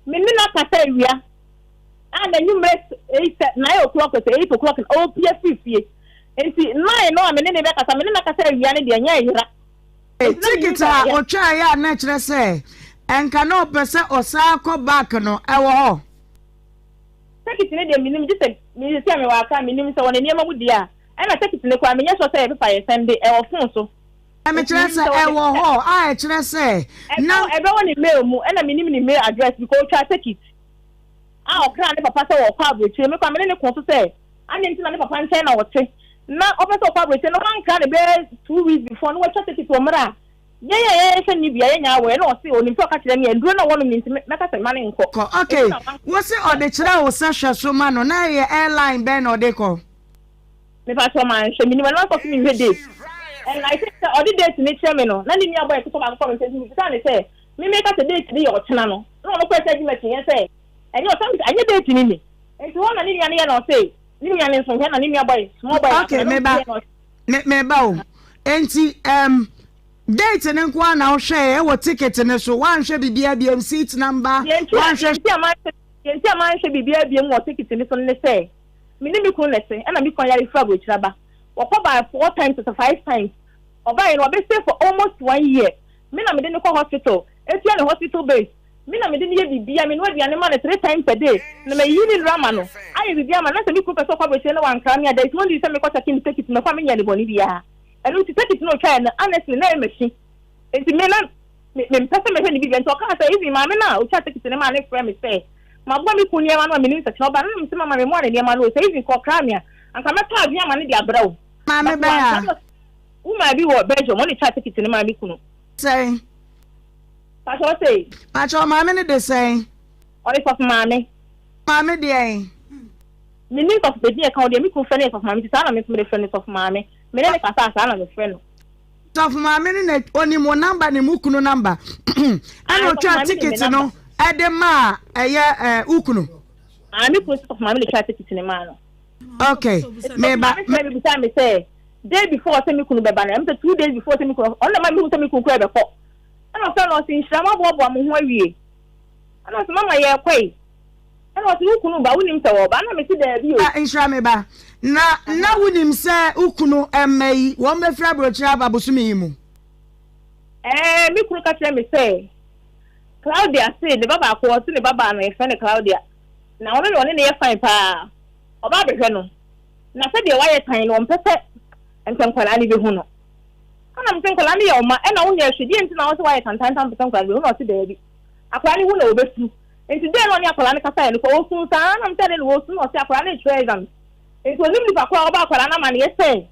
Speaker 15: me ne no akasa awia a na anwummerɛ eight nine o'clock sɛ 8 o'clock na ɔpia firi fie nti 9 no a me ne ne bɛkasa me ne no akasa awia no deɛ ɛnyɛ yera.
Speaker 1: Ticket a ɔtwaeɛ a na ɛkyerɛ sɛ ɛnka na ɔpɛ sɛ ɔsan kɔ back no ɛwɔ hɔ.
Speaker 15: Tekiti no deɛ mennim gye sɛ me seesei a mewɔ Accra mennim sɛ wɔ ne nneɛma mu deɛ a ɛna tekiti no koraa menyɛ sure sɛ ɛyɛ paper yɛsɛnde ɛwɔ phone so.
Speaker 1: Mekyerɛ
Speaker 15: Nti
Speaker 1: sɛ
Speaker 15: menim sɛ wɔde
Speaker 1: ɛwɔ hɔ a ɛkyerɛ sɛ na.
Speaker 15: Ɛbɛwɔ ɛbɛwɔ ne mail mu ɛna mennim ne mail address because ɔtwaa tekit a ɔkraa ne papa sɛ ɔrekɔ aburokyire me koraa me ne no koo so sɛ adɛn nti na ne papa nkyɛn na ɔte na ɔpɛ sɛ ɔkɔ aburokyire na wankra no bɛyɛ 2 weeks before na watwa tekit wɔ mmerɛ a Yɛn a yɛhwɛ no bi a yɛnyɛ aware na ɔse onim sɛ ɔka kyerɛ me a nduro no a wɔnom no nti mɛka sɛ mma no nkɔ.
Speaker 1: Kɔ ok wose ɔde kyerɛ wo sɛ hwɛ so ma no na ɛyɛ airline bɛn na ɔde kɔ.
Speaker 15: Mepakyɛw manhwɛ menim ɛno ankɔ so menhwɛ date and I think sɛ ɔde date no kyerɛ me no na ne nua boy ketewa baako kɔ me nkyɛn nti mebisaa no sɛ me meka sɛ date no yɛ ɔkyena no na ɔno kɔɛ sɛ agye m'akyinnye sɛ ɛnyɛ ɔkyena mesɛ ɛnyɛ date no ni nti hɔ na ne nua no yɛ na ɔse ne nua no nso hwɛ na ne nua boy small boy
Speaker 1: Ok meba meba o enti um, date no nko ara na wohwɛɛ ɛwɔ ticket no so woanhwɛ biribiara biam seat number woanhwɛ.
Speaker 15: Deɛ nti a manhwɛ biribiara biam wɔ ticket no so no ne sɛ me ne me kunu na ɛte ɛna me kunu ayare firi aburokyire aba wɔkɔ baa four times sɛ five times ɔbaeɛ no wabɛ stay for almost one year me na mede no kɔ hospital etua ne hospital base Me na mede no yɛ biribiara, menoa aduane ma no three times a day, na mayiyi ne nnuru ama no, ayɛ biribiara ama no. Na sɛ me kunu pɛ sɛ ɔkɔ aburokyire na wankra me a, there is no need sɛ mekɔ check ne tekit mɛkɔ a menyɛɛ no bɔne biara. Ɛno nti tekit no a ɔtwaeɛ no, honestly na ɛyɛ m'akyi. Nti me na me mempɛ sɛ mɛhwɛ ne biribiara. Nti ɔkaa sɛ even maame no a ɔtwaa tekit no maa no frɛɛ me sɛ maboa me kunu nneɛma no a menim sɛ kyena ɔba no, na mese mama memmoa ne nneɛma no o, sɛ even kɔ ɔkra me a, anka mɛtɔ adwene ama no de abrɛ wo.
Speaker 1: Maame
Speaker 15: But
Speaker 1: bɛn
Speaker 15: wankra
Speaker 1: a?
Speaker 15: me. Woman bi wɔ Belgium, ɔno na ɛtwaa tekit no maa me kunu.
Speaker 1: Sɛn?
Speaker 15: Pakyɛ ɔse.
Speaker 1: Pakyɛ ɔmaame no de sɛn?
Speaker 15: Ɔyɛ sɔfo maame.
Speaker 1: Maame deɛn?
Speaker 15: Mennim sɔfo bedin ɛka ho deɛ me kunu frɛ no yɛ sɔfo maame nti saa na me nso mede frɛ no sɔfo maame. Me ne no kasa a saa na me frɛ no.
Speaker 1: Sɔfo maame no na onim wo number ne mo kunu number ɛna otwaa ticket no ɛde maa ɛyɛ ɛɛ wo kunu.
Speaker 15: Ah me kunu sɛ sɔfo maame na otwaa ticket no maa no.
Speaker 1: Okay meba.
Speaker 15: Sɔfo maame frɛ me bisaa me sɛ day before sɛ me kunu bɛba no ɛm sɛ 2 days before sɛ me kunu ɔno na ɛma me hu sɛ me kunu kura bɛkɔ. Ɛna ɔfrɛ no ɔse nhyira moaboaboa mo ho awie? Ɛna ɔse mama yɛɛkɔ yi. Ɛna ɔse wo kunu ba wonim sɛ wɔɔba? Ɛna mese daabi o.
Speaker 1: Nhyira me ba na na wonim sɛ wo kunu mma yi wɔn bɛfiri aburokyire aba bosome yi mu?
Speaker 15: Ɛɛ me kunu ka kyerɛ me sɛ Claudia se ne ba baako ɔse ne ba baa no yɛfrɛ no Claudia na ɔno deɛ ɔne no yɛ fine paa ɔba abɛhwɛ no na sɛdeɛ wayɛ tan no ɔmpɛ sɛ nka nkwadaa no bɛhu no. Ɛna mese nkwadaa no yɛ wo mma ɛna wonyɛ hwee deɛ nti na wose woayɛ tantantan mpɛ sɛ nkwadaa no bɛhu na ɔse daabi akwadaa no hu na ɔbɛsu nti dɛn na ɔne akwadaa no kasaeɛ no kɔ ɔsu saa na mese adɛn na ɔsu na ɔse akwadaa no retwerɛ exams nti ɔnim nipa korɔ a ɔba akwadaa no amaneɛ sɛ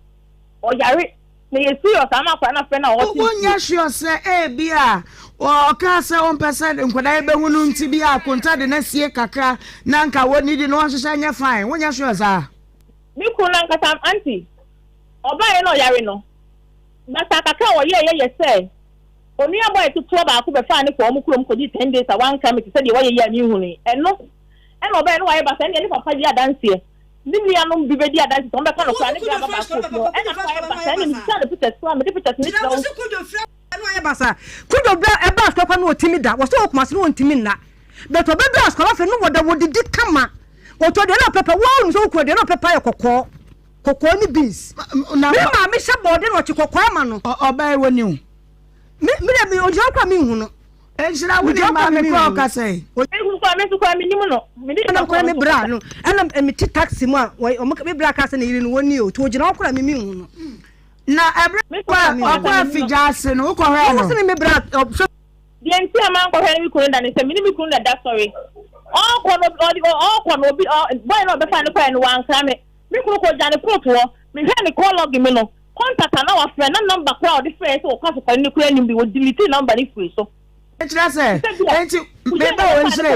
Speaker 15: ɔyare na yɛ serious ama akwadaa no afrɛ no a ɔte
Speaker 1: Wonyɛ sure sɛ ebia ɔkaa sɛ ɔmpɛ sɛ nkwadaa yi bɛhu no nti bi a akonta de no asie kakra na nka wɔnnidi na wɔnhyehyɛ nyɛ fine wonyɛ sure saa?
Speaker 15: Me kunu no ankasa aunty Ɔbaeɛ na ɔyare no, basaa kakra a ɔyɛeɛ yɛ sɛ onua boy ketewa baako bɛfaa no kɔɔ wɔn kurom kɔdii ten days a wanka me te sɛ deɛ wayɛ yi a menhunui. Ɛno na ɔbaeɛ na wayɛ basaa, ɛnneɛ ne papa di adanseɛ. Ne nuanom bi bɛdi adanse sɛ wɔbɛka nokorɛ a ne bra ba baako wɔ fie hɔ ɛna kɔ ayɛ basaa ɛna mebisaa no pictures koraa mede pictures no kyerɛ wo.
Speaker 14: Ɛna ɔyɛ basaa Kudwo bra ɛba asukwa kwa no ɔtumi da wɔsɛ wɔ Kumasi no ɔntumi nna but ɔbɛduru asukwa afei no wɔda wɔdidi kama wɔtɔ aduane a ɔpɛpɛ wɔn nim sɛ wokunu aduane a ɔpɛpɛ ayɛ kɔkɔɔ kɔkɔɔ ne beans me maame hyɛ bɔɔde na ɔkye kɔkɔɔ ama no.
Speaker 1: Ɔbaa yi wɔ ni o.
Speaker 14: Me me deɛ me ogyina kora me nhu no.
Speaker 1: Nhyira wo ne maame kora ɔkasa yi.
Speaker 15: Ehu kora me nso kora me nim no. Me de
Speaker 14: ɛna kora me bra no ɛna me te taxi mu a wɔn me bra ka sɛ ne yere no wɔn ni o to ogyina hɔ kora me me nhu no.
Speaker 1: Na ɛbrɛ ɔkɔ afigya ase no wokɔ hwɛ no.
Speaker 14: Wɔn sɛ me bra ɔhwɛ.
Speaker 15: Deɛ nti a mankɔhwɛ ne me kunu da ne sɛ me ne me kunu na da sɔre. Ɔkɔ no ɔde ɔkɔ no obi ɔ bɔyɛ no ɔbɛfa ne kɔɛ no wankra me. Me kunu kɔ gya ne phone to hɔ. Mehwɛ ne call log mi no Contact a na wafrɛ na number koraa a ɔde frɛɛ sɛ wɔkɔ asɔfɔre no koraa nnim bi, wɔ deletee number no firii so.
Speaker 1: Kyerɛ sɛ, enti me ba o nhyire.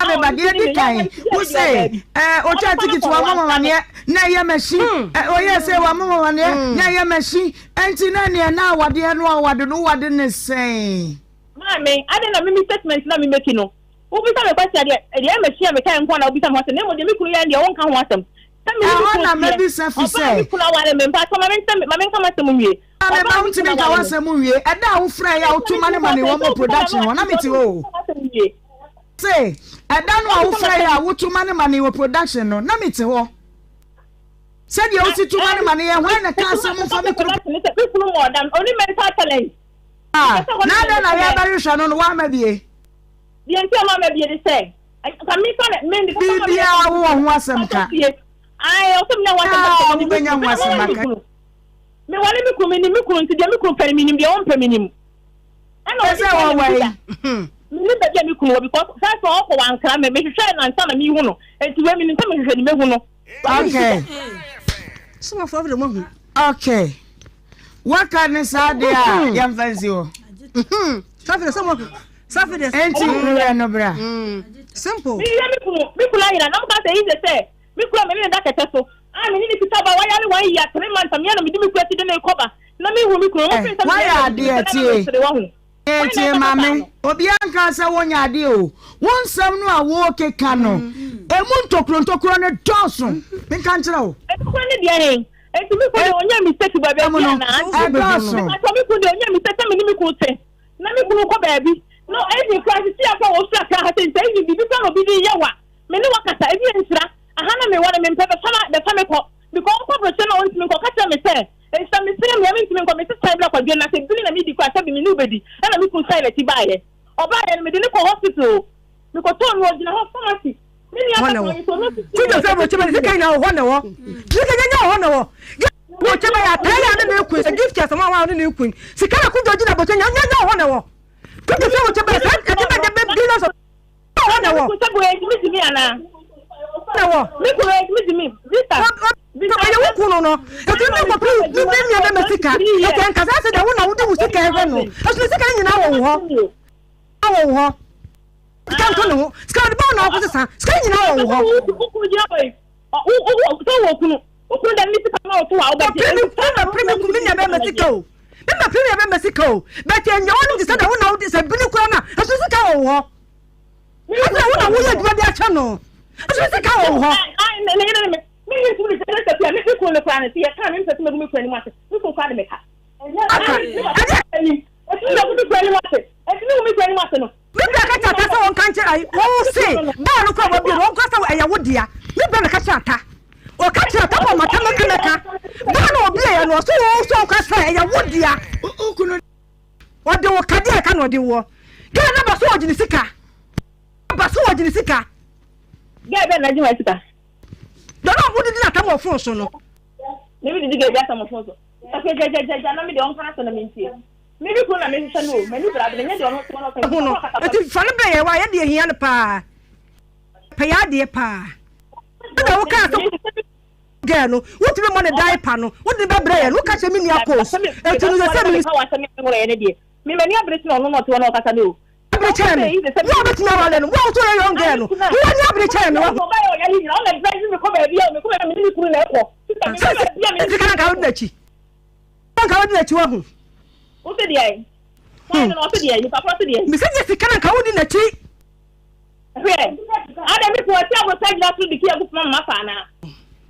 Speaker 1: Me ba deɛ di kan wo se ɛɛ otwa tikiti wa mama waneɛ na ɛyɛ machine ɛ oyɛ sɛ wa mama waneɛ na ɛyɛ machine enti na neɛ na awadeɛ no awade no wade ne sɛn.
Speaker 15: Maame, adɛn na mimi statement na me make no wobisa me question deɛ deɛ ɛyɛ machine a mekae nko na wobisa me ho asɛm na mmom deɛ me kunu yɛ deɛ wonka ho asɛm. Sɛ me ne me
Speaker 1: Ɛhɔ
Speaker 15: kunu
Speaker 1: na
Speaker 15: teɛ,
Speaker 1: mɛbisa fi
Speaker 15: ɔbaa
Speaker 1: sɛ.
Speaker 15: me kunu aware me, mpakyɛw ma menkyerɛ me, ma menka m'asɛm nwie.
Speaker 1: Maame
Speaker 15: Ɔbaa
Speaker 1: mma
Speaker 15: me
Speaker 1: wontumi
Speaker 15: kunu
Speaker 1: nka
Speaker 15: aware me.
Speaker 1: w'asɛm nwie. Ɛda a wofrɛɛ yɛ a woto mane mane wɔ mo production hɔ na mete hɔ o. Se ɛda no a wofrɛɛ yɛ a woto mane mane wɔ production no na mete hɔ. Sɛdeɛ wosi to mane mane yɛ hwan na ɛkaa sɛ momfa me kunu.
Speaker 15: Me kunu mu ɔdam, ɔni mental challenge.
Speaker 1: Ah, na adɛn na yɛbɛhwehwɛ no no woama bie?
Speaker 15: Deɛ nti a mama bie de sɛ, nka me fa me me
Speaker 1: Biribiara wowɔ ho asɛm ka.
Speaker 15: Ayi ɔsɛ mi nya ho asɛm ka.
Speaker 1: Ah, wobɛnya ho asɛm aka.
Speaker 15: Me wale me kunu, me nim me kunu nti deɛ me kunu pɛ no me nim deɛ ɔmpɛ me nim. Ɛna ɔde
Speaker 1: sɛ wɔwɔ yi.
Speaker 15: Me nim baabi a me kunu wɔ because first one ɔkɔ wankra me mehwehwɛ no ansa na mehu no nti wei me nim sɛ mehwehwɛ no mehu no.
Speaker 1: Okay.
Speaker 14: Somafo afei mo ahu.
Speaker 1: Okay. Waka ne saa deɛ a yɛmfa nsi hɔ.
Speaker 14: Safide sɛ mo safide.
Speaker 1: Enti wura no bra.
Speaker 14: Simple.
Speaker 15: Mi yɛ mi kunu mi kunu ayira na mo ka sɛ yi sɛ sɛ mi kura mi ne ne da kɛtɛ so a mi ne ne kita ba wayare wɔn yi a three months mi yɛ na mi di mi kura ti de ne kɔ ba na mi hu mi kunu mo fi nsɛm
Speaker 1: Wayɛ adeɛ tie. Tie maame obiara nka sɛ wonyɛ adeɛ o wo nsɛm no a wokeka no emu ntokuro ntokuro no dɔɔso menka nkyerɛ wo.
Speaker 15: Ntokuro ne deɛ he? Enti me kunu deɛ ɔnyɛ mistake ba baabi anaa?
Speaker 1: Ɛdɔɔso.
Speaker 15: Mepatɔ me kunu deɛ ɔnyɛ mistake sɛ me ne me kunu te na me kunu kɔ baabi na even kura sisi akɔ wɔ fira kra ha sɛ sɛ even biribi kura na obi de yɛ wa me ne wakasa ebi yɛ nsira aha na me wɔ no me mpɛ bɛfa ma bɛfa me kɔ because ɔkɔ aburokyire na ɔntumi nkɔ ɔka kyerɛ me sɛ nsira me sere me mentumi nkɔ me sisan bi akɔdwe na sɛ bili na me di kura sɛ bi me ne wobɛdi ɛna me kunu san n'akyi baayɛ ɔbaayɛ no mede ne kɔ hospital mekɔtɔɔ no ɔgyina hɔ pharmacy
Speaker 14: hɔ na wɔ kudwo fɛ bɔ kyɛbɛ sika nyina wɔ hɔ na wɔ sika nyina wɔ hɔ na wɔ bɔ kyɛbɛ yɛ ataa yɛ ne ne kun gift asɛm a wɔn ne ne kun sika na kudwo gyina bɔ kyɛ nyina nyina wɔ hɔ na wɔ kudwo fɛ bɔ kyɛbɛ sɛ ɛdi bɛ de bɛ billions of wɔ hɔ na wɔ na wɔ ɔyɛ wo kunu no ɛtumi bɛ kɔpere ne ne nua bɛma sika ɛtɛ nkasa sɛ deɛ wo na wode wo sika ɛhwɛ no ɛso ne sika no nyinaa wɔ wo hɔ wɔ wo hɔ sika nto ne ho sika ɔde bɔɔ na ɔkɔ sesa sika nyinaa wɔ wo hɔ. Ɔpere me me ma pere me ku me nua bɛrima sika o me ma pere me bɛrima sika o bɛtɛ nyɛ wɔn te sɛ na wo na wo de sɛ bini kura na ɛso sika wɔ wo hɔ ɛsɛ wo na woyɛ adwuma de akyɛ no ɛso sika wɔ wo hɔ. Aka ɛdeɛ. Me bra ka kyerɛ ata sɛ wɔnka nkyerɛ ayi wɔn se baa no kora wɔabie no wɔn kora sɛ ɛyɛ wo dea me bra na ka kyerɛ ata ɔka kyerɛ ata ma ɔmata mɛka mɛka baa no ɔbie yɛ no ɔso wɔn so ɔka sɛ ɛyɛ wo dea ɔde wo kadeɛ ɛka na ɔde woɔ gɛɛ na ba so ɔgye ne sika ba so ɔgye ne sika
Speaker 15: gɛɛ bɛ na gye wɔn sika
Speaker 14: dɔnna ɔmo didi na atam wɔ fon so no
Speaker 15: ne bi didi gɛɛ bi atam wɔ fon so ɛfɛ na mi deɛ ɔnka na sɛ na mi ntie. Me me kunu na mehwehwɛ no o, m'ani bere abene, nyɛ deɛ ɔno nko ara ɔpɛ.
Speaker 14: Ho no, nti fa no brɛ yɛn wa, yɛn deɛ hia no paa. Pɛ yɛ adeɛ paa. Ɛna wo kaa sɛ girl no, wotumi mmɔ ne diaper no, wode no bɛbrɛ yɛn, woka kyerɛ me nua Coles, eti no sɛ sɛ me.
Speaker 15: Me m'ani abere sɛ ɔno na ɔte hɔ na ɔkasa no o.
Speaker 14: Abere kyɛn me, wo a wobɛtumi awale no, wo a wosɛ ɔyɛ young girl no, wo ani abere kyɛn me wahu. Sɛ sɛ sika na nka wode n'akyi. Nka wodi n'akyi wahu.
Speaker 15: Wose deɛ? Hwan no na ɔse deɛ? Nipa korɔ se deɛ?
Speaker 14: Mese nyɛ sika na nka wodi n'akyi.
Speaker 15: Hwɛ, adɛn me kunu ɔte aborosan gyina soro de key agu fam ama mafa anaa?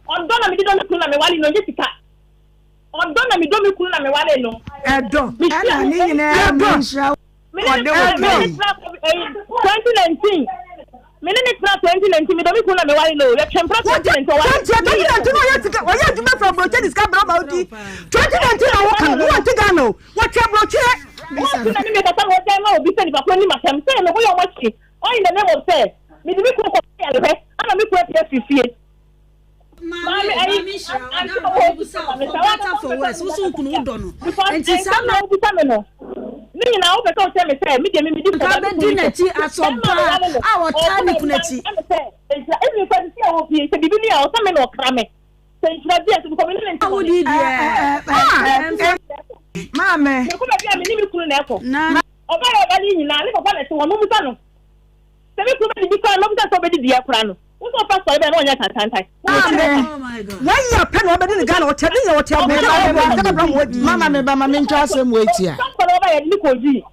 Speaker 15: Ɔdɔ na mede dɔ me kunu na mewale no, ɛnyɛ sika. Ɔdɔ na medɔ me kunu na mewale no.
Speaker 1: Ɛdɔ. Ɛna ne nyinaa mu nhyira ɔde wo
Speaker 15: tena yi. 2019 Me ne ne tena 2019 medɔ me kunu na mewale no. Yɛtwe mpena 2019 ɔwale.
Speaker 14: 2019 ɔyɛ sika ɔyɛ adwuma fɛ aburokye de sika brɛ ɔma odi 2019 na woka no wɔnte Ghana o wɔte aburokye.
Speaker 15: Wɔn ti na me mekasa na wɔgyae ma obi sɛ nipa koro nim asɛm sɛ me ho yɛ wɔn akyi all in the name of sɛ mede me kunu kɔ yarehwɛ ama me kunu apue afiri fie.
Speaker 8: Maame maame nhyira ɔda no ɔmo bisa wo for better for worse wosi wo kunu wo dɔ no nti saa
Speaker 15: na wobisa me no ne nyinaa wopɛ sɛ wokyerɛ me sɛ me deɛ me medi
Speaker 8: nka bɛdi n'akyi asɔ baa a ɔtaa ne kunu akyi.
Speaker 15: Sɛ biribi ni a ɔsɛ me na ɔkra me sɛ nhyira bi a sɛ bikɔ me ne ne ntɛm.
Speaker 8: Wodi deɛ.
Speaker 1: Maame.
Speaker 15: Mekɔ baabi a me ne me kunu na ɛkɔ. Ɔba yɛ ɔba ne nyinaa ne papa na ɛte hɔ no musa no. Sɛ me kunu bɛdidi koraa no mɛbisa sɛ ɔbɛdidi ɛ koraa no, wo sɛ ɔfa sɔre bɛn na ɔnyɛ tantantan.
Speaker 1: Maame.
Speaker 14: One year pɛ na ɔbɛdi ne Ghana ɔtɛ ne yɛ ɔtɛ abɔnten a ɔbɔ ne sɛ bra mu
Speaker 1: Mama me ba ma me ntwa asɛm wei tia.
Speaker 15: Sɔre ɔba yɛ ne kɔ gyi.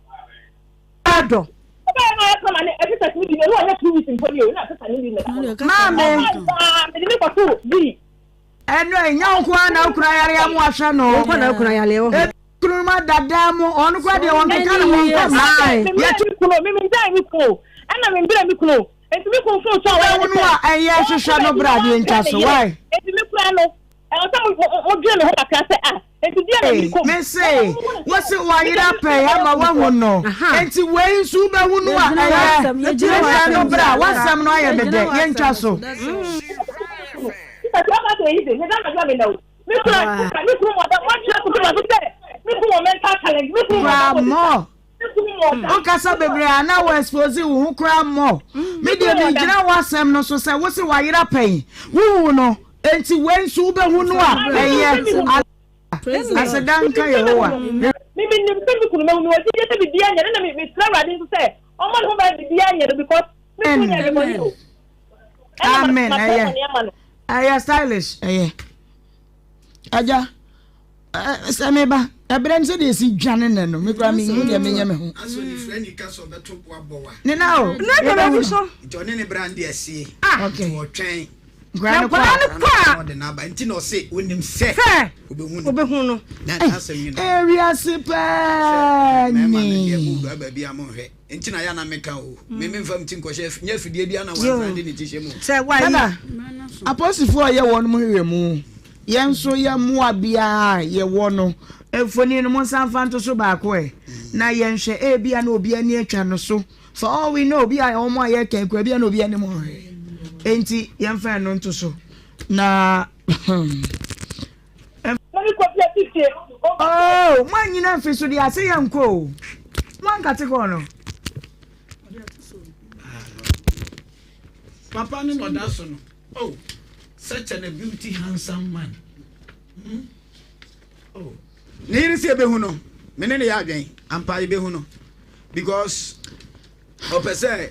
Speaker 14: Adɔ.
Speaker 15: Ɔba yɛ na ɔyɛ kama ne ɛsesa ne bi na ɔnyɛ 2 weeks mpo ni o na ɛsesa ne bi na.
Speaker 1: Maame.
Speaker 15: Ɔba mede ne kɔto gyi.
Speaker 1: Ɛno ɛnyɛ wo nko ara na wo kunu ayare amu ahwɛ no.
Speaker 14: Wo nko na wo kunu ayare wɔ hɔ.
Speaker 1: Kunu ma dada mu ɔno kora deɛ wɔn keka no wɔn kɔ mma.
Speaker 15: Yɛtu kunu mi mi gya mi kunu ɛna mi mbira mi kunu nti mi kunu fún so a wɔyɛ ne
Speaker 1: sɛ. a ɛyɛ hwehwɛ no bra deɛ ntwa so why.
Speaker 15: Nti mi kura no ɛwɔ sɛ mo mo dwen mi ho kakra sɛ ah nti deɛ na mi kɔ mu.
Speaker 1: Me se wo se wayera pɛɛ ama wahu no nti wei nso wobɛhu no a ɛyɛ hwehwɛ no bra wasɛm no ayɛ me dɛ yɛntwa so. Koraa more. Wokasa bebree a na wo expose wo ho koraa more. Me deɛ megyina w'asɛm no so sɛ wo se wayera pɛn wohu no enti wei nso wobɛhu no a ɛyɛ aseda nka Yehowa.
Speaker 15: Me menim sɛ me kunu mahu mewɔ gyidie sɛ biribiara nyɛ no na mesrɛ Awurade nso sɛ ɔmmɔ ne ho ban biribiara nyɛ no because me kunu nyɛ me bɔne o.
Speaker 1: Amen ɛyɛ ɛyɛ stylish ɛyɛ agya sɛ meba ɛberɛ no sɛdeɛ ɛsi dwane nɛ no mekora mehu deɛ menyɛ me ho ne na o
Speaker 16: nti ɔne ne bra nde asie
Speaker 1: ah.
Speaker 16: nti ɔtwɛn
Speaker 1: nkwadaa no kɔ
Speaker 16: a ɔde n'aba nti na ɔse wonim sɛ wobɛhu no na asɛm nyinaa
Speaker 1: ewiase paa ni
Speaker 16: mmarima no deɛ mo wura baabi a monhwɛ Nti na yɛ a na meka o, me memfa me ti nkɔhyɛ, nyɛ afidie biara na wansan de ne ti hyɛ mu.
Speaker 14: Sɛ wayi.
Speaker 1: Nana, apolisifoɔ a yɛ wɔn hwehwɛ mu, yɛn nso yɛ mmoa biara a yɛwɔ no, mfoni no monsan mfa nto so baako ɛ, na yɛnhwɛ, ebia na obi ani atwa no so, for all we know, bi a wɔn a yɛka yi koraa, ebia na obi anim hwee, enti yɛmfa ɛno nto so, na. Oh, mo anyina mfi so deɛ ase yɛ nkɔ o. Mo ankate kɔɔ no.
Speaker 7: Papa no na ɔda so no. Oh, such an a beauty handsome man. Hmm? Oh.
Speaker 16: Ne yere sɛ ebehu no, me ne ne yɛ adwen ampa ebehu no because ɔpɛ sɛ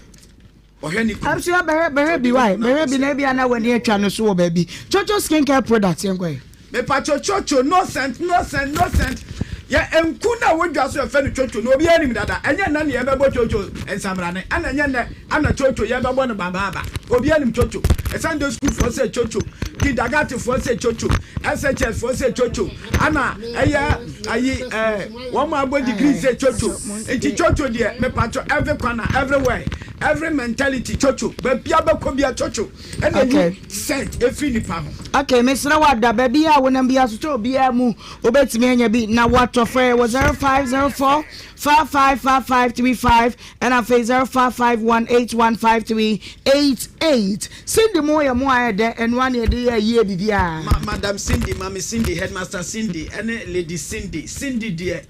Speaker 16: ɔhwɛ ne kunu.
Speaker 1: Abusua bɛhwɛ bɛhwɛ bi wae bɛhwɛ bi na ebi ana w'ani atwa no so wɔ baabi Chocho skin care product yɛn kɔ yɛ.
Speaker 16: Mepacho chocho no scent no scent no scent yɛ nku no a wodwa so yɛfɛ no chocho no obiara nim dada ɛnyɛ nnɛ na yɛbɛbɔ chocho nsamrane ɛna ɛnyɛ nnɛ ana chocho yɛbɛbɔ no babaaba obiara nim chocho Sunday school foɔ sɛ chocho kindergarten foɔ sɛ chocho SHS foɔ sɛ chocho ana ɛyɛ ayi ɛɛ wɔn a abɔ degree sɛ chocho nti chocho deɛ mepatɔ every corner everywhere every mentality chocho baabi abɛkɔ bia chocho ɛna okay. yi scent efiri nipa ho.
Speaker 1: okay mesrɛ wo ada baabi a wonam bi asotɔ obiara mu wobɛtumi anya bi na woatɔ frɛ wɔ 0504 555535 Ɛna afei 0551815388 Cindy mo yɛ mo ayɛ dɛ ɛnoa ne yɛde yɛ ayie bibiaa.
Speaker 16: Ma madam Cindy, mame Cindy, headmaster Cindy ɛne lady Cindy, Cindy deɛ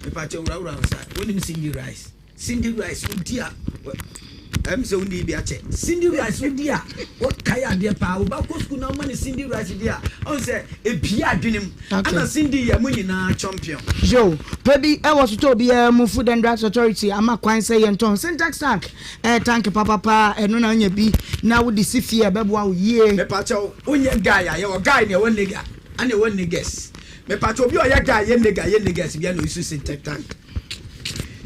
Speaker 16: mepakyɛ wura wura nsa wonim Cindy rice, Cindy rice wodi a ɛm sɛ wonni bi akyɛ, Cindy rice wodi a wokae adeɛ paa, wo ba kɔ sukuu na woma no Cindy rice di a ɔhu sɛ ɛpie adwene mu. Ana Cindy yɛ mo nyinaa chompion.
Speaker 1: Yo, pɛ bi wɔ sotɔɔ biara mu, Food and Drugs Authority ama kwan sɛ yɛntɔn Syntax tank, ɛyɛ tank papapa a ɛno na wonya bi na wode si fie a ɛbɛboa wo yie.
Speaker 16: Mepakyɛw wonyɛ guy a yɛwɔ guy na yɛwɔ nigga ɛna yɛwɔ niggas mepakyɛw obi a ɔyɛ guy yɛ nigga yɛ niggas bia na ɔuse syntax tank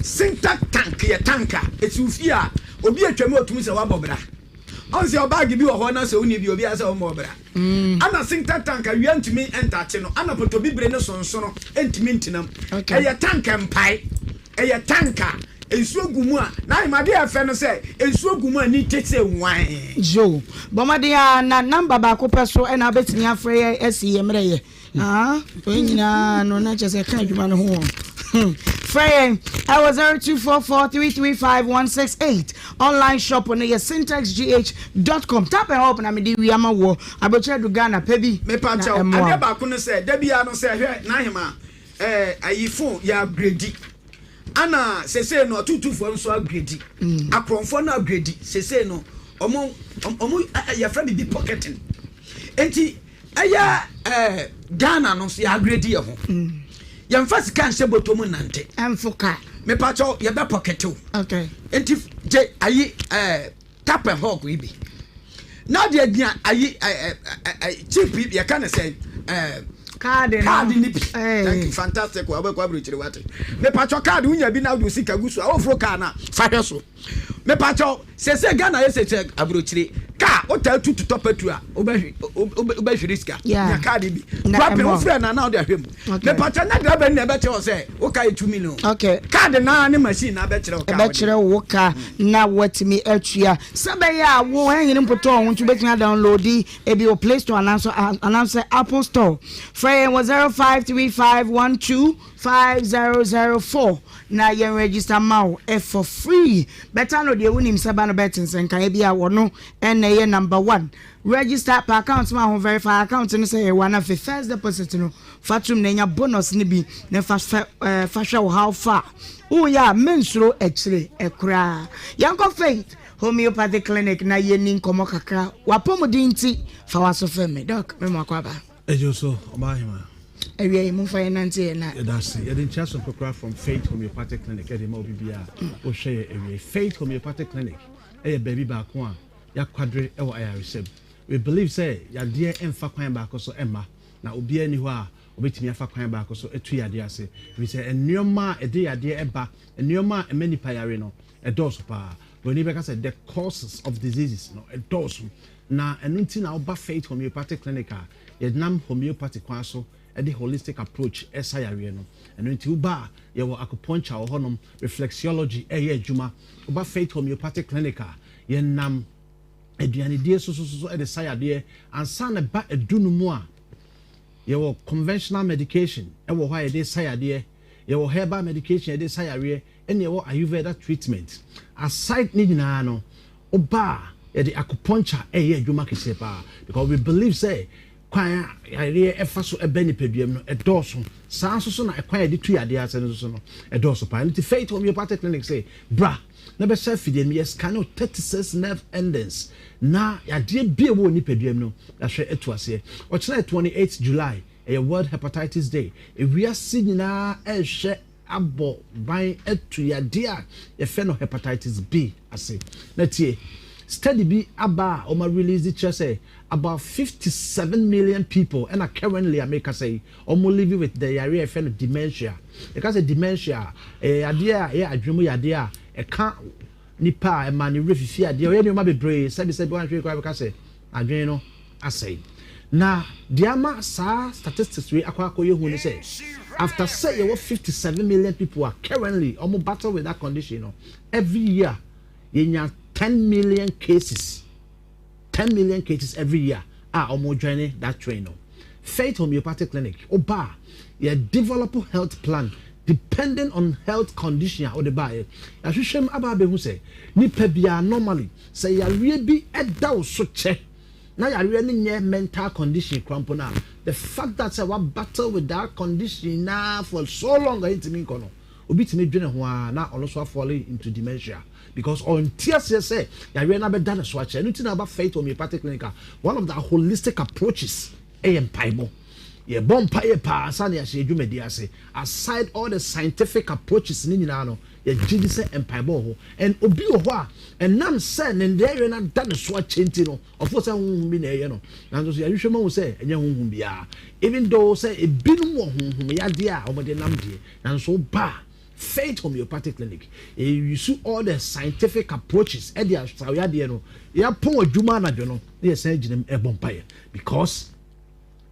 Speaker 16: syntax tank yɛ tank a ɛsi wo fie a.
Speaker 7: Obi atwam a ɔtumi sɛ wabɔ bra. Ɔn sɛ ɔbaage bi wɔ hɔ na sɛ wonni bi obi ayɛ sɛ ɔmmɔɔ bra. Ana sinta tank awia ntumi ntakye no, ana potobibire ne sonsono ntumi ntena mu. Ɛyɛ tank mpae. Ɛyɛ tank a nsuo gu mu a, na ahema adeɛ a ɛfɛ no sɛ nsuo gu mu a ani te sɛ nwan.
Speaker 1: Yoo, bɔ mmɔden ara na number baako pɛ so na wobɛtumi afrɛ yɛn asi yɛn mmerɛ yɛ. Ah, wei nyinaa no na kyerɛ sɛ ɛka adwuma no ho wɔ. Frɛ yɛn ɛwɔ 0244335168. Online shop no yɛ syntexgh.com. Tap and help na mede wia ma woɔ. Abokyerɛ du Ghana pɛ bi na
Speaker 7: Mepa kyɛw,
Speaker 1: ɛmmoa
Speaker 7: adeɛ
Speaker 1: wo.
Speaker 7: baako no sɛ, da biara no sɛ hwɛ n'ahema eh, ayi phone yɛ upgrade. Ana sesei no atutufoɔ nso upgrade. Akorɔmfoɔ no upgrade. Sesei no, ɔmo, ɔmo, yɛfrɛ biribi pocketing. Enti, Ɛyɛ ɛɛ Ghana no so yɛ agredi yɛ ho. Yɛnfa sika nhyɛ bɔtɔ mu nante.
Speaker 1: Ɛnfo ka.
Speaker 7: Mepakyɛw yɛbɛ pɔkɛtew.
Speaker 1: Okay.
Speaker 7: Nti gye ayi ɛɛ tap and hawk yi bi. Na deɛ gyina ayi ɛɛ ɛɛ cheap yi yɛka ne sɛ ɛɛ.
Speaker 1: Kaadi no.
Speaker 7: Kaadi ni bi. Thank you fantastic wa wobɛkɔ aburokyire wate. Mepakyɛw kaadi wonya bi na wode sika gu so a woforo kaa na fa hwɛ so. Mepakyɛw sese Ghana yɛ sese aburokyire kaa wotaa tu tutɔ pɛtu a wobɛhwere sika nya kaa de bi drapin wofrɛ na na wode ahwɛ mu mepakyɛw nyɛ driver ni na ɛbɛkyerɛ wo sɛ wo kaa yɛ 2 million kaa de naa ne machine na abɛkyerɛ wo kaa
Speaker 1: ɛbɛkyerɛ wo ka na watumi atua sɛ bɛyɛ a wo ɛnyere mpotɔ ho nti wobɛtumi adownloadi ebi wɔ play store anaasɛ apple store frɛ yɛn wɔ 053512 5004 na yɛn register ma wo for free bɛta no deɛ wonim sɛ ba no bɛte nsɛnkaeɛ bi a wɔno ɛna ɛyɛ number one register pa account ma ho verify account no sɛ ɛwɔ ana afei first deposit no fa tom na nya bonus no bi na fa fɛ eh, fa hwɛ wo how far woyɛ a mensuro akyire ɛkoraa yɛnkɔ faith homeopathy clinic na yɛni nkɔmmɔ kakra wapɔmuden nti fa waso fɛ me dɔk me mmoakɔ aba
Speaker 17: Ɛdwo so, Ɔbaa Hema.
Speaker 1: Awia yi, momfa yɛn nante yɛn na.
Speaker 17: Yɛda ase. Yɛde nkyia sononko koraa from Faith Homeopathic Clinic ɛde ma obi biara a ɔhwɛ yɛn awia yi. Faith Homeopathic Clinic ɛyɛ baabi baako a yɛakwadre ɛwɔ ayaresɛm. We believe sɛ yadeɛ ɛmfa kwan baako so ɛmma, na obiara nni hɔ a ɔbɛtumi afa kwan baako so atu yadeɛ ase. Ɛfiri sɛ nnoɔma a ɛde yadeɛ ɛba, nnoɔma a ɛma nipa yare no, ɛdɔɔso paa. Buroni bɛka sɛ the causes of diseases no ɛdɔɔso. Na ɛno nti na woba Faith Homeopathic Clinic a, yɛnam homeopathy kwan so de holistic approach sa yareɛ no. Ɛno nti woba a, yɛwɔ acupuncture wɔ hɔnom, reflexiology ɛyɛ adwuma. Woba Faith Homeopathic Clinic a, yɛnam aduanedie so so so de sa yadeɛ. Ansa na ɛba adu no mu a, yɛwɔ conventional medication wɔ hɔ a yɛde sa yadeɛ, yɛwɔ herbal medication yɛde sa yareɛ, ɛna yɛwɔ Ayurveda treatment. Aside ne nyinaa no, Woba a, yɛde acupuncture ɛyɛ adwuma kɛseɛ paa because we believe sɛ kwan a yareɛ ɛfa so ɛbɛ nipadua mu no ɛdɔɔso. Saa nso so na ɛkwan a yɛde tu yadeɛ ase no nso so no ɛdɔɔso paa. Ɛno nti Faith Homeopathic Clinic sɛ bra na bɛhyɛ afidie no mu, yɛ scan wo 36 nerve endings na yadeɛ bi a ɛwɔ wo nipadua mu no yɛahwɛ atu aseɛ. Ɔkyena yɛ 28 July, ɛyɛ World Hepatitis Day. Ewiase nyinaa ɛrehwɛ abɔ ban atu yadeɛ a yɛfrɛ no hepatitis B ase. Na tie, study bi aba a wɔn release kyerɛ sɛ about 57 million people ɛna currently a mekasa yi wɔn live with the yareɛ a yɛfrɛ no dementia. Yɛka sɛ dementia a, ɛyɛ yadeɛ a ɛyɛ adwene mu yadeɛ a ɛka nipa a ɛma ne werɛ fifi adeɛ, ɔyɛ nneɛma bebree, sɛbisɛbi wanhwɛ koraa bɛka sɛ adwene no asɛe. Na deɛ ama saa statistics wei akɔ akɔyɛ hu ne sɛ, after sɛ yɛwɔ 57 million people a currently wɔn battle with that condition no, every year yɛnya 10 million cases, 10 million cases every year a wɔn join that train no. Faith Homeopathic Clinic, woba a, yɛ develop health plan depending on health condition a wode baeɛ. Yɛahwehwɛ mu aba abɛhu sɛ nipa biara normally sɛ yareɛ bi da wo so kyɛ na yareɛ no nyɛ mental condition koraa mpo no a, the fact that sɛ wa battle with that condition naa for so long a ɛntumi nkɔ no, obi tumi dwene ho ara na ɔno nso afall into dementia because ɔnte aseɛ sɛ yareɛ no abɛda ne so akyɛ. Ɛno nti na aba Faith Homeopathic Clinic a, one of the holistic approaches yɛ mpaebɔ. Yɛbɔ mpaeɛ paa ansa na yɛahyɛ yɛn dwumadie ase. Aside all the scientific approaches no nyinaa no, yɛgye di sɛ mpaebɔ wɔ hɔ. And obi wɔ hɔ a, ɛnam sɛ ne nneyɛeɛ no ada ne so akyɛ nti no, ɔfo sɛ honhom bi na ɛreyɛ no. Nanso so yɛahwehwɛ mu ahu sɛ ɛnyɛ honhom biara. Even though sɛ ebinom wɔ honhom yadeɛ a wɔde nam deɛ, nanso woba a, Faith Homeopathic Clinic. Yɛ use all the scientific approaches ɛde asaw yadeɛ no. Yɛapɔn adwuma anadwo no na yɛsan gyina mu ɛbɔ mpaeɛ because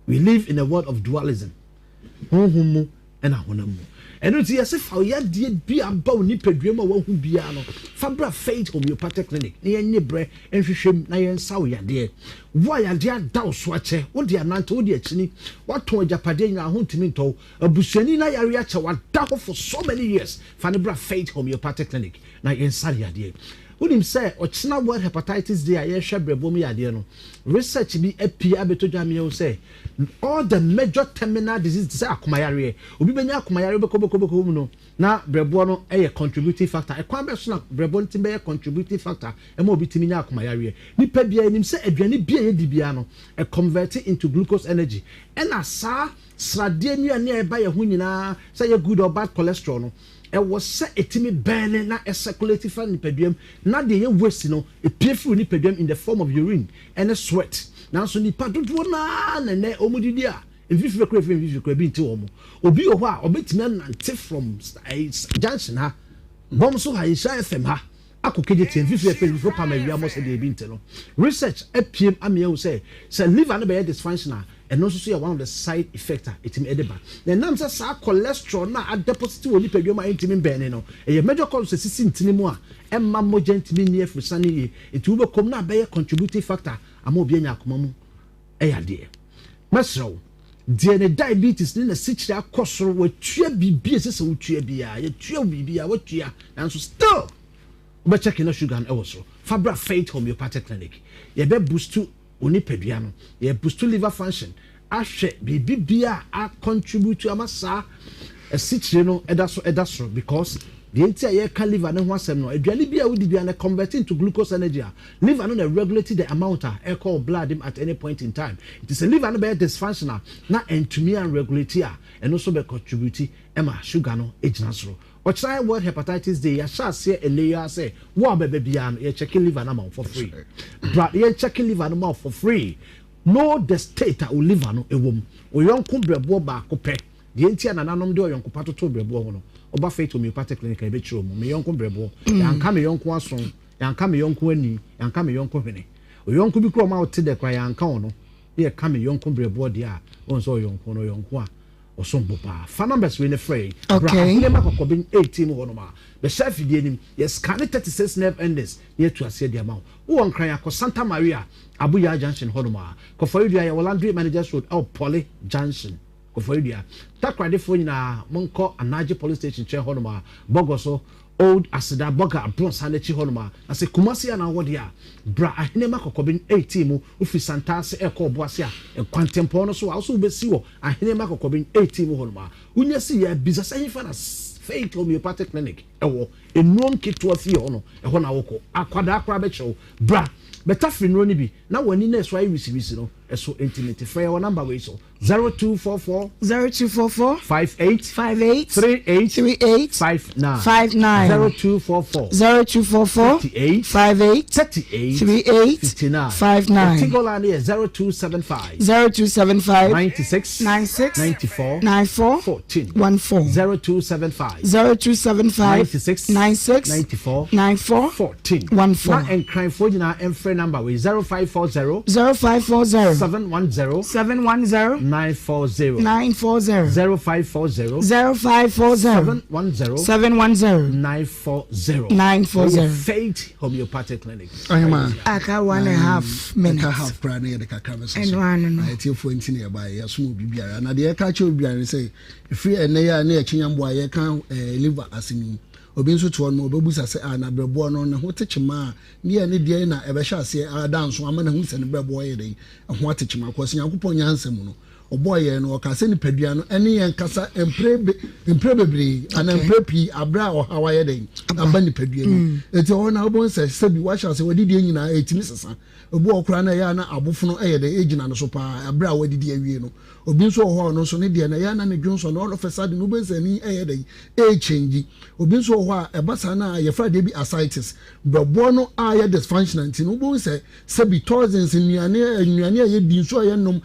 Speaker 17: we live in a world of dualism. Honhom mu ɛna honam mu. Ɛno nti yɛse fa wo yadeɛ bi a aba wo nipadua mu a wahu biara no fa bra Faith Homeopathic Clinic na yɛnye berɛ nhwehwɛ mu na yɛnsa wo yadeɛ. Wo a yadeɛ ada wo so akyɛ, wode anante, wode akyini, woatɔn agyapadeɛ nyinaa ho ntumi ntɔ wo, abusuani no ayare akyɛ, wada hɔ for so many years, fa no bra Faith Homeopathic Clinic na yɛnsa no yadeɛ. Wonim sɛ ɔkyena World Hepatitis Day a yɛrehwɛ brɛboɔ mu yadeɛ no, research bi apue abɛtɔ dwa ama yɛahu sɛ all the major terminal diseases te sɛ akomayareɛ, obi bɛnya akomayareɛ bɛkɔ bɛkɔ bɛkɔ mu no na brɛboɔ no yɛ contributing factor. Ɛkwan bɛn so na brɛboɔ no tumi bɛyɛ contributing factor ma obi tumi nya akomayareɛ? Nipa biara yɛnim sɛ aduane bi a yɛdi biara no, ɛconvert into glucose energy. Ɛna saa sradeɛ nnuane a ɛba yɛn ho nyinaa sɛ ɛyɛ good or bad cholesterol no, Ɛwɔ sɛ ɛtumi bɛɛne na ɛsɛkulati fa nipadua mu na deɛ ɛyɛ waste no ɛpue firi wo nipadua mu in the form of urine ɛne sweat. Nanso nnipa dodoɔ no ara na ɛnnɛ wɔn didi a mfifire koraa ɛfiri mfifire koraa bi nte wɔn. Obi wɔ hɔ a ɔbɛtumi anante from junction ha, bɔm so ha, Nhyira FM ha akɔ Kejetia, mfifire ɛfiri mfifire pam awia mɔ sɛdeɛ ebi nte no. Research apue ama yɛahu sɛ sɛ liver no bɛyɛ dysfunctional a, Ɛno nso so yɛ one of the side effect a ɛtumi de ba. Na ɛnam sɛ saa cholesterol no a adeposit wɔ nipadua mu a ɛntumi mbɛne no, ɛyɛ major cause sɛ ɛsisi ntini mu a ɛmma mogya ntumi nni afurusane yie. Nti wobɛkɔ mu na abɛyɛ contributing factor ama obi anya akoma mu yadeɛ. Mɛsrɛ wo, deɛ ne diabetes ne n'asikyire akɔ soro, watua biribi a ɛsɛ sɛ wotua biara, yɛtua wo biribiara, watua, nanso still wobɛkyɛke na sugar no ɛwɔ soro. Fa bra Faith Homeopathic Clinic. Yɛbɛ boost wo nipadua no. Yɛ boost liver function ahwɛ biribi bia a contribute ama saa asikyire no ɛda so ɛda soro because deɛ nti a yɛka liver no ho asɛm no aduane bi a wodi bia no convert into glucose energy a liver no na regulate the amount a ɛkɔ wo blood mu at any point in time nti sɛ liver no bɛyɛ dysfunctional na ɛntumi an regulate a ɛno nso bɛ contribute ɛma sugar no gyina soro. Ɔkyena yɛ World Hepatitis Day, yɛahyɛ aseɛ ɛnnɛ yi ara sɛ wo a wobɛba biara no yɛkyɛke liver no ama wo for free. Bra na yɛnkyɛke liver no ma wo for free. Know the state a wo liver no wɔ mu. Wo yɔnko brɛboɔ baako pɛ. Deɛ nti a nananom de ɔyɔnko pa totoo brɛboɔ ho no, woba Faith Homeopathic Clinic a yɛbɛkyerɛ wo mu. Me yɔnko brɛboɔ, yɛanka me yɔnko aso, yɛanka me yɔnko ani, yɛanka me yɔnko hwene. Wo yɔnko bi koraa a ɔma wote dɛ koraa yɛanka ɔno. Ne yɛka me yɔnko brɛboɔ deɛ a, wohu sɛ ɔyɔnko no, ɔyɔnko a Ɔsom bo paa. Fa numbers wei na frɛ yɛn. Bra Ahenema Kɔkɔben 18 mu hɔnom a, bɛhyɛ afidie no mu. Yɛ scanne 36 nerve endings na yɛatu aseɛ de ama wo. Wowɔ Nkran a, kɔ Santa Maria, Abuyaa Junction hɔnom a. Kɔfɔredua, yɛwɔ Landry Managers Road ɛwɔ Poly Junction, Kɔfɔredua. Takoradefoɔ nyinaa, monkɔ Anagye Police Station nkyɛn hɔnom a, Bɔgɔ so, Old Aseda, Bɔga Abrɔnsan no akyi hɔnom a. Na sɛ Kumasi a na wowɔ deɛ a, bra Ahenema Kɔkɔben 18 mu. Wofiri Santase rekɔ Ɔboase a, kwantempɔn no so a, wo nso wobɛsi wɔ Ahenema Kɔkɔben 18 mu hɔnom a, wonya si yɛ a, bisa sɛ hefa na Faith Homeopathic Clinic wɔ. Nnuro nketewa fie hɔ no, ɛhɔ na wokɔ. Akwadaa koraa bɛkyerɛ wo. Bra, bɛtafere nnuro no bi na w'ani na ɛso ayɛ wisiwisi no, ɛso nti mente. Frɛ yɛn wɔ number wei so. 0244.
Speaker 1: 0244.
Speaker 17: 58.
Speaker 1: 58.
Speaker 17: 38.
Speaker 1: 38.
Speaker 17: 59.
Speaker 1: 59.
Speaker 17: 0244.
Speaker 1: 0244.
Speaker 17: 58.
Speaker 1: 58.
Speaker 17: 38.
Speaker 1: 38.
Speaker 17: 59.
Speaker 1: 59.
Speaker 17: Tigo line yɛ 0275.
Speaker 1: 0275.
Speaker 17: 96.
Speaker 1: 96.
Speaker 17: 94.
Speaker 1: 94.
Speaker 17: 14.
Speaker 1: 14.
Speaker 17: 0275.
Speaker 1: 0275.
Speaker 17: 96.
Speaker 1: 96.
Speaker 17: 94.
Speaker 1: 94.
Speaker 17: 14.
Speaker 1: 14.
Speaker 17: Na nkranfoɔ nyinaa mfrɛ number wei 0540.
Speaker 1: 0540.
Speaker 17: 710.
Speaker 1: 710.
Speaker 17: 940.
Speaker 1: 940.
Speaker 17: 0540.
Speaker 1: 0540.
Speaker 17: 710.
Speaker 1: 710.
Speaker 17: 940.
Speaker 1: 940.
Speaker 17: Ɛyɛ Faith Homeopathic Clinic.
Speaker 18: Ɔhema.
Speaker 1: Aka one and a half minutes.
Speaker 18: Ɛka half koraa na yɛde kakra bɛsɔ so.
Speaker 1: Ɛno ano no.
Speaker 18: Na atiefoɔ nti na yɛbaeɛ yɛsom obi biara na deɛ yɛka kyerɛ obi biara ne sɛ ɛfiri ɛnnɛ yi a ne yɛkye nyamboa a yɛka eh, liver asɛm yi obi nso te hɔ no ɔbɛbusa sɛ ah na brɛboɔ no ne ho te kyema a ne yɛ ne deɛn na ɛbɛhyɛ aseɛ ada nso ama no ahu sɛ ne brɛboɔ yɛ dɛn ɛho ate kyema kɔs Nyankopɔn nyansa mu no ɔbɔɔ yɛn no ɔkaa sɛ nipadua no ɛne yɛn kasa mpere be mpere bebree anaa mpere pii abere a ɔhaw ayɛ dɛn aba nipadua no mm. eti ɔhɔ na wobɛhu sɛ sɛbi wahyɛ ase wadidie nyinaa ɛtumi sesa obi wɔ koraa na ɛyɛ a na abofono ɛyɛ dɛn ɛgyina no so paa abere a wadidi awie no obi nso wɔ hɔ a ɔno nso ne deɛ na ɛyɛ a na ne dwonsɔ no all of a sudden wobɛhu sɛ ani ɛyɛ dɛn ɛɛkyɛngyi obi nso wɔ hɔ a ɛba saa na yɛfrɛ adeɛ bi ascites brɛboɔ no a yɛ dysfunctional nti no wobɛhu sɛ Sɛbi toxins, nnuane, nnuane a yɛdi, nsuo a yɛnom,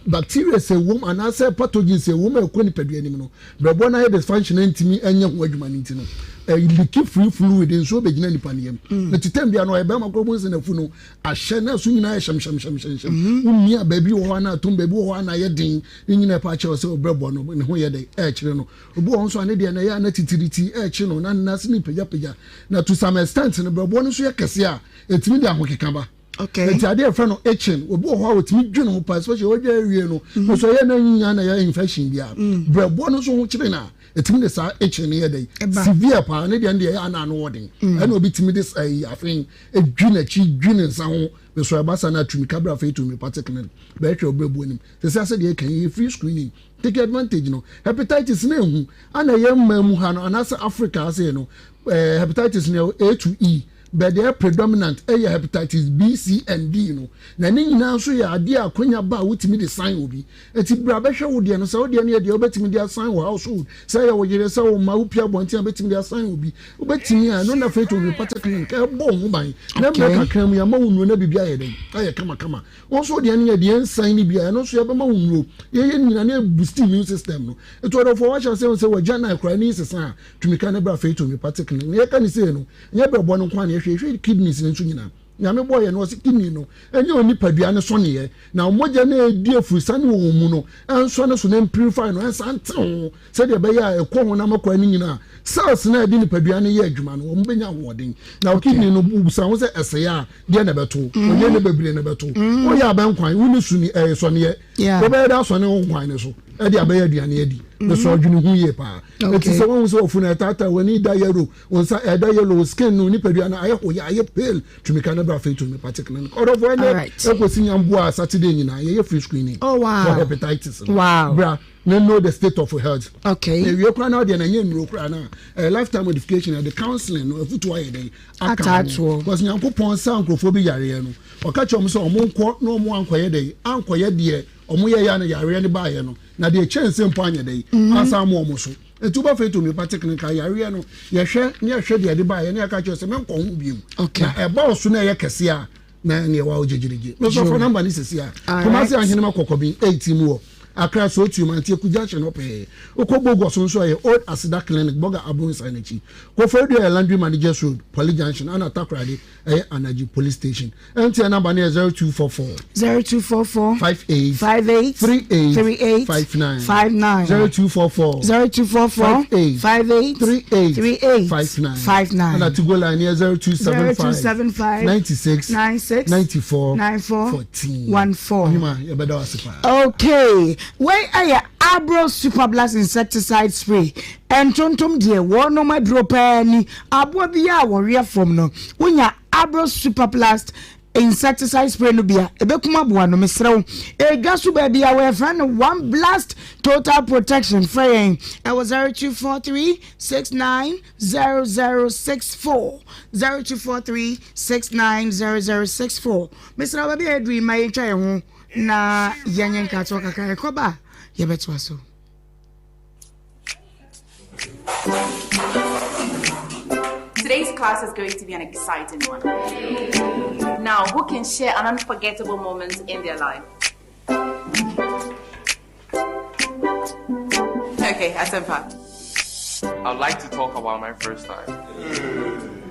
Speaker 18: bacteria sɛ ɛwom anaasɛ pathogens ɛwom a ɛkɔ nipadua no mu no, brɛboɔ no ayɛ dysfunction ntumi nyɛ ho adwuma no nti no, ɛliki free fluid nsuo bɛgyina nipa no yam. Nti tɛm bia no ɔyɛ bɛrima koraa wobɛhu sɛ n'afu no ahyɛ na ɛso nyinaa yɛ hyɛmhyɛmhyɛmhyɛm. Womia baabi wɔ hɔ a na atom, baabi wɔ hɔ a na ayɛ den. Ne nyinaa ɛpa akyerɛ sɛ ɔbrɛboɔ no ne ho yɛ dɛ ɛrekyere no. Obi wɔ hɔ nso a ne deɛ no ɛyɛ a na titiriti ɛrekye no na ne nan ase no repagyapagya. Na to some extent no brɛboɔ no nso yɛ kɛse a ɛtumi de ahokeka ba.
Speaker 1: Okay.
Speaker 18: Nti adeɛ yɛfrɛ no itching. Obi wɔ hɔ a ɔtumi dwene ho paa especially wadwa awie no. Mm. Nso ɛyɛ na nyinya na ɛyɛ infection bia. Mm. Brɛboɔ no nso ho kyere no a ɛtumi de saa itching no yɛ dɛ. Severe paa ne deɛ no deɛ ɛyɛ ana ano wɔ den. Mm. Ɛna obi tumi de ɛyi afei edwi n'akyi dwi ne nsa ho. Nso ɛba saa na atumi kabra afei tumi pate clinic bɛhwɛ ɔbrɛboɔ nim. Sɛ sɛ asɛ deɛ ɛka yi free screening. Take advantage no. Hepatitis no ehu ana ɛyɛ mmaa mu ha no anaasɛ Africa ase no eh, hepatitis no A to E. But deɛ predominant yɛ hepatitis B, C and D no. Na ne nyinaa nso yɛ adeɛ a akwanya ba a wotumi de san obi. Nti bra bɛhwɛ wo deɛ no, sɛ wo deɛ no yɛ deɛ wobɛtumi de asan wo household, sɛ ɛyɛ wo yere, sɛ wo mma, wopie abɔnten a wobɛtumi de asan obi. Wobɛtumi a, ɛno na Faith Homeopathic Clinic ɛbɔ wo ho ban. Na mmerɛ kakra mu yɛama wo nnuro na biribi ayɛ dɛn? Ayɛ kamakama. Wo nso wo deɛ no yɛ deɛ nsan no bi a, ɛno nso yɛbɛma wo nnuro. Yɛyɛ ne nyinaa na ɛboost immune system no. Nti ɔdɔfoɔ wahyɛ aseɛ ahu sɛ w'agyanan koraa ani nsesa a, tumi ka ne bra Faith Homeopathic Clinic. Na yɛka no sei no, Ɛnyɛ brɛboɔ no nko ara na yɛhwɛ, yɛhwɛ kidneys no nso nyinaa. Nyame bɔɔ yɛn no, ɔse kidney no ɛnyɛ onipadua no sɔneɛ, na mogya no a ɛdi afurusa ne wɔ wɔn mu no ɛnsɔ ne so na ɛmpurify no, ɛnsan nte ho sɛdeɛ ɛbɛyɛ a ɛkɔ honam akwaa no nyinaa. Cells no a ɛde nipadua no yɛ adwuma no, wɔn bɛnya ahoɔden. Na wo kidney no, busa ho sɛ ɛsɛe a, deɛ na ɛbɛto wo? Ɔnyɛ ne bebree na ɛbɛto wo. Woyɛ abɛnkwan, wo ne su ni, ɛyɛ sɔneɛ. Wobɛyɛ dɛ asɔne wo nkwan no so ɛde abɛyɛ aduane adi. Mesɔ dwene ho yie paa. Ɛti sɛ woahu sɛ wafunu ɛtaataa, w'ani da yellow, Wo nsa ɛda yellow, wo skin no, nipadua no ayɛ hoya, ayɛ pale. Tumi ka ne bra afei tumi pate clinic. Ɔdɔfo ɛnɛ ɛkɔsi nyamboa Saturday nyinaa yɛyɛ free screening
Speaker 1: oh, wow.
Speaker 18: for hepatitis. No.
Speaker 1: Wow.
Speaker 18: Bra na know the state of health.
Speaker 1: Okay.
Speaker 18: Na ewie koraa na ɔdeɛ na ɛnyɛ nnuro koraa na eh, lifetime modification ɛde counseling no afutuo ayɛ dɛn aka ho. Because Nyankopɔn sa nkurɔfoɔ bi yareɛ no ɔka kyerɛ wɔn sɛ wɔn nkɔ na wɔn ankɔyɛ dɛn ankɔyɛ deɛ wɔn yɛ yɛ na yareɛ no baayɛ no na deɛ kyɛn sɛ mpo anyɛ dɛn mm. ansa ama wɔn so. Nti woba Faith Homeopathic Clinic a yareɛ no yɛhwɛ ne yɛhwɛ deɛ ɛde baeɛ ne yɛka kyerɛ sɛ menkɔ ho bio. Na ɛba wo so na ɛyɛ kɛse a na neɛ wa wogyegyeregye. Mesɔ fa namba ne sɛsi a. Kumasi Ahenema Kɔkɔben 8 mu wɔ Accra Sootuom Antieku Junction hɔ pɛɛ. Wokɔ Bogos nso a ɛyɛ Old Aseda Clinic Bɔga Abronssan akyi. Koforidua yɛ Landry Managers Road, Poly Junction ɛna Takoradi ɛyɛ Anagye Police Station. MTN number no yɛ 0244.
Speaker 1: 0244.
Speaker 18: 58.
Speaker 1: 58.
Speaker 18: 38.
Speaker 1: 38.
Speaker 18: 59.
Speaker 1: 59.
Speaker 18: 0244.
Speaker 1: 0244.
Speaker 18: 58.
Speaker 1: 58.
Speaker 18: 38.
Speaker 1: 38.
Speaker 18: 59.
Speaker 1: 59.
Speaker 18: Ɛna Tigo line yɛ 0275.
Speaker 1: 0275.
Speaker 18: 96.
Speaker 1: 96.
Speaker 18: 94.
Speaker 1: 94.
Speaker 18: 14.
Speaker 1: 14.
Speaker 18: Ɔhema yɛbɛda wo ase paa.
Speaker 1: Okay. Wei ɛyɛ Abro Super Blast Insecticide Spray. Ntontom deɛ wɔnom aduro paa ni. Aboa biara a wɔweɛ fam no, wonya Abro Superplast insecticide spray no bi a, ɛbɛkum aboa no. Mesrɛ wo, ɛdwa so baabi a wɔfrɛ no One Blast Total Protection. Frɛ yɛn ɛwɔ 0243 690064 0243 690064. Mesrɛ wo, baabi a yɛaduru yi, ma yɛntwa yɛn ho na yɛnyɛ nkratoɔ kakra. Yɛkɔba a, yɛbɛtoa so.
Speaker 19: Today's class is going to be an exciting one. Now, who can share an unforgettable moment in their life? Okay, Asempa.
Speaker 20: I'd like to talk about my first time.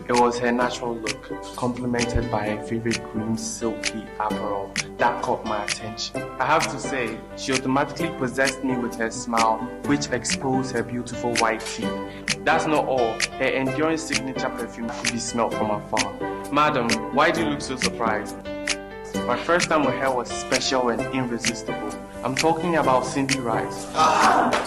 Speaker 20: It was her natural look, complemented by her favorite green silky apparel that caught my attention. I have to say, she automatically possessed me with her smile, which exposed her beautiful white teeth. That's not all. Her enduring signature perfume could be smelled from afar. Madam, why do you look so surprised? My first time with her was special and irresistible. I'm talking about Cindy Rice.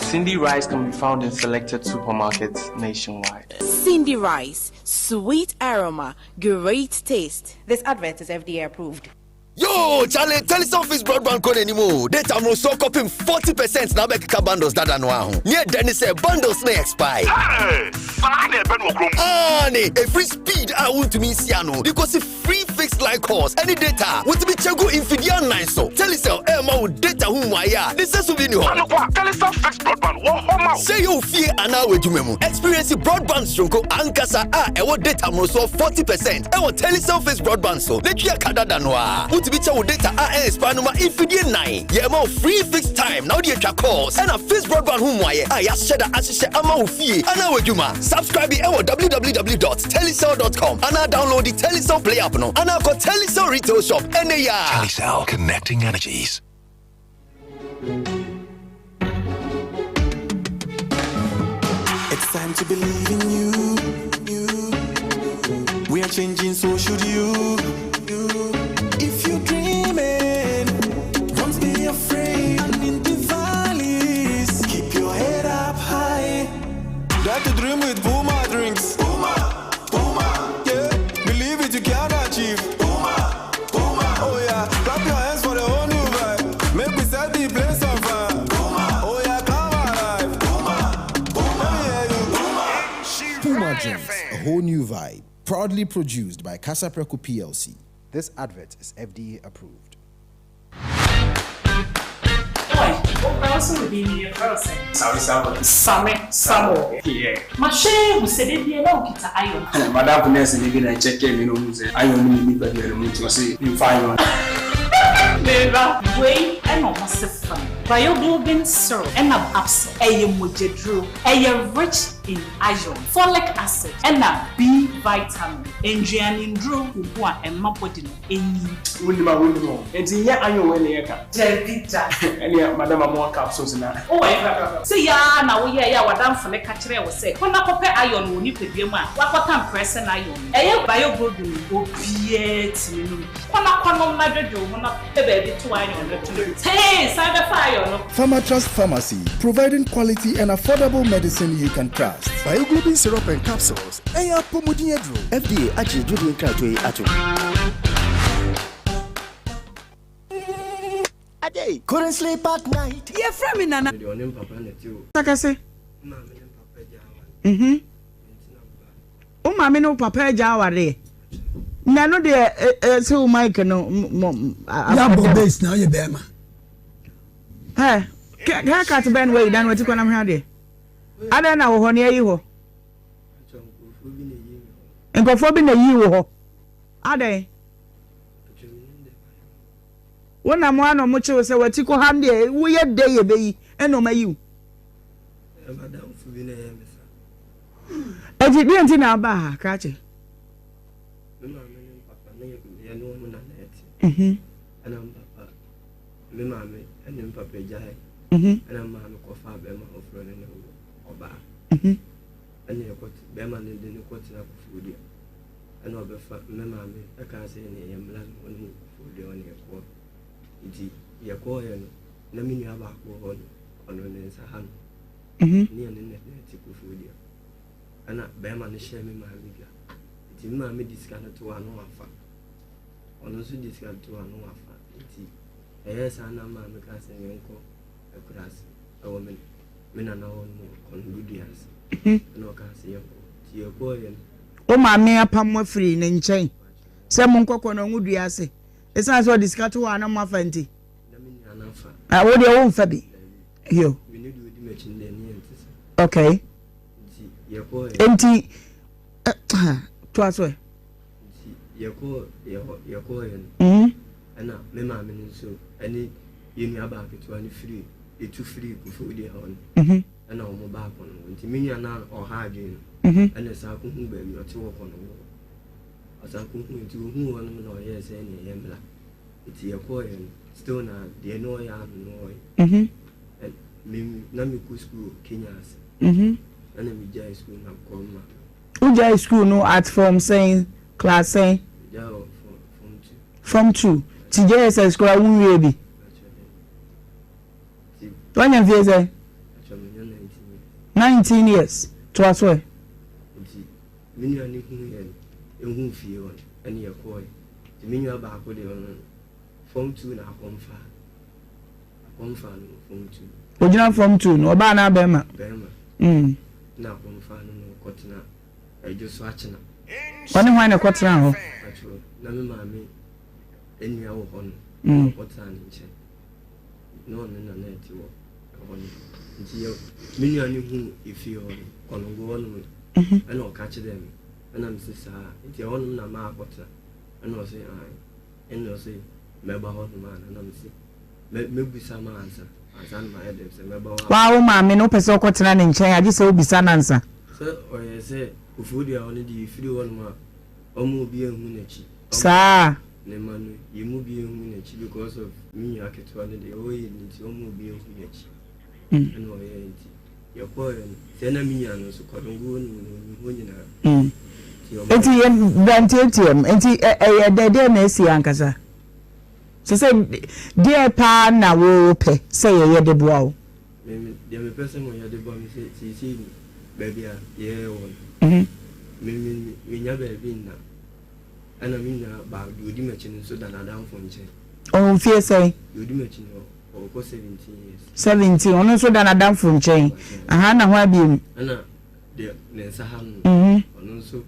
Speaker 20: Cindy Rice can be found in selected supermarkets nationwide.
Speaker 19: Cindy Rice, sweet aroma, great taste. This advert is FDA approved.
Speaker 21: Yoo chale, Telecel fixed broadband kɔ n'anim o, data mmorosoɔ kɔpem 40 percent na abɛkeka bundles dada no ara ho. Nea ɛdɛ ne sɛ bundles no expire.
Speaker 22: Hey! Saa na ɛbɛ no wɔ kurom.
Speaker 21: Aane, ɛfiri speed a wontumi nsi ano de kɔsi free fixed line calls ɛne data a wotumi kyɛ gu mfidie anan so. Telecel ɛrema wo data ho mmuaeɛ a ne sɛso bi nni hɔ.
Speaker 22: Anokwa, Telecel fixed broadband wɔ hɔ ma. ma wo.
Speaker 21: Sɛ ɛyɛ wo fie anaa w'adwuma mu, experience broadband soronko ankasa a ɛwɔ data mmorosoɔ 40 percent ɛwɔ Telecel Fixed Broadband so na tua ka dada no ara. Wotumi kyɛ wo data a ɛnspire no ma mfidie nnan. Yɛma wo free fixed time na wode atwa calls ɛna fixed broadband ho mmuaeɛ a yɛahyɛ da ahyehyɛ ama wo fie anaa w'adwuma. Subscribe ɛwɔ www.telecel.com anaa download the Telecel Play app no anaa kɔ Telecel retail shop ɛnɛ yi ara.
Speaker 22: Telecel, connecting energies.
Speaker 4: It's time to believe in you. We are changing, so should you. If you're dreaming, don't be afraid. And in the valleys, keep your head up high. Dare to dream with Puma drinks. Puma, Puma, yeah. Believe it, you can achieve. Puma, Puma, oh yeah. Clap your hands for the whole new vibe. Make we set the place on fire. Puma, oh yeah, come alive. Puma, Puma, let me hear you. Puma.
Speaker 5: Puma Drinks, a whole new vibe. Proudly produced by Kasapreko PLC. This advert is FDA approved.
Speaker 23: Oi, wo koraa wo se wo din ni yɛfrɛ wo sɛn?
Speaker 20: Same Samuel.
Speaker 23: Same Samuel.
Speaker 20: Yeah.
Speaker 23: Mahwɛ ahu sɛ da biara na wokita iron.
Speaker 20: M'adamfo nurse ni bi na ɛkyɛkɛɛ me na ohuu sɛ iron nni me nipadua no mu nti ɔse memfa iron.
Speaker 23: Me ba, wei na ɔmo se fa no Bioglobin syrup ɛna capsule. Ɛyɛ mogyaduro. Ɛyɛ rich in iron, folic acid ɛna B vitamin. Nnuane nnuro wɔ mu a ɛma body no nyin.
Speaker 20: Wonnim a wonnim o. Enti nyɛ iron wei na yɛka?
Speaker 23: Dabi da.
Speaker 20: Ɛneɛ madam amoa capsules na.
Speaker 23: Wowɔ he korakora? Sei ara na woyɛeɛ a w'adamfo no ka kyerɛɛ wo sɛ kɔ na kɔpɛ iron wɔ wo nipadua mu a woakɔka mprɛsɛn iron no. Ɛyɛ Bioglobin no obiara tumi nom bi. Kɔ na kɔnom na dwodwo wo ho na pɛ baabi to iron no to. Tee! San bɛfa iron no.
Speaker 5: Pharmatrust Pharmacy, providing quality and affordable medicine you can trust.
Speaker 24: Bioglobin syrup and capsules, ɛyɛ apɔmuden aduro.
Speaker 21: FDA agye dwodie nkratoɔ yi atom.
Speaker 4: Couldn't sleep at night.
Speaker 1: Yɛfrɛ me Nana. Kɛse. Mhm. Wo maame ne wo papa agya awareɛ. Na ɛno deɛ ɛsɛ wo mic no mɔ.
Speaker 7: Yabɔ bass na ɔyɛ bɛrima.
Speaker 1: Ɛ haircut bɛn na wayi dan wati kɔ nam hwɛ adeɛ. Adɛn na wɔ hɔ ne ayi hɔ. Nkurɔfoɔ bi na yi wɔ hɔ. Adɛn. Wo nam a na ɔmo kye wo sɛ wati kɔ ha deɛ woyɛ dɛ yɛ bɛyi ɛna ɔmo ayi wo. Eti deɛ nti na aba ha krakye.
Speaker 3: Me maame ne me papa ne yɛ ne wɔn na na ɛte.
Speaker 1: Mhm.
Speaker 3: Ɛna me papa me maame ne me papa gyae.
Speaker 1: Mhm.
Speaker 3: Ɛna me maame kɔfa bɛrima foforɔ ne ne wo ɔbaa.
Speaker 1: Mhm.
Speaker 3: Ɛna yɛkɔ bɛrima no de ne kɔtena Koforidua. Ɛna ɔbɛfa me maame ɛkaa sɛ ɛne yɛ mmla no ɔne mu Koforidua ɔne yɛkɔɔ. Nti yɛkɔɔyɛ no na me nua baako wɔ hɔ no ɔno ne nsa ha no.
Speaker 1: Mhm.
Speaker 3: Ne yɛne no na ɛte Koforidua. Ɛna bɛrima no hyɛɛ me maame dwa. Nti me maame de sika no too ano wafa. Ɔno nso de sika no too ano wafa. Nti ɛyɛɛ saa na maame kaa sɛ yɛnkɔ akuraase ɛwɔ me me nana hɔ no kɔnɔgo dua ase.
Speaker 1: Mhm.
Speaker 3: Ɛna ɔkaa sɛ yɛnkɔ. Nti yɛkɔɔyɛ no.
Speaker 1: Wo maame apam mo afiri ne nkyɛn sɛ monkɔ kɔnɔgo dua ase. Ɛsiane sɛ ɔde sika to hɔ a na moafa nti.
Speaker 3: Na me nua no afa.
Speaker 1: Ah, wo deɛ womfa bi. Yo.
Speaker 3: Me ne deɛ ɔdi m'akyi no deɛ ne yɛnte saa.
Speaker 1: Okay.
Speaker 3: Nti yɛkɔɔ.
Speaker 1: Nti toa so ɛ.
Speaker 3: Nti yɛkɔɔ yɛhɔ yɛkɔɔyɛ no.
Speaker 1: Mm.
Speaker 3: Ɛna me maame no nso ɛne yɛn nua baa ketewa no firi etu firi Koforidua hɔ no.
Speaker 1: Mhm.
Speaker 3: Ɛna wɔn baa Kɔnɔngo nti me nua no a ɔha adwene no.
Speaker 1: Mhm.
Speaker 3: Ɛna san kɔhuu baabi ɔte wɔ Kɔnɔngo hɔ. Ɔsan kɔhuu nti ohuu hɔ nom na ɔyɛɛ sɛ ɛneɛ yɛmmra. Nti yɛkɔɔeɛ no still na deɛ na ɔyɛ ano no ɔyɛ.
Speaker 1: Mhm.
Speaker 3: Me na mekɔ school Kenya ase.
Speaker 1: Mhm.
Speaker 3: Ɛna megyae school na kɔɔ ma.
Speaker 1: Wogyae school no at form sɛn class sɛn?
Speaker 3: Megyae wɔ form 2.
Speaker 1: Form 2. Ti JSS koraa wonwie bi? Wanya mfie sɛn? 19 years. Toa so ɛ.
Speaker 3: Nti me nua no huu yɛn ehuu fie hɔ no ɛne yɛkɔɔe. Nti me nua baako deɛ ɔno no form 2 na akɔmfa akɔmfa no form 2.
Speaker 1: Ogyina form 2 no ɔbaa anaa bɛrima?
Speaker 3: Bɛrima.
Speaker 1: Mm.
Speaker 3: Na akɔmfa no na ɔkɔtena ɛdwo so akyena.
Speaker 1: Ɔne hwan na ɛkɔtena hɔ?
Speaker 3: Atwerɛ na me maame nua wɔ hɔ no.
Speaker 1: Mm.
Speaker 3: Ɔkɔtena ne nkyɛn. Na ɔno na na ɛte wɔ ɛhɔ no. Nti yɛ me nua no huu efie hɔ no, Kɔnɔngo hɔ nom no, ɛna ɔka kyerɛɛ me. Ɛna me se saa, nti ɛhɔ nom na maakɔtena. Ɛna ɔse aane. Ɛna ɔse mɛba hɔ nom ana? Ɛna me se mɛ mɛbusa no ansa, ansa na mayɛ dɛm sɛ mɛba hɔ a.
Speaker 1: Waa wo maame no wopɛ sɛ wokɔtena ne nkyɛn a gye sɛ wobisa no ansa.
Speaker 3: Sɛ ɔyɛ sɛ Koforidua hɔ no deɛ yɛfiri hɔ nom a ɔma obiara nhu n'akyi.
Speaker 1: Saa.
Speaker 3: Ne mma no yɛn mu biara nhu n'akyi because of me nua ketewa no deɛ ɔyɛ no nti ɔma obiara nhu n'akyi. Ɛna ɔyɛɛ nti yɛkɔɔɛ no sɛ na me nua no nso Kɔdongo hɔ nom no ɔnim hɔ nyinaa. Nti ɔma.
Speaker 1: Nti yɛn bra ntiatia mu nti ɛyɛ dɛ deɛ na asi ankasa? Sɛ sɛ deɛ paa na wo pɛ sɛ yɛyɛ de boa wo?
Speaker 3: Me me deɛ mepɛ sɛ mo yɛ de boa me sɛ seesei no baabi a yɛwɔ no me me menya baabi nna ɛna me nua baa deɛ ɔdi m'akyi no nso da n'adamfo nkyɛn.
Speaker 1: Ɔwɔ mfie sɛn?
Speaker 3: Deɛ ɔdi m'akyi no ɔkɔ 17 years.
Speaker 1: 17 ɔno nso da n'adamfo nkyɛn aha na hwan biom?
Speaker 3: Ɛna deɛ ne nsa ha no ɔno nso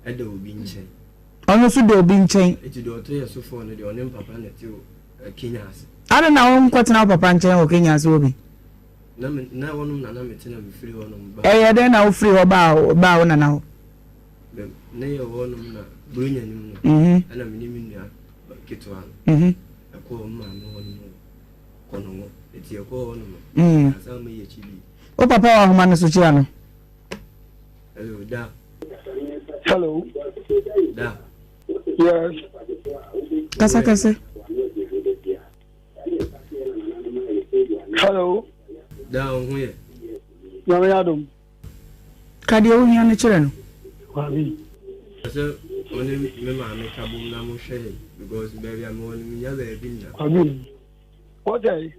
Speaker 3: ɛda obi nkyɛn.
Speaker 1: Ɔno nso da obi nkyɛn.
Speaker 3: Eti deɛ ɔtɔ yɛ sofoɔ no deɛ ɔne mpapa na ɛte Kenya ase.
Speaker 1: Adɛn na wonkɔtena wo papa nkyɛn wɔ Kenya ase hɔ bi?
Speaker 3: Na me na hɔnom na na mete na mefiri hɔnom baa.
Speaker 1: Ɛyɛ dɛn na wofiri hɔ baa baa wo nana hɔ?
Speaker 3: Me ne yɛ wɔ hɔnom na Buronya no mu no, ɛna me ne me nua ketewa no ɛkɔɔ me maame hɔnom wɔ Kɔnɔngɔ. Eti yɛkɔɔ hɔnom no, ansa ma yɛakyi bi.
Speaker 1: Wo papa wɔ ahoma no so kyia no.
Speaker 3: Hello, da.
Speaker 9: Hello.
Speaker 3: Da.
Speaker 9: Yes.
Speaker 1: Kasa kɛse.
Speaker 9: Hello.
Speaker 3: Da wo ho yɛ.
Speaker 9: Nyame yɛ adom.
Speaker 1: Ka deɛ wohia no kyerɛ no.
Speaker 9: Wabi.
Speaker 3: Sɛ wo ne me maame ka bom na mo hwɛ yɛn because baabi a mewɔ no menya baabi nna.
Speaker 9: Wabi. What say?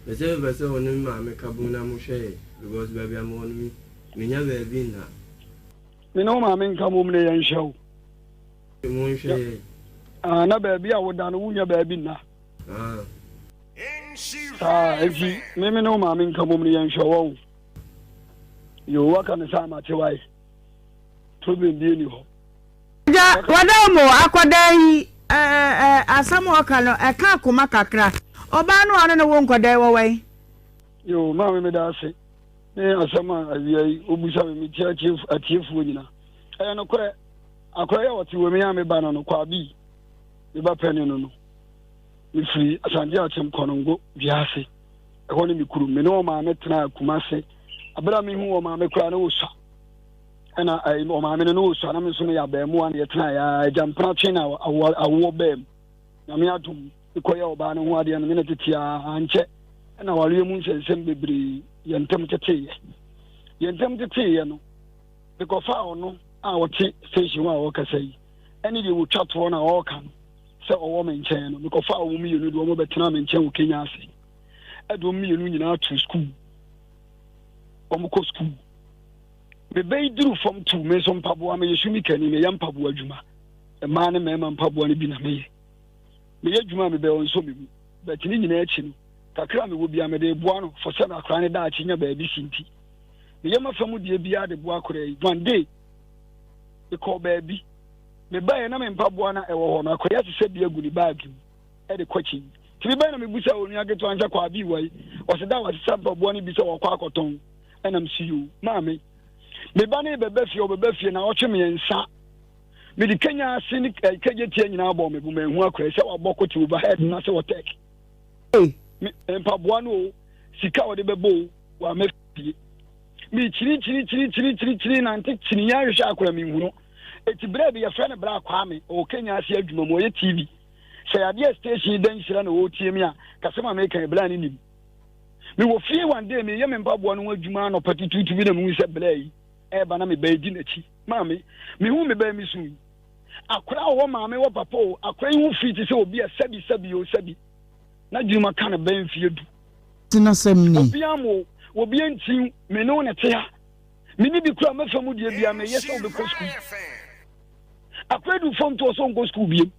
Speaker 3: Mese mepɛ sɛ wo ne me maame ka bom na mo hwɛ yɛn because baabi a mewɔ no menya baabi nna.
Speaker 9: Me ne wo maame nka mmom na yɛnhwɛ wo.
Speaker 3: Monhwɛ yɛn.
Speaker 9: Ah, na baabi a woda no wonya baabi nna.
Speaker 3: Ah.
Speaker 9: Saa, enti me me ne wo maame nka mmom na yɛnhwɛ wɔn. Yo, waka ne saa mate wae. Problem bi ni hɔ.
Speaker 1: Agya, wada mo akɔdaa yi ɛɛ asɛm a ɔka no ɛka akoma kakra. Ɔbaa no a ɔne no wo nkɔdaa yi wɔ wɛn?
Speaker 9: Yo, maame meda ase. Ne asɛm a awia yi wobisa me metia atiefoɔ nyina. Ɛyɛ nokorɛ, akora yi a ɔte wɔ me a meba no no, Kwabi, me ba panin no no, mefiri Asante Akyem Kɔnongo dua ase. Ɛhɔ ne me kurom. Me ne ɔmaame tenaa Kumase. Abere a mehu ɔmaame koraa na ɔsua. Ɛna ɔmaame no na ɔsua na me nso meyɛ abaamuwa na yɛtenaa yɛ agya mpena twe na awoɔ baa mu. Nyame adom, mekɔyɛ ɔbaa no ho adeɛ no me ne tete a ankyɛ ɛna awareɛ mu nsɛnsɛm bebree yɛn ntam teteeɛ. Yɛn ntam teteeɛ no, mekɔfaa ɔno a ɔte station hɔ a ɔrekasa yi ɛne deɛ wɔtwa toɔ no a ɔreka no sɛ ɔwɔ me nkyɛn no, mekɔfaa wɔn mmienu de wɔn bɛtenaa me nkyɛn wɔ Kenya ase. Ɛde wɔn mmienu nyinaa to sukuu. Wɔn kɔ sukuu. Mebɛyi duru fam tu, me nso mpaboa, meyɛ shumikani, meyɛ mpaboa adwuma. Mmaa ne mmarima mpaboa no bi na meyɛ. Meyɛ adwuma a mebɛyɛ ɔnsɔ me mu. But ne nyinaa akyi no, kakra a mewɔ biara mede reboa no for sɛ akwadaa no daakye nya baabi si nti. Meyɛ m'afa mu deɛ biara de boa akwadaa yi. One day, mekɔɔ baabi. Mebaeɛ na me mpaboa no a ɛwɔ hɔ no, akwadaa yi asesa bi agu ne baage mu de kɔ akyi. Nti mebaeɛ na mebusaa onua ketewa no sɛ Kwaabi wɔ he? Ɔse da wasesa mpaboa no bi sɛ wɔkɔ akɔtɔn. Ɛna mese yoo, maame. Me ba no rebɛba fie, ɔbɛba fie naawɔtwe mmiɛnsa. Mede Kenya ase ne eh, kegyetia nyinaa bɔɔ me bo manhu akora sɛ wabɔ kote overhead na sɛ wɔtɛk. Me mpaboa no o, sika a wɔde bɛbɔ o, wamɛ fie. Mekyini kyini kyini kyini kyini kyini nante kyini yɛn ahwehwɛ akora menhu no. Eti berɛ bi yɛfrɛ no Bra Kwame, ɔwɔ Kenya ase adwuma mu, ɔyɛ TV. Sɛ yadeɛ station da nhyira na ɔretie me a, kasɛm a meka yi bra ne nim. Mewɔ fie one day meyɛ me mpaboa no ho adwuma anɔpa tutuutu bi na mehu sɛ bra yi ɛreba na me ba yi di n'akyi. Maame, mehu me ba yi mesu yi. Akora a ɔwɔ maame wɔ papa o, akora yi ho firi te sɛ obi a sɛbi sɛbi o sɛbi. N'adwuma ka no bɛn mfeɛ du.
Speaker 1: Tenasɛm ni.
Speaker 9: Obi ama o, obi anti me ne wo na te ha. Me ne bi kura mɛfa mu deɛ bia meyɛ sɛ wobɛkɔ sukuu. Akora du fam to ɔsɛ ɔnkɔ sukuu biem.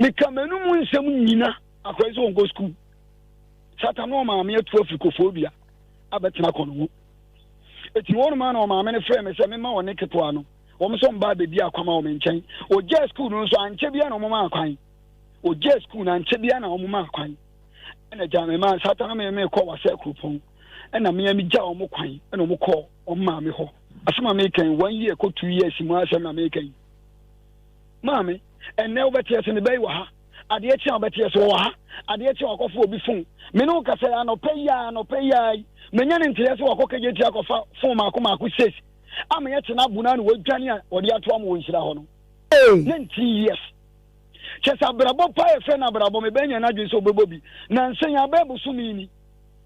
Speaker 9: Meka m'anum nsɛm nyina akora yi sɛ ɔnkɔ sukuu. Satan ne ɔmaame atu afiri Koforidua abɛtena kɔno ho. Eti wɔn maa na ɔmaame no frɛɛ me sɛ memma ɔne ketewa no wɔn nso mba abɛdi akwama wɔ me nkyɛn. Ɔgyaa sukuu no nso ankyɛ biara na wɔn maa kwan. Ɔgyaa sukuu no ankyɛ biara na wɔn maa kwan. Ɛna gya me maa satan me me kɔ wasɛ kuropɔn. Ɛna me ara megyaa wɔn kwan ɛna wɔn kɔɔ wɔn maame hɔ. Asɛm a meka yi, one year kɔ 2 years mu asɛm na meka yi. Maame, ɛnnɛ wobɛte ase ne bɛyi wɔ ha. Adeɛ kye a wobɛte ase wɔwɔ ha. Adeɛ kye a wakɔfa obi fon. Me ne wo kasa yi anɔpa yi a anɔpa yi a yi. Manya ne nteɛ sɛ wakɔ kagye ti akɔfa fon maako maako six. Ama yɛte no abo no a na wadwane a wɔde ato ama wɔ nhyira hɔ no. 19 years. Kyɛ sɛ abrabɔ paa yɛfrɛ no abrabɔ mebɛnya no adwene sɛ wobɛbɔ bi. Nansa yi abɛɛ bosome ni.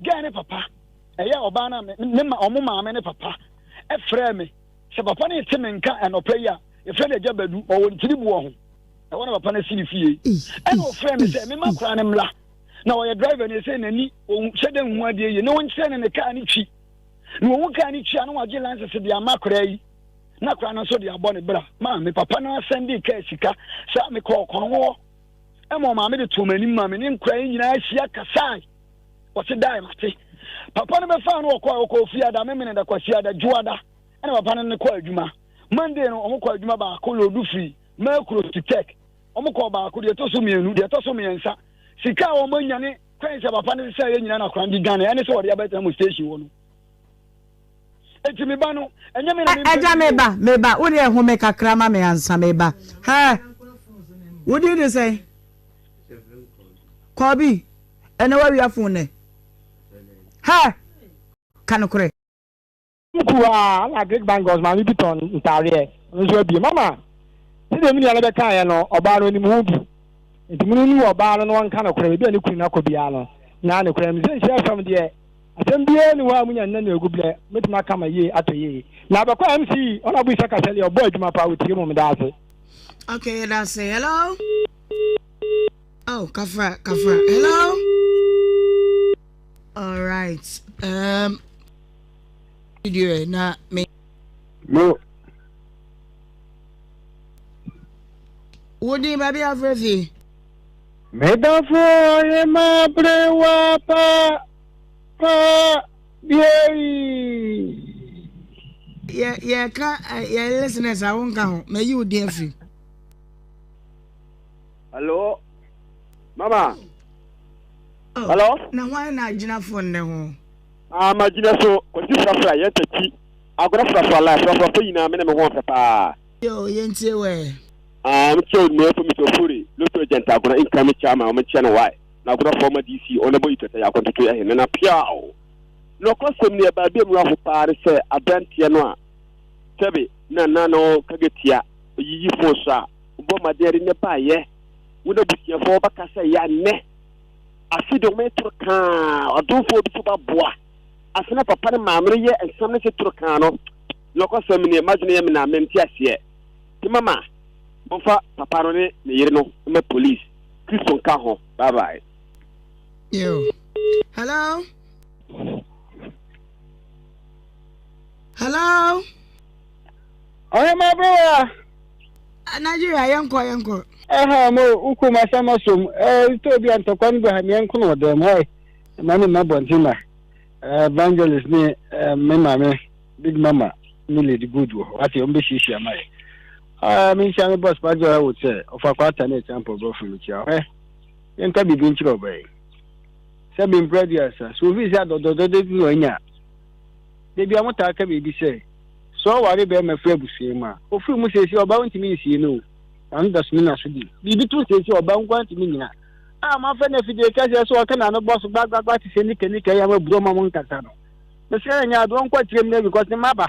Speaker 9: Gɛɛ ne papa, ɛyɛ ɔbaa no a ne ma ɔmo maame ne papa ɛfrɛɛ me sɛ papa no rete me nka anɔpa yi a yɛfrɛ no Agya Badu, ɔwɔ ntini boɔ ho, ɛhɔ na papa no asi ne fie. Ɛna ɔfrɛɛ me sɛ mema koraa no mmra, na ɔyɛ driver no ɛsɛ n'ani ɔhyɛ dɛ nhu adeɛ yie, na ɔnkyerɛ no ne kaa no twi, na ɔhu kaa no twi a na wagye license de ama koraa yi, na koraa no nso de abɔ ne bra. Maa me papa no asɛnde kaa sika saa mekɔɔ kɔn hɔ ɛma ɔmaame de too m'anim ma me ne nkora yi nyinaa hyia kasae. Ɔse dae mate. Papa no bɛfaa no ɔkɔɔ ɔkɔɔ fiada, Memeneda, Kwasiada, Dwoada ɛna papa no ne kɔɔ adwuma. Monday no ɔmo kɔɔ adwuma baako loodu firi Merkuro to Tech. Ɔmo kɔɔ baako, deɛ ɛtɔ so mmienu, deɛ ɛtɔ so mmiɛnsa. Sika a ɔmo anya ne kwan sɛ papa no sesa yɛ nyinaa na akora no de dwane ɛne sɛ ɔde abɛtena mo station hɔ no. Eti me ba no, ɛnyɛ me na me
Speaker 1: Ɛgya me ba, me ba, wo deɛ home kakra ma me ansa me ba. Hɛ! Wo din de sɛn? Kɔbi, ɛnɛ wawia fon nɛ. Hɛ! Ka nokorɛ.
Speaker 10: Kuw a na Greek Bangles maame bi tɔn ntaareɛ, ɔno nso abue. Mama, sɛdeɛ me nua no bɛkaeɛ no, ɔbaa no ɔnim ho bi. Nti mo no ɔbaa no na ɔnka nokorɛ, baabi a ne kunu no akɔ biara no, na nokorɛ no. Sɛ nhyira fam deɛ, asɛm biara nni hɔ a munya nna no agu berɛ, mɛtumi aka ma yie atɔ yie. Na abɛkɔ MC, Honourable Issa Kasali, ɔbɔ adwuma paa, ɔtie mo, meda ase.
Speaker 1: Okay, yɛda ase. Hello? Oh, kafra, kafra. Hello? All right. Video eh, na me.
Speaker 11: No.
Speaker 1: Wodi baabi afrɛ fi.
Speaker 11: Medafo ɔhema berewa pa pa biei.
Speaker 1: Yɛ yɛka yɛ listeners a wonka ho mayi wo din afiri.
Speaker 11: Hello, mama.
Speaker 1: Oh,
Speaker 11: Hello.
Speaker 1: Na hwan na agyina phone ne ho?
Speaker 11: Ah, ma gyina so. Kwasi frafra yɛn tati. Agorɔ frafra lai frafra fo nyinaa me ne me ho ɔfɛ paa.
Speaker 1: Yo, yɛntie wɛ.
Speaker 11: Ah, me kyɛ onua fo Mr. Ofori, Lotto agent agorɔ incoming chairman, ɔmo kyɛ no why. Na agorɔ former DC, ɔno bɔ itata yɛ akɔntoto yɛ he, nana piaw. Nɔkɔsɛm ni ɛbaa bi a mu aho paa ne sɛ aberanteɛ no a sɛbe na na no kagetia oyiyi fon so a wobɔ mmɔden de ne baayɛ wo na abusuafoɔ bɛka sɛ ya nnɛ afe de wɔn toro kaa ɔdomfoɔ bi so ba boa afe na papa ne maame no yɛ nsɛm no se toro kaa no nɔkɔsɛm ni madwene yɛ me na mente aseɛ te mama momfa papa no ne ne yere no ma police Kristo nka ho bye bye.
Speaker 1: Yo. Hello. Hello.
Speaker 11: Ɔhema bere
Speaker 1: Nigeria yɛnkɔ yɛnkɔ.
Speaker 11: Ɛha mo uko masama som eh to bi antɔkwa no gu ha meɛnko no ɔdɛm hɔ ma ne mma bɔnten ma evangelist ne me maame big mama ne lady good wɔ hɔ ate wɔn bɛhyiahyia ma yɛ ah menhyia me boss pa jɔ ɛwɔ sɛ ɔfa kɔ ata ne ɛkyɛ mpɔ brɔfo no kyia ɔhɛ yɛnka biribi nkyerɛ ɔbaa yi sɛ bempra duasa so ofi sɛ adɔdɔdɔdɔ bi na ɔnya da bi a motaa ka biribi sɛ Sɛ ɔware bɛrima firi abusua mu a, ofiri mu seesei ɔbaa wontumi nsie no o. N'ano da so ne n'aso di. Biribi to seesei ɔbaa nko ara ntumi nnyina. A moafrɛ no afidie kɛseɛ sɛ ɔka n'ano bɔ so gbagbagba te sɛ nika nika yi a moaburu ɔma mo nkasa no. Mesrɛ no nyɛ adeɛ ɔnkɔ akyire mmerɛ because ne mma ba.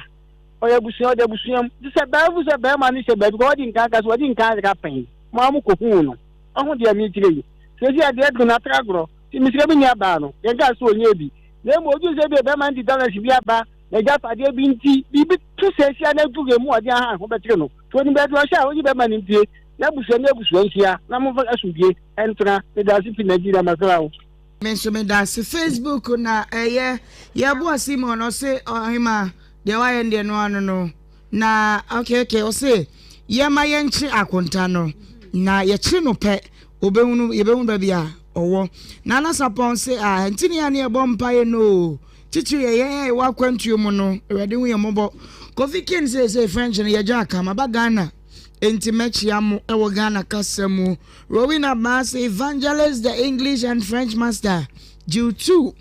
Speaker 11: Ɔyɛ abusua ɔde abusua mu. Te sɛ bɛrima fu sɛ bɛrima no hyɛ baabi kɔ wadi nkan aka sɛ wadi nkan aka pɛn. Mo a mokɔhuu no. Ɔho deɛ mekyerɛ yi. Seesei adeɛ aduru no atra agorɔ. Nti mesrɛ me nua baa no. Yɛnkaa sɛ ɔnyɛɛ bi. Na mmom ɔduru sɛ ebia bɛrima no de dollars bi aba N'agyapadeɛ bi nti, biribi to seesia na aduru emu ɔden aha ho bɛkyere no. Sɛ onim baabi a ɔhyɛ a, ɔnyi bɛrima no mpue, na abusua ne abusua nhyia, na momfa asomdwie ntena. Meda ase fi Nigeria, makra wo.
Speaker 1: Me nso meda ase. Facebook na ɛyɛ yɛboa Simon ɔse ɔhema deɛ wayɛ no deɛ no ano no na okay okay ɔse yɛma yɛnkye akonta no na yɛkye no pɛ obɛhunu yɛbɛhunu baabi a ɔwɔ Nana Sapɔn se a nti ne yɛ ne yɛbɔ mpaeɛ no o Titiriw yɛ yɛn a yɛwɔ akwantuo mu no, Awurade hu yɛn mmɔbɔ. Kofi King seesei French no yɛgya aka, maba Ghana enti mɛkyea mo wɔ Ghana kasa mu. Rowena Baase, Evangelist the English and French master. Jiw 2.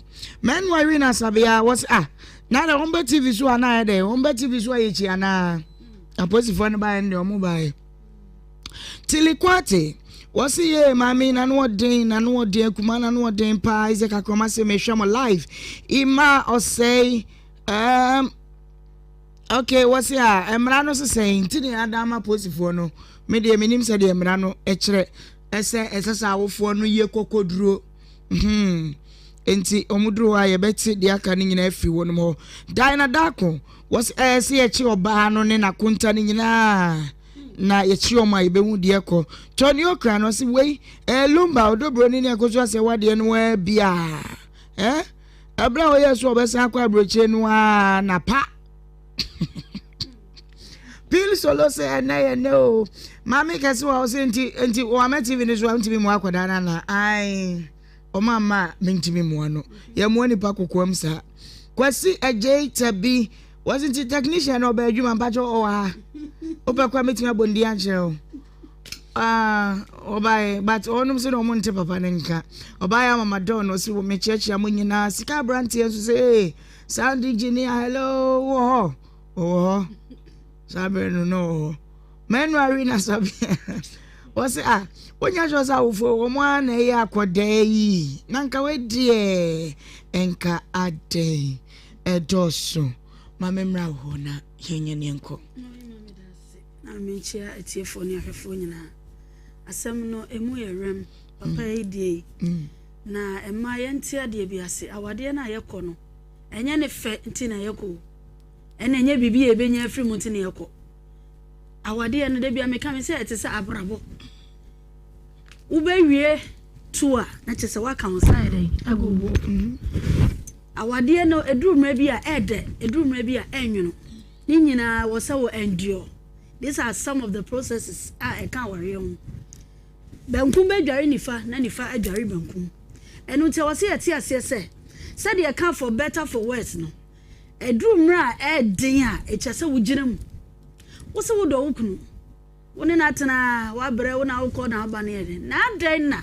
Speaker 1: Mɛnu awi na asabea wɔsi ah na dɛ wɔn bɛ TV so anaa yɛ dɛ wɔn bɛ TV so ayɛ kyi anaa apolisifoɔ no baayɛ no deɛ wɔn baayɛ. Tilikwate wɔsi yee maame na no ɔden na no ɔden akuma na no ɔden paa Isaac Akroma se mehwɛ mo live ima ɔsɛe um, okay wɔsi a mmara no sesɛn nti ne ada ama apolisifoɔ no me deɛ menim sɛ deɛ mmara no kyerɛ ɛsɛ ɛsɛ sɛ awofoɔ no yie kɔkɔduro Hmm. Enti wɔn duru hɔ a yɛbɛte deɛ aka no nyinaa afiri wɔn hɔ. Dinah Darko, wɔsi ɛɛ sɛ yɛkye ɔbaa no ne n'akonta no nyinaa na yɛkye wɔn a yɛbɛhu deɛ kɔ. Tony Okra no ɔsi wei ɛɛ Lumba Odobroni ne ɛkɔ so asɛ wadeɛ no ɛɛ bia ɛɛ ɛberɛ a ɔyɛ so ɔbɛsan akɔ aburokyire no aa na pa. Pil solo sɛ ɛnɛ yɛ nɛ o. Maame kɛse wɔ ɔsɛ nti nti wɔama TV no so a ntumi mua akwadaa no ana? Ae ɔma mma a mentumi mua no. Yɛmmoa nipa kokoam saa. Kwasi Agyei Tabi wɔsi nti technician na ɔbɛ adwuma mpakyɛ ɔwɔ ha. Wopɛ kora metumi abɔ ndi akyerɛ wo. Ah, ɔbaeɛ but ɔnom sɛ na ɔmo nte papa no nka. Ɔbaeɛ ama madɔn no ɔsi mekyerɛkyerɛ mo nyinaa. Sika aberanteɛ nso sɛ ee sound engineer hello wɔ hɔ. Ɔwɔ hɔ. Saa berɛ no na ɔwɔ hɔ. Manu awe na sabea. Wɔse a, wonya sure sɛ awofoɔ wɔn ara na ɛyɛ akɔdaa yi. Na nka wadeɛ nka adɛn ɛdɔɔso. Ma me mmra wo hɔ na yɛnyɛ ne nkɔ.
Speaker 8: Na menkyia atiefoɔ ne ahwɛfoɔ nyinaa. Asɛm no ɛmu yɛ werɛm papa yi die yi. Mm. Na ɛma yɛnte adeɛ bi ase. Awadeɛ no a yɛkɔ no, ɛnyɛ ne fɛ nti na yɛkɔ o. Ɛna ɛnyɛ biribi a yɛbɛnya afiri mu nti na yɛkɔ. Awadeɛ no, da bia meka me sɛ ɛte sɛ abrabɔ. Wobɛwie tu a, na kyerɛ sɛ woaka wo nsa ayɛ dɛn agu wo mhm. Awadeɛ no, ɛduru mmerɛ bi a ɛɛdɛ, ɛduru mmerɛ bi a ɛnwono. Ne nyinaa wɔ sɛ wɔ endure. These are some of the processes a ɛka awareɛ ho. Bankum bɛdware nifa na nifa adware bankum. Ɛno nti ɛwɔ sɛ yɛte aseɛ sɛ, sɛdeɛ ɛka for better for worse no, Ɛduru mmerɛ a ɛyɛ den a, ɛkyerɛ sɛ wogyina mu. Wo se wodɔ wo kunu, wo ne no atena, woabrɛ, wo na wokɔ na woba no yɛ den. Na adɛn na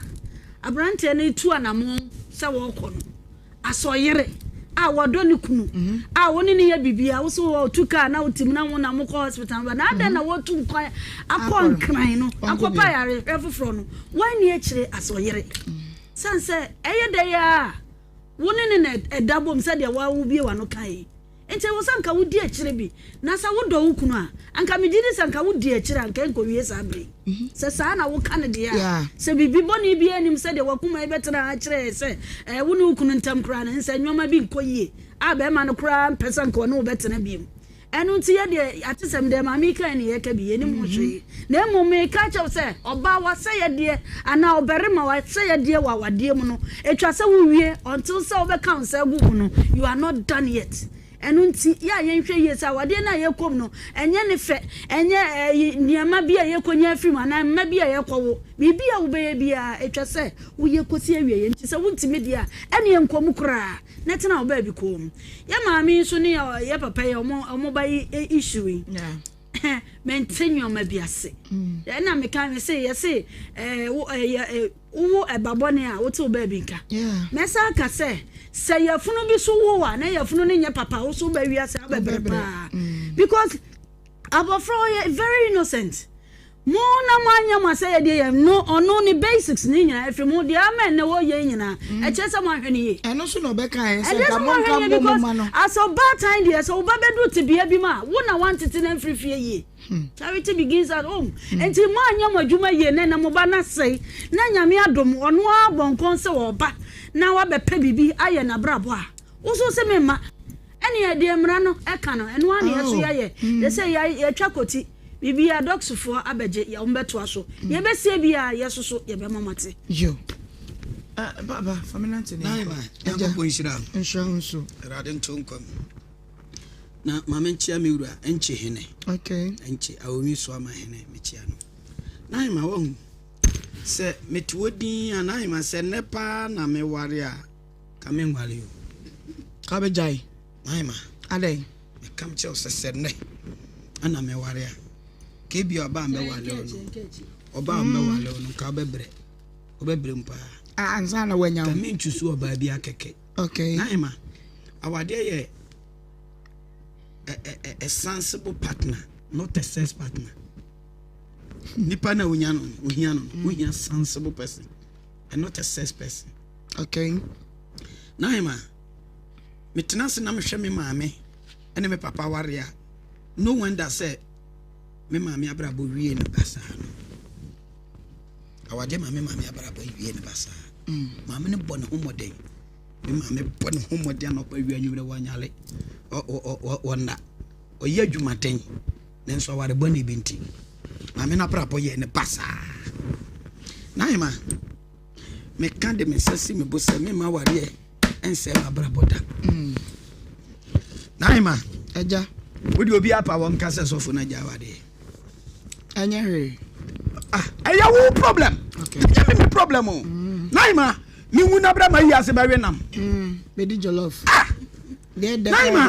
Speaker 8: aberanteɛ no retu anammɔn sɛ wɔrekɔ no? Asɔyere a wɔdɔ ne kunu mhm. a wo ne no yɛ biribiara, wo se wɔtu kaa na wotim na wo na mokɔ hospital ba. Na adɛn na mhm. wɔtu nkwan akɔ nkran no, akɔpa yarehwɛ foforɔ no? Woanni akyire asɔyere. Mhm. Sane sɛ ɛyɛ dɛ yɛ a Wo ne no na ɛda bom sɛdeɛ wo ara wobue w'ano kaeɛ yi. Enti ɛwɔ sɛ anka wodi akyire bi. Na sɛ wodɔ wo kunu a, anka megye di sɛ anka wodi akyire a, anka ɛnkɔwie saa berɛ yi. Sɛ saa na woka no deɛ a, sɛ biribi bɔne biara nnim sɛdeɛ w'akoma yi bɛtena ha kyerɛ yɛn sɛ ɛɛ wo ne wo kunu ntam koraa no, nsɛ nneɛma bi nkɔ yie a barima no koraa mpɛ sɛ anka ɔne wo bɛtena bio. Ɛno nti yɛ deɛ atesɛm deɛ maame yi kae ne yɛka bi, yɛnim ho hwee. Na mmom meka akyerɛ wo sɛ, ɔbaa w'asɛyɛdeɛ anaa ɔbarima w'asɛyɛdeɛ wɔ awadeɛ mu no, ɛtwa sɛ wowie until sɛ wobɛka wo nsa agu mu no, you are not done yet. Ɛno nti yɛ a yɛnhwɛ yie sɛ awadeɛ no a yɛkɔ mu no, ɛnyɛ ne fɛ, ɛnyɛ ɛyi nneɛma bi a yɛkɔnya afiri mu anaa mma bi a yɛkɔwo. Biribi a wobɛyɛ biara, ɛtwa sɛ woyɛ kɔsi awieeɛ. Nti sɛ wontumi deɛ a, ɛnneɛ nkɔ mu koraa. na tena wo baabi komm. Yɛ maame yi nso ne yɛ papa yi ɔmo ɔmo ba yi issue yi. Mente nneɛma bi ase. Mm. Ɛna meka me se yɛse ɛɛ wo ɛyɛ wowo ɛba bɔne a wote wo baabi nka. Mɛsa aka sɛ sɛ yɛfunu bi so wo a na yɛfunu no nyɛ papa wo so wobɛ wiase abɛbrɛ paa. Mm. Because abɔfra ɔyɛ very innocent. Mo na mo anyɛ mo asɛyɛdeɛ yɛ no ɔno ne basics ne nyinaa ɛfiri mo deɛ ama ɛnɛ wɔ yɛ nyinaa mm. ɛkyerɛ sɛ mo ahwɛ no yie.
Speaker 1: Ɛno nso na ɔbɛka yɛ sɛ nka mo nka mbɔ mo ma no.
Speaker 8: As ɔbaatan deɛ sɛ ɔba bɛduru tebea bi mu a wo na wantete no amfiri fie yie. Hmm. Charity begins at home. Hmm. Nti mo anyɛ mo adwuma yie na ɛnɛ mo ba no asɛe na nyame adom ɔno ara bɔ nkɔn sɛ ɔba na wabɛpɛ biribi ayɛ n'abrabɔ a wo nso sɛ memma ɛne deɛ mmara no ɛka no ɛno ara na yɛso oh. yɛayɛ hmm. yɛ sɛ yɛatwa kɔti Biribiara dɔksfoɔ abɛgye yɛ wɔn bɛtoa so. Nea ɛbɛsie biara yɛ soso yɛbɛma mo ate.
Speaker 1: Yo. Ah, papa, fa me nante ne nkɔ.
Speaker 2: Nyankopɔn nhyira wo.
Speaker 1: Nhyira wo nso.
Speaker 2: Awurade nto nkwa mu. Na ma menkyia me wura Nkye hene.
Speaker 1: Okay.
Speaker 2: Nkye Awomi so ama hene mekyia no. Na ahema wahu sɛ mete hɔ din a na ahema sɛ nnɛ paa na meware a ka menware o.
Speaker 1: Ka bɛgyae.
Speaker 2: Naima.
Speaker 1: Adɛn?
Speaker 2: Meka kyerɛ wo sɛ sɛ nnɛ ɛna meware a, ka ebia ɔbaa mbɛware wo no, ɔbaa mbɛware wo no, nka wobɛbrɛ, wobɛbrɛ mu paa.
Speaker 1: Ansa na wanya
Speaker 2: wo. Ka mentwusu ɔbaa bi akɛkɛ.
Speaker 1: Okay.
Speaker 2: Na Emma, awadeɛ yɛ a, a, a sensible partner, not a sex partner. Nipa na onya no, ohia no, mm. ohia sensible person and not a sex person.
Speaker 1: Okay.
Speaker 2: Na Emma, metena ase na mehwɛ me maame ɛne me papa aware a, no wonder sɛ me maame abrabɔ wie no basaa no. Awadeɛ ma me maame abrabɔ wie no basaa. Mm. Maame no bɔ ne ho mmɔden. Me maame bɔ ne ho mmɔden anɔpa awia anwummerɛ wɔnyale wɔnna ɔyɛ adwumaden nanso aware bɔne bi nti maame no abrabɔ yɛ ne basaa. Naima meka de me nsa si me bo sɛ memma awareɛ ɛnsɛe m'abrabɔ da. Mm. Naima
Speaker 1: agya
Speaker 2: wode obi apa wɔn ka sɛ sɔfo no agya awadeɛ
Speaker 1: ɛnyɛ hwee
Speaker 2: ah ɛyɛ wo problem ɛnyɛ me me problem o mm. Naima mewu na bra ma yi ase bɛwe nam
Speaker 1: mm, bɛdi jollof
Speaker 2: ah Naima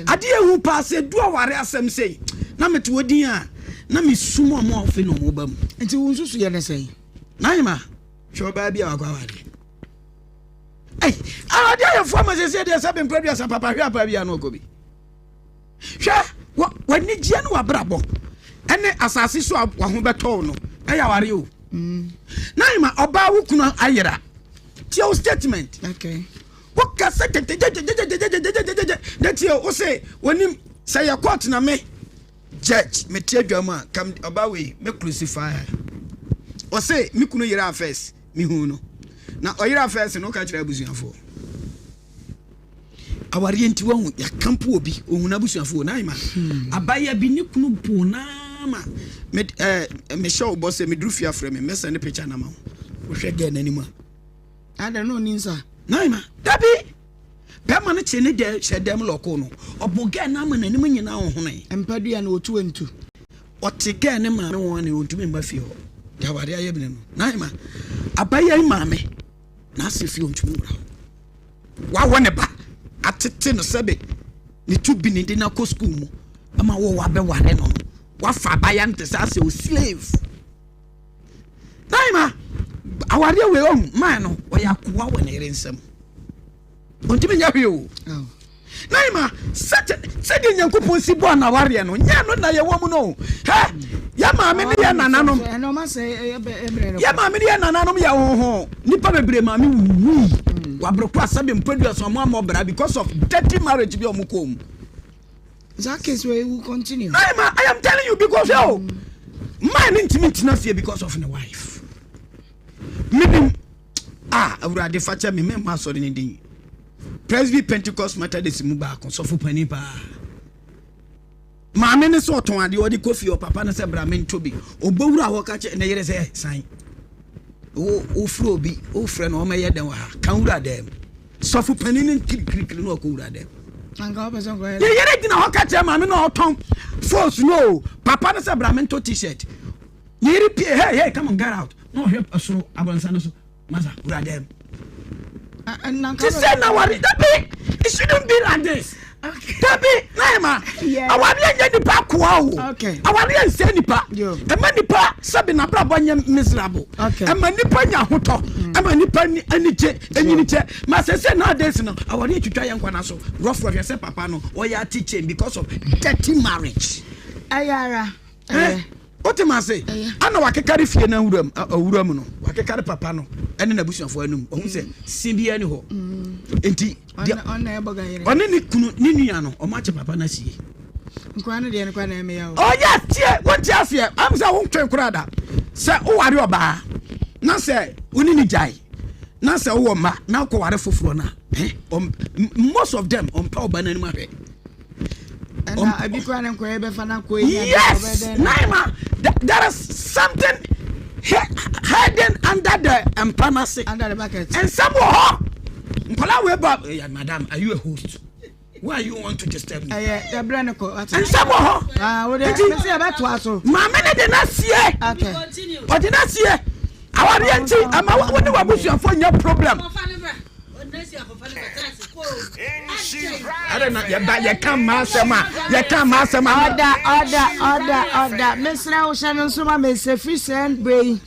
Speaker 2: adeɛ ehu paa sɛ du aware asɛm sei na mete wɔ din a na mesum ɔmo a ɔfe na ɔmo ba mu
Speaker 1: nti wo nsusu yɛ ne sɛn
Speaker 2: Naima hwɛ ɔbaa bi a wakɔ aware Ei, adeɛ ayɛ fo ama sɛsɛ deɛ sɛ bempɛ duasa papa hwɛ apa bi a na ɔkɔ bi Hwɛ, w'anigyeɛ ne w'abrabɔ ɛne asase so a w'aho bɛtɔw no ɛyɛ aware o. Mm. Na ma ɔbaa wo kunu ayera. Tie wo statement.
Speaker 1: Okay.
Speaker 2: Woka sɛ gyegyegyegyegyegyegyegyegyegye na tie wo se onim sɛ yɛ court na me judge me tie adwa mu a kam ɔbaa wei me crucify her. Ɔse me kunu yera first me hu no. Na ɔyera first no woka kyerɛ abusuafoɔ. Awareɛ nti wahu yɛakampo obi ohun n'abusuafoɔ na ayima hmm. abaayewa bi ne kunu poo naa ma me ɛɛ eh, mehyɛ wo bɔ sɛ meduru fie afrɛ me mɛsɛn ne picture na ma wo wohwɛ gɛɛ n'anim a.
Speaker 1: Ada no ni nsa.
Speaker 2: Na ayima dabi bɛrima no kye ne dɛ hyɛ dɛm lɔko no ɔbɔ gɛɛ n'ama n'anim nyinaa ɔhonoe.
Speaker 1: Mpadua no otu ntu.
Speaker 2: Ɔte gɛɛ ne maame wɔn ne ɔntumi mma fie hɔ de awareɛ ayɛ bene no na ayima abaayewa yi maame. N'ase fie ɔntumi nwura hɔ. Wawɔ ne ba atete no sɛbe ne tu bi ne de no akɔ sukuu mu ama wɔ wabɛware no no wafa abaya no te sɛ asɛ o slave. Naima awareɛ wei ɔhu man no ɔyɛ akoa wɔ ne yere nsam. Ɔntumi nyɛ hwee o. Naima, sɛdeɛ Nyankopɔn si bɔɔ n'awareɛ no, nyɛ no na yɛwɔ mu no. Hɛ, yɛ maame ne yɛ nananom. Yɛ maame ne yɛ nananom yɛ honho. Nipa bebree maame wuwui. Mm. Wabreko asabe mpadua so ɔmo amɔ bra because of dirty marriage bi ɔmo kɔɔ mu.
Speaker 1: That case where will continue.
Speaker 2: Naima, I am telling you because yo, mm. man ntumi ntena fie because of ne wife. Menim Ah, Awurade fa kyɛ me, memmɔ asɔre no din. Presby Pentecost Methodist mu baako, sɔfo panin paa. Maame no sɛ ɔtɔn adeɛ ɔde kɔ fie, ɔpapa no sɛ bra mentɔ bi. Ɔbɔwura hɔ ka kyɛ ne yere sɛ san. Wofrɛ obi, wofrɛ no ɔmɛyɛ dɛn wɔ ha? Ka wura dɛm. Sɔfo panin no kirikirikiri na ɔkɔ wura dɛm. Ne yere gyina hɔ ka kyerɛ maame no ɔtɔn fos no o. Papa no sɛ bra mentɔ t-shirt. Ne yere pie, hey, hey, come on, get out. Na ɔhwɛ soro abɔnsa no so, masa, wura dɛm. Te sɛ na wari, dabi, it shouldn't be like this. Dabi, na ɛma, awari ɛnyɛ nipa akoa o. Awari ɛnsɛ nipa. Ɛma nipa sɛbi n'abrabɔ nyɛ miserable. Ɛma nipa nya ahotɔ. Mm. Ɛma nipa ani gye, enyini kyɛ. Ma sɛ sɛ nowadays no, awari etwitwa yɛn nkwa na so. Rough rough yɛ sɛ papa no, ɔyɛ ati chain because of dirty marriage.
Speaker 1: Ɛyɛ ara.
Speaker 2: Eh? Wote me ase? Ana wakekare fie no awura mu, awura mu no, wakekare papa no ne n'abusuafoɔ anum. Ɔhu sɛ se biara ni hɔ. Nti, ɔne ne kunu, ne nua no, ɔmo akyɛ papa no asie.
Speaker 1: Nkora no deɛ no kora na ɛmɛ o.
Speaker 2: Oh yes, tie, wonte aseɛ. Am sɛ wontwe koraa da. Sɛ woware ɔbaa na sɛ wo ne ne gyae na sɛ wowɔ mma na wokɔware foforɔ no a, eh, most of them ɔmpɛ ɔba no anim ahwɛ. Yes, Naima, there is something hiding under the mpanase.
Speaker 1: Under the bucket.
Speaker 2: Nsɛm wɔ hɔ. Nkɔla wei ba, eh, madam, are you a host? Why you want to disturb me?
Speaker 1: Ɛyɛ ɛbrɛ ne kɔ.
Speaker 2: Nsɛm wɔ hɔ.
Speaker 1: Ah, wo de, mesi ɛbɛ to aso.
Speaker 2: Maame ne de na sie.
Speaker 1: Okay.
Speaker 2: Ɔde na sie. Awadeɛ nti, ama wo ne w'abusuafoɔ nyɛ problem. Adɛn na yɛba yɛka mmaa asɛm a yɛka mmaa asɛm a.
Speaker 1: Ɔda ɔda ɔda ɔda mesrɛ wo hyɛ no nso ma me sɛ firi sɛ berɛ yi.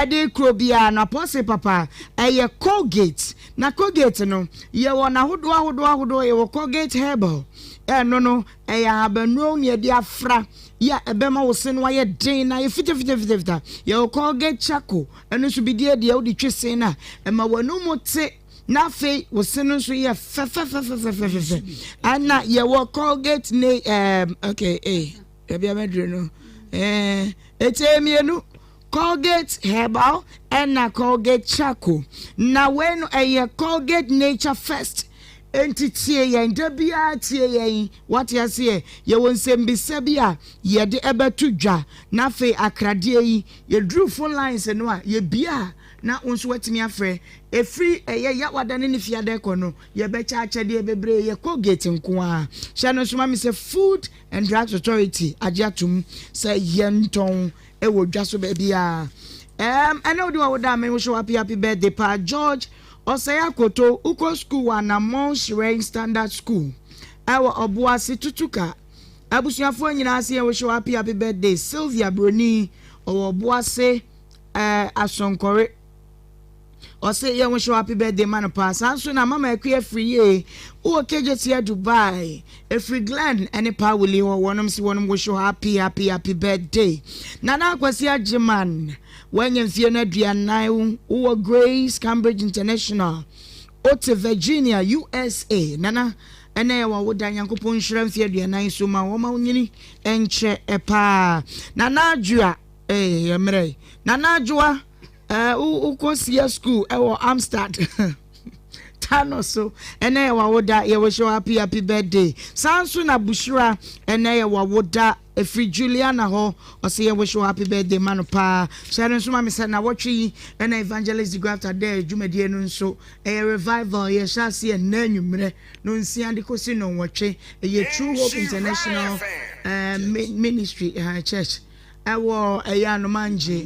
Speaker 1: de korɔ biara no, apɔse papa, ɛyɛ Colgate. Na Colgate no, yɛwɔ n'ahodoɔ ahodoɔ ahodoɔ, yɛwɔ Colgate Herbal, ɛno no, ɛyɛ ahabannuro na yɛde afra yɛ a ɛbɛma wo se no ayɛ den na ayɛ fitafitafitafita. Yɛwɔ Colgate Charcoal, ɛno nso bidie deɛ wode twe se no a, ɛma w'anum te na afei wo se no nso yɛ fɛfɛfɛfɛfɛfɛ. Ɛna yɛwɔ Colgate ne ɛɛm okay ee baabi a mɛduru no ɛɛ eti mmienu Colgate Herbal ɛna Colgate Charcoal. Na wei no ɛyɛ Colgate Nature First. Enti tie yɛn da biara tie yɛn wate aseɛ yɛwɔ nsɛmbisa bi a yɛde ɛbɛto dwa na afei akradeɛ yi yɛduru phone lines no a yɛbie a na wo nso woatumi afrɛ ɛfiri ɛyɛ Yawada ne ne Fiada ɛkɔ no yɛbɛkyɛ akyɛdeɛ bebree yɛ Colgate nko ara hyɛ no nso ma me sɛ Food and Drugs Authority agye atom sɛ yɛntɔn ɛwɔ dwa so baabiara ɛɛm ɛnɛ wode wɔ wo da a me wish wo happy happy birthday paa George Ɔsɛe Akoto, wokɔ sukuu wɔ Anammɔn Hyerɛn Standard School ɛwɔ Ɔboase Tutuka. Abusuafoɔ nyinaa se yɛn wish wo happy happy birthday Sylvia Broni ɔwɔ Ɔboase ɛɛ Asonkɔre. Ɔse yɛn wish wo happy birthday ma no paa. Saa nso na Mama Akua firi yie wowɔ Kejetia Dubai. Ɛfiri Glenn ɛne Paa Willie hɔ wɔnom se wɔnom wish wo happy happy happy birthday. Nana Akwasi Agyeman. Woanya mfeɛ no aduanan, wowɔ Grace Cambridge International, wote Virginia, USA. Nana, ɛnɛ yɛ w'awoda, Nyankopɔn nhyira mfeɛ aduanan so ma wɔma wo nyini nkyɛ paa. Nana Adwoa, eh, yɛ mmerɛ yi. Nana Adwoa, eh, wokɔ Sia School ɛwɔ Amstad. Tano so, ɛnɛ yɛ w'awoda, yɛ wish you happy happy birthday. Saa nso na Bushira, ɛnɛ yɛ w'awoda. Ɛfiri Juliana hɔ, ɔse yɛ wish wo happy birthday ma no paa. Hyɛ no nso ma me sɛ nawɔtwe yi ɛna Evangelist Degrafta dɛ dwumadie no nso ɛyɛ revival yɛhyɛ aseɛ nnɛ anwummerɛ nonsia de kɔsi nonwɔtwe ɛyɛ True Hope International eh, Ministry eh, Church ɛwɔ ɛyɛ Anomangye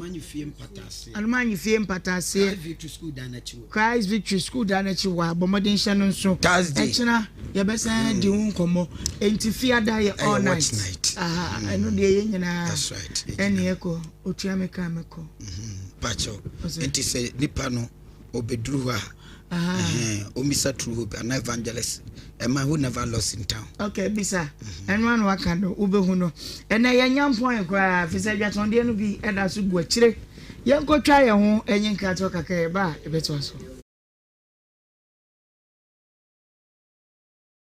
Speaker 1: Anomangye fie mpataaseɛ Christ Victory School dan n'akyi hɔ a bɔ mmɔden hyɛ no nso ɛkyena yɛbɛsan di ho nkɔmmɔ enti fiada yɛ all night mm. ɛno deɛ yɛ nyinaa ɛne ɛkɔ otua me ka mekɔ
Speaker 2: mm-hmm. pakyɛw nti sɛ nipa no ɔbɛduru hɔ a ɔmmisa True Hope anaa evangelist ɛma who never lost in town.
Speaker 1: Okay bisa mm-hmm. ɛno ano aka no wobɛhu no ɛnɛ yɛnya mpɔn koraa fi sɛ adwatɔndeɛ no bi ɛda so gu akyire Yɛnkɔtwa yɛn ho nye nkratoɔ kakra, yɛba a yɛbɛtoa so.